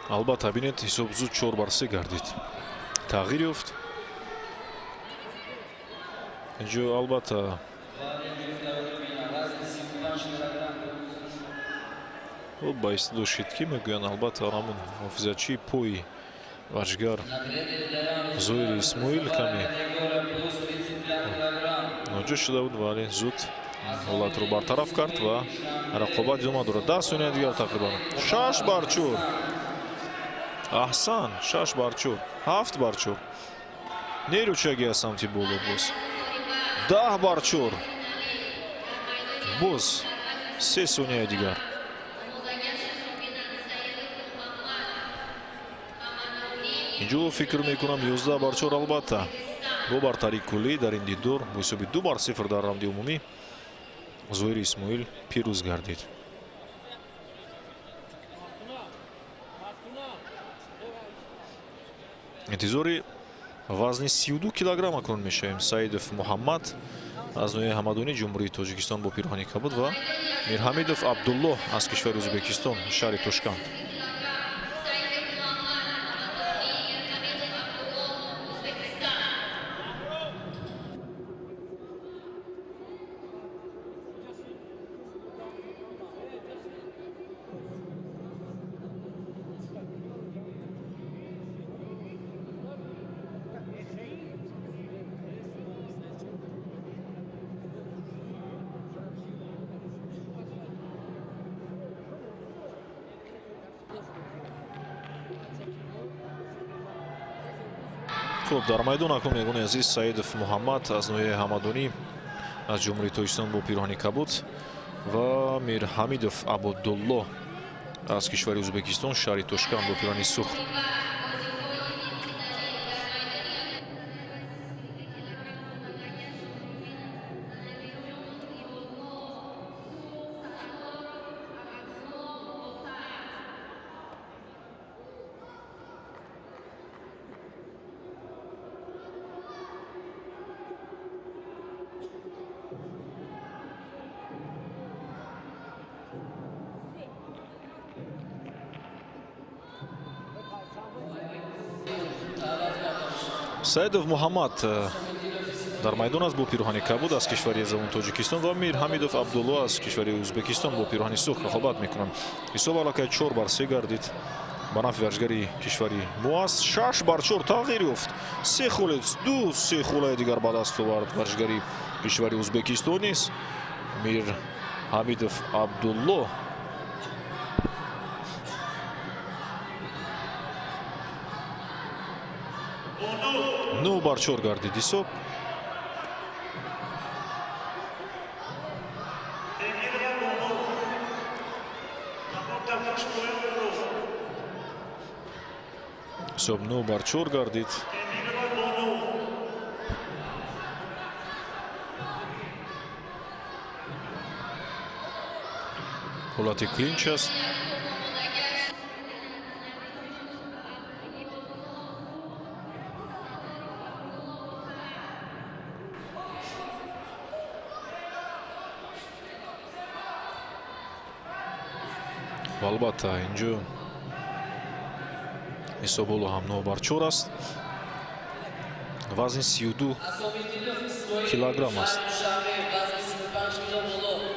Албатта, бинед, ҳисоб зуд 4-3 гардид. Тағйир ёфт. Инҷо албатта ба истидод шид, ки мегӯянд, албатта ҳамон муҳофизатчии пои варзишгар Зоири Исмоил каме ноҷо шуда буд, вале зуд ҳолатро бартараф кард ва рақобат идома дорад. 10 сония дигар тақрибан. 6-4. Аҳсан, 6-4, 7-4. Нерӯчагӣ аз самти боло боз. 10-4. Боз 3 сония дигар. Инҷо фикр мекунам 11-4, албатта. Бо бартарии куллӣ дар ин дидор бо ҳисоби 2-0 дар раунди умумӣ Зоири Исмоил пирӯз гардид. Интизори вазни 32 килограмм акнун мешавем. Саидов Муҳаммад аз ноҳияи Ҳамадонӣ, Ҷумҳурии Тоҷикистон бо пироҳани кабуд ва Мирҳамидов Абдуллоҳ аз кишвари Ӯзбекистон, шаҳри Тошканд. Хуб, дар майдон акнун, меҳмони азиз, Саидов Муҳаммад аз ноҳияи Ҳамадонӣ, аз Ҷумҳурии Тоҷикистон бо пироҳани кабуд ва Мирҳамидов Абдулло аз кишвари Ӯзбекистон, шаҳри Тошканд, бо пироҳани сурх. Саидов Муҳаммад дар майдон аст бо пироҳани кабуд аз кишвари забон Тоҷикистон ва Мирҳамидов Абдулло аз кишвари Ӯзбекистон бо пироҳани сурх рақобат мекунанд. Ҳисоб аллакай 4-3 гардид, ба нафъи варзишгари кишвари мо аст. 6-4 тағйир ёфт, се холе, ду се холаи дигар ба даст овард варзишгари кишвари Ӯзбекистон низ, Мирҳамидов Абдулло. 9-4 гардид ҳисоб. Ҳисоб 9-4 гардид. Ҳолати клинч аст. Албатта, инҷо ҳисоб ҳоло ҳам 9-4 аст. Вазни 32 килограмм аст.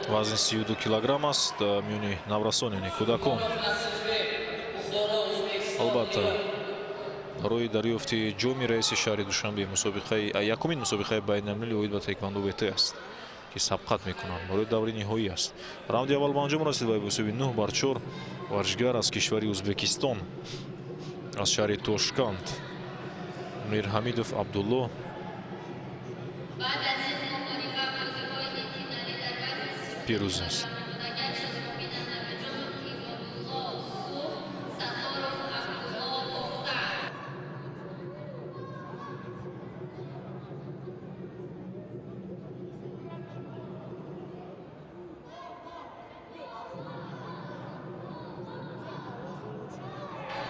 Вазни 32 килограмм аст миёни наврасон, яъне кӯдакон. Албатта, барои дарёфти ҷоми раиси шаҳри Душанбе мусобиқаи якумин мусобиқаи байналмилалӣ оид ба таеквондо ВТ аст, ки сабқат мекунанд, барои даври ниҳоӣ аст. Раунди аввал ба анҷом расид ва бо ҳисоби 9-4 варзишгар аз кишвари Ӯзбекистон, аз шаҳри Тошканд, Мирҳамидов Абдулло пирӯз аст.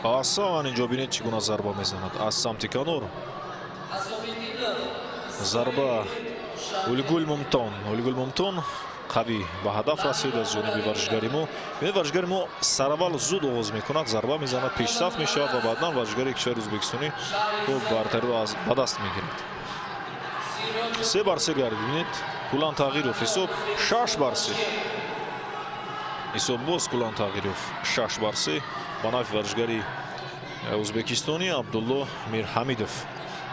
Асан инҷо бинед, чӣ гуна зарба мезанад аз самти канор. Зарба Улгул Мумтон. Улгул Мумтон қавӣ ба ҳадаф расид аз ҷониби варзишгари мо. Бинед, варзишгари мо сараввал зуд оғоз мекунад, зарба мезанад, пешсаф мешавад ва баъдан варзишгари кишвари Ӯзбекистонӣ бартариро ба даст мегирад. 3-3 гардид. Бинед, куллан тағйир ёфт ҳисоб, 6-3. Ҳисоб боз куллан тағйир ёфт, 6-3 ба нафъи варзишгари ӯзбекистонӣ Абдулло Мирҳамидов,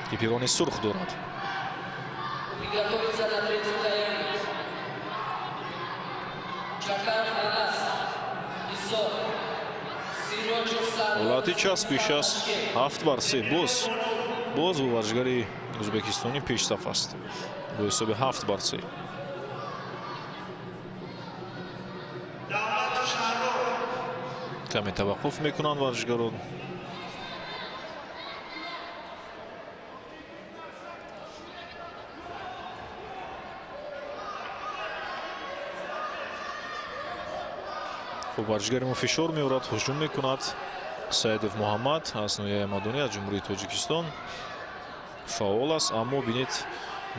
ки пирони сурх дорад. Ҳолати часпиш аст, 7-3. Боз варзишгари ӯзбекистонӣ пешсаф аст бо ҳисоби 7-3. Каме таваққуф мекунанд варзишгарон. Хуб, варзишгари мо фишор меорад, ҳуҷум мекунад. Саидов Муҳаммад аз ноҳияи Ҳамадонӣ, аз Ҷумҳурии Тоҷикистон фаъол аст, аммо бинед,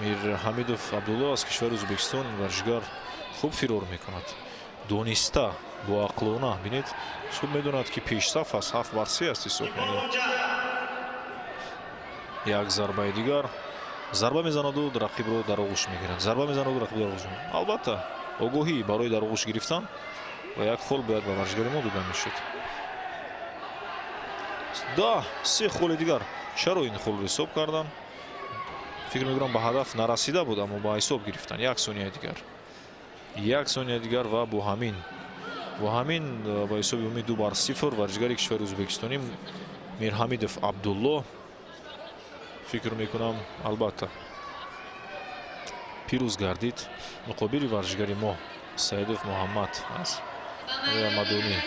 Мирҳамидов Абдулло аз кишвари Ӯзбекистон, ин варзишгар хуб фирор мекунад, дониста, боақлона. Бинед, хуб медонад, ки пешсаф аст, 7-3 аст ҳисоб. Як зарбаи дигар, зарба мезанаду рақибро дар оғӯш мегирад, зарба мезанаду рақибро дар оғӯш мегирад. Албатта, огоҳӣ барои дар оғӯш гирифтан ва як хол бояд ба варзишгари мо дода мешуд. Да, се холи дигар. Чаро ин холро ҳисоб кардан? Фикр мекунам, ба ҳадаф нарасида буд, аммо ба ҳисоб гирифтан. Як сония дигар, як сония дигар ва бо ҳамин ба ҳисоби умумӣ 2-0 варзишгари кишвари Ӯзбекистонӣ Мирҳамидов Абдулло Фикр мекунам, албатта, пирӯз гардид муқобили варзишгари мо Саидов Муҳаммад аз Мадонӣ.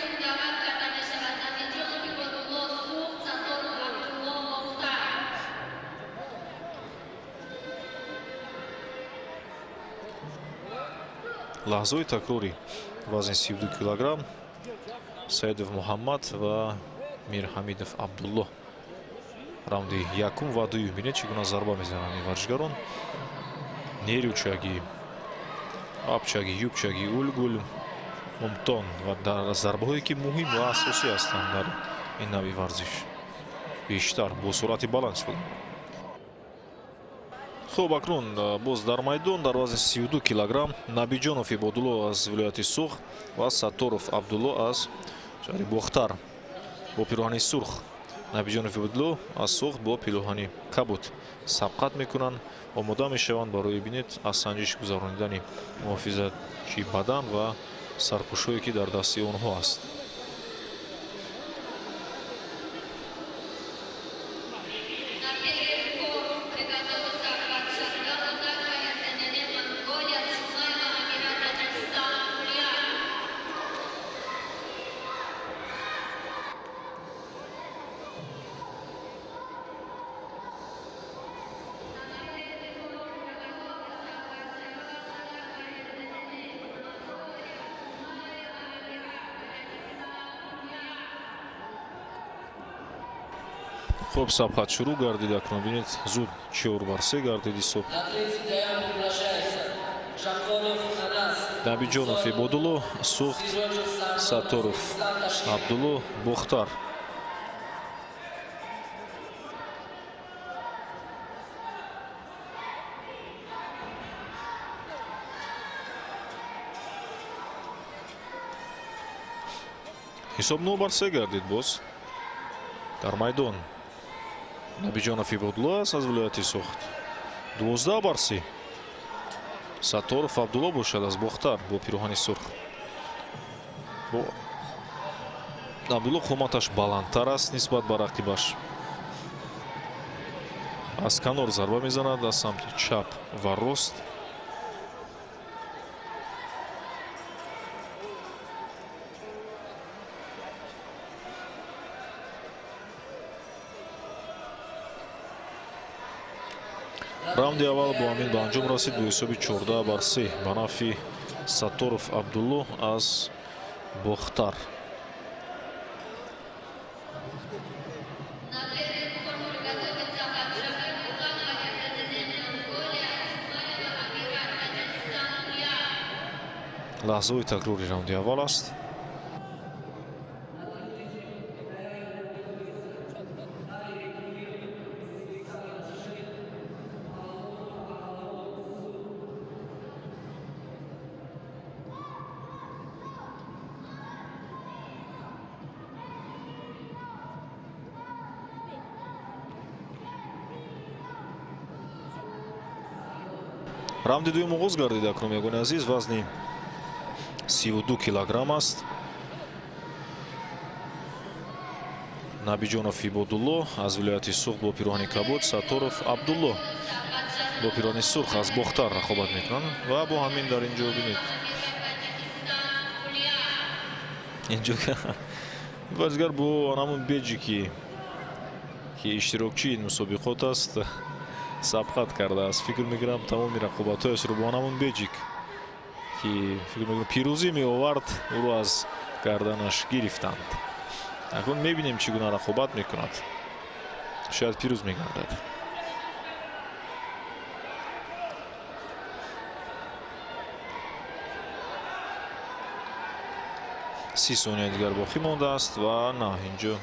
Лаҳзаҳои такрори вазни 32 килограмм Саидов Муҳаммад ва Мирҳамидов Абдулло. Раунди якум ва дуюм. Бинед, чӣ гуна зарба мезананд ин варзишгарон. Нерючаги, апчаги, юбчаги, улгул, мумтон ва дар зарбаҳое, ки муҳим ва асосӣ ҳастанд дар ин навъи варзиш, бештар бо суръати баланд истифода. Хуб, акнун боз дар майдон дар вазни 32 килограмм Набиҷонов Ибодулло аз вилояти Суғд ва Сатторов Абдулло аз шаҳри Бохтар бо пироҳани сурх. Набиҷонов Ибодулло аз Суғд бо пироҳани кабуд сабқат мекунанд, омода мешаванд барои, бинед, аз санҷиш гузаронидани муҳофизатчи бадан ва сарпӯшҳое, ки дар дасти онҳо аст. Хуб, сабқат шурӯъ гардид. Акнун бинед, зуд 4-3 гардид ҳисоб. Набиҷонов Ибодулло Суғд, Сатторов Абдулло Бохтар. Ҳисоб 9-3 гардид. Боз дар майдон Набиҷонов Ибодулло аст аз вилояти Суғд. 12-3. Сатторов Абдулло бошад аз Бохтар бо пироҳани сурх. Абдулло қоматаш баландтар аст нисбат ба рақибаш. Аз канор зарба мезанад аз самти чап ва рост. Раунди аввал бо ҳамин ба анҷом расид бо ҳисоби 14-3 ба нафъи Сатторов Абдулло аз Бохтар. Лаҳзаҳои такрори раунди аввал аст. Раунди дуюм оғоз гардид. Акнун, ягони азиз, вазни 32 килограмм аст. Набиҷонов Ибодулло аз вилояти Суғд бо пироҳани кабуд, Сатторов Абдулло бо пироҳани сурх аз Бохтар рақобат мекунанд ва бо ҳамин дар инҷо бинед, инҷо варзишгар бо ҳамон беҷи, ки иштирокчии ин мусобиқот аст, сабқат кардааст. Фикр мекунам, тамоми рақобатҳояшро бо ҳамон беҷик, ки фикр мекунам пирӯзӣ меовард, ӯро аз гарданаш гирифтанд. Акнун мебинем, чӣ гуна рақобат мекунад. Шояд пирӯз мегардад. 30 сония дигар боқӣ мондааст ва на, инҷо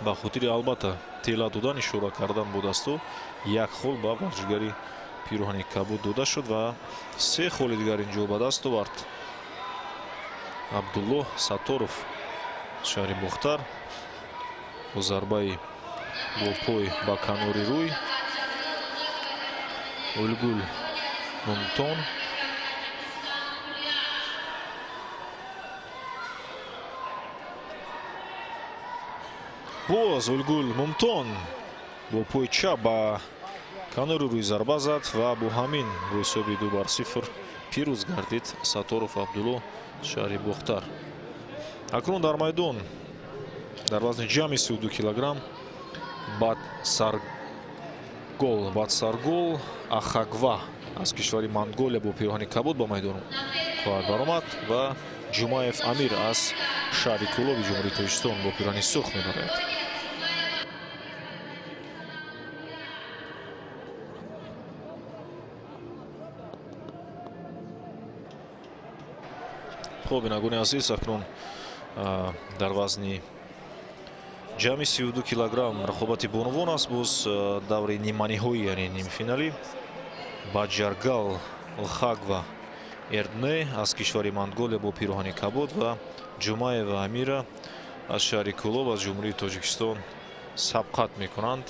ба хотири, албатта, тела додан, ишора кардан бо дасту, як хол ба варзишгари пироҳани кабуд дода шуд ва се холи дигар инҷо ба даст овард Абдулло Сатторов, шаҳри Бохтар, бо зарбаи бо пой ба канори рӯй. Улгул Мумтон. Боз Улгул Мумтон бо пои чап ба канори рӯи зарба зад ва бо ҳамин бо ҳисоби 2-0 пирӯз гардид Сатторов Абдулло, шаҳри Бохтар. Акнун дар майдон дар вазни ҷамъи 32 килограмм Батсаргол Ахагва аз кишвари Монголия бо пироҳани кабуд ба майдон хоҳад баромад ва Ҷумаев Амир аз шаҳри Кӯлоби Ҷумҳурии Тоҷикистон бо пироҳани сурх мебарояд. Хуб, бинандагони азиз, акнун дар вазни ҷамъи 32 килограмм рақобати бонувон аст. Боз даври ниманиҳоӣ, яъне нимфиналӣ. Баҷаргал Лхагва Эрдне аз кишвари Монголия бо пироҳани кабуд ва Ҷумаева Амира аз шаҳри Кӯлоб аз Ҷумҳурии Тоҷикистон сабқат мекунанд.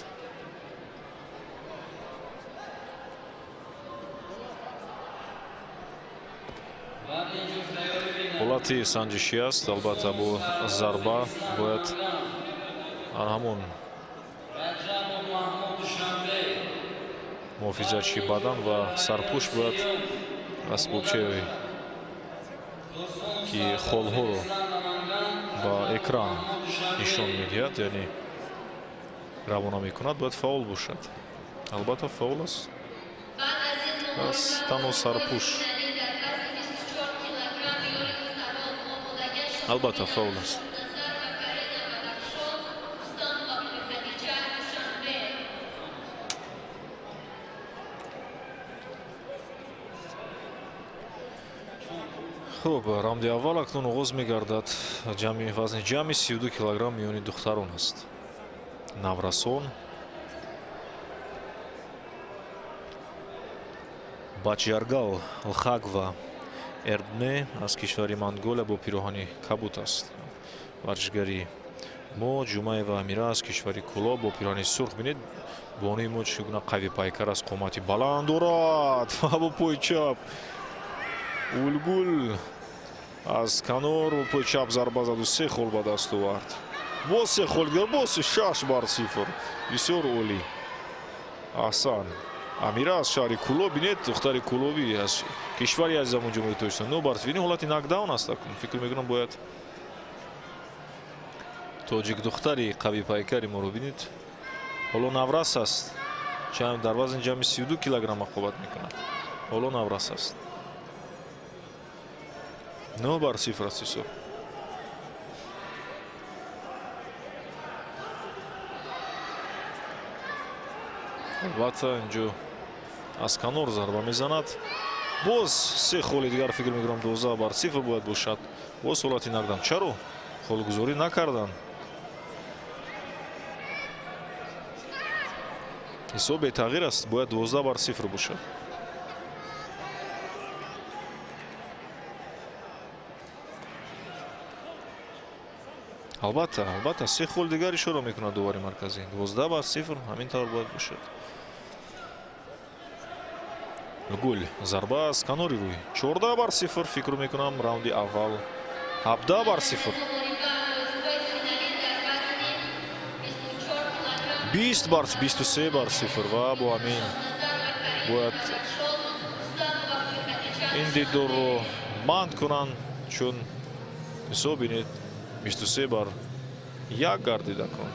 Ҳолати санҷишӣ аст, албатта бо зарба бояд ҳамон муҳофизатчии бадан ва сарпӯш бояд асбобчае ки холҳоро ба экран нишон медиҳад, яъне равона мекунад, бояд фаъол бошад. Албатта фаъол аст. Пас танҳо сарпӯш албатта фаъол аст. Хуб, раунди аввал акнун оғоз мегардад. Вазни ҷамъи 32 килограмм миёни духтарон аст. Наврасон Баҷаргал Лхагва Эрдне аз кишвари Монголия бо пироҳани кабуд аст. Варзишгари мо Ҷумаева Амира аз кишвари Кӯлоб бо пироҳани сурх. Бинед, бонуи мо чӣ гуна қави пайкар аст, қомати баланд дорад ва бо пои чап Улгул аз канор бо пои чап зарба заду се хол ба даст овард. Боз се хол, боз 6-0. Бисёр олӣ. Аҳсан. Амира аз шаҳри Кӯлоб, бинед, духтари Кӯлобӣ аз кишвари азизамон Ҷумҳурии Тоҷикистон. 9-0. Ин ҳолати нокдаун аст. Фикр мекунам бояд тоҷик духтари қавипайкари моро бинед. Ҳоло наврас аст. Дар вазни ҷамъи 32 килограмм рақобат мекунад. Ҳоло наврас аст. 9-0 аст ҳисоб. Албатта инҷо аз канор зарба мезанад. Боз се холи дигар, фикр мекунам 12-0 бояд бошад. Боз ҳолати нақдам. Чаро холгузорӣ накарданд? Ҳисоб бетағйир аст, бояд 12-0 бошад. Албатта се хол дигар ишора мекунад довари марказӣ. 12-0 ҳамин тавр бояд бошад. Гул зарба аз канори рӯй. 14-0 фикр мекунам раунди аввал. 17-0. 23-0 ва бо ҳамин бояд ин дидорро банд кунанд, чун ҳисоб бинед 23-1 гардид акнун.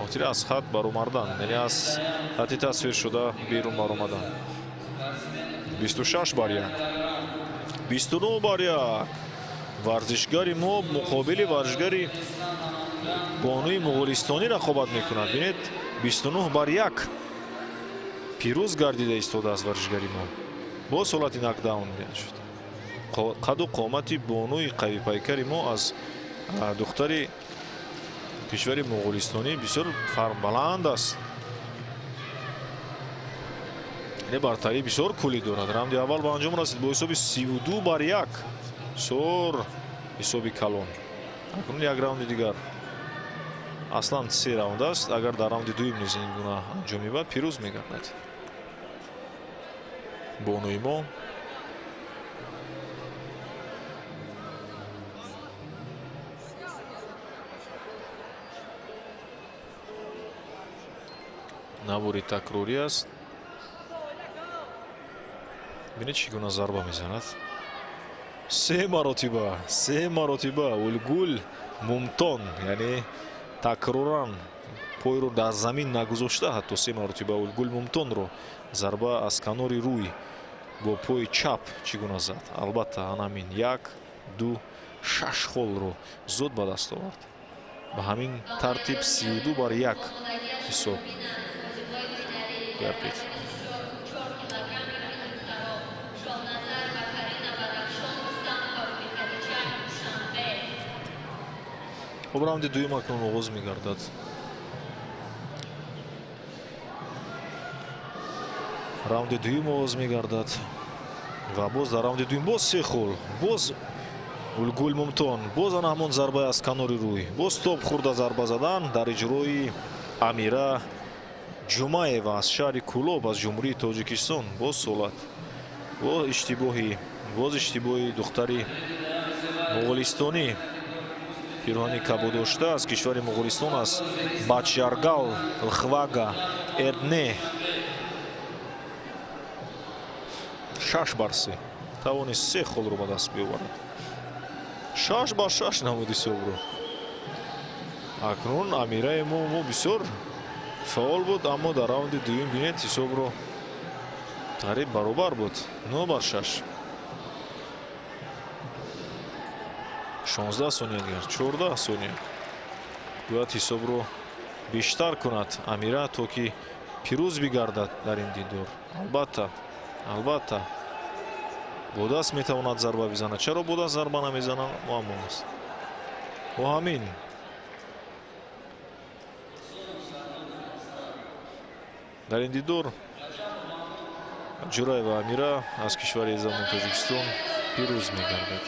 Охири аз хат баромардан, яъне аз хати тасвир шуда берун баромадан. 26-1, 29-1. Варзишгари мо муқобили варзишгари бонуи моғулистонӣ рақобат мекунад. Бинед, 29-1 пирӯз гардида истодааст варзишгари мо. Боз ҳолати нокдаун шуд. Қаду қомати бонуи қавипайкари мо аз духтари кишвари моғулистонӣ бисёр баланд аст. Яъне бартарии бисёр куллӣ дорад. Раунди аввал ба анҷом расид бо ҳисоби 32-1. Бисёр ҳисоби калон. Акнун як раунди дигар. Аслан се раунд аст. Агар дар раунди дуюм низ ин гуна анҷом ёбад, пирӯз мегардад бонуи мо. Навори такрорӣ аст. Бинед, чӣ гуна зарба мезанад. Се маротиба, се маротиба Улгул Мумтон, яъне такроран пойро дар замин нагузошта, ҳатто се маротиба Улгул Мумтонро зарба аз канори рӯй бо пои чап чӣ гуна зад. Албатта, анамин як, ду, шаш холро зуд ба даст овард. Ба ҳамин тартиб 32-1 ҳисоб гардид. Хуб, раунди дуюм акнун оғоз мегардад. Раунди дуюм оғоз мегардад ва боз дар раунди дуюм боз се хол, боз Улгул Мумтон, боз ана ҳамон зарба аз канори рӯй, боз топ хӯрда зарба задан дар иҷрои Амира Ҷумаева аз шаҳри Кӯлоб аз Ҷумҳурии Тоҷикистон. Боз солат, боз иштибоҳи, боз иштибоҳи духтари моғолистонӣ, пироҳани кабудошта аз кишвари Моғолистон, аз Бачаргал Лхвага Эрдне. 6-3 тавонист се холро ба даст биёварад. 6-6 намуд ҳисобро. Акнун Амираи мо бисёр фаъол буд, аммо дар раунди дуюм бинед, ҳисобро қариб баробар буд, 9-6. 16 сония дигар, 14 сония. Бояд ҳисобро бештар кунад Амира, то ки пирӯз бигардад дар ин дидор. Албатта, албатта, бо даст метавонад зарба бизанад. Чаро бо даст зарба намезанад, муаммо аст. Бо ҳамин дар ин дидор Ҷураева Амира аз кишвари замон Тоҷикистон пирӯз мегардад.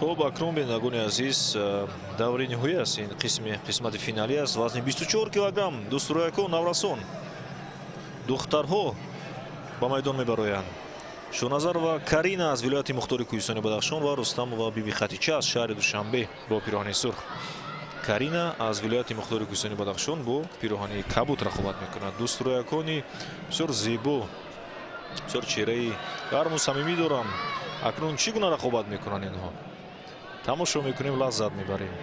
Хуб, акнун, бинандагони азиз, даври ниҳоӣ аст. Ин қисми қисмати финалӣ аст. Вазни 24 килограмм дӯстроякон, наврасон, духтарҳо ба майдон мебароянд. Шоназарова Карина аз вилояти мухтори Кӯҳистони Бадахшон ва Рустамова Биби Хатича аз шаҳри Душанбе бо пироҳани сурх. Карина аз вилояти мухтори Кӯҳистони Бадахшон бо пироҳани кабуд рақобат мекунад. Дӯстроякони бисёр зебо, бисёр чеҳраи гарму самимӣ доранд. Акнун чӣ гуна рақобат мекунанд инҳо? Тамошо мекунем, лаззат мебарем.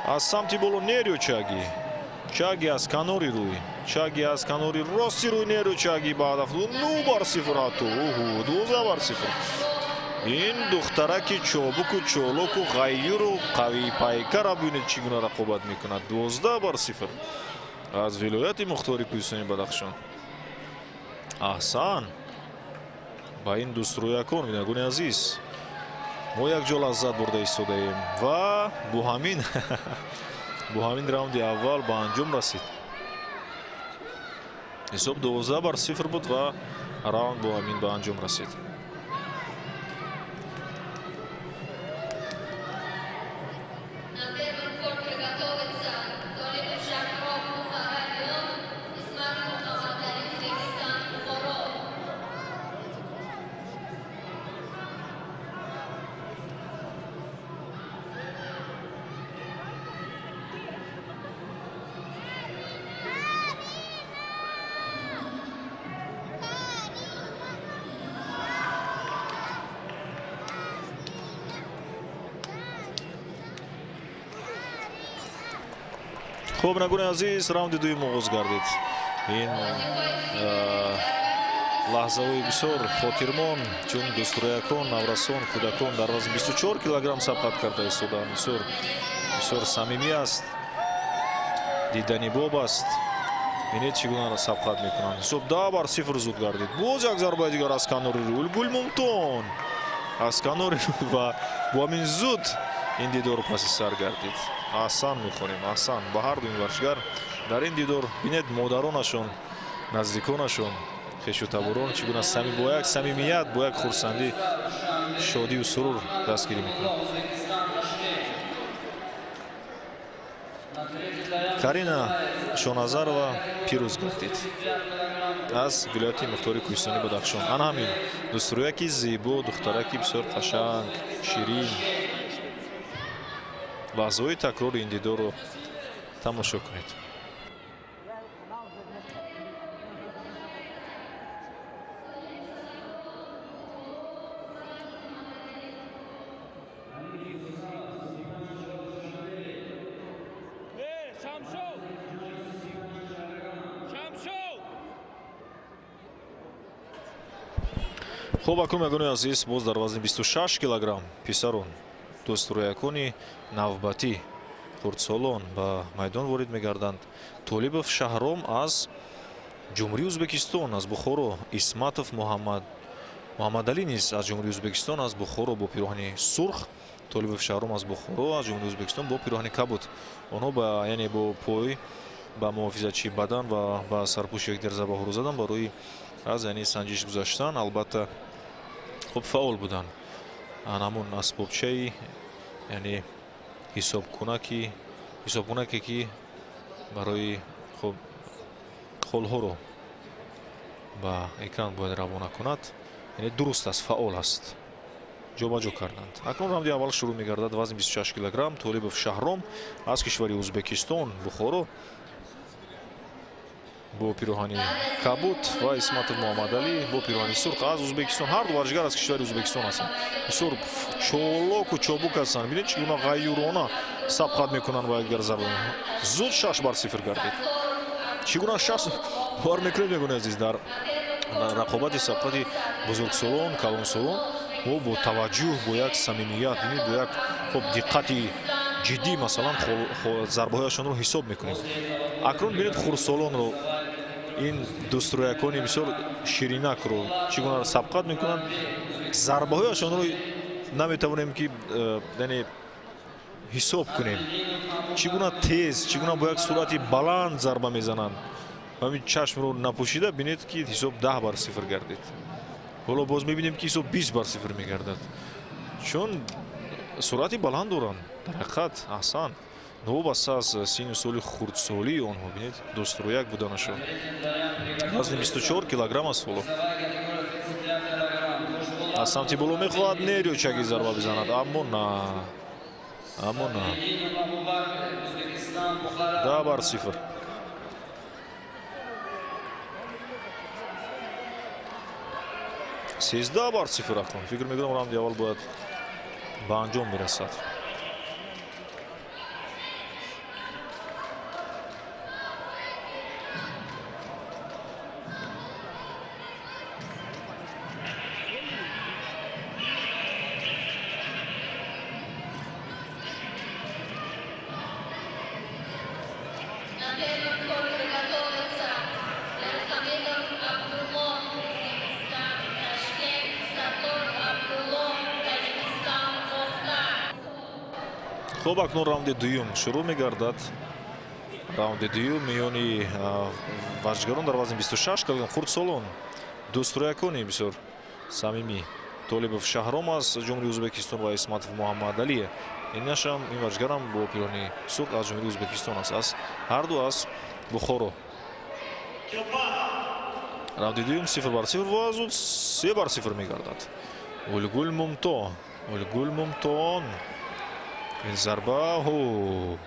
Аз самти боло Нерио Чаги. Чаги аз канори рӯй. Чаги аз канори рости рӯй, Нерио Чаги ба ҳадаф. 9-0 ҳатто. Уҳу, 12-0. Ин духтараки чобуку чолоку ғайюру қавипайкара бинед, чӣ гуна рақобат мекунад. 12-0 аз вилояти мухтори Кӯҳистони Бадахшон. Аҳсан ба ин дӯстрӯякон, бинандагони азиз. Мо якҷо лаззат бурда истодаем ва бо ҳамин раунди аввал ба анҷом расид. Ҳисоб 12-0 буд ва раунд бо ҳамин ба анҷом расид. Хуб, бинандагони азиз, раунди дуюм оғоз гардид. Ин лаҳзаҳои бисёр хотирмон, чун дӯстрӯякон, наврасон, кӯдакон дар вазни 24 килограмм сабқат карда истодаанд. Бисёр бисёр самимӣ аст, диданибоб аст. Бинед, чӣ гуна сабқат мекунанд. Ҳисоб 10-0 зуд гардид. Боз як зарбаи дигар аз канори рӯй. Гулмумтон аз канори рӯй ва бо ҳамин зуд ин дидор паси сар гардид. Аҳсан мехонем, аҳсан ба ҳар ду ин варзишгар дар ин дидор. Бинед, модаронашон, наздиконашон, хешу таборон чӣ гуна бо як самимият, бо як хурсандӣ, шодию сурур дастгирӣ мекунанд. Карина Шоназарова пирӯз гардид аз вилояти мухтори Кӯҳистони Бадахшон. Ана ҳамин дӯстрӯяки зебо, духтараки бисёр қашанг, ширин. Лаҳзаҳои такрори ин дидорро тамошо кунед. Хуб, акнун, ягони азиз, боз дар вазни 26 килограмм писарон, дӯстрӯякони навбатӣ, хурдсолон ба майдон ворид мегарданд. Толибов Шаҳром аз Ҷумҳурии Ӯзбекистон, аз Бухоро, Исматов Муҳаммадалӣ низ аз Ҷумҳурии Ӯзбекистон, аз Бухоро бо пироҳани сурх, Толибов Шаҳром аз Бухоро, аз Ҷумҳурии Ӯзбекистон бо пироҳани кабуд. Онҳо ба, яъне бо пой ба муҳофизатчии бадан ва ба сарпӯши якдигар зарбаҳоро задан барои аз, яъне, санҷиш гузаштан. Албатта, хуб, фаъол буданд. Ҳамон асбобчаи, яъне ҳисобкунаке, ки барои, хуб, холҳоро ба экран бояд равона кунад, яъне дуруст аст, фаъол аст, ҷобаҷо карданд. Акнун раунди аввал шурӯъ мегардад. Вазни 26 килограмм, Толибов Шаҳром аз кишвари Ӯзбекистон, Бухоро, бо пироҳани кабуд ва Исматов Муҳаммадалӣ бо пироҳани сурх аз Ӯзбекистон. Ҳар ду варзишгар аз кишвари Ӯзбекистон ҳастанд. Бисёр чолоку чобук ҳастанд. Бинед, чӣ гуна ғайюрона сабқат мекунанд ва якдигар зарба. Зуд 6-0 гардид. Чӣ гуна шаш бовар мекунед, мегӯни азиз, дар рақобати сабқати бузургсолон, калонсолон мо бо таваҷҷӯҳ, бо як самимият, бинед, бо як, хуб, диққати ҷиддӣ, масалан, зарбаҳояшонро ҳисоб мекунем. Акнун бинед хурдсолонро, ин дӯстрӯякони бисёр ширинакро чӣ гуна сабқат мекунанд. Зарбаҳояшонро наметавонем ки, яъне, ҳисоб кунем. Чӣ гуна тез, чӣ гуна бо як суръати баланд зарба мезананд. Ҳамин чашмро напӯшида бинед, ки ҳисоб 10-0 гардид. Ҳоло боз мебинем, ки ҳисоб 20-0 мегардад, чун суръати баланд доранд. Дар ҳақиқат, аҳсан, новобаста аз синну соли хурдсолии онҳо, бинед, дӯстрӯяк буданашон. Вазни 24 килограмм аст ҳоло. Аз самти боло мехоҳад нерӯчаги зарба бизанад, аммо на, аммо на. 10-0. 13-0. Акнун фикр мекунам, раунди аввал бояд ба анҷом бирасад. На первом поле готовится Хамидов Абдулло, Узбекистан, Ташкент, Сатторов Абдулло, Таджикистан, Бохтар. Хуб, акнун раунди дуюм шурӯъ мегардад. Раунди дуюм миёни варзишгарон дар вазни 26 килограмм, хурдсолон, дӯстрӯякони бисёр самимӣ, Толибов Шаҳром аз Ҷумҳурии Ӯзбекистон ва Исматов Муҳаммадалӣ. Инашам, ин варзишгарам бо пироҳани сурх аз Ҷумҳурии Ӯзбекистон аст, аз ҳарду аз Бухоро. Раунди дуюм 0-0 ва зуд 3-0 мегардад. Улгул Мумто, Улгул Мумтон, ин зарба, ҳу,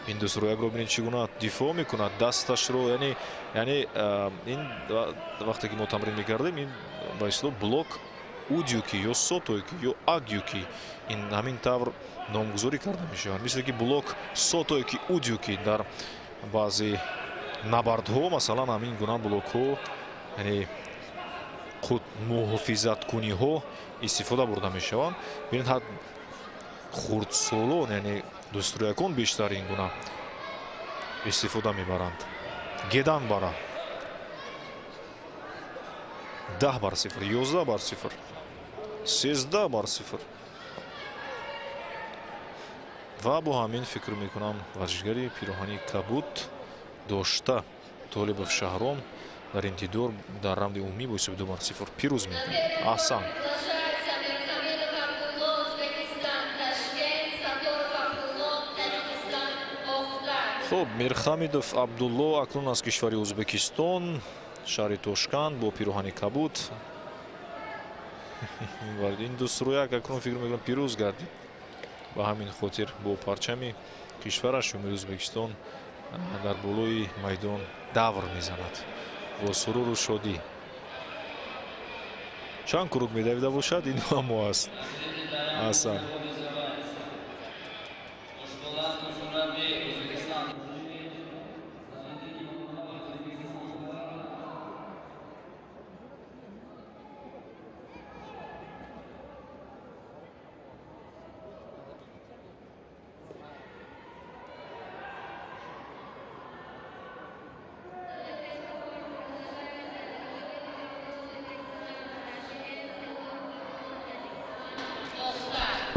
ин дӯстрӯякро бинед, чӣ гуна дифоъ мекунад дасташро. Яъне ин вақте ки мо тамрин мекардем, ин ба истилоҳ блок удюки ё сотойки ё агюки, ин ҳамин тавр номгузорӣ карда мешаванд, мисле ки блок сотойки, удюки дар баъзе набардҳо, масалан, ҳамин гуна блокҳо, яъне муҳофизаткуниҳо истифода бурда мешаванд. Бинед, ҳат хурдсолон, яъне дӯстрӯякон бештар ин гуна истифода мебаранд. Геданбара. 10-0, 11-0, 13-0. Ва бо ҳамин фикр мекунам варзишгари пироҳани кабуд дошта Толибов Шаҳром дар интидор дар раунди умумӣ бо ҳисоби 2-0 пирӯз мекунад. Аҳсан. Хуб, Мирхамидов Абдулло акнун аз кишвари Ӯзбекистон, шаҳри Тошканд бо пироҳани кабуд. Ин дӯстрояк акнун фикр мекунам пирӯз гардид. Ба ҳамин хотир бо парчами кишвараш Ҷумҳурии Ӯзбекистон дар болои майдон давр мезанад бо суруру шодӣ. Чанд круг медавида бошад, ин ҳамо аст. Аҳсан.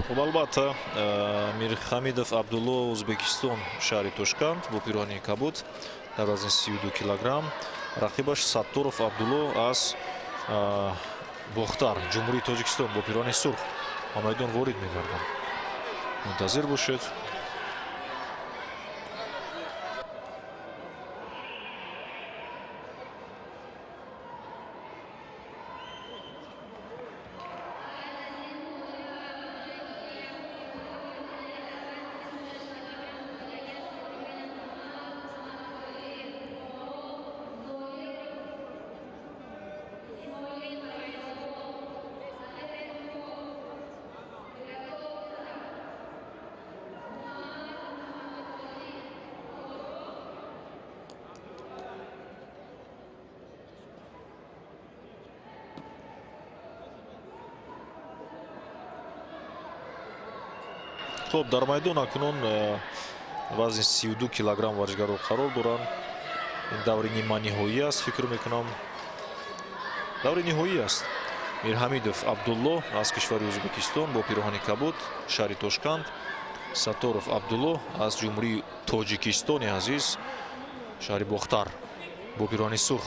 Хуб, албатта, Мирхамидов Абдулло, Ӯзбекистон, шаҳри Тошканд бо пироҳани кабуд дар вазни 32 килограмм. Рақибаш Сатторов Абдулло аз Бохтар, Ҷумҳурии Тоҷикистон бо пироҳани сурх ба майдон ворид мегарданд. Мунтазир бошед. Хуб, дар майдон акнун вазни 32 килограмм варзишгаро қарор доранд. Ин даври ниманиҳоӣ аст, фикр мекунам. Даври ниҳоӣ аст. Мирҳамидов Абдулло аз кишвари Ӯзбекистон бо пироҳани кабуд, шаҳри Тошканд. Сатторов Абдулло аз Ҷумҳурии Тоҷикистони азиз, шаҳри Бохтар бо пироҳани сурх.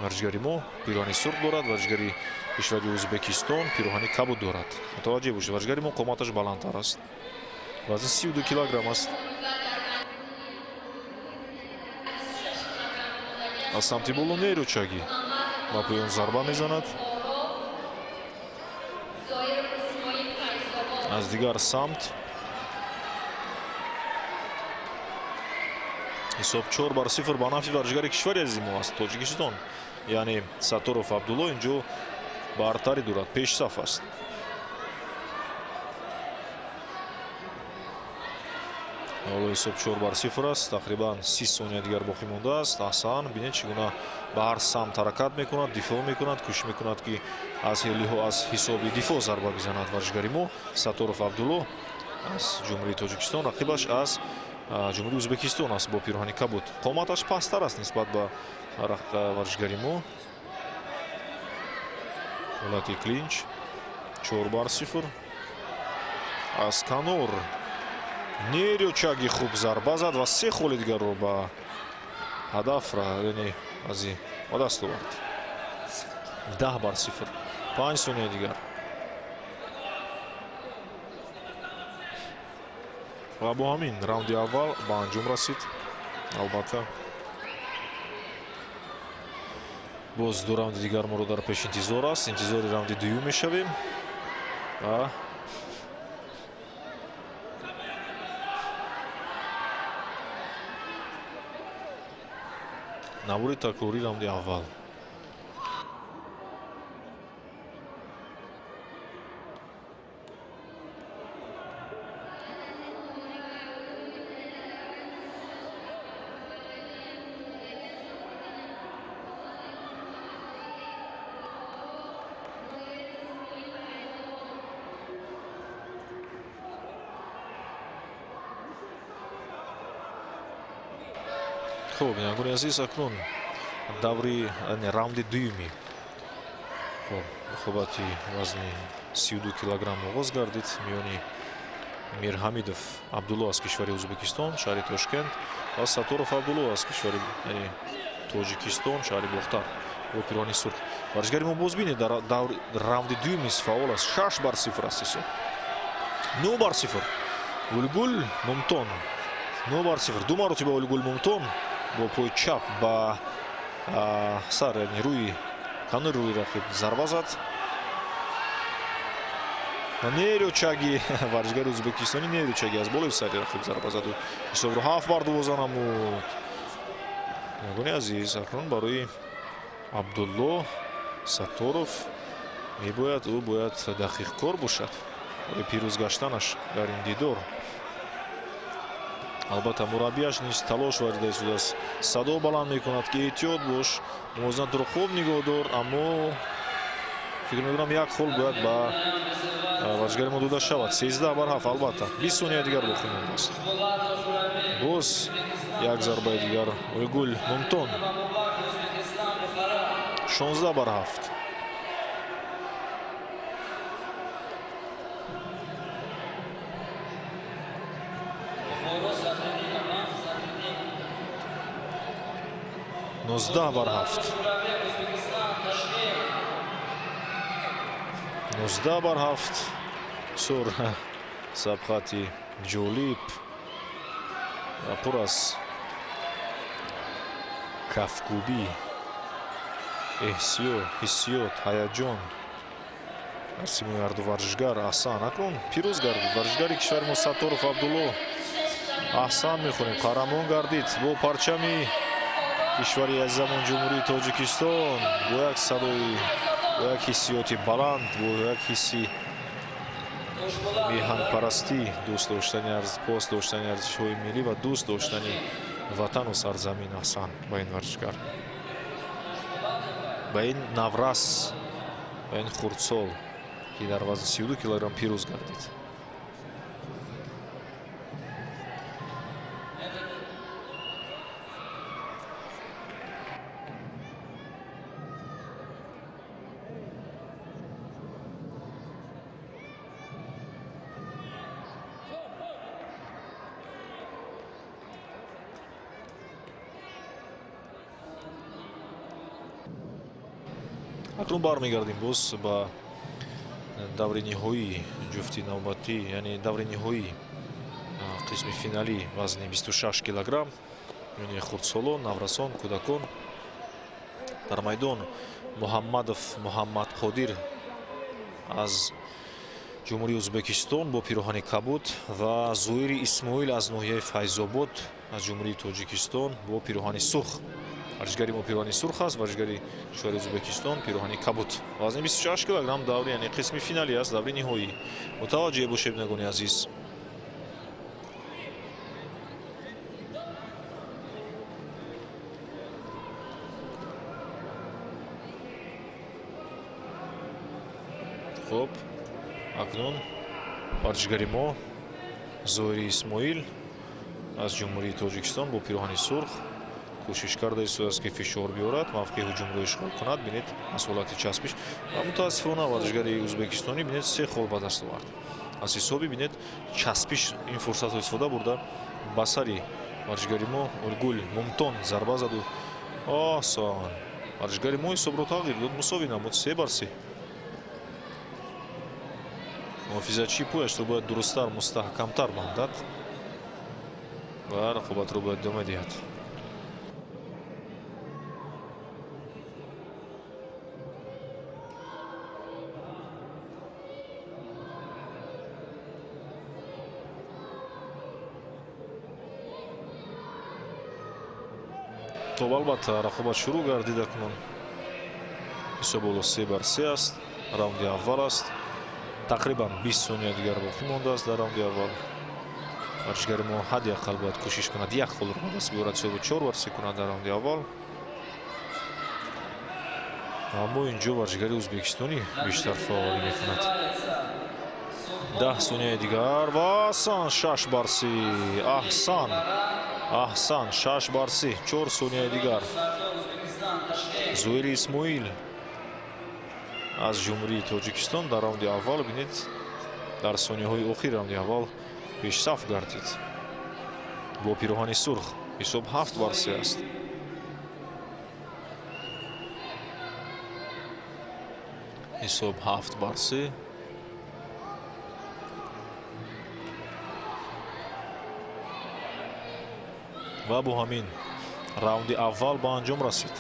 Варзишгари мо пироҳани сурх дорад, варзишгари кишвари Ӯзбекистон пироҳани кабуд дорад. Мутаваҷҷеҳ бошед, варзишгари мо қоматаш баландтар аст. Вазни 32 килограмм аст. Аз самти боло нерӯчагӣ ба поён зарба мезанад. Аз дигар самт ҳисоб 4-0 ба нафъи варзишгари кишвари азизи мо аст, Тоҷикистон. Яъне Сатторов Абдулло инҷо бартарӣ дорад, пешсаф аст. Ҳоло ҳисоб 4-0 аст. Тақрибан 30 сония дигар боқӣ мондааст. Аҳсан, бинед чӣ гуна ба ҳар самт ҳаракат мекунад, дифоъ мекунад, кӯшиш мекунад ки аз ҳисоби дифоъ зарба бизанад варзишгари мо Сатторов Абдулло аз Ҷумҳурии Тоҷикистон. Рақибаш аз Ҷумҳурии Ӯзбекистон аст бо пироҳани кабуд. Қоматаш пасттар аст нисбат ба варзишгари мо. Ҳолати клинч 4-0. Аз канор нерӯчаги хуб зарба зад ва се холи дигарро ба ҳадаф яъне аз ба даст овард. 10-0. 5 сония дигар. Ва бо ҳамин раунди аввал ба анҷом расид. Албатта боз ду раунди дигар моро дар пеш интизор аст. Интизори раунди дуюм мешавем ва навори такрорӣ раунди аввал. Хуб, бинандагони азиз, акнун даври раунди дуюми хуб рақобати вазни 32 килограмм оғоз гардид миёни Мирҳамидов Абдулло аз кишвари Ӯзбекистон, шаҳри Тошкент, ва Сатторов Абдулло аз кишвари, яъне Тоҷикистон, шаҳри Бохтар бо пироҳани сурх. Варзишгари мо боз бинед, дар раунди дуюм низ фаъол аст. 6-0 аст ҳисоб. 9-0. Улгул Мумтон. 9-0. Ду маротиба Улгул Мумтон бо пои чап ба сар, яъне рӯи канори рӯи рақиб зарба зад. Нерӯчаги варзишгари ӯзбекистонӣ нерӯчаги аз болои сари рақиб зарба заду ҳисобро 7-12 намуд. Бинандагони азиз, акнун барои Абдулло Сатторов мебояд, ӯ бояд дақиқкор бошад барои пирӯз гаштанаш дар ин дидор. Албатта, мураббияш низ талош варзида истодааст, садо баланд мекунад, ки эҳтиёт бош, мувозинатро хуб нигоҳ дор, аммо фикр мекунам, як хол бояд ба варзишгари мо дода шавад. 13-7. Албатта, 20 сония дигар боқӣ мондааст. Боз як зарбаи дигар Ойгул Мумтон. 16-7. 19-7. 19-7. Сур сабқати ҷолиб ва пур аз кафкӯбӣ, ҳиссиёт, ҳаяҷон дар симои ҳарду варзишгар. Аҳсан, акнун пирӯз гардид варзишгари кишвари мо Сатторов Абдулло. Аҳсан мехонем, қаҳрамон гардид бо парчами кишвари азизамон Ҷумҳурии Тоҷикистон, бо як садои, бо як ҳиссиёти баланд, бо як ҳисси меҳанпарастӣ, дӯст доштани, пос доштани арзишҳои миллӣ ва дӯст доштани ватану сарзамин. Аҳсан ба ин варзишгар, ба ин наврас, ба ин хурдсол, ки дар вазни 32 килограмм пирӯз гардид. Акнун бармегардем боз ба даври ниҳоии ҷуфти навбатӣ, яъне даври ниҳоии қисми финалӣ вазни 26 килограмм миёни хурдсолон, наврасон, кӯдакон. Дар майдон Муҳаммадов Муҳаммадқодир аз Ҷумҳурии Ӯзбекистон бо пироҳани кабуд ва Зоири Исмоил аз ноҳияи Файзобод аз Ҷумҳурии Тоҷикистон бо пироҳани сурх. Варзишгари мо пироҳани сурх аст, варзишгари кишвари Ӯзбекистон пироҳани кабуд. Вазни 26 килограмм даври, яъне қисми финалӣ аст, даври ниҳоӣ. Мутаваҷҷеҳ бошед, бинандагони азиз. Хуб, акнун варзишгари мо Зоири Исмоил аз Ҷумҳурии Тоҷикистон бо пироҳани сурх кӯшиш карда истодааст, ки фишор биёрад, мавқеи ҳуҷумро ишғол кунад. Бинед, аз ҳолати часпиш ва мутаассифона варзишгари ӯзбекистонӣ, бинед, се хол ба даст овард. Аз ҳисоби, бинед, часпиш ин фурсатро истифода бурда, ба сари варзишгари мо Улгул Мумтон зарба заду осон варзишгари мо ҳисобро тағйир дод, мусовӣ намуд 3-3. Муҳофизатчии пояшро бояд дурусттар, мустаҳкамтар бандад ва рақобатро бояд идома диҳад. Хуб, албатта, рақобат шурӯъ гардид акнун. Ҳисоб ҳоло 3-3 аст, раунди аввал аст. Тақрибан 20 сония дигар боқӣ мондааст дар раунди аввал. Варзишгари мо ҳадди ақал бояд кӯшиш кунад як холро ба даст биёрад, ҳисобро 4-3 кунад дар раунди аввал. Аммо инҷо варзишгари ӯзбекистонӣ бештар фаъолӣ мекунад. 10 сонияи дигар ва аҳсан, 6-3. Аҳсан. Аҳсан, 6-3, 4 сонияи дигар. Зоири Исмоил аз Ҷумҳурии Тоҷикистон дар раунди аввал, бинед, дар сонияҳои охир раунди аввал пешсаф гардид. Бо пироҳани сурх ҳисоб 7-3 аст. Ҳисоб 7-3. Ва бо ҳамин раунди аввал ба анҷом расид.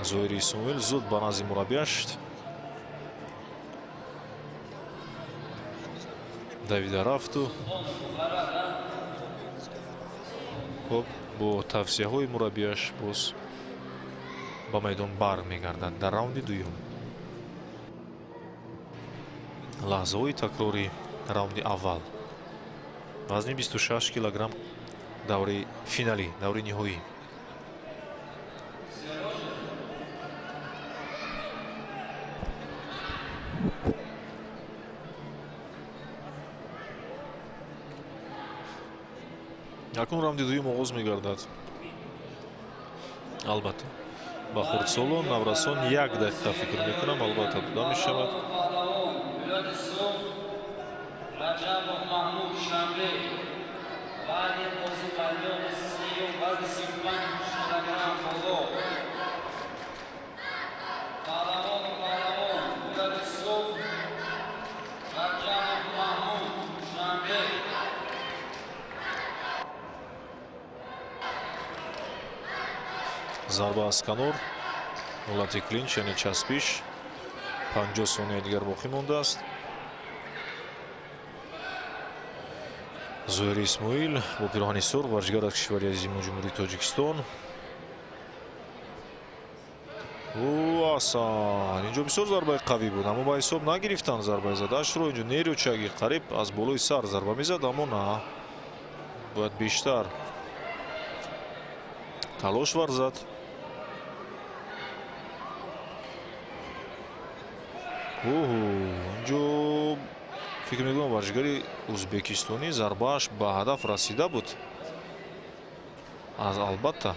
Зоири Исмоил зуд ба назди мураббияш давида рафту хуб бо тавсияҳои мураббияш боз ба майдон бармегардад дар раунди дуюм. Лаҳзаҳои такрори раунди аввал. Вазни 26 килограмм даври финалӣ, даври ниҳоӣ. Акнун раунди дуюм оғоз мегардад. Албатта ба хурдсолон, наврасон 1 дақиқа фикр мекунам, албатта дода мешавад. Зарба аз канор, ҳолати клинч, яъне часпиш. 50 сонияи дигар боқӣ мондааст. Зоири Исмоил бо пироҳани сурх, варзишгар аз кишвари азими Ҷумҳурии Тоҷикистон. Асан, инҷо бисёр зарбаи қавӣ буд, аммо ба ҳисоб нагирифтанд зарбаи задаашро. Инҷо нерӯчаги қариб аз болои сар зарба мезад, аммо на, бояд бештар талош варзад. Инҷо фикр мекунам варзишгари ӯзбекистонӣ зарбааш ба ҳадаф расида буд. Аз албатта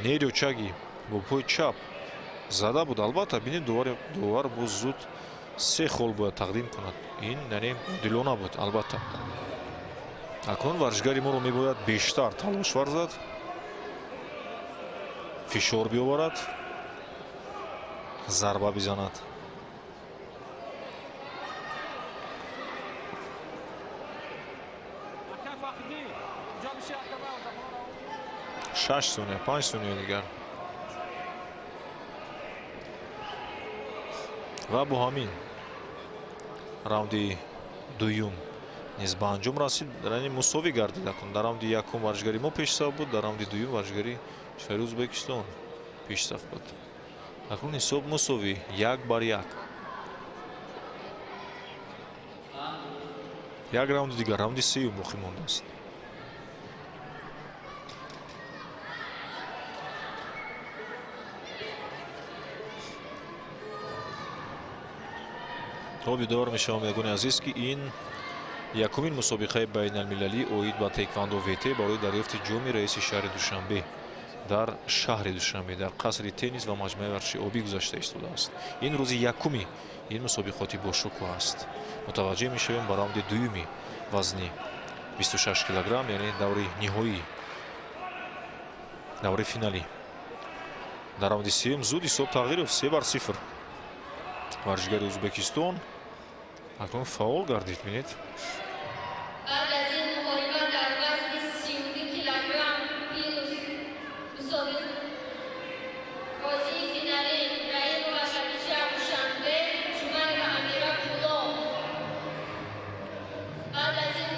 нерӯчаги бо пои чап зада буд. Албатта бинед, довар боз зуд 3 хол бояд тақдим кунад. Ин яъне одилона буд. Албатта акнун варзишгари моро мебояд бештар талош варзад, фишор биёварад, зарба бизанад. Шаш сония, 5 сония дигар. Ва бо ҳамин раунди дуюм низ ба анҷом расид. Яъне мусовӣ гардид. Акнун дар раунди якум варзишгари мо пешсаф буд, дар раунди дуюм варзишгари кишвари Ӯзбекистон пешсаф буд. Акнун ҳисоб мусовӣ 1-1. Як раунди дигар, раунди сеюм боқӣ мондааст. Хоб, ёдовар мешавам, ягони азиз, ки ин якумин мусобиқаи байналмилалӣ оид ба таеквондо ВТ барои дарёфти ҷоми раиси шаҳри Душанбе дар шаҳри Душанбе дар қасри теннис ва маҷмӯаи варзиши обӣ гузашта истодааст. Ин рӯзи якуми ин мусобиқоти бошукӯҳ аст. Мутаваҷҷеҳ мешавем ба раунди дуюми вазни 26 килограмм, яъне даври ниҳоӣ, даври финалӣ. Дар раунди сеюм зуд ҳисоб тағйир ёфт, 3-0. Варзишгари Ӯзбекистон акнун фаъол гардид, бинед. Баъд аз ин муҳориба дар вазни 32 килограмм плюс бозии финалӣ Раимова Хадича Душанбе, Ҷумаева Амира Кӯлоб. Баъд аз ин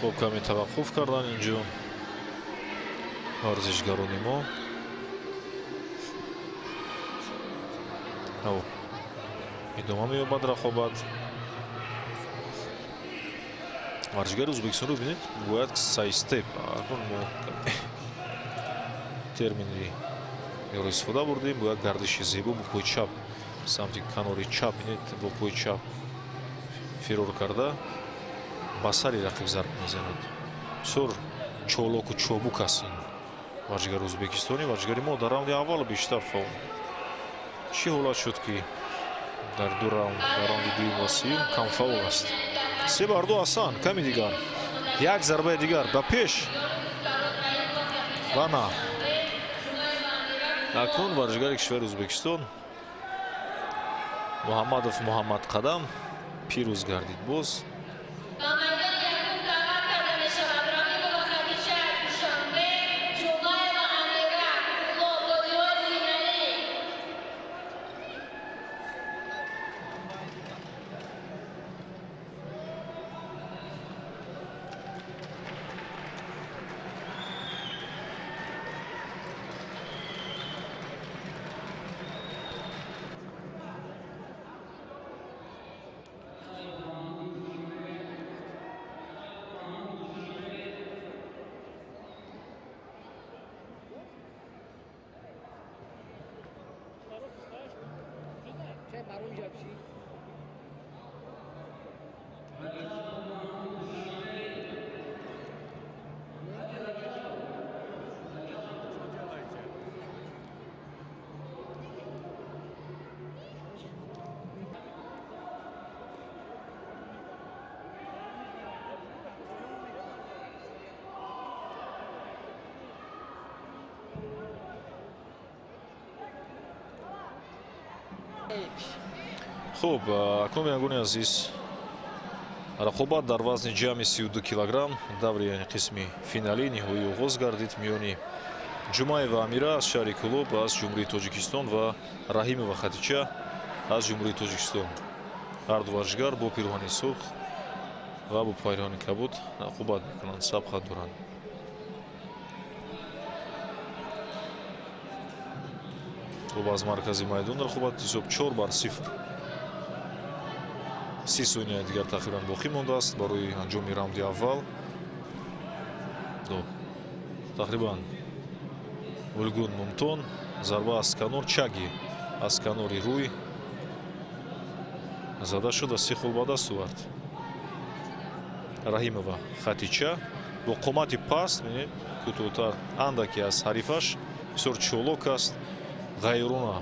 Хуб, каме таваққуф кардан инҷо варзишгарони мо. Идома меёбад рақобат. Варзишгари Ӯзбекистонро бинед, бояд сайстеп. Акнун мо термини ёро истифода бурдем, бояд гардиши зебо бо пои чап самти канори чап, бинед, бо пои чап фирор карда ба сари рақиб зарба мезанад. Бисёр чолоку чобук аст ин варзишгари ӯзбекистонӣ. Варзишгари мо дар раунди аввал бештар фаъол. Чӣ ҳолат шуд, ки дар ду раунд, дар раунди дуюм ва сеюм камфаъол аст? 3-2 Ҳасан, ками дигар, як зарбаи дигар ба пеш ва на. Акнун варзишгари кишвари Ӯзбекистон Муҳаммадов Муҳаммад Қадам пирӯз гардид боз. Хуб, акнун бинандагони азиз, рақобат дар вазни ҷамъи 32 килограмм даври қисми финалӣ ниҳоӣ оғоз гардид миёни Ҷумаева Амира аз шаҳри Кӯлоб аз Ҷумҳурии Тоҷикистон ва Раҳимова Хатича аз Ҷумҳурии Тоҷикистон. Ҳар ду варзишгар бо пирӯҳани сурх ва бо пайроҳани кабуд рақобат мекунанд, сабқат доранд. Хуб, аз маркази майдон рақобат ҳисоб 4-0. 30 сония дигар тақрибан боқӣ мондааст барои анҷоми раунди аввал. Тақрибан Улгун Мумтон зарба аз канор, чаги аз канори рӯй зада шуд, се хол ба даст овард. Раҳимова Хатича бо қомати паст, бинед, кӯтоҳтар андаке аз ҳарифаш, бисёр чолок аст, ғайрона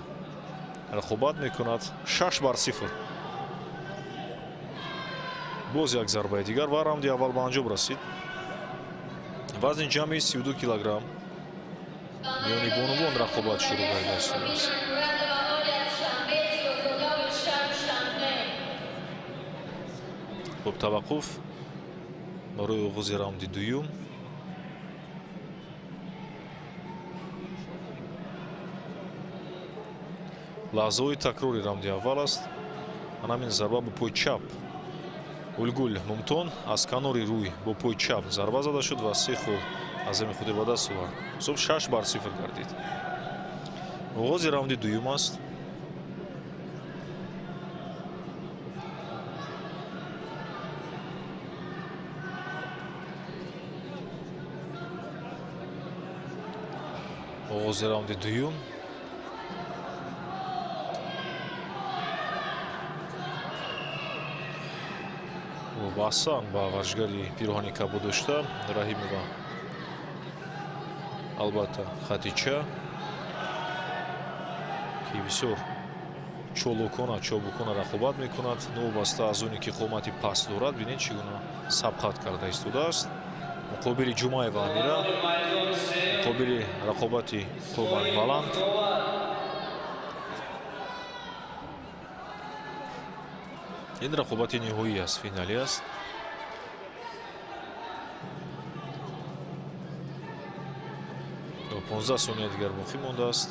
рақобат мекунад. 6-0. Боз як зарбаи дигар ва раунди аввал ба анҷом расид. Вазни ҷамъи 32 килограмм миёни бонувон рақобат шурӯъ гардидааст. Хуб, таваққуф барои оғози раунди дуюм. Лаҳзаҳои такрори раунди аввал аст. Ҳамин зарба бо пои чап Улгул Мумтон аз канори рӯй бо пои чап зарба зада шуд ва се хол аз зами худи ба даст овард. Ҳисоб 6-0 гардид. Оғози раунди дуюм аст. Оғози раунди дуюм. Асан ба варзишгари пирӯҳани кабуд дошта Раҳимова, албатта Хатича, ки бисёр чолокона чобукона рақобат мекунад, новобаста аз оне ки қомати паст дорад, бинед чӣ гуна сабқат карда истодааст. Муқобили Ҷумаева Амира, муқобили рақобати қомат баланд. Ин рақобати ниҳоӣ аст, финалӣ аст. 15 сония дигар боқӣ мондааст.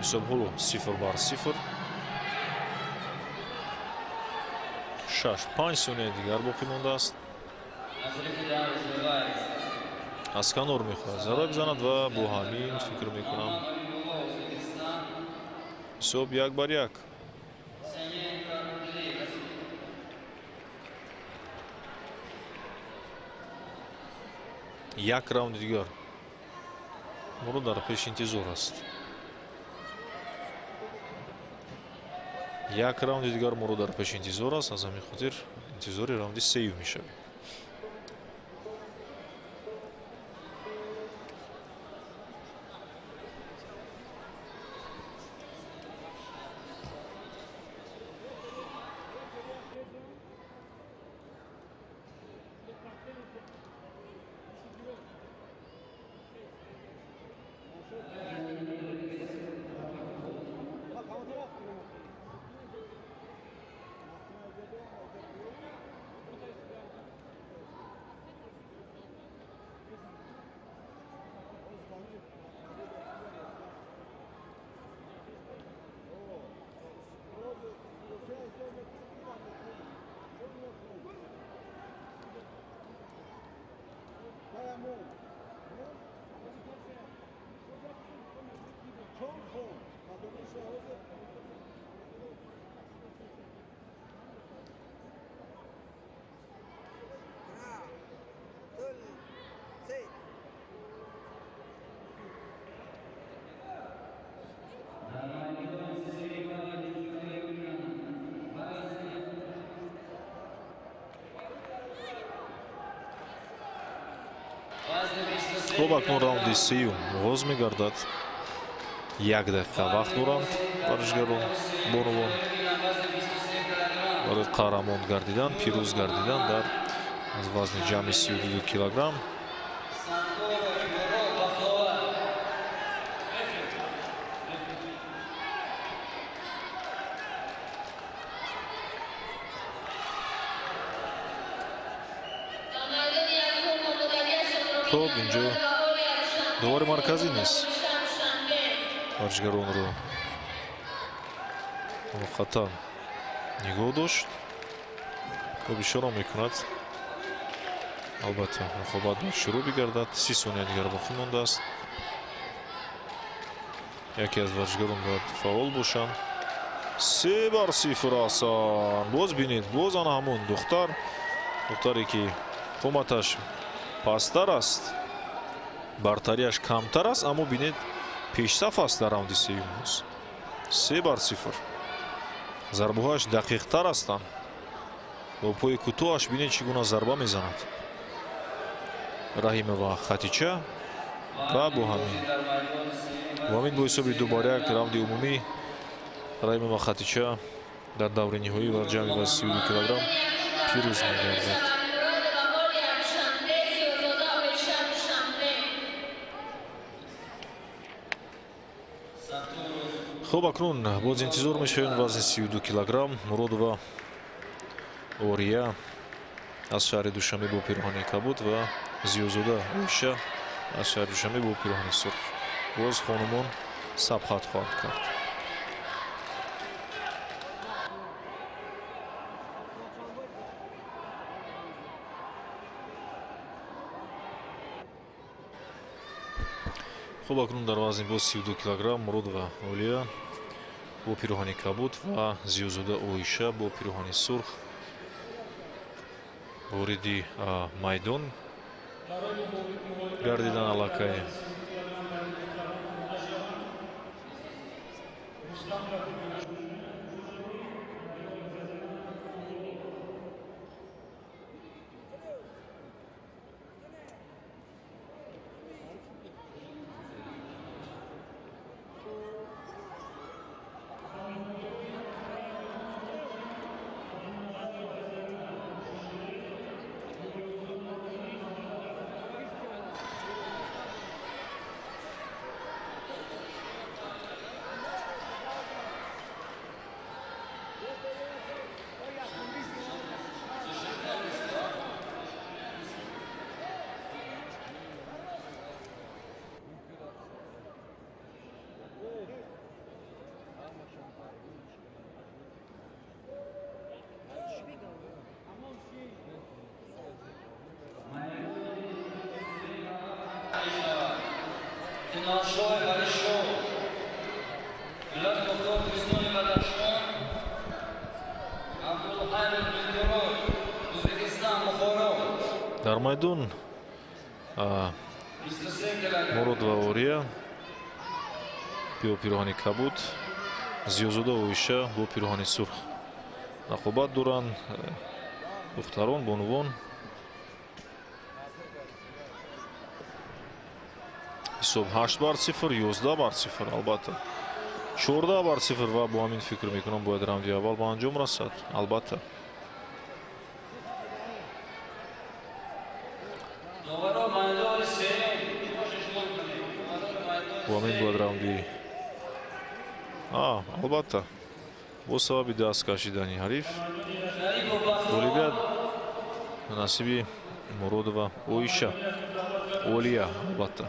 Ҳисоб ҳоло 0-0. 6-5 сония дигар боқӣ мондааст. Аз канор мехоҳад зарба бизанад ва бо ҳамин фикр мекунам Ҳисоб 1-1. Як раунди дигар моро дар пеш интизор аст. Як раунди дигар моро дар пеш интизор аст. Аз ҳамин хотир интизори раунди сеюм мешавем. Хуб, акнун раунди сеюм оғоз мегардад. Як дақиқа вақт доранд варзишгарон, бонувон барои қаҳрамон гардидан, пирӯз гардидан дар аз вазни ҷамъи 32 килограмм. Хуб, инҷо довари марказӣ нест. Варзишгаронро муваққатан нигоҳ дошт. Хуб, ишора мекунад. Албатта, рақобат бояд шурӯъ бигардад. 30 сония дигар боқӣ мондааст. Яке аз варзишгарон бояд фаъол бошанд. 3-0 асан. Боз бинед, боз ана ҳамон духтар, духтаре ки қоматаш пасттар аст, бартарияш камтар аст, аммо бинед пешсаф аст дар раунди сеюм. 3-0. Зарбаҳояш дақиқтар ҳастанд. Бо пои кӯтоҳаш бинед чӣ гуна зарба мезанад. Раҳимова Хатича ва бо ҳамин бо ҳисоби 2-1 раунди умумӣ Раҳимова Хатича дар даври ниҳоӣ ва ҷамъи вазни 32 килограмм пирӯз мегардад. Хуб, акнун боз интизор мешавем вазни 32 килограмм. Муродова Ория аз шаҳри Душанбе бо пироҳани кабуд ва Зиёзода Оиша аз шаҳри Душанбе бо пироҳани сурх. Боз хонумон сабқат хоҳанд кард. Хуб, акнун дар вазни боз 32 килограмм Муродова Олия бо пироҳани кабуд ва Зиёзода Оиша бо пироҳани сурх вориди майдон гардидан аллакай. Майдон Мурод ва Ория бо пироҳани кабуд, Зиёзода Оиша бо пироҳани сурх рақобат доранд. Духтарон, бонувон. Ҳисоб 8-0, 11-0, албатта 14-0 ва бо ҳамин фикр мекунам, бояд раунди аввал ба анҷом расад. Албатта, бо ҳамин бояд раунди, албатта, бо сабаби даст кашидани ҳариф ғолибият насиби Муродова Оиша, Олия, албатта.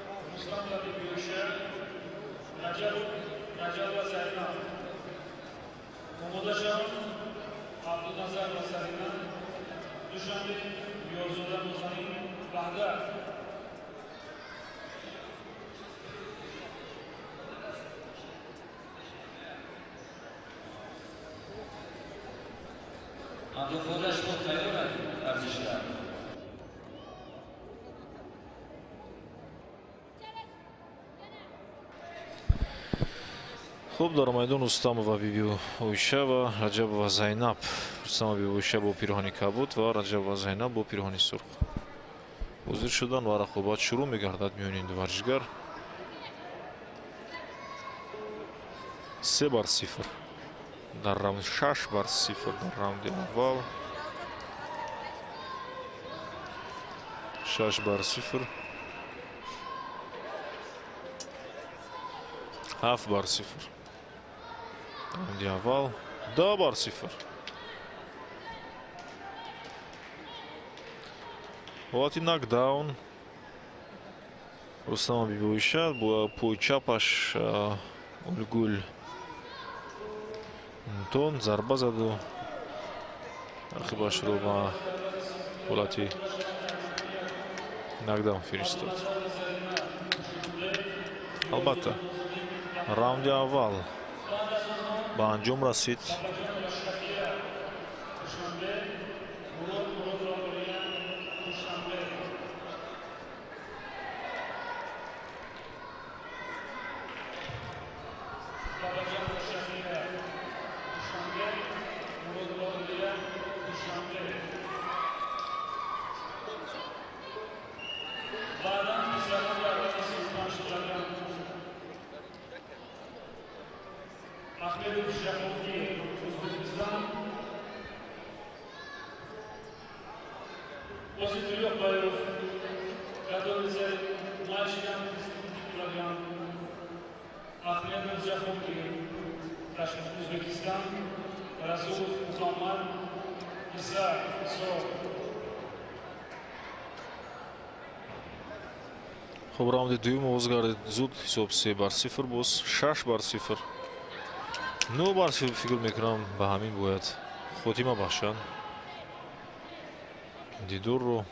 Хуб, дар майдон Рустамова Биби Оиша ва Раҷабова Зайнаб. Рустамова Биби Оиша бо пироҳани кабуд ва Раҷабова Зайнаб бо пироҳани сурх ҳозир шуданд ва рақобат шурӯъ мегардад миёни ин ду варзишгар. 3-0 дар раунд, 6-0 дар раунди аввал, 6-0, 7-0 раунди аввал, 10-0. Ҳолати нокдаун. Рустама Биби Оиша бо пои чапаш Улгул Антон зарба заду рақибашро ба ҳолати нокдаун фиристод. Албатта, раунди аввал ба анҷом расид. Хуб, раунди дуюм оғоз гардид зуд. Ҳисоб 3-0, боз 6-0, 9-0. Фикр мекунам, ба ҳамин бояд хотима бахшанд дидорро.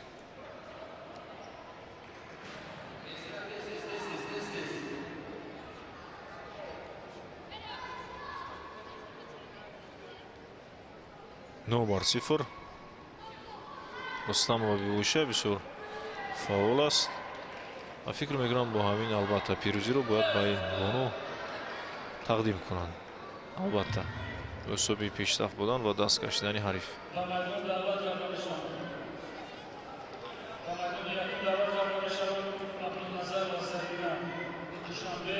9-0. Рустамова Биби Оиша бисёр фаъол аст ва фикр мекунам, бо ҳамин, албатта, пирӯзиро бояд ба ин бону тақдим кунанд. Албатта, ҳисоби пешсаф будан ва даст кашидани ҳариф. Ба майдон даъват карда мешаванд. Ба майдони якум даъват карда мешаванд Абдулназар ва Зарина, Душанбе.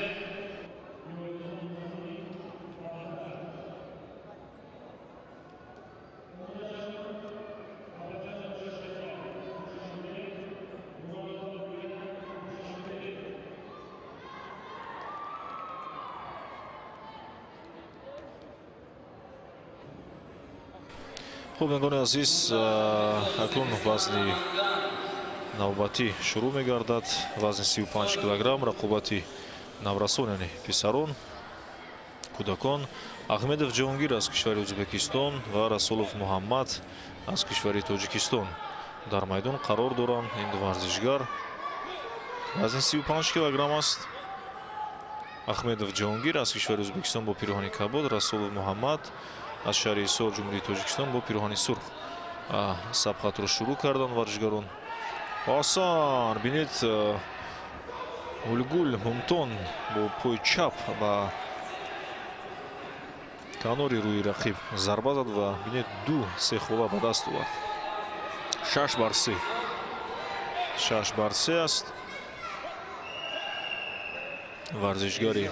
Хуб, бинандагони азиз, акнун вазни навбатӣ шурӯъ мегардад. Вазни 35 килограмм, рақобати наврасон, яъне писарон, кӯдакон. Ахмедов Ҷаҳонгир аз кишвари Ӯзбекистон ва Расулов Муҳаммад аз кишвари Тоҷикистон дар майдон қарор доранд. Ин ду варзишгар, вазни 35 килограмм аст. Ахмедов Ҷаҳонгир аз кишвари Ӯзбекистон бо пироҳани кабуд, Расулов Муҳаммад аз шаҳри Ҳисор, Ҷумҳурии Тоҷикистон, бо пироҳани сурх сабқатро шурӯъ карданд варзишгарон. Осон бинед, Гулгул Мумтон бо пои чап ба канори рӯи рақиб зарба зад ва бинед 2-3 хола ба даст овард. 6-3. 6-3 аст. Варзишгари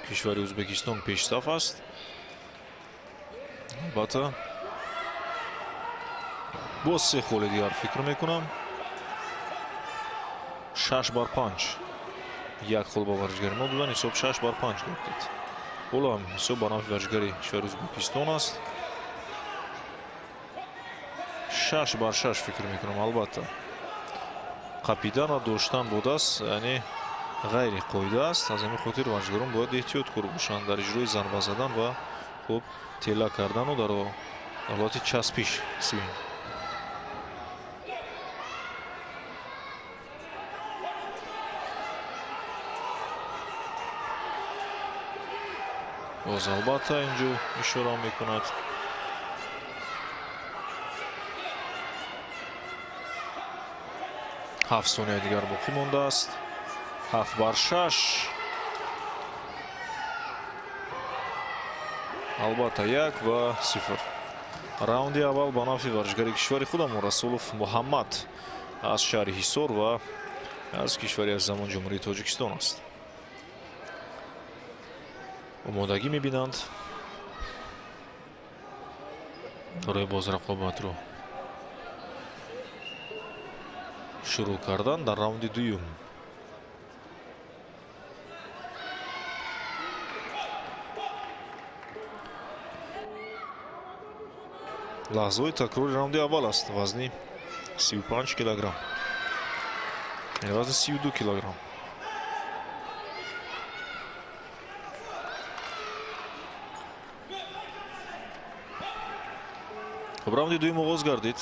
кишвари Ӯзбекистон пешсаф аст. Албатта боз 3 холи дигар фикр мекунам. 6-5. Як хол ба варзишгари мо доданд, ҳисоб 6-5 гардид. Ҳоло ҳам ҳисоб ба нафъи варзишгари кишвари Ӯзбекистон аст. 6-6 фикр мекунам. Албатта қапидан ва доштан бо даст яъне ғайриқоида аст. Аз ҳамин хотир варзишгарон бояд эҳтиёткор бошанд дар иҷрои зарба задан ва хуб тела кардану дар ҳолати часпиш свин. Боз албатта инҷо ишора мекунад. 7 сония дигар боқӣ мондааст. 7-6. Албатта 1-0. Раунди аввал ба нафъи варзишгари кишвари худамон Расулов Муҳаммад аз шаҳри Ҳисор ва аз кишвари аз замон Ҷумҳурии Тоҷикистон аст. Омодагӣ мебинанд барои боз рақобатро шурӯъ кардан дар раунди дуюм. Лаҳзаҳои такрори раунди аввал аст. Вазни 35 килограмм, вазни 32 килограмм. Хуб, раунди дуюм оғоз гардид.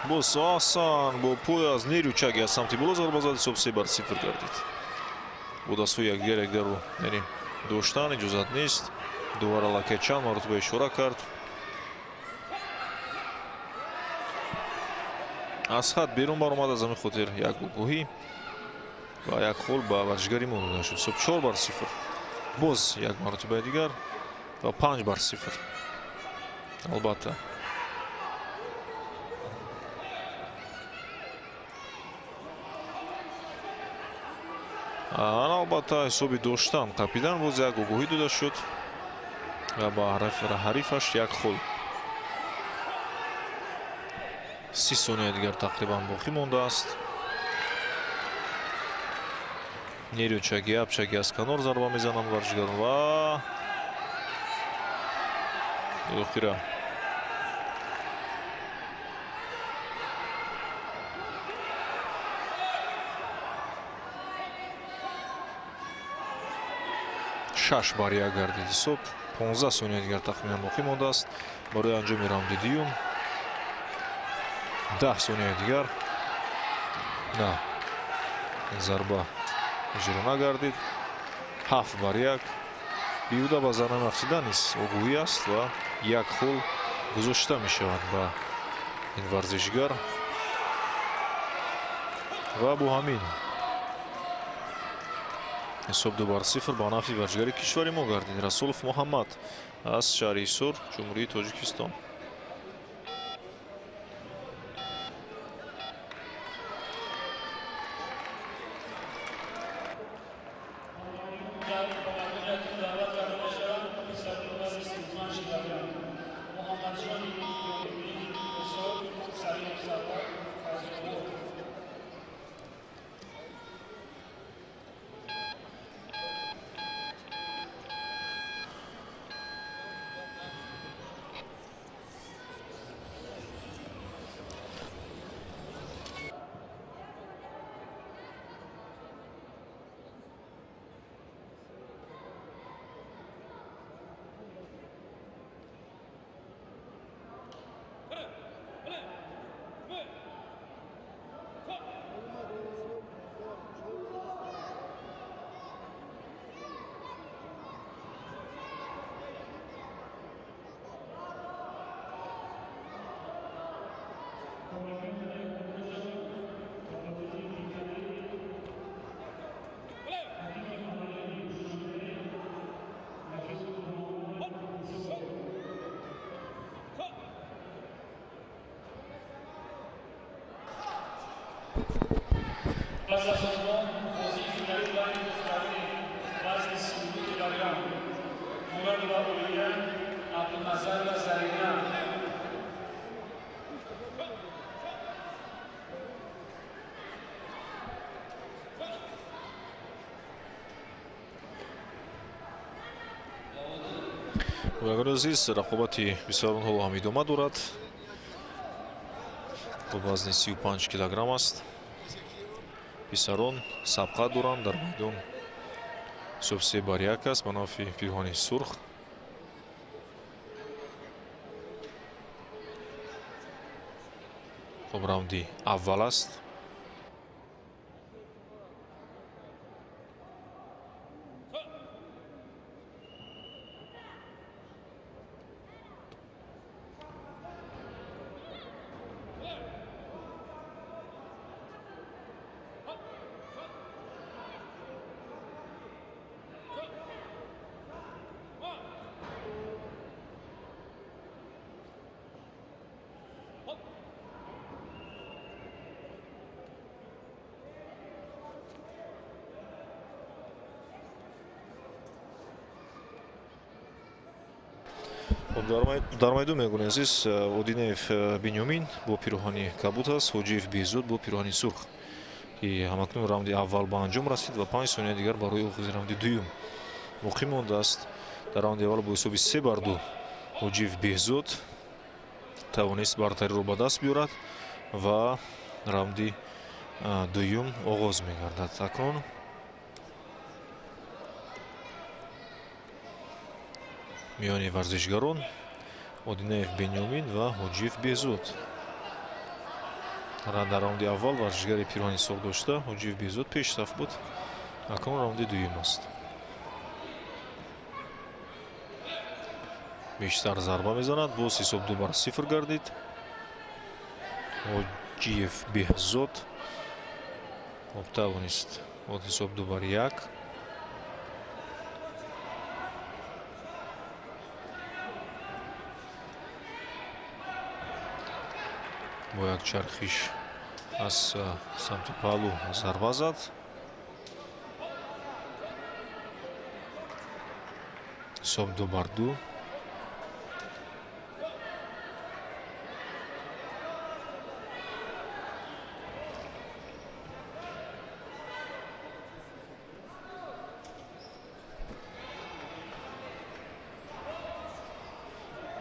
Боз осон бо пой аз нерӯчаги аз самти боло зарба зад, ҳисоб 3-0 гардид. Бо дастҳои якдигар якдигарро яъне доштан иҷозат нест. Дувара лакай чанд маротиба ишора кард. Аз хат берун баромад, аз ҳамин хотир як огоҳӣ ва як хол ба варзишгари мо дода шуд. Ҳисоб 4-0. Боз як маротибаи дигар ва 5-0. Албатта албатта ҳисоби доштан қапидан боз як огоҳӣ дода шуд ва ба ҳарифаш як хол. 30 сония дигар тақрибан боқӣ мондааст. Нерӯчаги апчаги аз канор зарба мезананд варзишгарон ва охира 6-1 гардид ҳисоб. 15 сония дигар тахминан боқӣ мондааст барои анҷоми раунди дуюм. 10 сония дигар. На, зарба иҷро нагардид. 7-1. Беҳуда ба зарба нафтидан низ огоҳӣ аст ва як хол гузошта мешавад ба ин варзишгар ва бо ҳамин ҳисоб 2-0 ба нафъи варзишгари кишвари мо гардид. Расулов Муҳаммад аз шаҳри Ҳисор, Ҷумҳурии Тоҷикистон. Пас аз онҳо бозии финалӣ байни духтарони вазни 32 килограмм Мурадова Олия, Абдуназарова Зарина. Азиз, рақобати писарон ҳоло ҳам идома дорад. Бо вазни 35 килограмм аст. Писарон сабқат доранд дар майдон. Ҳисоб 3-1 аст ба нафъи пирҳони сурх. Хуб, раунди аввал аст. Дар майдон мегӯянд азиз, Одинаев Бинёмин бо пироҳани кабут аст, Ҳоҷиев Беҳзод бо пироҳани сурх, ки ҳамакнун раунди аввал ба анҷом расид ва 5 сония дигар барои оғози раунди дуюм боқӣ мондааст. Дар раунди аввал бо ҳисоби 3-2 Ҳоҷиев Беҳзод тавонист бартариро ба даст биёрад ва раунди дуюм оғоз мегардад. Акнун миёни варзишгарон Одинаев Бенёмин ва Ҳоҷиев Беҳзод. Дар раунди аввал варзишгари пироҳани сурх дошта Ҳоҷиев Беҳзод пешсаф буд. Акнун раунди дуюм аст. Бештар зарба мезанад, боз ҳисоб 2-0 гардид. Ҳоҷиев Беҳзод тавонист ҳисоб 2-1. Бо як чархиш аз самти паҳлӯ зарба зад. Ҳисоб 2-2.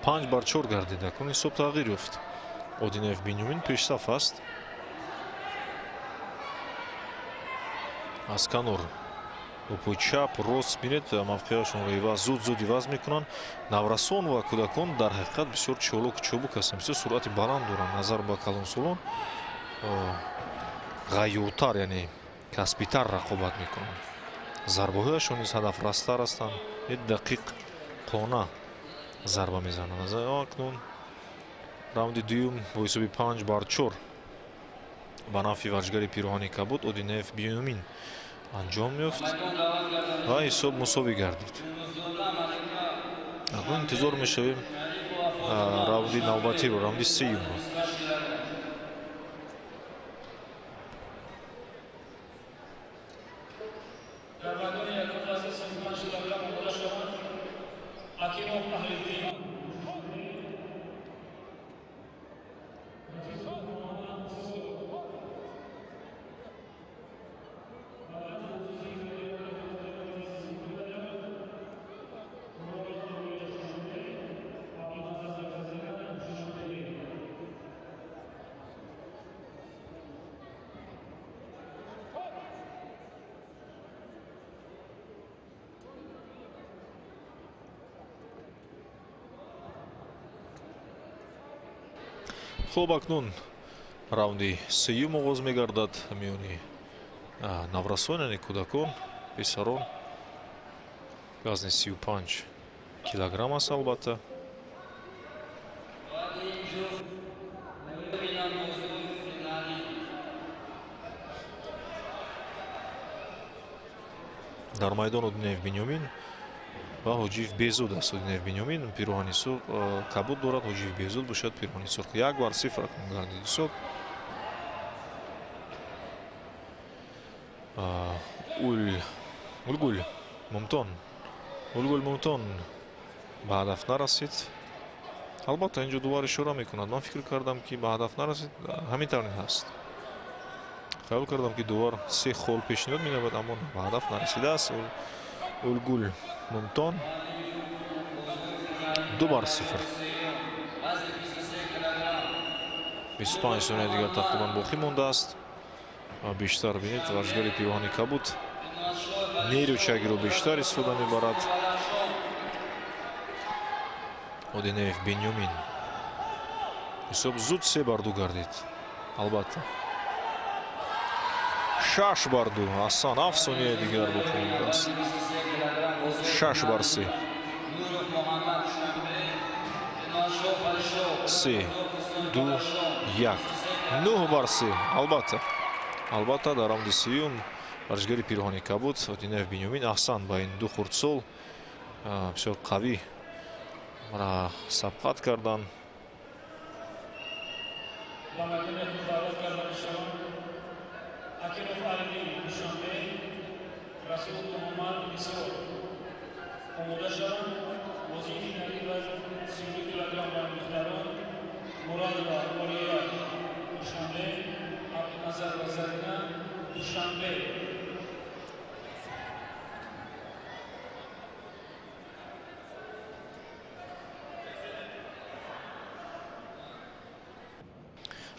5-4 гардид. Акнун ҳисоб тағйир ёфт. Одинаев Бинёмин пешсаф аст. Аз канор бо пои чап, рост бинед, мавқеашонро иваз, зуд-зуд иваз мекунанд. Наврасон ва кӯдакон дар ҳақиқат бисёр чолоку чобук ҳастанд, бисёр суръати баланд доранд. Назар ба калонсолон ғайюртар, яъне касбитар рақобат мекунанд. Зарбаҳояшон низ ҳадафрасттар ҳастанд, дақиқ қона зарба мезананд. Акнун раунди дуюм бо ҳисоби 5-4 ба нафъи варзишгари пироҳани кабуд Одинаев Бинёмин анҷом ёфт ва ҳисоб мусовӣ гардид. Акнун интизор мешавем раунди навбатиро, раунди сеюмро. Дар майдони якум вазни 35 килограмм омода шаванд Ҳакимов Аҳлиддин. Хуб, акнун раунди сеюм оғоз мегардад миёни наврасон, яъне кӯдакон, писарон. Вазни 35 килограмм аст албатта. Дар майдон Одинаев Бинёмин ва Ҳоҷиев Беҳзод аст. Одинаев Бинёмин пироҳани сурх кабуд дорад, Ҳоҷиев Беҳзод бошад пироҳани сурх. 1-0 акнун гардид ҳисоб. Улгул Мумтон. Улгул Мумтон ба ҳадаф нарасид. Албатта, инҷо дувар ишора мекунад. Ман фикр кардам, ки ба ҳадаф нарасид. Ҳамин тавр ҳаст. Хаёл кардам, ки дувар се хол пешниҳод менамояд, аммо ба ҳадаф нарасидааст. Улгул Мумтон 2-0. 25 сонияи дигар тақрибан боқӣ мондааст. Бештар бинед, варзишгари пироҳани кабуд нерӯ чагиро бештар истифода мебарад. Одинеев Бенёмин. Ҳисоб зуд 3-2 гардид. Албатта. 6-2. Асан 7 сонияи дигар боқӣ мондааст. 6-3. 3, 2, 1. 9-3. Албатта. Албатта, дар раунди сеюм варзишгари пироҳани кабуд Одинеев Бенёмин аҳсан ба ин ду хурдсол бисёр қавӣ сабқат карданд. Ба майдони даъват карда мешаванд Ҳакимов Алидин, Душанбе, Расулов Муҳаммад, Ҳисор. Омода шаванд бозии финалӣ вазни 32 килограмм байни духтарон Мурадова Олия, Душанбе, Абдуназарова Зарина, Душанбе.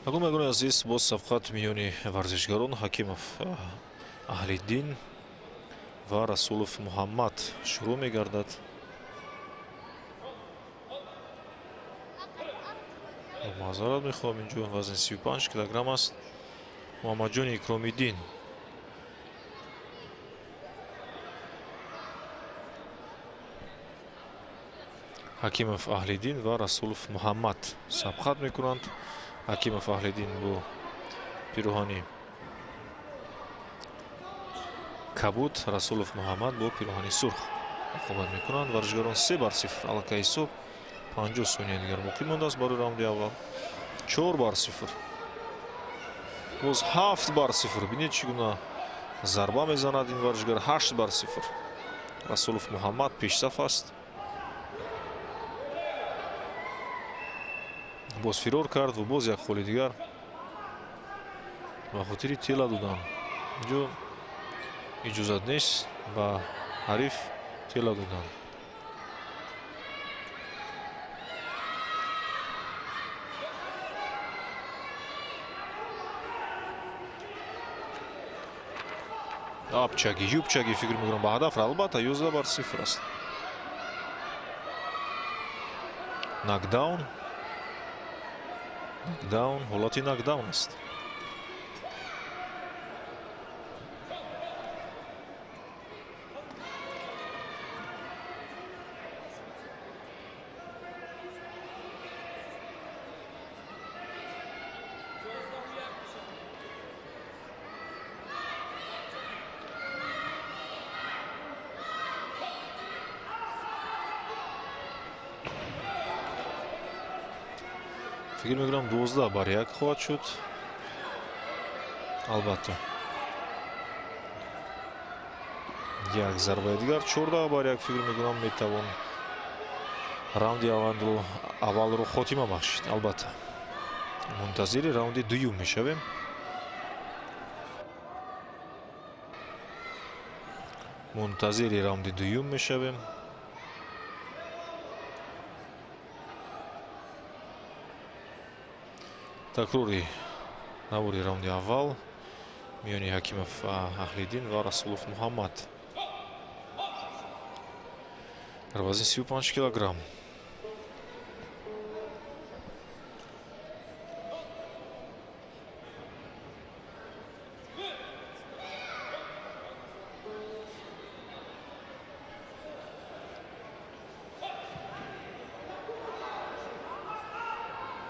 Акун, азиз, боз сабқат миёни варзишгарон Ҳакимов Аҳлиддин ва Расулов Муҳаммад шурӯъ мегардад. Маъзарат мехоҳам, инҷо вазни 35 килограмм аст. Муҳаммадҷони Икромиддин. Ҳакимов Аҳлиддин ва Расулов Муҳаммад сабқат мекунанд. Ҳакимов Аҳлиддин бо пироҳани кабуд, Расулов Муҳаммад бо пироҳани сурх рақобат мекунанд. Варзишгарон 3-0 аллакай ҳисоб. 50 сония дигар боқӣ мондааст барои раунди аввал. 4-0. Боз 7-0. Бинед, чӣ гуна зарба мезанад ин варзишгар. 8-0. Расулов Муҳаммад пешсаф аст. Боз фирор кард ва боз як холи дигар ба хотири тела додан. Инҷо иҷозат нест ба ҳариф тела додан. Апчаги, юбчаги фикр мекунам ба ҳадаф. Албатта, 11-0 аст. Нокдаун. Нокдаун, ҳолати нокдаун аст. Фикр мекунам 12-1 хоҳад шуд. Албатта. Як зарбаи дигар 14-1 фикр мекунам метавон раунди аввалро хотима бахшид. Албатта. Мунтазири раунди дуюм мешавем. Мунтазири раунди дуюм мешавем. Такрори навори раунди аввал миёни Ҳакимов Аҳлиддин ва Расулов Муҳаммад дар вазни 35 килограмм.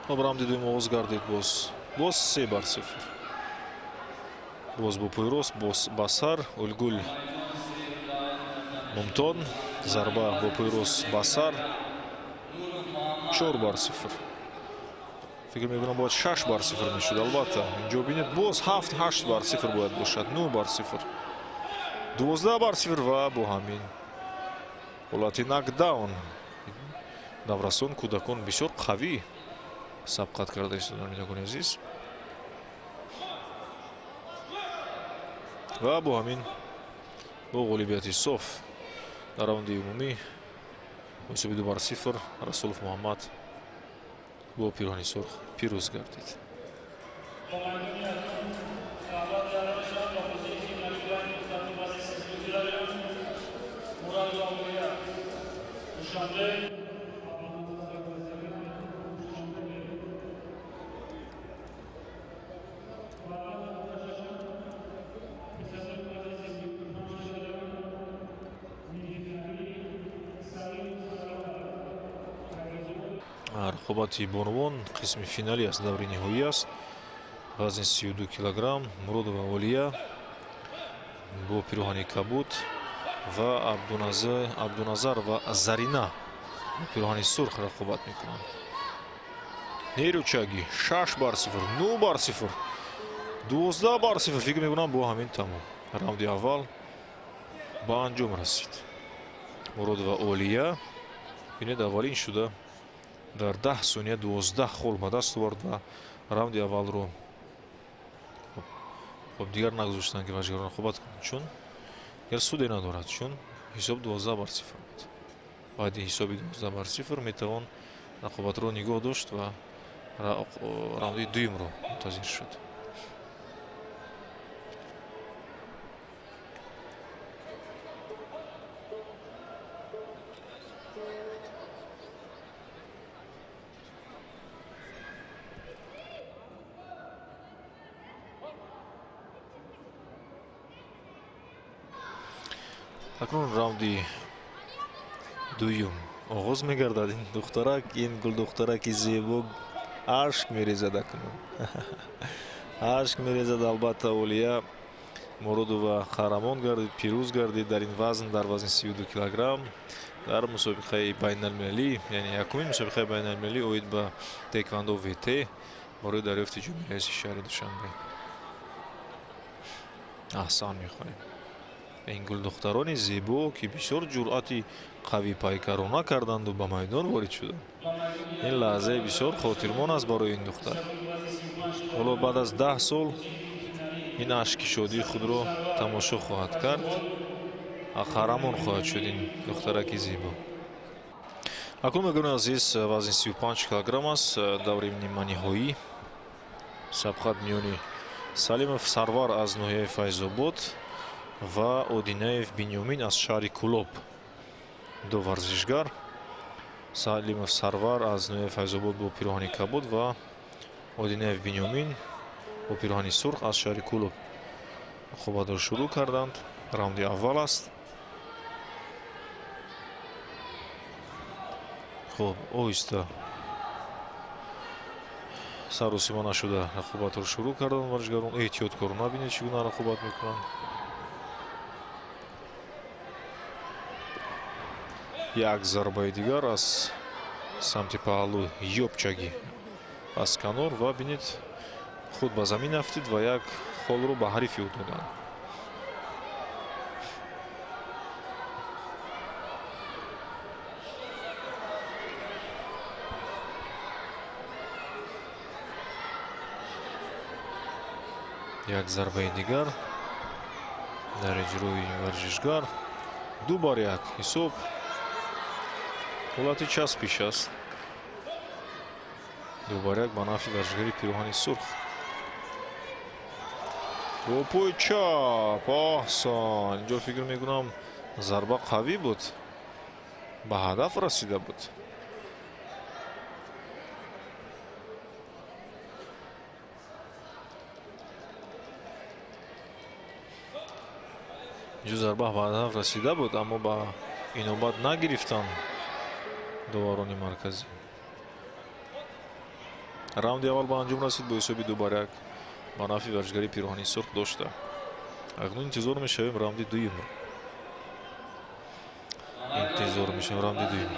Раунди дуюм оғоз гардид. Боз 3-0. Боз бо пойрост, боз ба сар. Улгул Мумтон. Зарба бо пойрост ба сар. 4-0. Фикр мекунам бояд 6-0 мешуд. Албатта, инҷо бинед, боз 7-8-0 бояд бошад. 9-0. 12-0 ва бо ҳамин ҳолати нокдаун наврасон, кӯдакон бисёр қавӣ сабқат карда истоданд, бинандагони азиз. Ва бо ҳамин бо ғолибияти соф дар раунди умумӣ бо ҳисоби 2-0 Расулов Муҳаммад бо пироҳани сурх пирӯз гардид. Рақобати бонувон қисми финалӣ аст, даври ниҳоӣ аст. Вазни 32 килограмм Муродова Олия бо пироҳани кабуд ва Абдуназар ва Зарина бо пироҳани сурх рақобат мекунанд. Нерӯчагӣ 6-0, 9-0, 12-0. Фикр мекунам бо ҳамин тамом. Раунди аввал ба анҷом расид. Муродова Олия бинед аввалин шуда дар 10 сония 12 хол ба даст овард ва раунди аввалро хоб дигар нагузоштанд, ки варзишгарон рақобат кунанд, чун дигар суде надорад, чун ҳисоб 12-0 буд. Баъди ҳисоби 12-0 метавон рақобатро нигоҳ дошт ва раунди дуюмро мунтазир шуд. Акнун раунди дуюм оғоз мегардад. Ин духтарак, ин гулдухтараки зебо ашк мерезад акнун. Ашк мерезад, албатта. Олия Муродова қаҳрамон гардид, пирӯз гардид дар ин вазн, дар вазни 32 килограмм дар мусобиқаи байналмилалӣ, яъне якумин мусобиқаи байналмилалӣ оид ба тэквондо ВТ барои дарёфти ҷоми раиси шаҳри Душанбе. Аҳсан мехонем ин гулдухтарони зебо, ки бисёр ҷуръати қавипайкарона карданду ба майдон ворид шуданд. Ин лаҳзаи бисёр хотирмон аст барои ин духтар. Ҳоло баъд аз 10 сол ин ашки шодии худро тамошо хоҳад кард ва қаҳрамон хоҳад шуд ин духтараки зебо. Акнун мегӯем, азиз, вазни 35 килограмм аст, даври ниманиҳоӣ. Сабқат миёни Салимов Сарвар аз ноҳияи Файзобод ва Одинаев Бинёмин аз шаҳри Кулоб. Ду варзишгар. Салимов Сарвар аз ноҳияи Файзобод бо пироҳани кабуд ва Одинаев Бинёмин бо пироҳани сурх аз шаҳри Кулоб рақобатро шурӯъ карданд. Раунди аввал аст. Хуб, оҳиста саросима нашуда рақобатро шурӯъ карданд варзишгарон. Эҳтиёткорона бинед чӣ гуна рақобат мекунанд. Як зарбаи дигар аз самти паҳлӯ, ёбчагӣ аз канор ва бинед худ ба замин афтид ва як холро ба ҳарифи ӯ доданд. Як зарбаи дигар дар иҷрои варзишгар. 2-1 ҳисоб. Ҳолати часпиш аст. 2-1 ба нафъи варзишгари пироҳани сурх. Бо пои чап. Аҳсан. Инҷо фикр мекунам зарба қавӣ буд. Ба ҳадаф расида буд. Инҷо зарба ба ҳадаф расида буд, аммо ба инобат нагирифтанд доварони марказӣ. Раунди аввал ба анҷом расид бо ҳисоби 2-1 ба нафъи варзишгари пироҳани сурх дошта. Акнун интизор мешавем раунди дуюмро. Интизор мешавем раунди дуюм.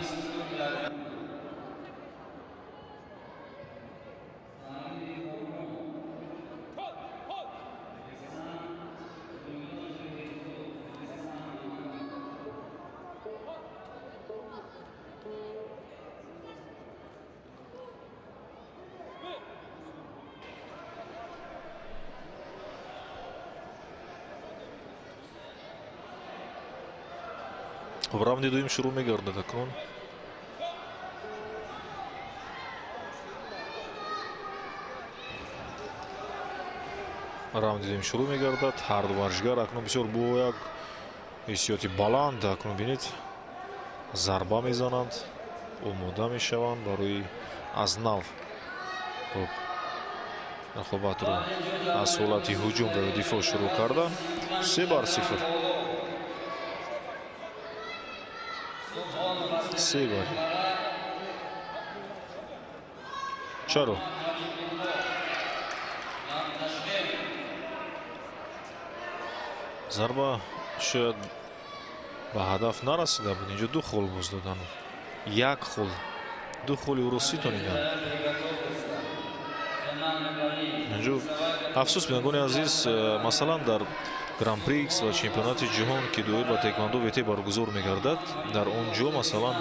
Хуб, раунди дуюм шурӯъ мегардад акнун. Раунди дуюм шурӯъ мегардад. Ҳар ду варзишгар акнун бисёр бо як ҳиссиёти баланд, акнун бинед, зарба мезананд, омода мешаванд барои аз нав хуб рақобатро аз ҳолати ҳуҷум ва дифоъ шурӯъ кардан. 3-0. Се бар. Чаро? Зарба шояд ба ҳадаф нарасида буд. Инҷо ду хол боз доданд. Як хол, ду холи ӯро ситониданд. Инҷо афсӯс, бинандагони азиз, масалан дар Гран-прикс ва чемпионати ҷаҳон, ки доир ба таеквондо ВТ баргузор мегардад, дар он ҷо масалан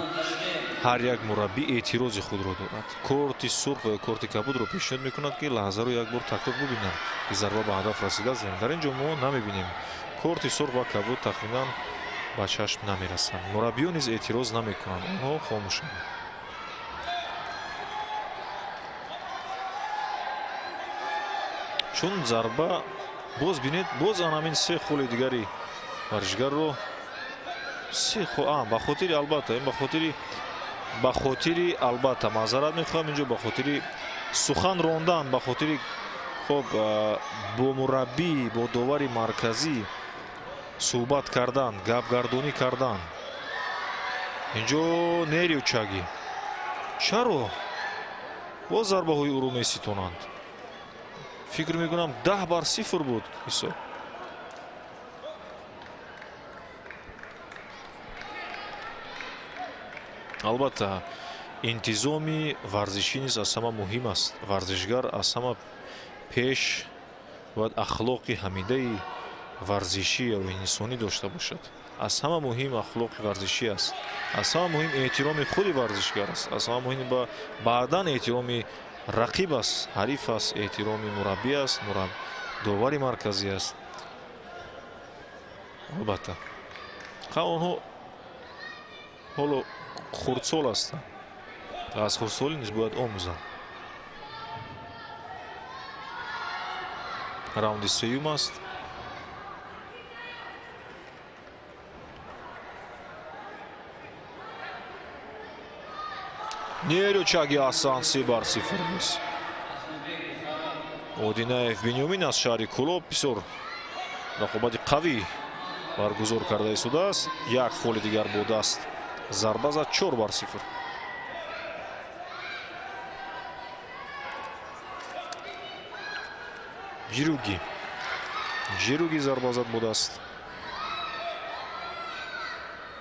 ҳар як мураббӣ эътирози худро дорад. Корти сурх ва ё корти кабудро пешниҳод мекунад, ки лаҳзаро як бор такрор бубинанд, ки зарба ба ҳадаф расидааст. Дар ин ҷо мо намебинем. Корти сурх ва кабуд тахминан ба чашм намерасанд. Мураббиён низ эътироз намекунанд, онҳо хомӯшанд. Чун зарба боз бинед, боз анамин се холи дигари варзишгарро се хол, ба хотири албатта, ин ба хотири албатта маъзарат мехоҳам, инҷо ба хотири сухан рондан, ба хотири хоб бо мураббӣ, бо довари марказӣ суҳбат кардан, гапгардонӣ кардан. Инҷо Нериучаги. Чаро боз зарбаҳои ӯро меситонанд? Фикр мекунам 10-0 буд ҳисоб. Албатта, интизоми варзишӣ низ аз ҳама муҳим аст. Варзишгар аз ҳама пеш бояд ахлоқи ҳамидаи варзишӣ ё инсонӣ дошта бошад. Аз ҳама муҳим ахлоқи варзишӣ аст. Аз ҳама муҳим эҳтироми худи варзишгар аст. Аз ҳама муҳим баъдан эҳтироми рақиб аст, ҳариф аст, эҳтироми мураббӣ аст, довари марказӣ аст. Албатта, онҳо ҳоло хурдсол ҳастанд. Аз хурдсолӣ низ бояд омӯзанд. Раунди сеюм аст. Нериучаги Асан 3-0 нест. Одинаев Бинёмин аз шаҳри Кӯлоб бисёр рақобати қавӣ баргузор карда истодааст. Як холи дигар бо даст зарба зад, 4-0. Ҷируги. Ҷируги зарба зад бо даст.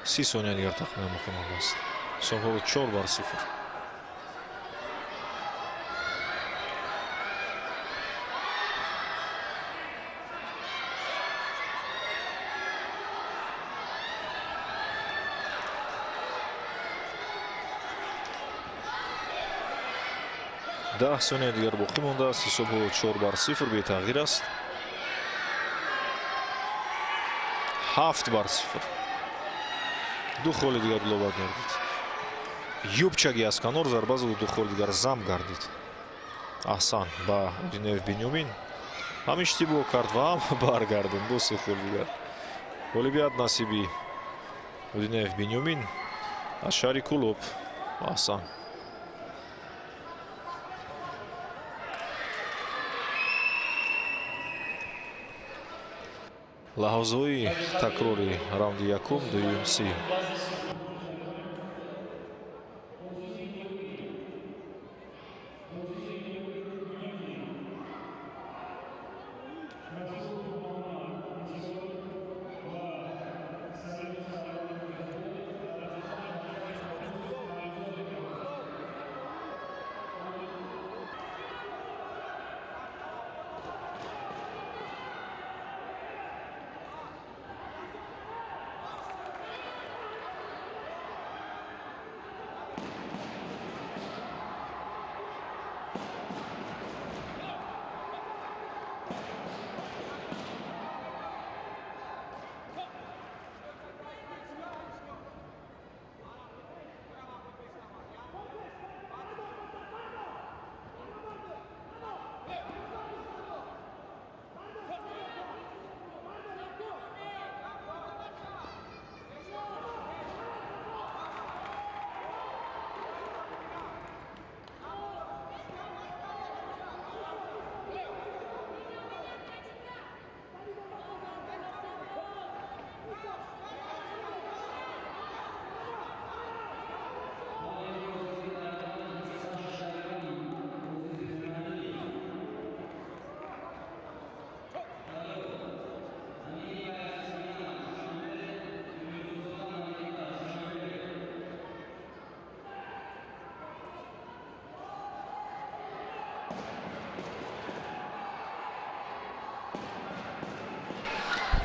30 сония дигар тахминан боқӣ мондааст. Ҳисоб 4-0. 10 сония дигар боқӣ мондааст. Ҳисоб 4-0 бетағйир аст. 7-0. Ду холи дигар илова гардид. Юбчаги аз канор зарба зад, ду холи дигар зам гардид. Аҳсан ба Одинаев Бинёмин ҳам иштибоҳ кард ва ҳам баргардонд. Бо се холи дигар. Ғолибият насиби Одинаев Бинёмин аз шаҳри Кӯлоб. Аҳсан. Лаҳзаҳои такрори раунди якум, дуюм, сеюм.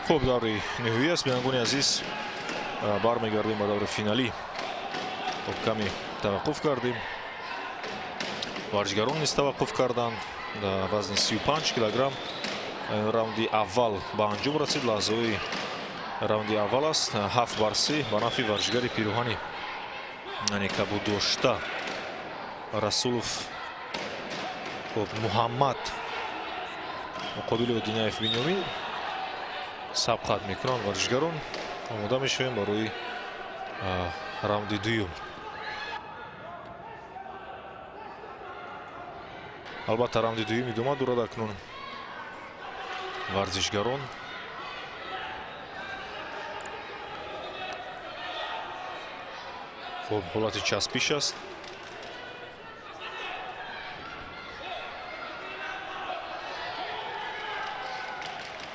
Хуб, даври ниҳоӣ аст, бинандагони азиз, бармегардем ба даври финалӣ. Хуб, каме таваққуф кардем, варзишгарон низ таваққуф карданд. Дар вазни 35 килограмм раунди аввал ба анҷом расид. Лаҳзаҳои раунди аввал аст, 7-3 ба нафъи варзишгари пироҳани яъне кабуддошта Расулов. Хуб, Муҳаммад муқобили Одинаев Бинёмин сабқат мекунанд варзишгарон. Омода мешавем барои раунди дуюм. Албатта, раунди дуюм идома дорад. Акнун варзишгарон хуб, ҳолати часпиш аст.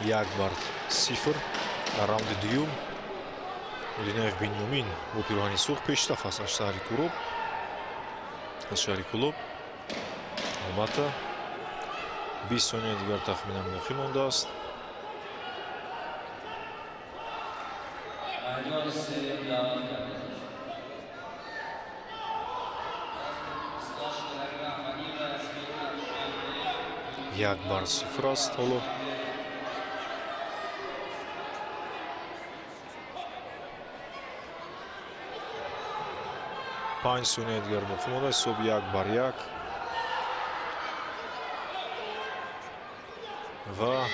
1-0 дар раунди дуюм. Одинаев Бинёмин бо пироҳани сурх пештаф аст аз шаҳри Кӯлоб, аз шаҳри Кӯлоб. Албатта, 20 сония дигар тахминан боқӣ мондааст. 1-0 аст ҳоло. 5 сония дигар боқӣ мондааст. Ҳисоб 1-1 ва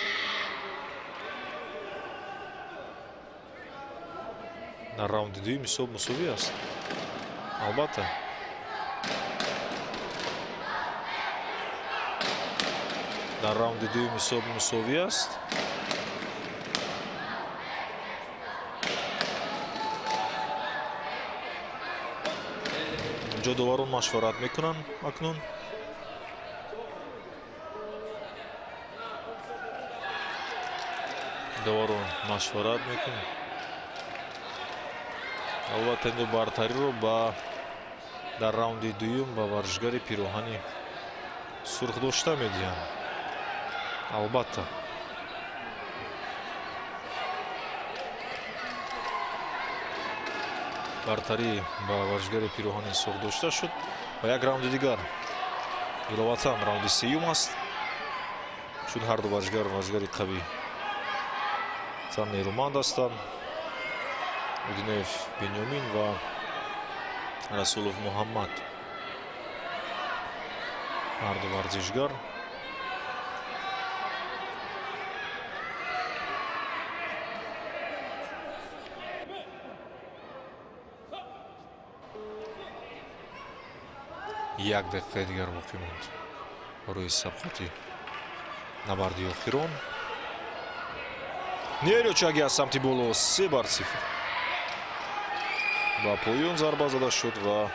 дар раунди дуюм ҳисоб мусовӣ аст. Албатта, дар раунди дуюм ҳисоб мусовӣ аст. Инҷо доварон машварат мекунанд акнун. Доварон машварат мекунанд. Албатта, инҷо бартариро ба дар раунди дуюм ба варзишгари пироҳани сурх дошта медиҳанд. Албатта, бартарӣ ба варзишгари пироҳани сурх дошта шуд ва як раунди дигар иловатан раунди сеюм аст, чун ҳар ду варзишгар варзишгари қавӣ сан нерӯманд ҳастанд. Одинаев Бинёмин ва Расулов Муҳаммад, ҳар ду варзишгар. Як дақиқаи дигар боқӣ монд барои сабқати набарди охирон. Нерӯчаги аз самти боло 3-0 ба поён зарба зада шуд ва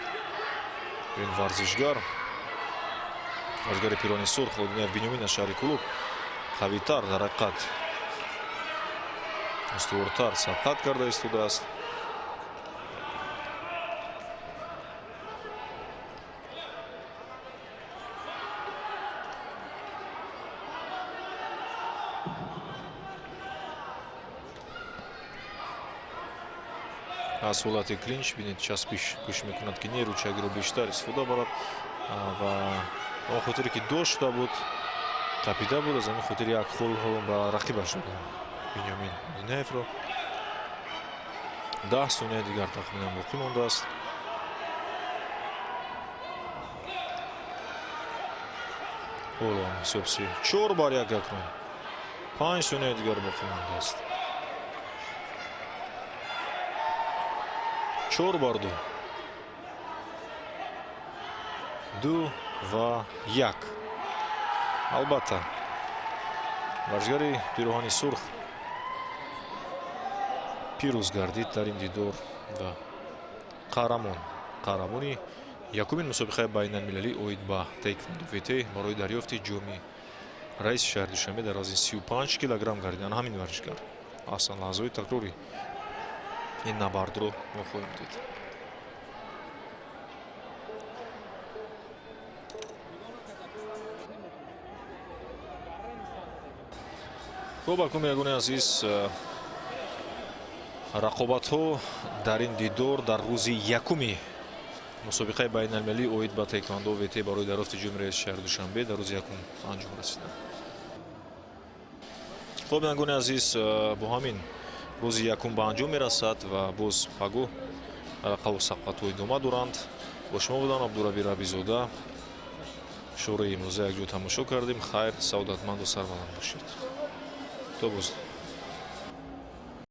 ин варзишгари пирони сурх Одинаев Бинёмин аз шаҳри Кӯлоб қавитар, дар ҳақиқат устувортар сабқат карда истодааст. Аз ҳолати клинч бинед, часпиш кӯшиш мекунад, ки нерӯчагиро бештар истифода барад ва он хотире ки дошта буд, қапида буд, аз ҳамин хотир як хол ба рақибаш дод Бинёмин Одинаевро. 10 сония дигар тахминан боқӣ мондааст. Ҳоло ҳисоб 4-1 акнун. 5 сония дигар боқӣ мондааст. 4-2. 2 ва 1. Албатта, варзишгари пироҳани сурх пирӯз гардид дар ин дидор ва қаҳрамони якумин мусобиқаи байналмилалӣ оид ба таеквондо ВТ барои дарёфти ҷоми раиси шаҳри Душанбе дар вазни 35 килограмм гардид. Ана ҳамин варзишгар. Аслан лаҳзаҳои такрори ин набардро мо хоҳем дид. Хуб, акнун бинандагони азиз, Рақобатҳо дар ин дидор дар рӯзи якуми мусобиқаи байналмилалӣ оид ба таеквондо ВТ барои дарёфти ҷоми раиси шаҳри Душанбе дар рӯзи якум анҷом расиданд. Хуб, бинандагони азиз, бо ҳамин рӯзи якум ба анҷом мерасад ва боз пагоҳ рақаву сабқатҳо идома доранд. Бо шумо будам Абдураби Рабизода. Шӯрои имрӯза якҷо тамошо кардем. Хайр, саодатманду сарбаланд бошед. То боз.